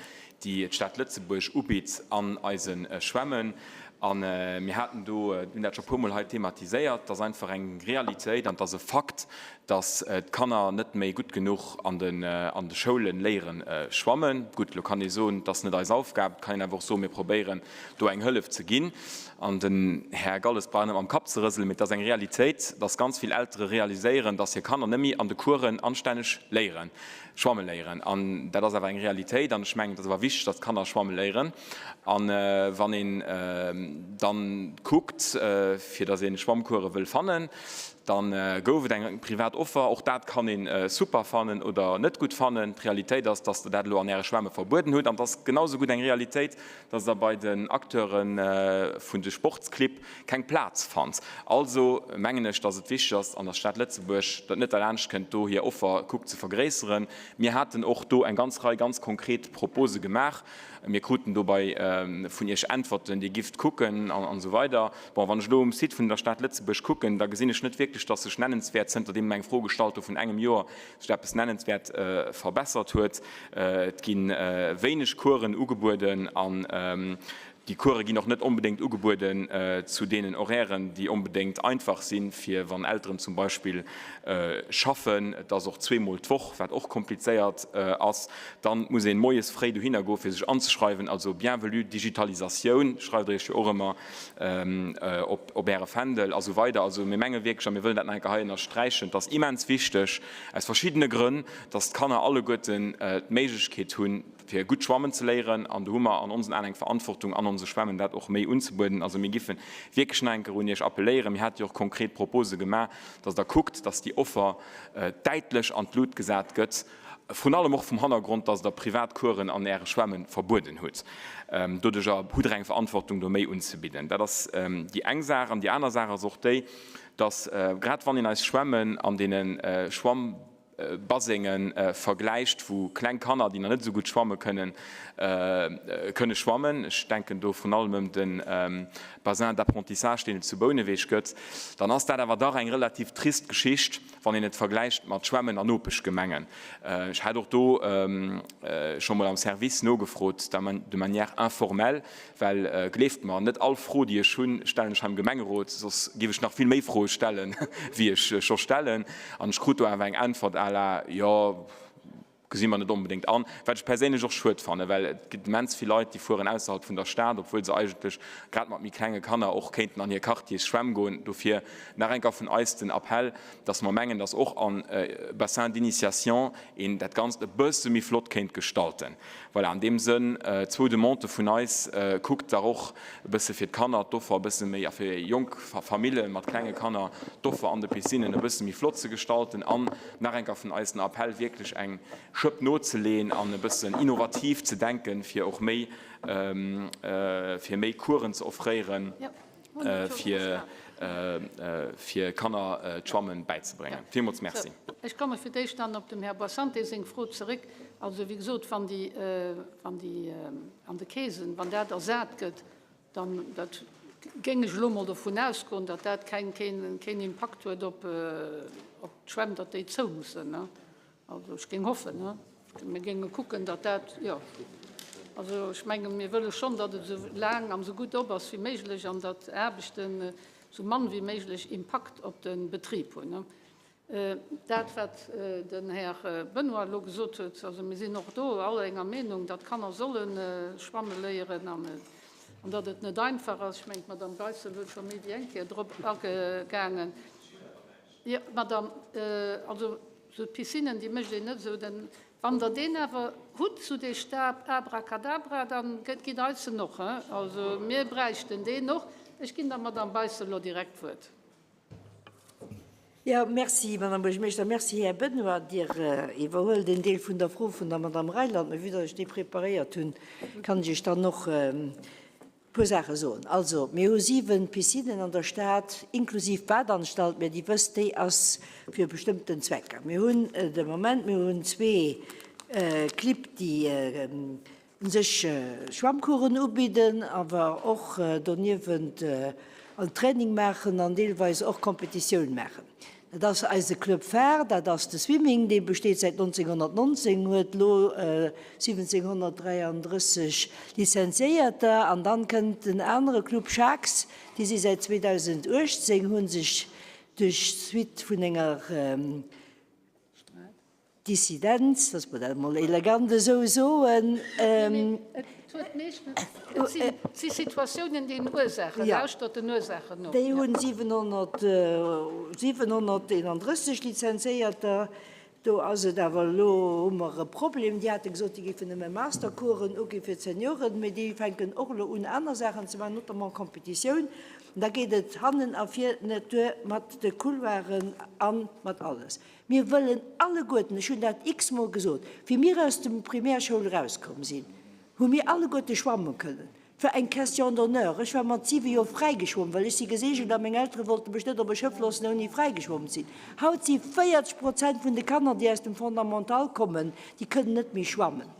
déi d'Stad Lëtzebuerg ubitt an eise Schwämmen. A mir haten do, hunn dat scho e puermol hei thematiséiert, et ass einfach eng Realitéit an et ass e Fakt, dass d'Kanner net méi gutt genuch an de Schoule léiere schwammen. Gutt, elo kann ee soen, et ass net eis Aufgab. Et kann een awer och soen, mir probéieren do eng Hëllef ze ginn. An den Här Galles brauch net mam Kapp ze rëselen, mee et ass eng Realitéit, dass ganz vill Eltere realiséieren, dass hir Kanner net méi an de Coursen anstänneg léieren, schwamme léieren. An dat ass awer eng Realitéit. An ech mengen, et ass awer wichteg, dass d'Kanner schwamme léieren. A wann een dann kuckt, fir dass ee Schwammcourse wëll fannen, Dann gouf et eng privat Offer. Och dat kann een super fannen oder net gutt fannen. D'Realitéit ass, dass Der dat elo an Äre Schwämme verbueden hutt. An et ass genau esou gutt eng Realitéit, dass Der bei den Acteure vun de Sportsclibb keng Plaz fannt. Also mengen ech, dass et wichteg ass an der Stad Lëtzebuerg, datt net derlaanscht kënnt, do hir Offer kuckt ze vergréisseren. Mir haten och do eng ganz Rei ganz konkret Propose gemaach. Mir kruten dobei vun Iech Äntwerten, Dir gifft kucken an esou weider. Bon, wann ech elo um Site vun der Stad Lëtzebuerg kucken, da gesinn ech net wierklech, dass sech nennenswäert, zënter deem eng Fro gestallt hu vun engem Joer, sech eppes nennenswäert verbessert huet. Et gi wéineg Coursen ugebueden an déi Course ginn och net onbedéngt ugebueden zu deenen Horairen, déi onbedéngt einfach sinn, fir wann Elteren zum Beispill schaffen. Et ass och zweemol d'Woch, wat och komplizéiert ass. Dann muss een moies fréi dohinner goen, fir sech anzeschreiwen. Also bienvenue Digitalisatioun, schreift Der Iech jo och ëmmer op Äre Fändel a sou weider. Also mir menge wierklech, a mir wëllen dat nach eng Kéier hei ënnersträichen, et ass immens wichteg, aus verschiddene Grënn, dass d'Kanner alleguerten d'Méiglechkeet hunn, fir gutt schwammen ze léieren. An do hu mer an onsen Aen eng Verantwortung, an onse Schwämmen dat och méi unzebueden. Also mir giffen wierklech nach eng Kéier un Iech appelléieren, mir hate jo och konkret Propose gemaach, dass Der kuckt, dass déi Offer däitlech an d'Lut gesat gëtt, Vrun allem och vum Hannergrond, dass Der privat Coursen an Äre Schwämme verbueden hutt. Doduercher hutt Der eng Verantwortung, do méi unzebidden. Dat ass déi eng Saach. An déi aner Saach ass och déi, dass grad wann een eis Schwämmen an deene Schwammbasengen vergläicht, wou kleng Kanner, déi nach net esou gutt schwamme kënnen, kënne schwammen, ech denken do vrun allem ëm de Bassin d'apprentissage, deen et zu Bouneweg gëtt, dann ass dat awer dach eng relativ trist Geschicht, wann een et vergläicht mat Schwämmen an Nopeschgemengen. Ech hat och do scho mol am Service nogefrot, de manière informelle, well gleeft mer, net all Fro, déi ech hunn, stellen ech hei am Gemengerot, soss géif ech nach vill méi Froe stellen, wéi ech scho stellen. An ech krut do awer eng Äntwert à la, jo, Gesi mer net onbedéngt an, wat ech perséinlech och schued fannen, well et gëtt immens vill Leit, déi fueren ausserhalb vun der Stad, obwuel se eigentlech grad mat méi klenge Kanner och kéinten an hir Quartiers schwämm goen. Dofir nach eng Kéier vun eis den Appell, dass mer mengen, dass och an Bassins d'initiation een dat Ganzt e bësse méi flott kéint gestalten. Voilà, an deem Sënn zwou Demandë vun eis, Kuckt dach och e bësse fir d'Kanner d'Offer e bësse méi, a fir jonk Famille mat klenge Kanner d'Offer an de Piscinnen e bësse méi flott ze gestalten an nach eng Kéier vun eis den Appell, wierklech eng Schëpp nozeleeën an e bëssen innovativ ze denken, fir och méi, fir méi Coursen ze offréieren. fir fir Kanner d'Schwammen bäizebréngen. Villmools Merci. Ech komme fir d'éischt dann op dem Här Boissante seng Fro zeréck. Also, wéi gesot, wann déi, wann déi an de Keesen, wann dat ersat gëtt, dann, dat géing ech elo emol dovun ausgoen, datt dat keng, keen, keen Impakt huet op, op d'Schwämm, datt déi zou mussen. Also ech géing hoffen, ne? Mir géinge kucken, datt dat, jo. Also ech menge mir wëlle schonn, datt et esou laang an esou gutt op ass wéi méiglech an datt Aarbechten esou mann wéi méiglech Impakt op de Betrib hunn. Dat, wat den Här Benoy elo gesot huet, also mir sinn och do all enger Meenung, datt d'Kanner solle schwamme léieren an. An datt et net einfach ass. Ech mengen, d'Madame Beissel huet scho méi wéi eng Kéier drop agaangen. Jo, Madame, also esou d'Piscinen, déi mécht een net esou. Denn wann Der deen awer hutt, sou dee Stab Abracadabra, da gitt eis en och, hein. Also mir bräichten deen och. Ech ginn der Madame Beissel elo direkt d'Wuert. Jo, merci, Madame Buergermeeschter. Merci, Här Benoy. Dir iwwerhuelt en Deel vun der Fro vun der Madame Reyland, mä vue datt ech déi preparéiert hunn, kann ech Iech dann och e puer Saache soen. Also, mir hu 7 Piscinnen an der Stad, inklusiv Badanstalt, mä Dir wësst, déi ass fir bestëmmten Zwecker. Mir hunn de Moment, mir hunn zwee Clibb, déi U sech Schwammcoursen ubidden, awer och doniewent en Training maachen an deelweis och Competitioun maachen. Dat ass eise Club Phare, dat ass de Swimming, dee besteet säit 1919, huet elo 1733 Lizenziéierter. An dann kënnt en anere Club, Sharks, déi si säit 2018, hu sech duerch d'Suite vun enger Dissidenz, dass mer dat emol elegant esou soen. Et huet meeschtens, et si Situatiounen, déi hunn Ursaachen. Lauschtert den Ursaachen no. Déi hunn 731 Lizenzéierter. Do ass et awer elo, hu mer e Problem. Déi hate gesot, déi géifen nëmme Mastercoursen ugi fir d'Senioren, mee déi fänken och elo un, aner Saachen ze maachen, notamment Competitioun. Da geet et hannen a vir net duer mat de Couloiren a mat alles. Mir wëllen alleguerten, ech hunn dat x-mol gesot, wéi mir aus dem Primärschoul erauskomm sinn, hu mir alleguerte schwamme kënnen. Et war eng Question d'honneur. Ech war mat siwe Joer fräigeschwomm, well ech si geseegelt a meng Eltere wollte mech net op e Schëff loossen, ouni fräigeschwomm ze sinn. Haut si 40 Prozent vun de Kanner, déi aus dem Fondamental kommen, déi kënnen net méi schwammen.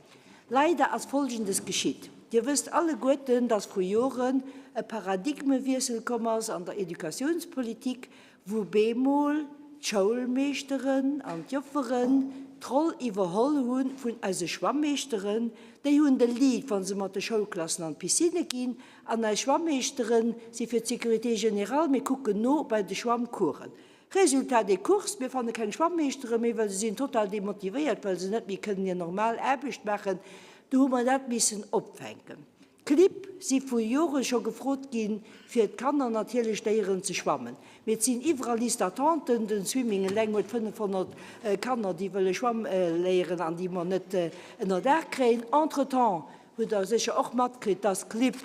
Leider ass Folgendes geschitt, Dir wësst alleguerten, dass vru Joren e Paradigmewiessel komm ass an der Educatiounspolitik, wou bemol d'Schoulmeeschteren an d'Jofferen d'Roll iwwerholl hu vun eise Schwammeeschteren. Déi hunn de Lead, wa se mat de Schoulklassen an d'Piscine ginn. An eis Schwammeeschtere si fir d'Sécurité générale, mir kucken no bei de Schwammcoursen. Résultat des courses, mir fanne keng Schwammeeschtere méi, well se sinn total demotivéiert, well se net méi kënnen hir normal Aarbecht maachen. Do hu mer dat missen opfänken. D'Clibb si vu Jore scho gefrot ginn, fir d'Kanner natierlech léieren ze schwammen. Mee et sinn iwwerall Liste d'attenten. Den Swimming eleng huet 500 Kanner, déi wëlle schwamme léieren an déi mer net ënner Daach kréien. Entretemps hutt Der sécher och matkritt, dass d'Clibb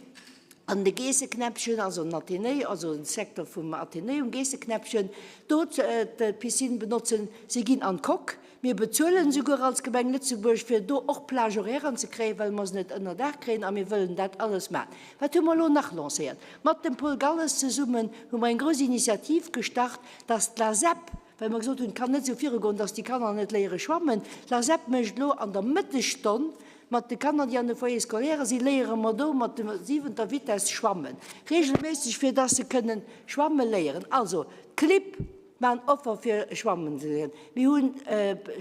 an de Geesseknäppchen, also den Athénée, also den Secteur vum Athénée um Geesseknäppchen, do d'Piscine benotzen. Si ginn an d'Coque. Mir bezuelen esouguer als Gemeng Lëtzebuerg, fir do och Plage-horairen ze kréien, well mer se net ënner Daach kréien a mir wëllen dat alles maachen. Wat hu mer elo nach lancéiert? Mat dem Paul Galles zesummen hu mer eng grouss Initiativ gestart, dass d'LASEP, well mer gesot hunn, et kann net esou virugoen, dass déi Kanner net léiere schwammen, d'LASEP mécht elo an der Mëttesstonn mat de Kanner, déi an de Foyers scolaires sinn, léiere mer do mat der siwenter Vitesse schwammen, regelméisseg, fir dass se kënnen schwamme léieren. Also d'Clibb Maan Offer fir schwammen ze léieren. Mir hunn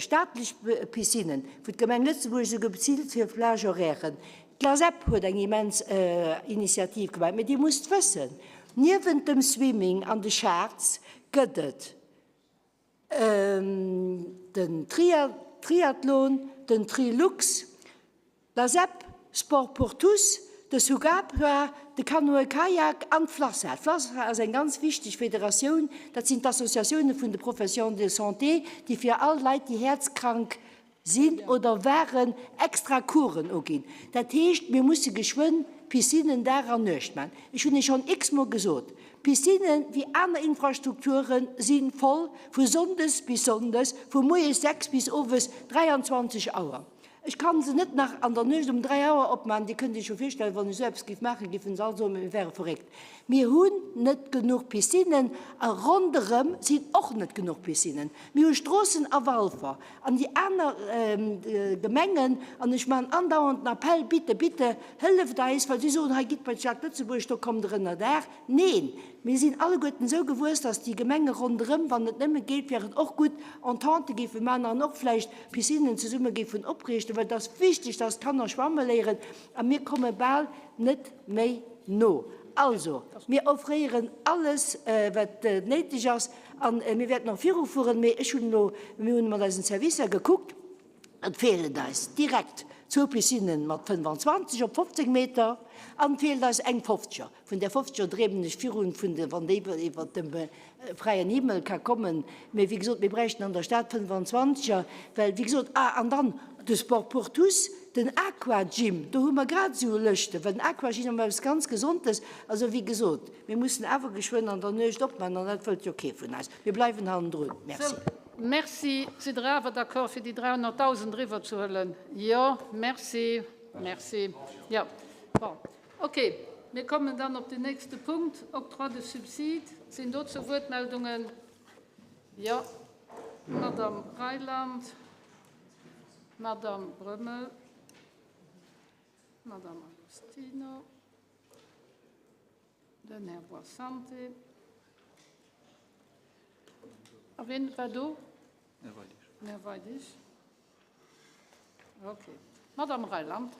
staatlech Piscinnen, wou d'Gemeng Lëtzebuerg esouguer bezilt fir Plage-horairen. D'LASEP huet eng immens Initiativ gemaach. Mee Dir musst wëssen, niewent dem Swimming an de Sharks gëtt et den Triathlon, den Trilux, L'ASEP, Sport pour tous, de Sugapua, de Canoë-Kayak an d'FLASA. D'FLASA ass eng ganz wichteg Federatioun, dat sinn d'Associatioune vun de Professions de santé, déi fir all Leit, déi häerzkrank sinn oder waren, extra Coursen uginn. Dat heescht, mir musse geschwënn Piscinnen Dag an Nuecht maachen. Ech hunn Iech schonn x-mol gesot, Piscinnen, wéi aner Infrastrukture si voll vu sonndes bis sonndes, vu moies 6 bis owes 23 Auer. Ech kann se net nach an der Nuecht um 3 Auer opmaachen. Dir kënnt Iech jo virstellen, wann ech esou eppes géif maachen, géifen se all soen, mir wäre verréckt. Mir hunn net genuch Piscinnen a ronderëm sinn och net genuch Piscinnen. Mir hu Stroossen a Walfer an déi aner Gemengen an ech maachen andauernd den Appell, Bitte, bitte hëlleft eis, well si soen, hei gitt bei d'Stad Lëtzebuerg, do kommt Der ënnerdaach. Neen, mir sinn alleguerten esou gewuess, dass déi Gemenge ronderëm, wann et nëmme geet, wär et och gutt, Entente géife maachen an och vläicht Piscinnen zesumme géifen opriichten, well et ass wichteg, dass d'Kanner schwamme léieren a mir komme bal net méi no. Also, mir offréieren alles, wat néideg ass a mir wäerten och virufueren. Mee ech hunn elo, mir hunn mat eisen Servicer gekuckt. Et feelen eis direkt zwou Piscinnen mat 25 op 15 Meter an et feelt eis eng Fofzeger. Vun där Fofzeger dreemen ech virun, vun de, wann déi iwwert dem fräien Himmel ka kommen. Mee wéi gesot, mir bräichten an der Stad 25er, well wéi gesot, ah, an dann de Sport pour tous, den Aquagym, do hu mer grad esou Lëschten, well den Aquagym ass eppes ganz Gesondes. Also wéi gesot, mir mussen awer geschwënn an der Nuecht opmachen an dat wëllt jo kee vun eis. Mir bleiwen hannendrun. Merci. Merci. Sidd Der awer d'accord, fir déi 300.000 eriwwerzehuelen? Jo. Merci. Merci. Jo. Bon. Okay. Mir kommen dann op den nächste Punkt, Octroi de subsides. Sinn dozou Wuertmeldungen? Jo. Madamm Reyland, Madamm Brömmel, Madamm Agostino, den Här Boissante. A wien war do? Här Weidig. Här Weidig. Okay. Madame Reyland.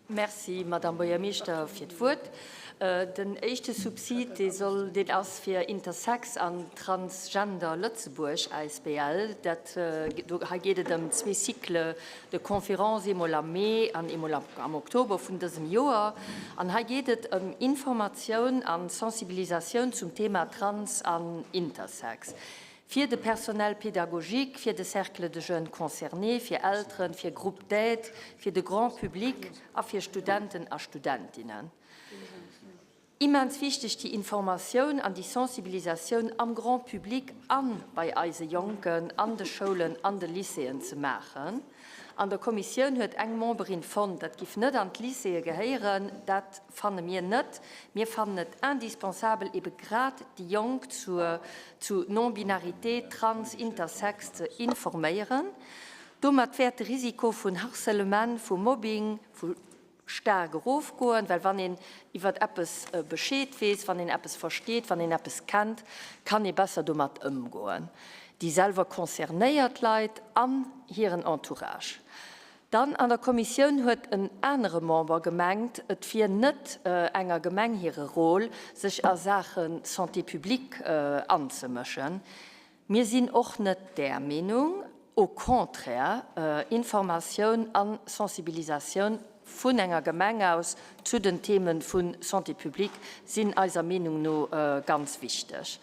Merci, Madame Buergermeeschter, fir d'Wuert. Den éischte Subsid, dee soll, deen ass fir Intersex an Transgender Lëtzebuerg asbl. Dat, do, hei geet et ëm zwee Cycles de conférences, eemol am Mee an eemol am Oktober vun dësem Joer. An hei geet et ëm Informatioun an Sensibilisatioun zum Thema Trans an Intersex. Fir de Personnel pédagogique, fir de Cercle de jeunes concernés, fir Elteren, fir Groupes d'aide, fir de Grand public a fir Studenten a Studentinnen. Immens wichteg déi Informatioun an déi Sensibilisatioun am Grand public a bei eise Jonken an de Schoulen an de Lycéeën ze maachen. An der Kommissioun huet eng Memberin fonnt, dat giff net an d'Lycéeë gehéieren. Dat fanne mir net. Mir fannen et indispensabel, ebe grad déi Jonk zur zu Non-Binarité, Trans, Intersex ze informéieren. Domat wäert de Risiko vun Harcèlement, vu Mobbing, vu staark erofgoen, well wann een iwwert eppes Bescheed weess, wann een eppes versteet, wann een eppes kennt, kann ee besser domat ëmgoen, déi selwer concernéiert Leit an hiren Entourage. Dann an der Kommissioun huet en anere Member gemengt, et wier net enger Gemeng hire Rôle, sech a Saache Santé publique anzemëschen. Mir sinn och net där Meenung. Au contraire, Informatioun a Sensibilisatioun vun enger Gemeng aus zu den Theme vu Santé publique sinn eiser Meenung no ganz wichteg.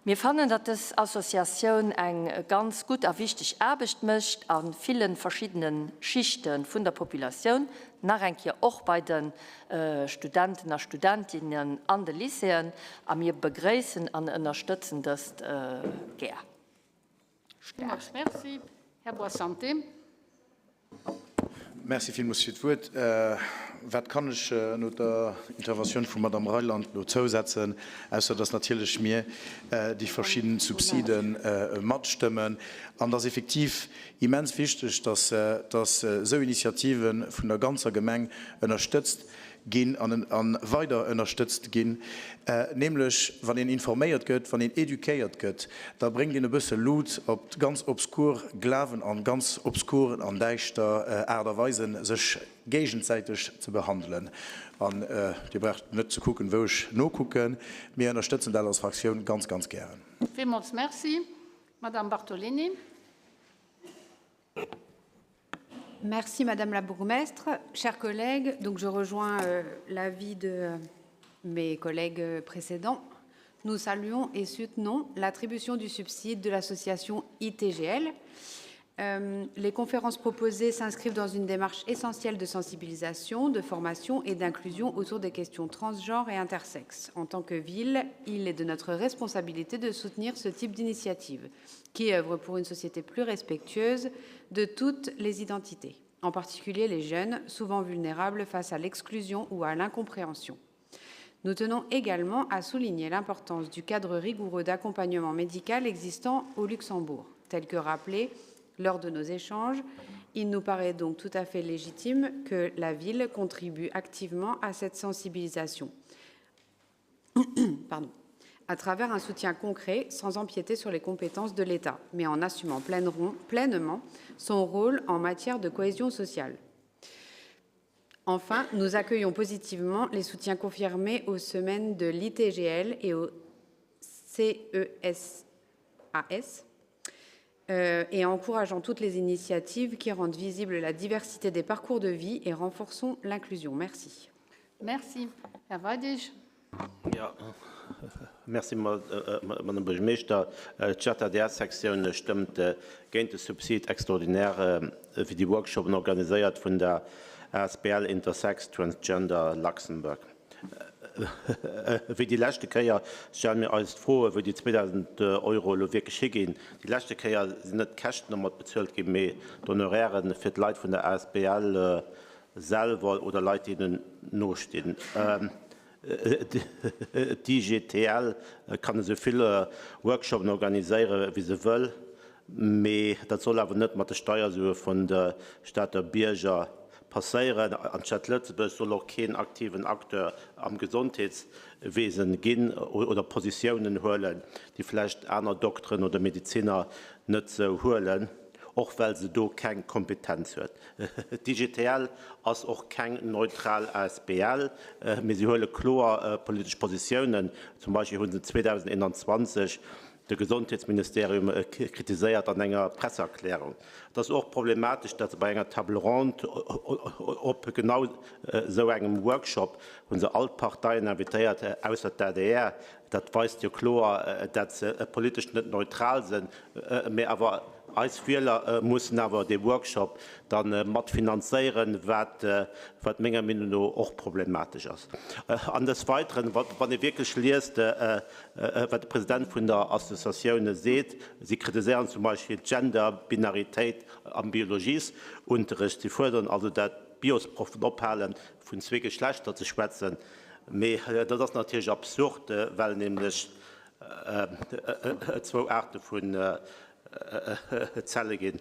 Mir fannen, datt dës Associatioun eng ganz gutt a wichteg Aarbecht mécht a ville verschiddene Schichte vun der Populatioun, nach eng Kéier och bei de Studenten a Studentinnen an de Lycéeën, a mir begréissen an ënnerstëtzen dëst gär. Staark. Merci. Här Boissante. Merci villmools fir d'Wuert. Wat kann ech no der Interventioun vum Madame Reyland elo zousetzen, ausser dass natierlech mir déi verschidden Subside matstëmmen an dass effektiv immens wichteg, dass dass esou Initiative vun der ganzer Gemeng ënnerstëtzt ginn an weider ënnerstëtzt ginn. Nämlech wann een informéiert gëtt, wann een éduquéiert gëtt, da bréngt een e bësse Lut op ganz obskur Glawen an ganz obskur an däischter Aart a Weisen, sech géigensäiteg ze behandelen. An Dir braucht net ze kucken, wou ech nokucken, mir ënnerstëtzen dat als Fraktioun ganz, ganz gären. Villmools Merci. Madame Bartolini. Merci Madame la bourgmestre. Chers collègues, donc je rejoins euh, l'avis de mes collègues précédents. Nous saluons et soutenons l'attribution du subside de l'association ITGL. Euh, les conférences proposées s'inscrivent dans une démarche essentielle de sensibilisation, de formation et d'inclusion autour des questions transgenres et intersexes. En tant que ville, il est de notre responsabilité de soutenir ce type d'initiative qui œuvre pour une société plus respectueuse de toutes les identités, en particulier les jeunes, souvent vulnérables face à l'exclusion ou à l'incompréhension. Nous tenons également à souligner l'importance du cadre rigoureux d'accompagnement médical existant au Luxembourg, tel que rappelé lors de nos échanges. Il nous paraît donc tout à fait légitime que la ville contribue activement à cette sensibilisation. Pardon à travers un soutien concret sans empiéter sur les compétences de l'État, mais en assumant pleinement son rôle en matière de cohésion sociale. Enfin, nous accueillons positivement les soutiens confirmés aux semaines de l'ITGL et au CESAS. euh, et encourageons toutes les initiatives qui rendent visible la diversité des parcours de vie et renforçons l'inclusion. Merci. Merci. Herr Weidig. Ja, merci, Madame Buergermeeschter. D'JADR-Sektioun stëmmt géint de Subside extraordinaire fir déi Workshopen organiséiert vun der asbl Intersex Transgender Luxembourg. Wéi déi leschte Kéier stelle mir eis d'Fro, wou déi 2.000 Euro elo wierklech higinn. Déi leschte Kéier sinn net d'Käschten domat bezuelt ginn, mee d'Honorairen fir d'Leit vun der asbl selwer oder Leit, déi hinnen nostinn. D'IGTL kann esou vill Workshopen organiséiere wéi se wëll, mee dat soll awer net mat de Steiersue vun de Stater Bierger passéieren. An d'Stad Lëtzebuerg soll och keen aktiven Acteur am Gesondheetswesen ginn oder Positiounen huelen, déi vläicht aner Dokteren oder Medeziner net sou huelen, och well se do keng Kompetenz huet. D'IGTL ass och keng neutral asbl, mee si huele kloer politesch Positiounen. Zum Beispill hu se 2021 de Gesondheetsministerium kritiséiert an enger Presseerklärung. Et ass och problematesch, datt se bei enger Table ronde op genau esou engem Workshop hu se all d'Parteien invitéiert, ausser d'ADR. Dat weist jo kloer, dat se politesch net neutral sinn, mee awer eis Wieler mussen awer dee Workshop da mat finanzéieren, wat menger Meenung no och problematesch ass. An des Weiteren, wann ee wierklech liest, wat de President vun der Associatioun seet, si kritiséieren zum Beispill d'Gender-Binaritéit am Biologiesunterricht, si fuerderen also, dat d'Biosproffen ophalen, vun zwee Geschlechter ze schwätzen. Mee dat ass natierlech absurd, well nämlech et zwou Aarte vun Zelle ginn.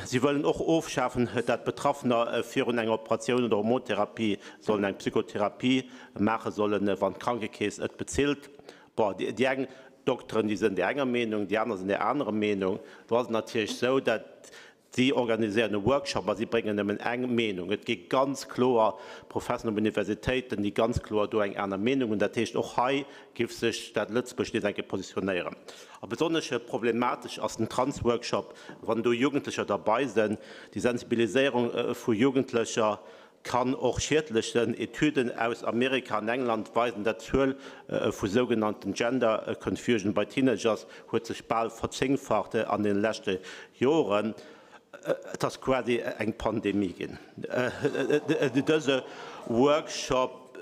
Si wëllen och ofschafen, dat Betraffener virun enger Operatioun oder Hormontherapie sollen eng Psychotherapie maache sollen, wann d'Krankekeess et bezilt. Bon, déi eng Dokteren, déi sënn där enger Meenung, déi aner sinn där anerer Meenung. Do ass et natierlech esou, dat Si organiséieren e Workshop a si bréngen nëmmen eng Meenung. Et gi ganz kloer Professen op Universitéiten, déi ganz kloer do eng aner Meenung hunn. Dat heescht, och hei géif sech d'Stad Lëtzebuerg nees eng Kéier positionéieren. A besonnesch problematesch ass den Trans-Workshop, wann do Jugendlecher derbei sinn. Déi Sensibiliséierung vu Jugendlecher kann och schiedlech sënn. Etüden aus Amerika an England weisen, dat d'Zuel vu sougenannten Gender Confusion bei Teenagers huet sech bal verzéngfacht an den leschte Joren. Et ass quasi eng Pandemie ginn. Dëse Workshop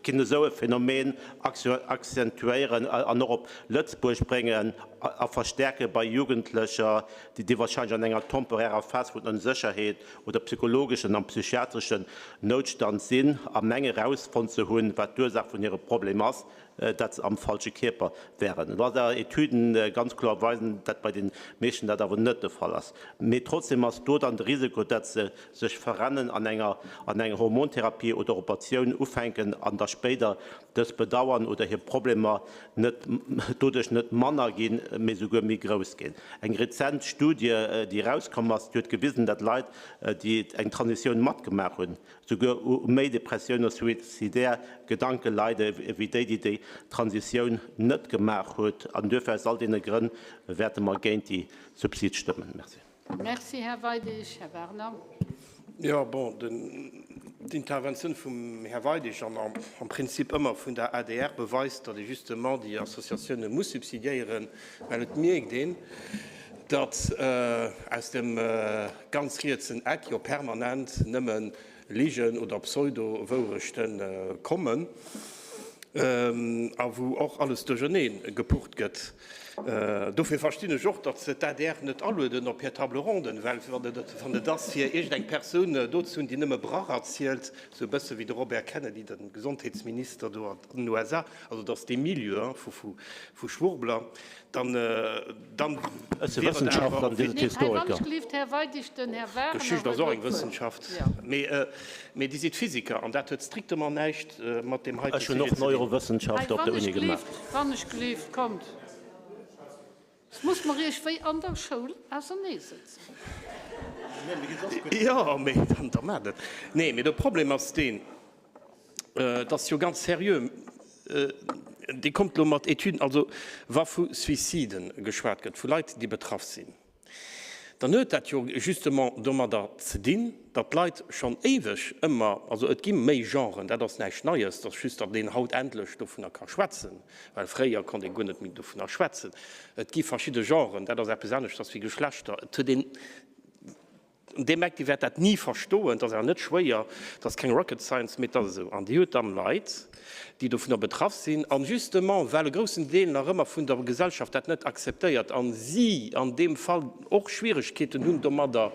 kinnt esou e Phänomen accentuéieren an och op Lëtzebuerg bréngen a verstäerke bei Jugendlecher, déi warscheinlech an enger temporärer Phas vun Onsécherheet oder psychologeschen an psychiatreschen Noutstand sinn a menge rausfonnt ze hunn, wat d'Ursaach vun hire Problem ass, dat se am falsche Kierper wären. Elo ass awer Etüden ganz kloer weisen, dat bei den meeschten dat awer net de Fall ass. Mee trotzdem ass do dann de Risiko, dat se sech verrennen an enger an enger Hormontherapie oder Operatioun ufänken an da spéider dës bedauern oder hir Problemer net doduerch net manner ginn, mee souguer méi grouss ginn. Eng rezent Studie, déi erauskomm ass, déi huet gewisen, datt Leit, déi eng Transitioun matgemaach hunn, souguer u méi Depressioun a suizidär Gedanke leide wéi déi, déi déi Transitioun net gemaach huet. An duerfir aus all deene Grënn wäerte mer géint déi Subsid stëmmen. Merci. Merci, Här Weidig. Här Werner. Jo, bon, d'Interventioun vum Här Weidig an am Prinzip ëmmer vun der adr beweist, datt ee justement déi Associatioune muss subsidiéieren, well et mierkt een, datt aus dem ganz rietsen Eck jo permanent nëmme Ligen oder Pseudo-Wourechte kommen a wou och alles duerchernee gepucht gëtt. Dofir verstinn ech och, datt se d'ADR net alueden op hir Table ronden, well wann et ass, fir iergendeng Persoun do ze hunn, déi nëmme Brach erzielt, esou e bësse wéi de Robert Kennedy, de Gesondheetsminister do an den USA, also et ass dee Milieu vu Schwurbler, dann dann Ech si Wëssenschaftler an Dir sidd Historiker. Geschicht ass och eng Wëssenschaft, mee Dir sidd Physiker an dat huet strictement näischt mat deem heite Ech hunn och Sujet ze dinn. Neurowëssenschaft op der Uni gemaach. Wannechgelift, kommt, ech muss mer Iech wéi an der Schoul auserneesëtzen. Jo, mee dann da maacht et. Nee, mee de Problem ass deen, et ass jo ganz seriö. Dir kommt elo mat Etüden, also wa vu Suiciden geschwat gëtt, vu Leit, déi betraff sinn, dann huet dat jo justement domadder ze dinn, datt d'Leit schonn éiweg ëmmer, also et gi méi Genren, dat ass näischt Neies, et ass just, datt een haut endlech dovunner ka schwätzen, well fréier konnt ee guer net méi dovunner schwätzen. Et gi verschidde Genren, dat ass eppes aneschters wéi Geschlechter. Et huet een. Dee Mac, dee wäert dat ni verstoen, dat ass awer net schwéier, dat ass keng Rocket Science, mee et ass esou. An Dir hutt dann Leit, déi dovunner betraff sinn, an justement, well e groussen Deel nach ëmmer vun der Gesellschaft dat net akzeptéiert an si an deem Fall och Schwieregkeeten hunn, domadder,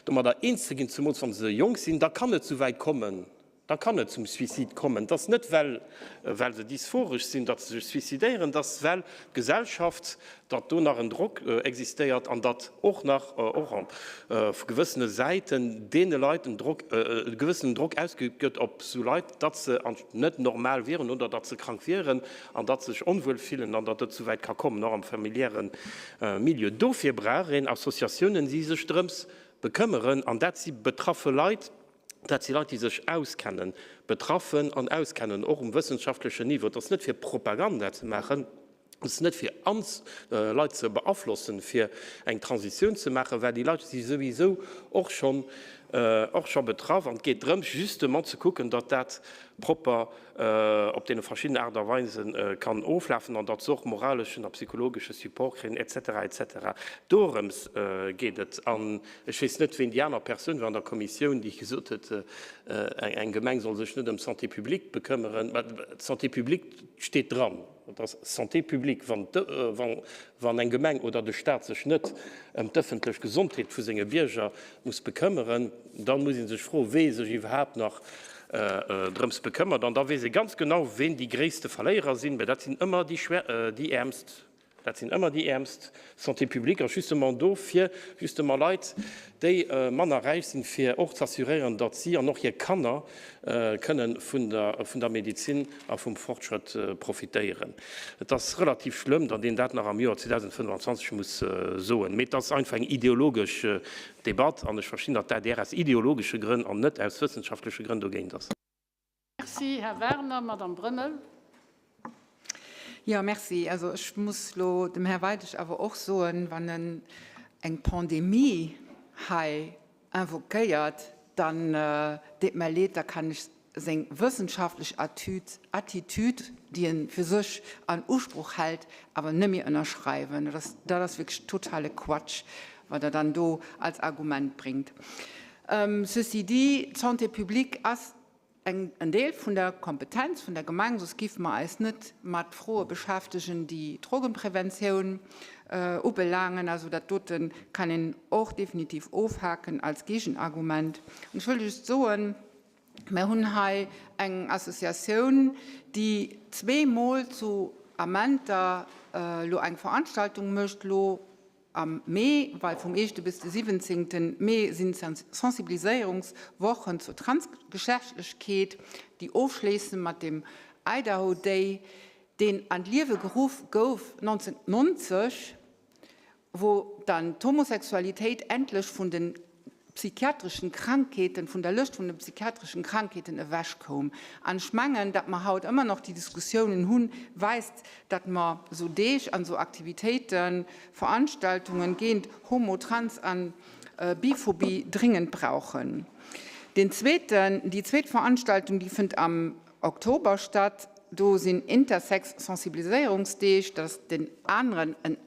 domadder eens ze ginn, zemools wa se jonk sinn, da kann et souwäit kommen, Da kann et zum Suicide kommen. Et ass net well well se dysphoresch sinn, datt se sech suicidéieren, et ass well d'Gesellschaft, datt do nach en Drock existéiert an datt och nach och vu gewëssene Säiten deene Leit en Drock, e gewëssenen Drock ausgeübt gëtt op esou Leit, datt se net normal wieren oder datt se krank wieren an datt se sech onwuel fillen an datt et souwäit ka kommen, och am familiäre Milieu. Dofir brauch een Associatiounen, déi sech drëms bekëmmeren an dat si betraffe Leit, Dat si Leit, déi sech auskennen, betraffen an auskennen, och um wëssenschaftlechen Niveau. Et ass net fir Propaganda ze maachen, et ass net fir ans Leit ze beaflossen, fir eng Transitioun ze maachen, well déi Leit si souwisou och schonn, och scho betraff. An et geet drëms justement ze kucken, datt dat propper op deene verschiddenen Aart a Weise kann oflafen an datt se och moraleschen a psychologesche Support kréien, et cetera, et cetera. Dorëms geet et. An ech weess net, ween déi aner Persoun war an der Kommissioun, déi gesot huet, eng Gemeng soll sech net ëm d'Santé publique bekëmmeren. Mä d'Santé publique steet dran. Et ass Santé publique. Wann eng Gemeng oder de Stat sech net ëm d'ëffentlech Gesondheet vu senge Bierger muss bekëmmeren, da muss ee sech froen, wee sech iwwerhaapt nach drëms bekëmmert. An da weess ee ganz genau, ween déi gréisste Verléierer sinn. Mä dat sinn ëmmer déi Äermst. Dat sinn ëmmer déi Äermst. Santé publique ass justement do, fir justement Leit, déi manner räich sinn, fir och z'assuréieren, datt si an och hir Kanner kënnen vun der Medezin a vum Fortschrëtt profitéieren. Et ass relativ schlëmm, datt een dat nach am Joer 2025 muss soen, mee et ass einfach eng ideologesch Debatt an ech verstinn, datt d'ADR aus ideologesche Grënn an net aus wëssenschaftleche Grënn dogéint ass. Merci, Här Werner. Madame Brömmel. Jo, merci. Also ech muss elo dem Här Weidig awer och soen, wann en eng Pandemie hei invoquéiert, dann deet mer leed, da kann ech seng wëssenschaftlech Attitüd, déi e fir sech an Usproch hält, awer nëmme ënnerschreiwen. Dat ass wierklech totale Quatsch, wat Der dann do als Argument bréngt. Ceci dit, d'Santé publique ass eng en Deel vun der Kompetenz vun der Gemeng, soss géife mer eis net mat Froe beschäftegen, déi d'Drogenpreventioun ubelaangen. Also dat dote kann een och definitiv ofhaken als Gegenargument. An ech wëll just soen, Mer hunn hei eng Associatioun, déi zweemol zu Amenter elo eng Veranstaltung mécht, elo Am Mee, well vum éischte bis de siwwenzéngte Mee sinn Sensibiliséierungswochen zur Transgeschlechtlechkeet, déi ofschléissen mat dem Idaho Day, deen an d'Liewe geruff gouf 1990, wou dann d'Homosexualitéit endlech vun den psychiatreschen Krankheeten, vun der Lëscht vun de psychiatreschen Krankheeten ewechkoum. An ech mengen, datt mer haut ëmmer nach déi Diskussiounen hunn, weist, datt mer esou Deeg an esou Aktivitéiten, Veranstaltungen géint Homo-, Trans an Biphobie dringend brauchen. Deen zweeten, déi zweet Veranstaltung, déi fënnt am Oktober statt. Do sinn Intersex-Sensibiliséierungsdeeg. Dat ass den aneren, en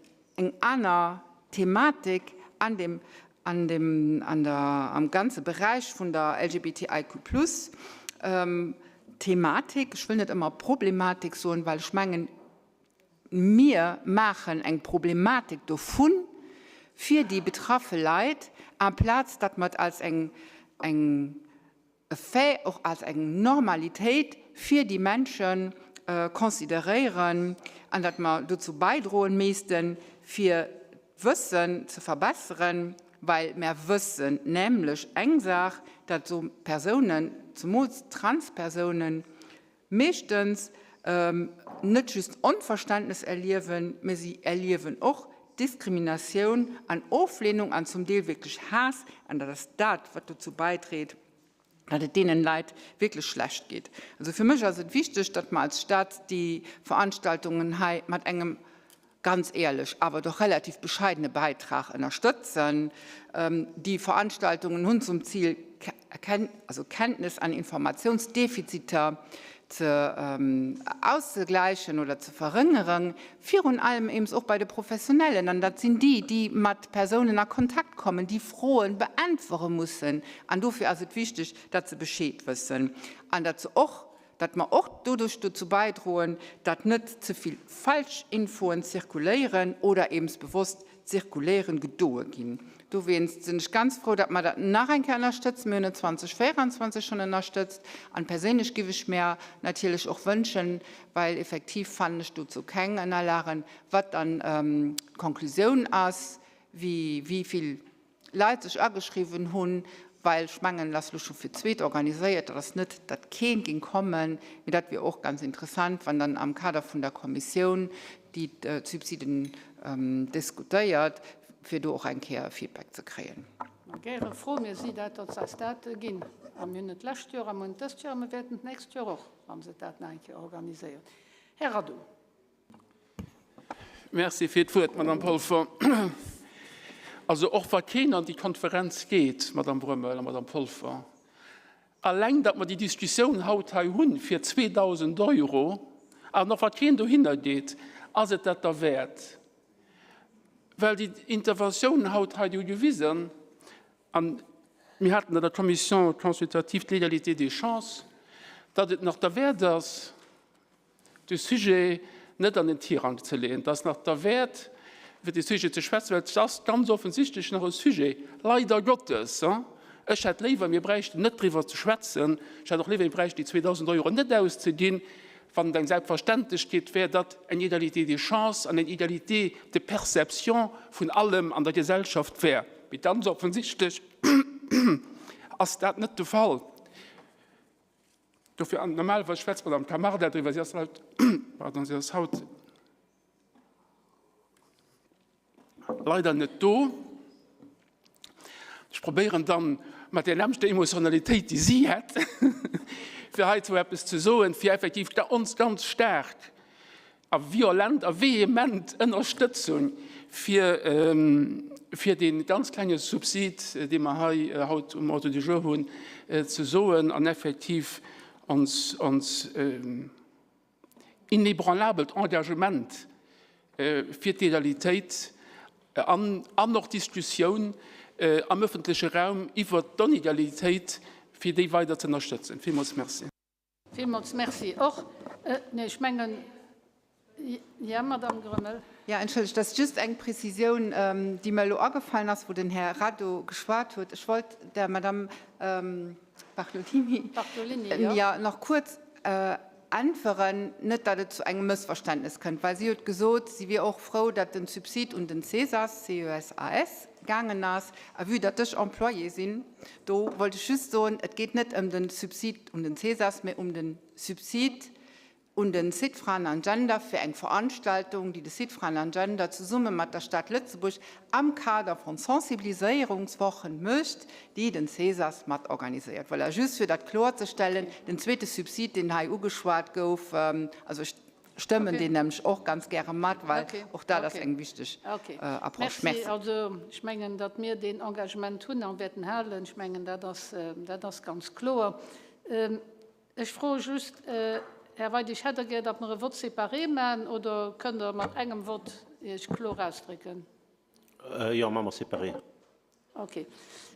eng aner Thematik an dem, an dem, an der, am ganze Beräich vun der LGBTIQ plus Thematik. Ech wëll net ëmmer Problematik soen, well ech mengen, mir maachen eng Problematik dovun fir déi betraffe Leit, amplaz datt mer et als eng, eng e Fait och als eng Normalitéit fir déi Mensche consideréieren an datt mer dozou baidroen missten, fir d'Wëssen ze verbesseren, well mer wëssen nämlech eng Saach, datt esou Persounen, zemools Transpersounen, meeschtens net just Onverständnes erliewen, mä si erliewen och Diskriminatioun an Oflehnung an zum Deel wierklech Haass, an dat ass dat, wat dozou baidreet. datt et deenen Leit wierklech schlecht geet. Also fir mech ass et wichteg, datt mer als Stad déi Veranstaltungen hei mat engem, ganz éierlech, awer doch relativ bescheidene Bäitrag ënnerstëtzen. Déi Veranstaltungen hunn zum Zil, Kenntnis an Informationsdefiziter ze auszegläichen oder ze verréngeren, virun allem eems och bei de Professionellen, an dat sinn déi, déi mat Persounen a Kontakt kommen, déi Froen beäntwere mussen. An dofir ass et wichteg, datt se Bescheed wëssen an datt se och, datt mer och doduerch dozou bäidroen, datt net ze vill falsch Infoen zirkuléieren oder eems bewosst zirkuléieren gedoe ginn. Dowéinst sinn ech ganz frou, datt mer dat nach eng Kéier ënnerstëtzen. Mir hunn et 2024 schonn ënnerstëtzt. An perséinlech giff ech mär natierlech och wënschen, well effektiv fannen ech dozou keng Ënnerlagen, wat dann d'Konklusioun ass, wéi vill Leit sech ageschriwwen hunn, well ech mengen, et ass elo scho fir d'zweet organiséiert, dat ass net, datt keen géing kommen, mee dat wier och ganz interessant, wann dann am Kader vun der Kommissioun, déi d'Subsiden diskutéiert, fir do och eng Kéier e Feedback ze kréien. Ma gäre froe mir si dat, datt se eis dat ginn. A mir hunn et d'lescht Joer a mir hunn et dëst Joer a mir wäerten d'nächst Joer och, wa se dat nach eng Kéier organiséieren. Här Radu. Merci fir d'Wuert, Madame Polfer. Also och wa keen an déi Konferenz geet, Madame Brömmel a Madame Polfer, alleng datt mer déi Diskussioun haut hei hunn fir 2.000 Euro, an och wa keen dohinner geet, ass et dat derwäert. Well déi Interventiounen haut hei, déi hu gewisen, an mir haten an der Commission consultative de l'égalité des chances, datt et nach derwäert ass, de Sujet net an den Tirang ze leeën. Et ass nach derwäert, iwwer dee Sujet ze schwätzen, well et ass ganz offensichtlech nach e Sujet, leider Gottes. Ech hätt léiwer, mir bräichten net driwwer ze schwätzen. Ech hätt och léiwer, mir bräichten déi 2.000 Euro net auszeginn, wann et eng Selbstverständlechkeet wär, datt eng Égalité des chances an eng Égalité de perception vun allem an der Gesellschaft wär. Mee ganz offensichtlech ass dat net de Fall. Dofir, an normalerweis schwätzt d'Madame Camarda driwwer, si ass haut, pardon, si ass haut leider net do. Ech probéieren dann mat där nämmlechter Emotionalitéit, déi si hätt, fir heizou eppes ze soen, fir effektiv ons ganz staark a violent a vehement Ënnerstëtzung fir, fir dee ganz klenge Subsid, dee mer hei haut um Ordre du jour hunn, ze soen an effektiv ons, ons inébranlabelt Engagement fir d'Egalitéit an, an och d'Diskussioun am öffentleche Raum iwwert d'Onegalitéit, fir déi weider ze ënnerstëtzen. Villmools Merci. Villmools Merci och. Nee, ech mengen, jo, Madamm Grommel. Jo, entschëllegt, dat ass just eng Prezisioun, déi mer elo agefallen ass, wou den Här Rado geschwat huet. Ech wollt der Madamm Bartolini, jo, nach kuerz äntweren, net datt et zu engem Mëssverständnes kënnt, well si huet gesot, si wier och frou, datt den Subsid un den CESAS, CESAS, gaangen ass. A vue datt ech Employé sinn, do wollt ech just soen, et geet net ëm de Subsid un den CESAS, mä ëm de Subsid un de Site Fraen an Gender fir eng Veranstaltung, déi de Site Fraen an Gender zesumme mat der Stad Lëtzebuerg am Kader von Sensibiliséierungswochen mécht, déi den CESAS mat organiséiert. Voilà, just fir dat kloerzestellen. Den zweete Subsid, deen hei ugeschwat gouf, also ech stëmmen deen nämlech och ganz gäre mat, well och dat ass eng wichteg Approche. Merci. Also ech mengen, datt mir deen Engagement hunn a wäerten halen. Ech mengen, dat ass, dat ass ganz kloer. Ech froe just, Här Weidig, hätt Der gär, datt mer e Vote séparé maachen oder kënnt Der mat engem Vott Iech kloer ausdrécken? Jo, maache mer séparé. Ok.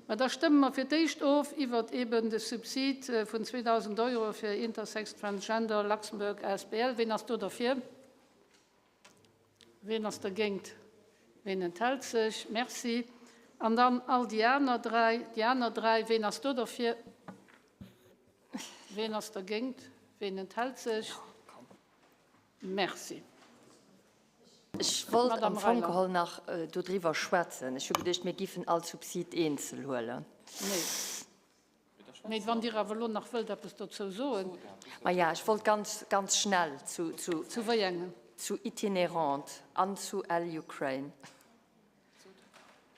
Mä da stëmme mer fir d'éischt of iwwert eeben de Subsid vun 2.000 Euro fir Intersex Transgender Luxembourg asbl. Ween ass do derfir? Ween ass dergéint? Ween enthält sech? Merci. An dann all déi aner dräi. Déi aner dräi, ween ass do derfir? Ween ass dergéint? Ween enthält sech? Merci. Ech wollt am Fong geholl nach dodriwwer schwätzen. Ech hu geduecht, mir giffen all Subsid eenzel huelen. Nee. Mee wann Dir awer elo nach wëllt eppes dozou soen. Maja, ech wollt ganz, ganz schnell zu, zu. Zu wéi engem? Zu Itinerant an zu L Ukraine.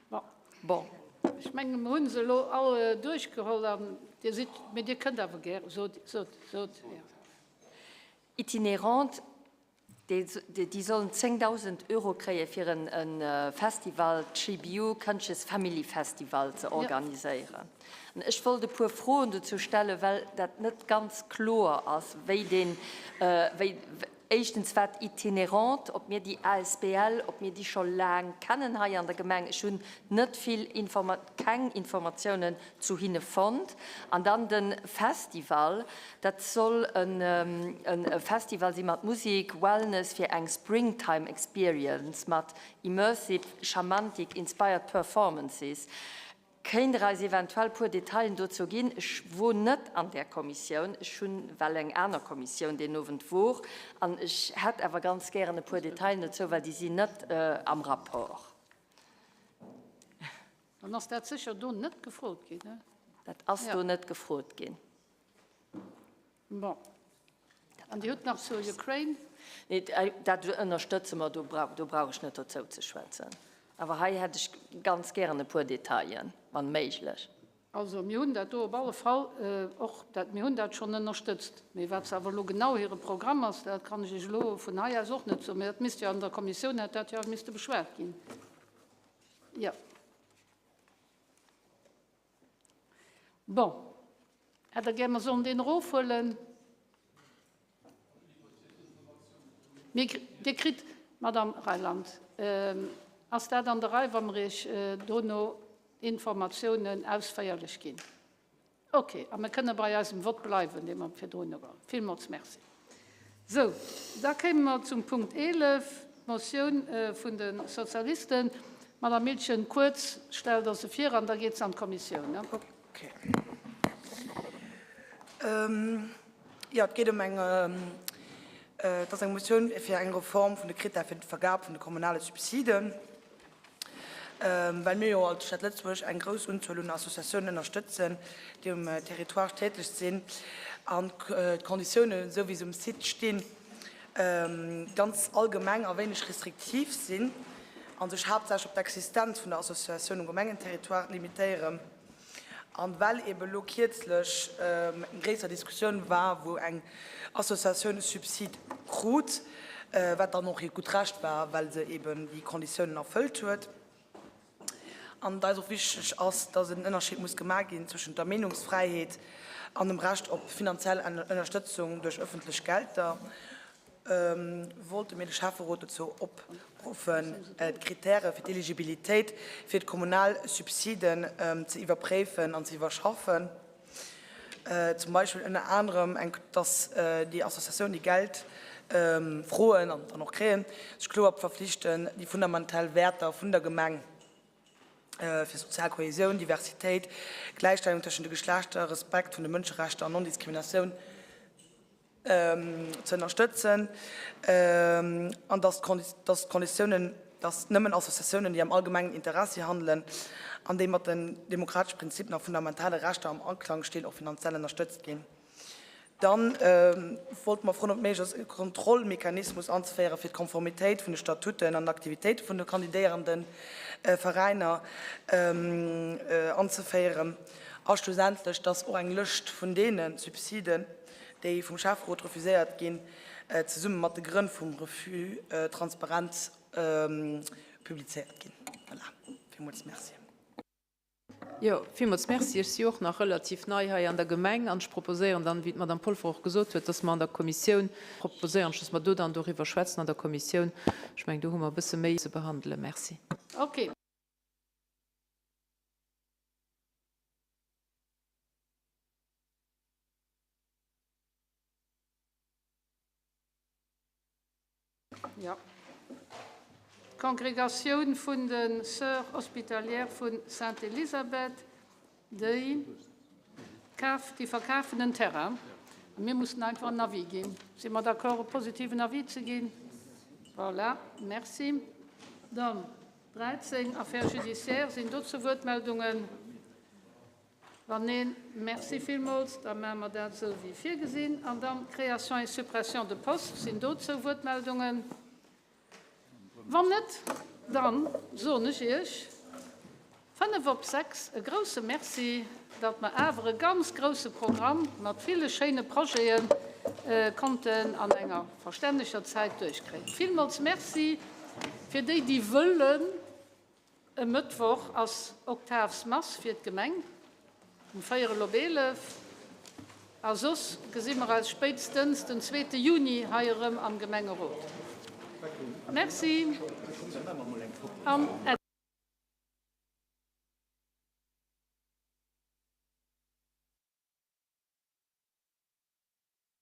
Bon. Bon. Ech mengen, mer hu se elo all duerchgeholl an Dir sidd, mee Dir kënnt awer gär, sot, sot, sot, jo. Itinerant, déi sollen 10.000 Euro kréie fir e Festival, d'Shibiu Conscious Family Festival ze organiséieren. An ech wollt e puer Froen dozou stellen, well dat net ganz kloer ass, wéi deen, wéi, éischtens wat Itinerant, ob mir déi asbl, ob mir déi scho laang kennen hei an der Gemeng. Ech hunn net vill Informa, keng Informatiounen zu hinne fonnt. An dann de Festival, Dat soll e Festival si mat Musek, Wellness fir eng Springtime Experience mat immersive shamantic inspired performances. Kéint Der eis eventuell puer Detailen dozou ginn? Ech wor net an där Kommissioun, ech hunn well eng aner Kommissioun deen Owend wor, an ech hätt awer ganz gären e puer Detailen dozou, well déi sinn net am Rapport. Dann ass dat sécher do net gefrot ginn, ne? Dat ass do net gefrot ginn. Bon. An Dir hutt nach zur Ukraine. Nee, dat ënnerstëtze mer, do brauch ech net dozou ze schwätzen. Awer hei hätt ech ganz gären e puer Detailen, wann méiglech. Also, mir hunn dat do op alle Fall och, dat, mir hunn dat schonn ënnerstëtzt. Mee wat se awer elo genau hire Programm ass, dat kann ech Iech elo vun hei aus och net soen. Mee dat misst jo an der Kommissioun, hätt dat jo misste beschwat ginn. Jo. Bon. Hätt Der gär, mer sollen deen erofhuelen? Mir, Dir kritt, Madame Reyland, ass dat an der Rei, wa mer Iech dono Informatiounen ausféierlech ginn? Ok, a mir kënne bei eisem Vott bleiwen, dee mer virdrun ugeholl hunn. Villmools Merci. Sou, da kéime mer zum Punkt 11, d'Motioun vun de Sozialisten. Madame Miltgen, kuerz, stellt Der se vir an da geet se an d'Kommissioun. Ok. Jo, et geet ëm eng, et ass eng Motioun fir eng Reform vun de Critèrë fir d'Vergab vun de kommunale Subsiden. Well mir jo als Stad Lëtzebuerg eng grouss Unzuel un Associatiounen ënnerstëtzen, déi um Territoire täteg sinn an d'Konditiounen, esou wéi se um Site stinn, ganz allgemeng a wéineg restriktiv sinn a sech haaptsächlech op d'Existenz vun der Associatioun um Gemengenterritoire limitéieren. An well eben elo kierzlech eng gréisser Diskussioun war, wou eng Associatioun e Subsid krut, wat dann och hiert gutt Recht war, well se eben déi Konditiounen erfëllt huet, an et eis och wichteg ass, dass en Ënnerscheed muss gemaach ginn zwëschent der Meenungsfräiheet an dem Recht op finanziell Ënnerstëtzung duerch ëffentlech Gelder, wollte mir de Schäfferot dozou opruffen, d'Kritäre fir d'Eligibilitéit fir d'kommunal Subsiden ze iwwerpréifen an ze iwwerschaffen. Zum Beispill ënner anerem eng, dass déi Associatiounen, déi Geld froen an dann och kréien, sech kloer verflichten, déi fundamental Wäerter vun der Gemeng fir sozial Kohesioun, Diversitéit, Gläichstellung tëschent de Geschlechter, Respekt vun de Mënscherechter an Non-Diskriminatioun ze ënnerstëtzen an dass d'Konditiounen, dass nëmmen Associatiounen, déi am allgemengen Interessi handelen an déi mat den demokratesche Prinzipien a fundamentale Rechter am Aklang stinn, och finanziell ënnerstëtzt ginn. Da wollte mer froen, ob et méiglech ass, e Kontrollmechanismus anzeféieren, fir d'Konformitéit vun de Statuten an den Aktivitéite vun de kandidéierende Veräiner anzeféieren a schlussendlech, dass och eng Lëscht vun deene Subsiden, déi vum Schäfferot refuséiert ginn, zesumme mat de Grënn vum Refus transparent publizéiert ginn. Voilà, villmools Merci. Jo, villmools Merci. Ech si och nach relativ nei hei an der Gemeng an ech proposéieren dann, wéi d'Madame Polfer och gesot huet, dass mer an der Kommissioun, proposéieren ech, dass mer do dann doriwwer schwätzen an der Kommissioun. Ech mengen, do hu mer e bësse méi ze behandelen. Merci. Okay. Jo. D'Congregatioun vun de Sœurs Hospitalières vu Sainte-Elisabeth, déi kaf, déi verkafen en Terrain. A mir mussen einfach en Avis ginn. Si mer d'accord, e positiven Avis ze ginn? Voilà, merci. Dann 13, Affaires judiciaires. Sinn dozou Wuertmeldungen? Wann neen, merci villmools, da maache mer dat esou wéi virgesinn. An dann Création et suppression de postes, sinn dozou Wuertmeldungen? Wann net, da soen ech Iech. 5 op 6, e grouse Merci, datt mer awer e ganz grouse Programm mat ville schéine Projete konnten an enger verstänneger Zäit duerchkréien. Villmools Merci fir déi, déi wëllen. E Mëttwoch ass Oktavsmass fir d'Gemeng um véierel op 11 a soss gesi mer eis spéitstens den zweete Juni hei erëm am Gemengerot. Merci an.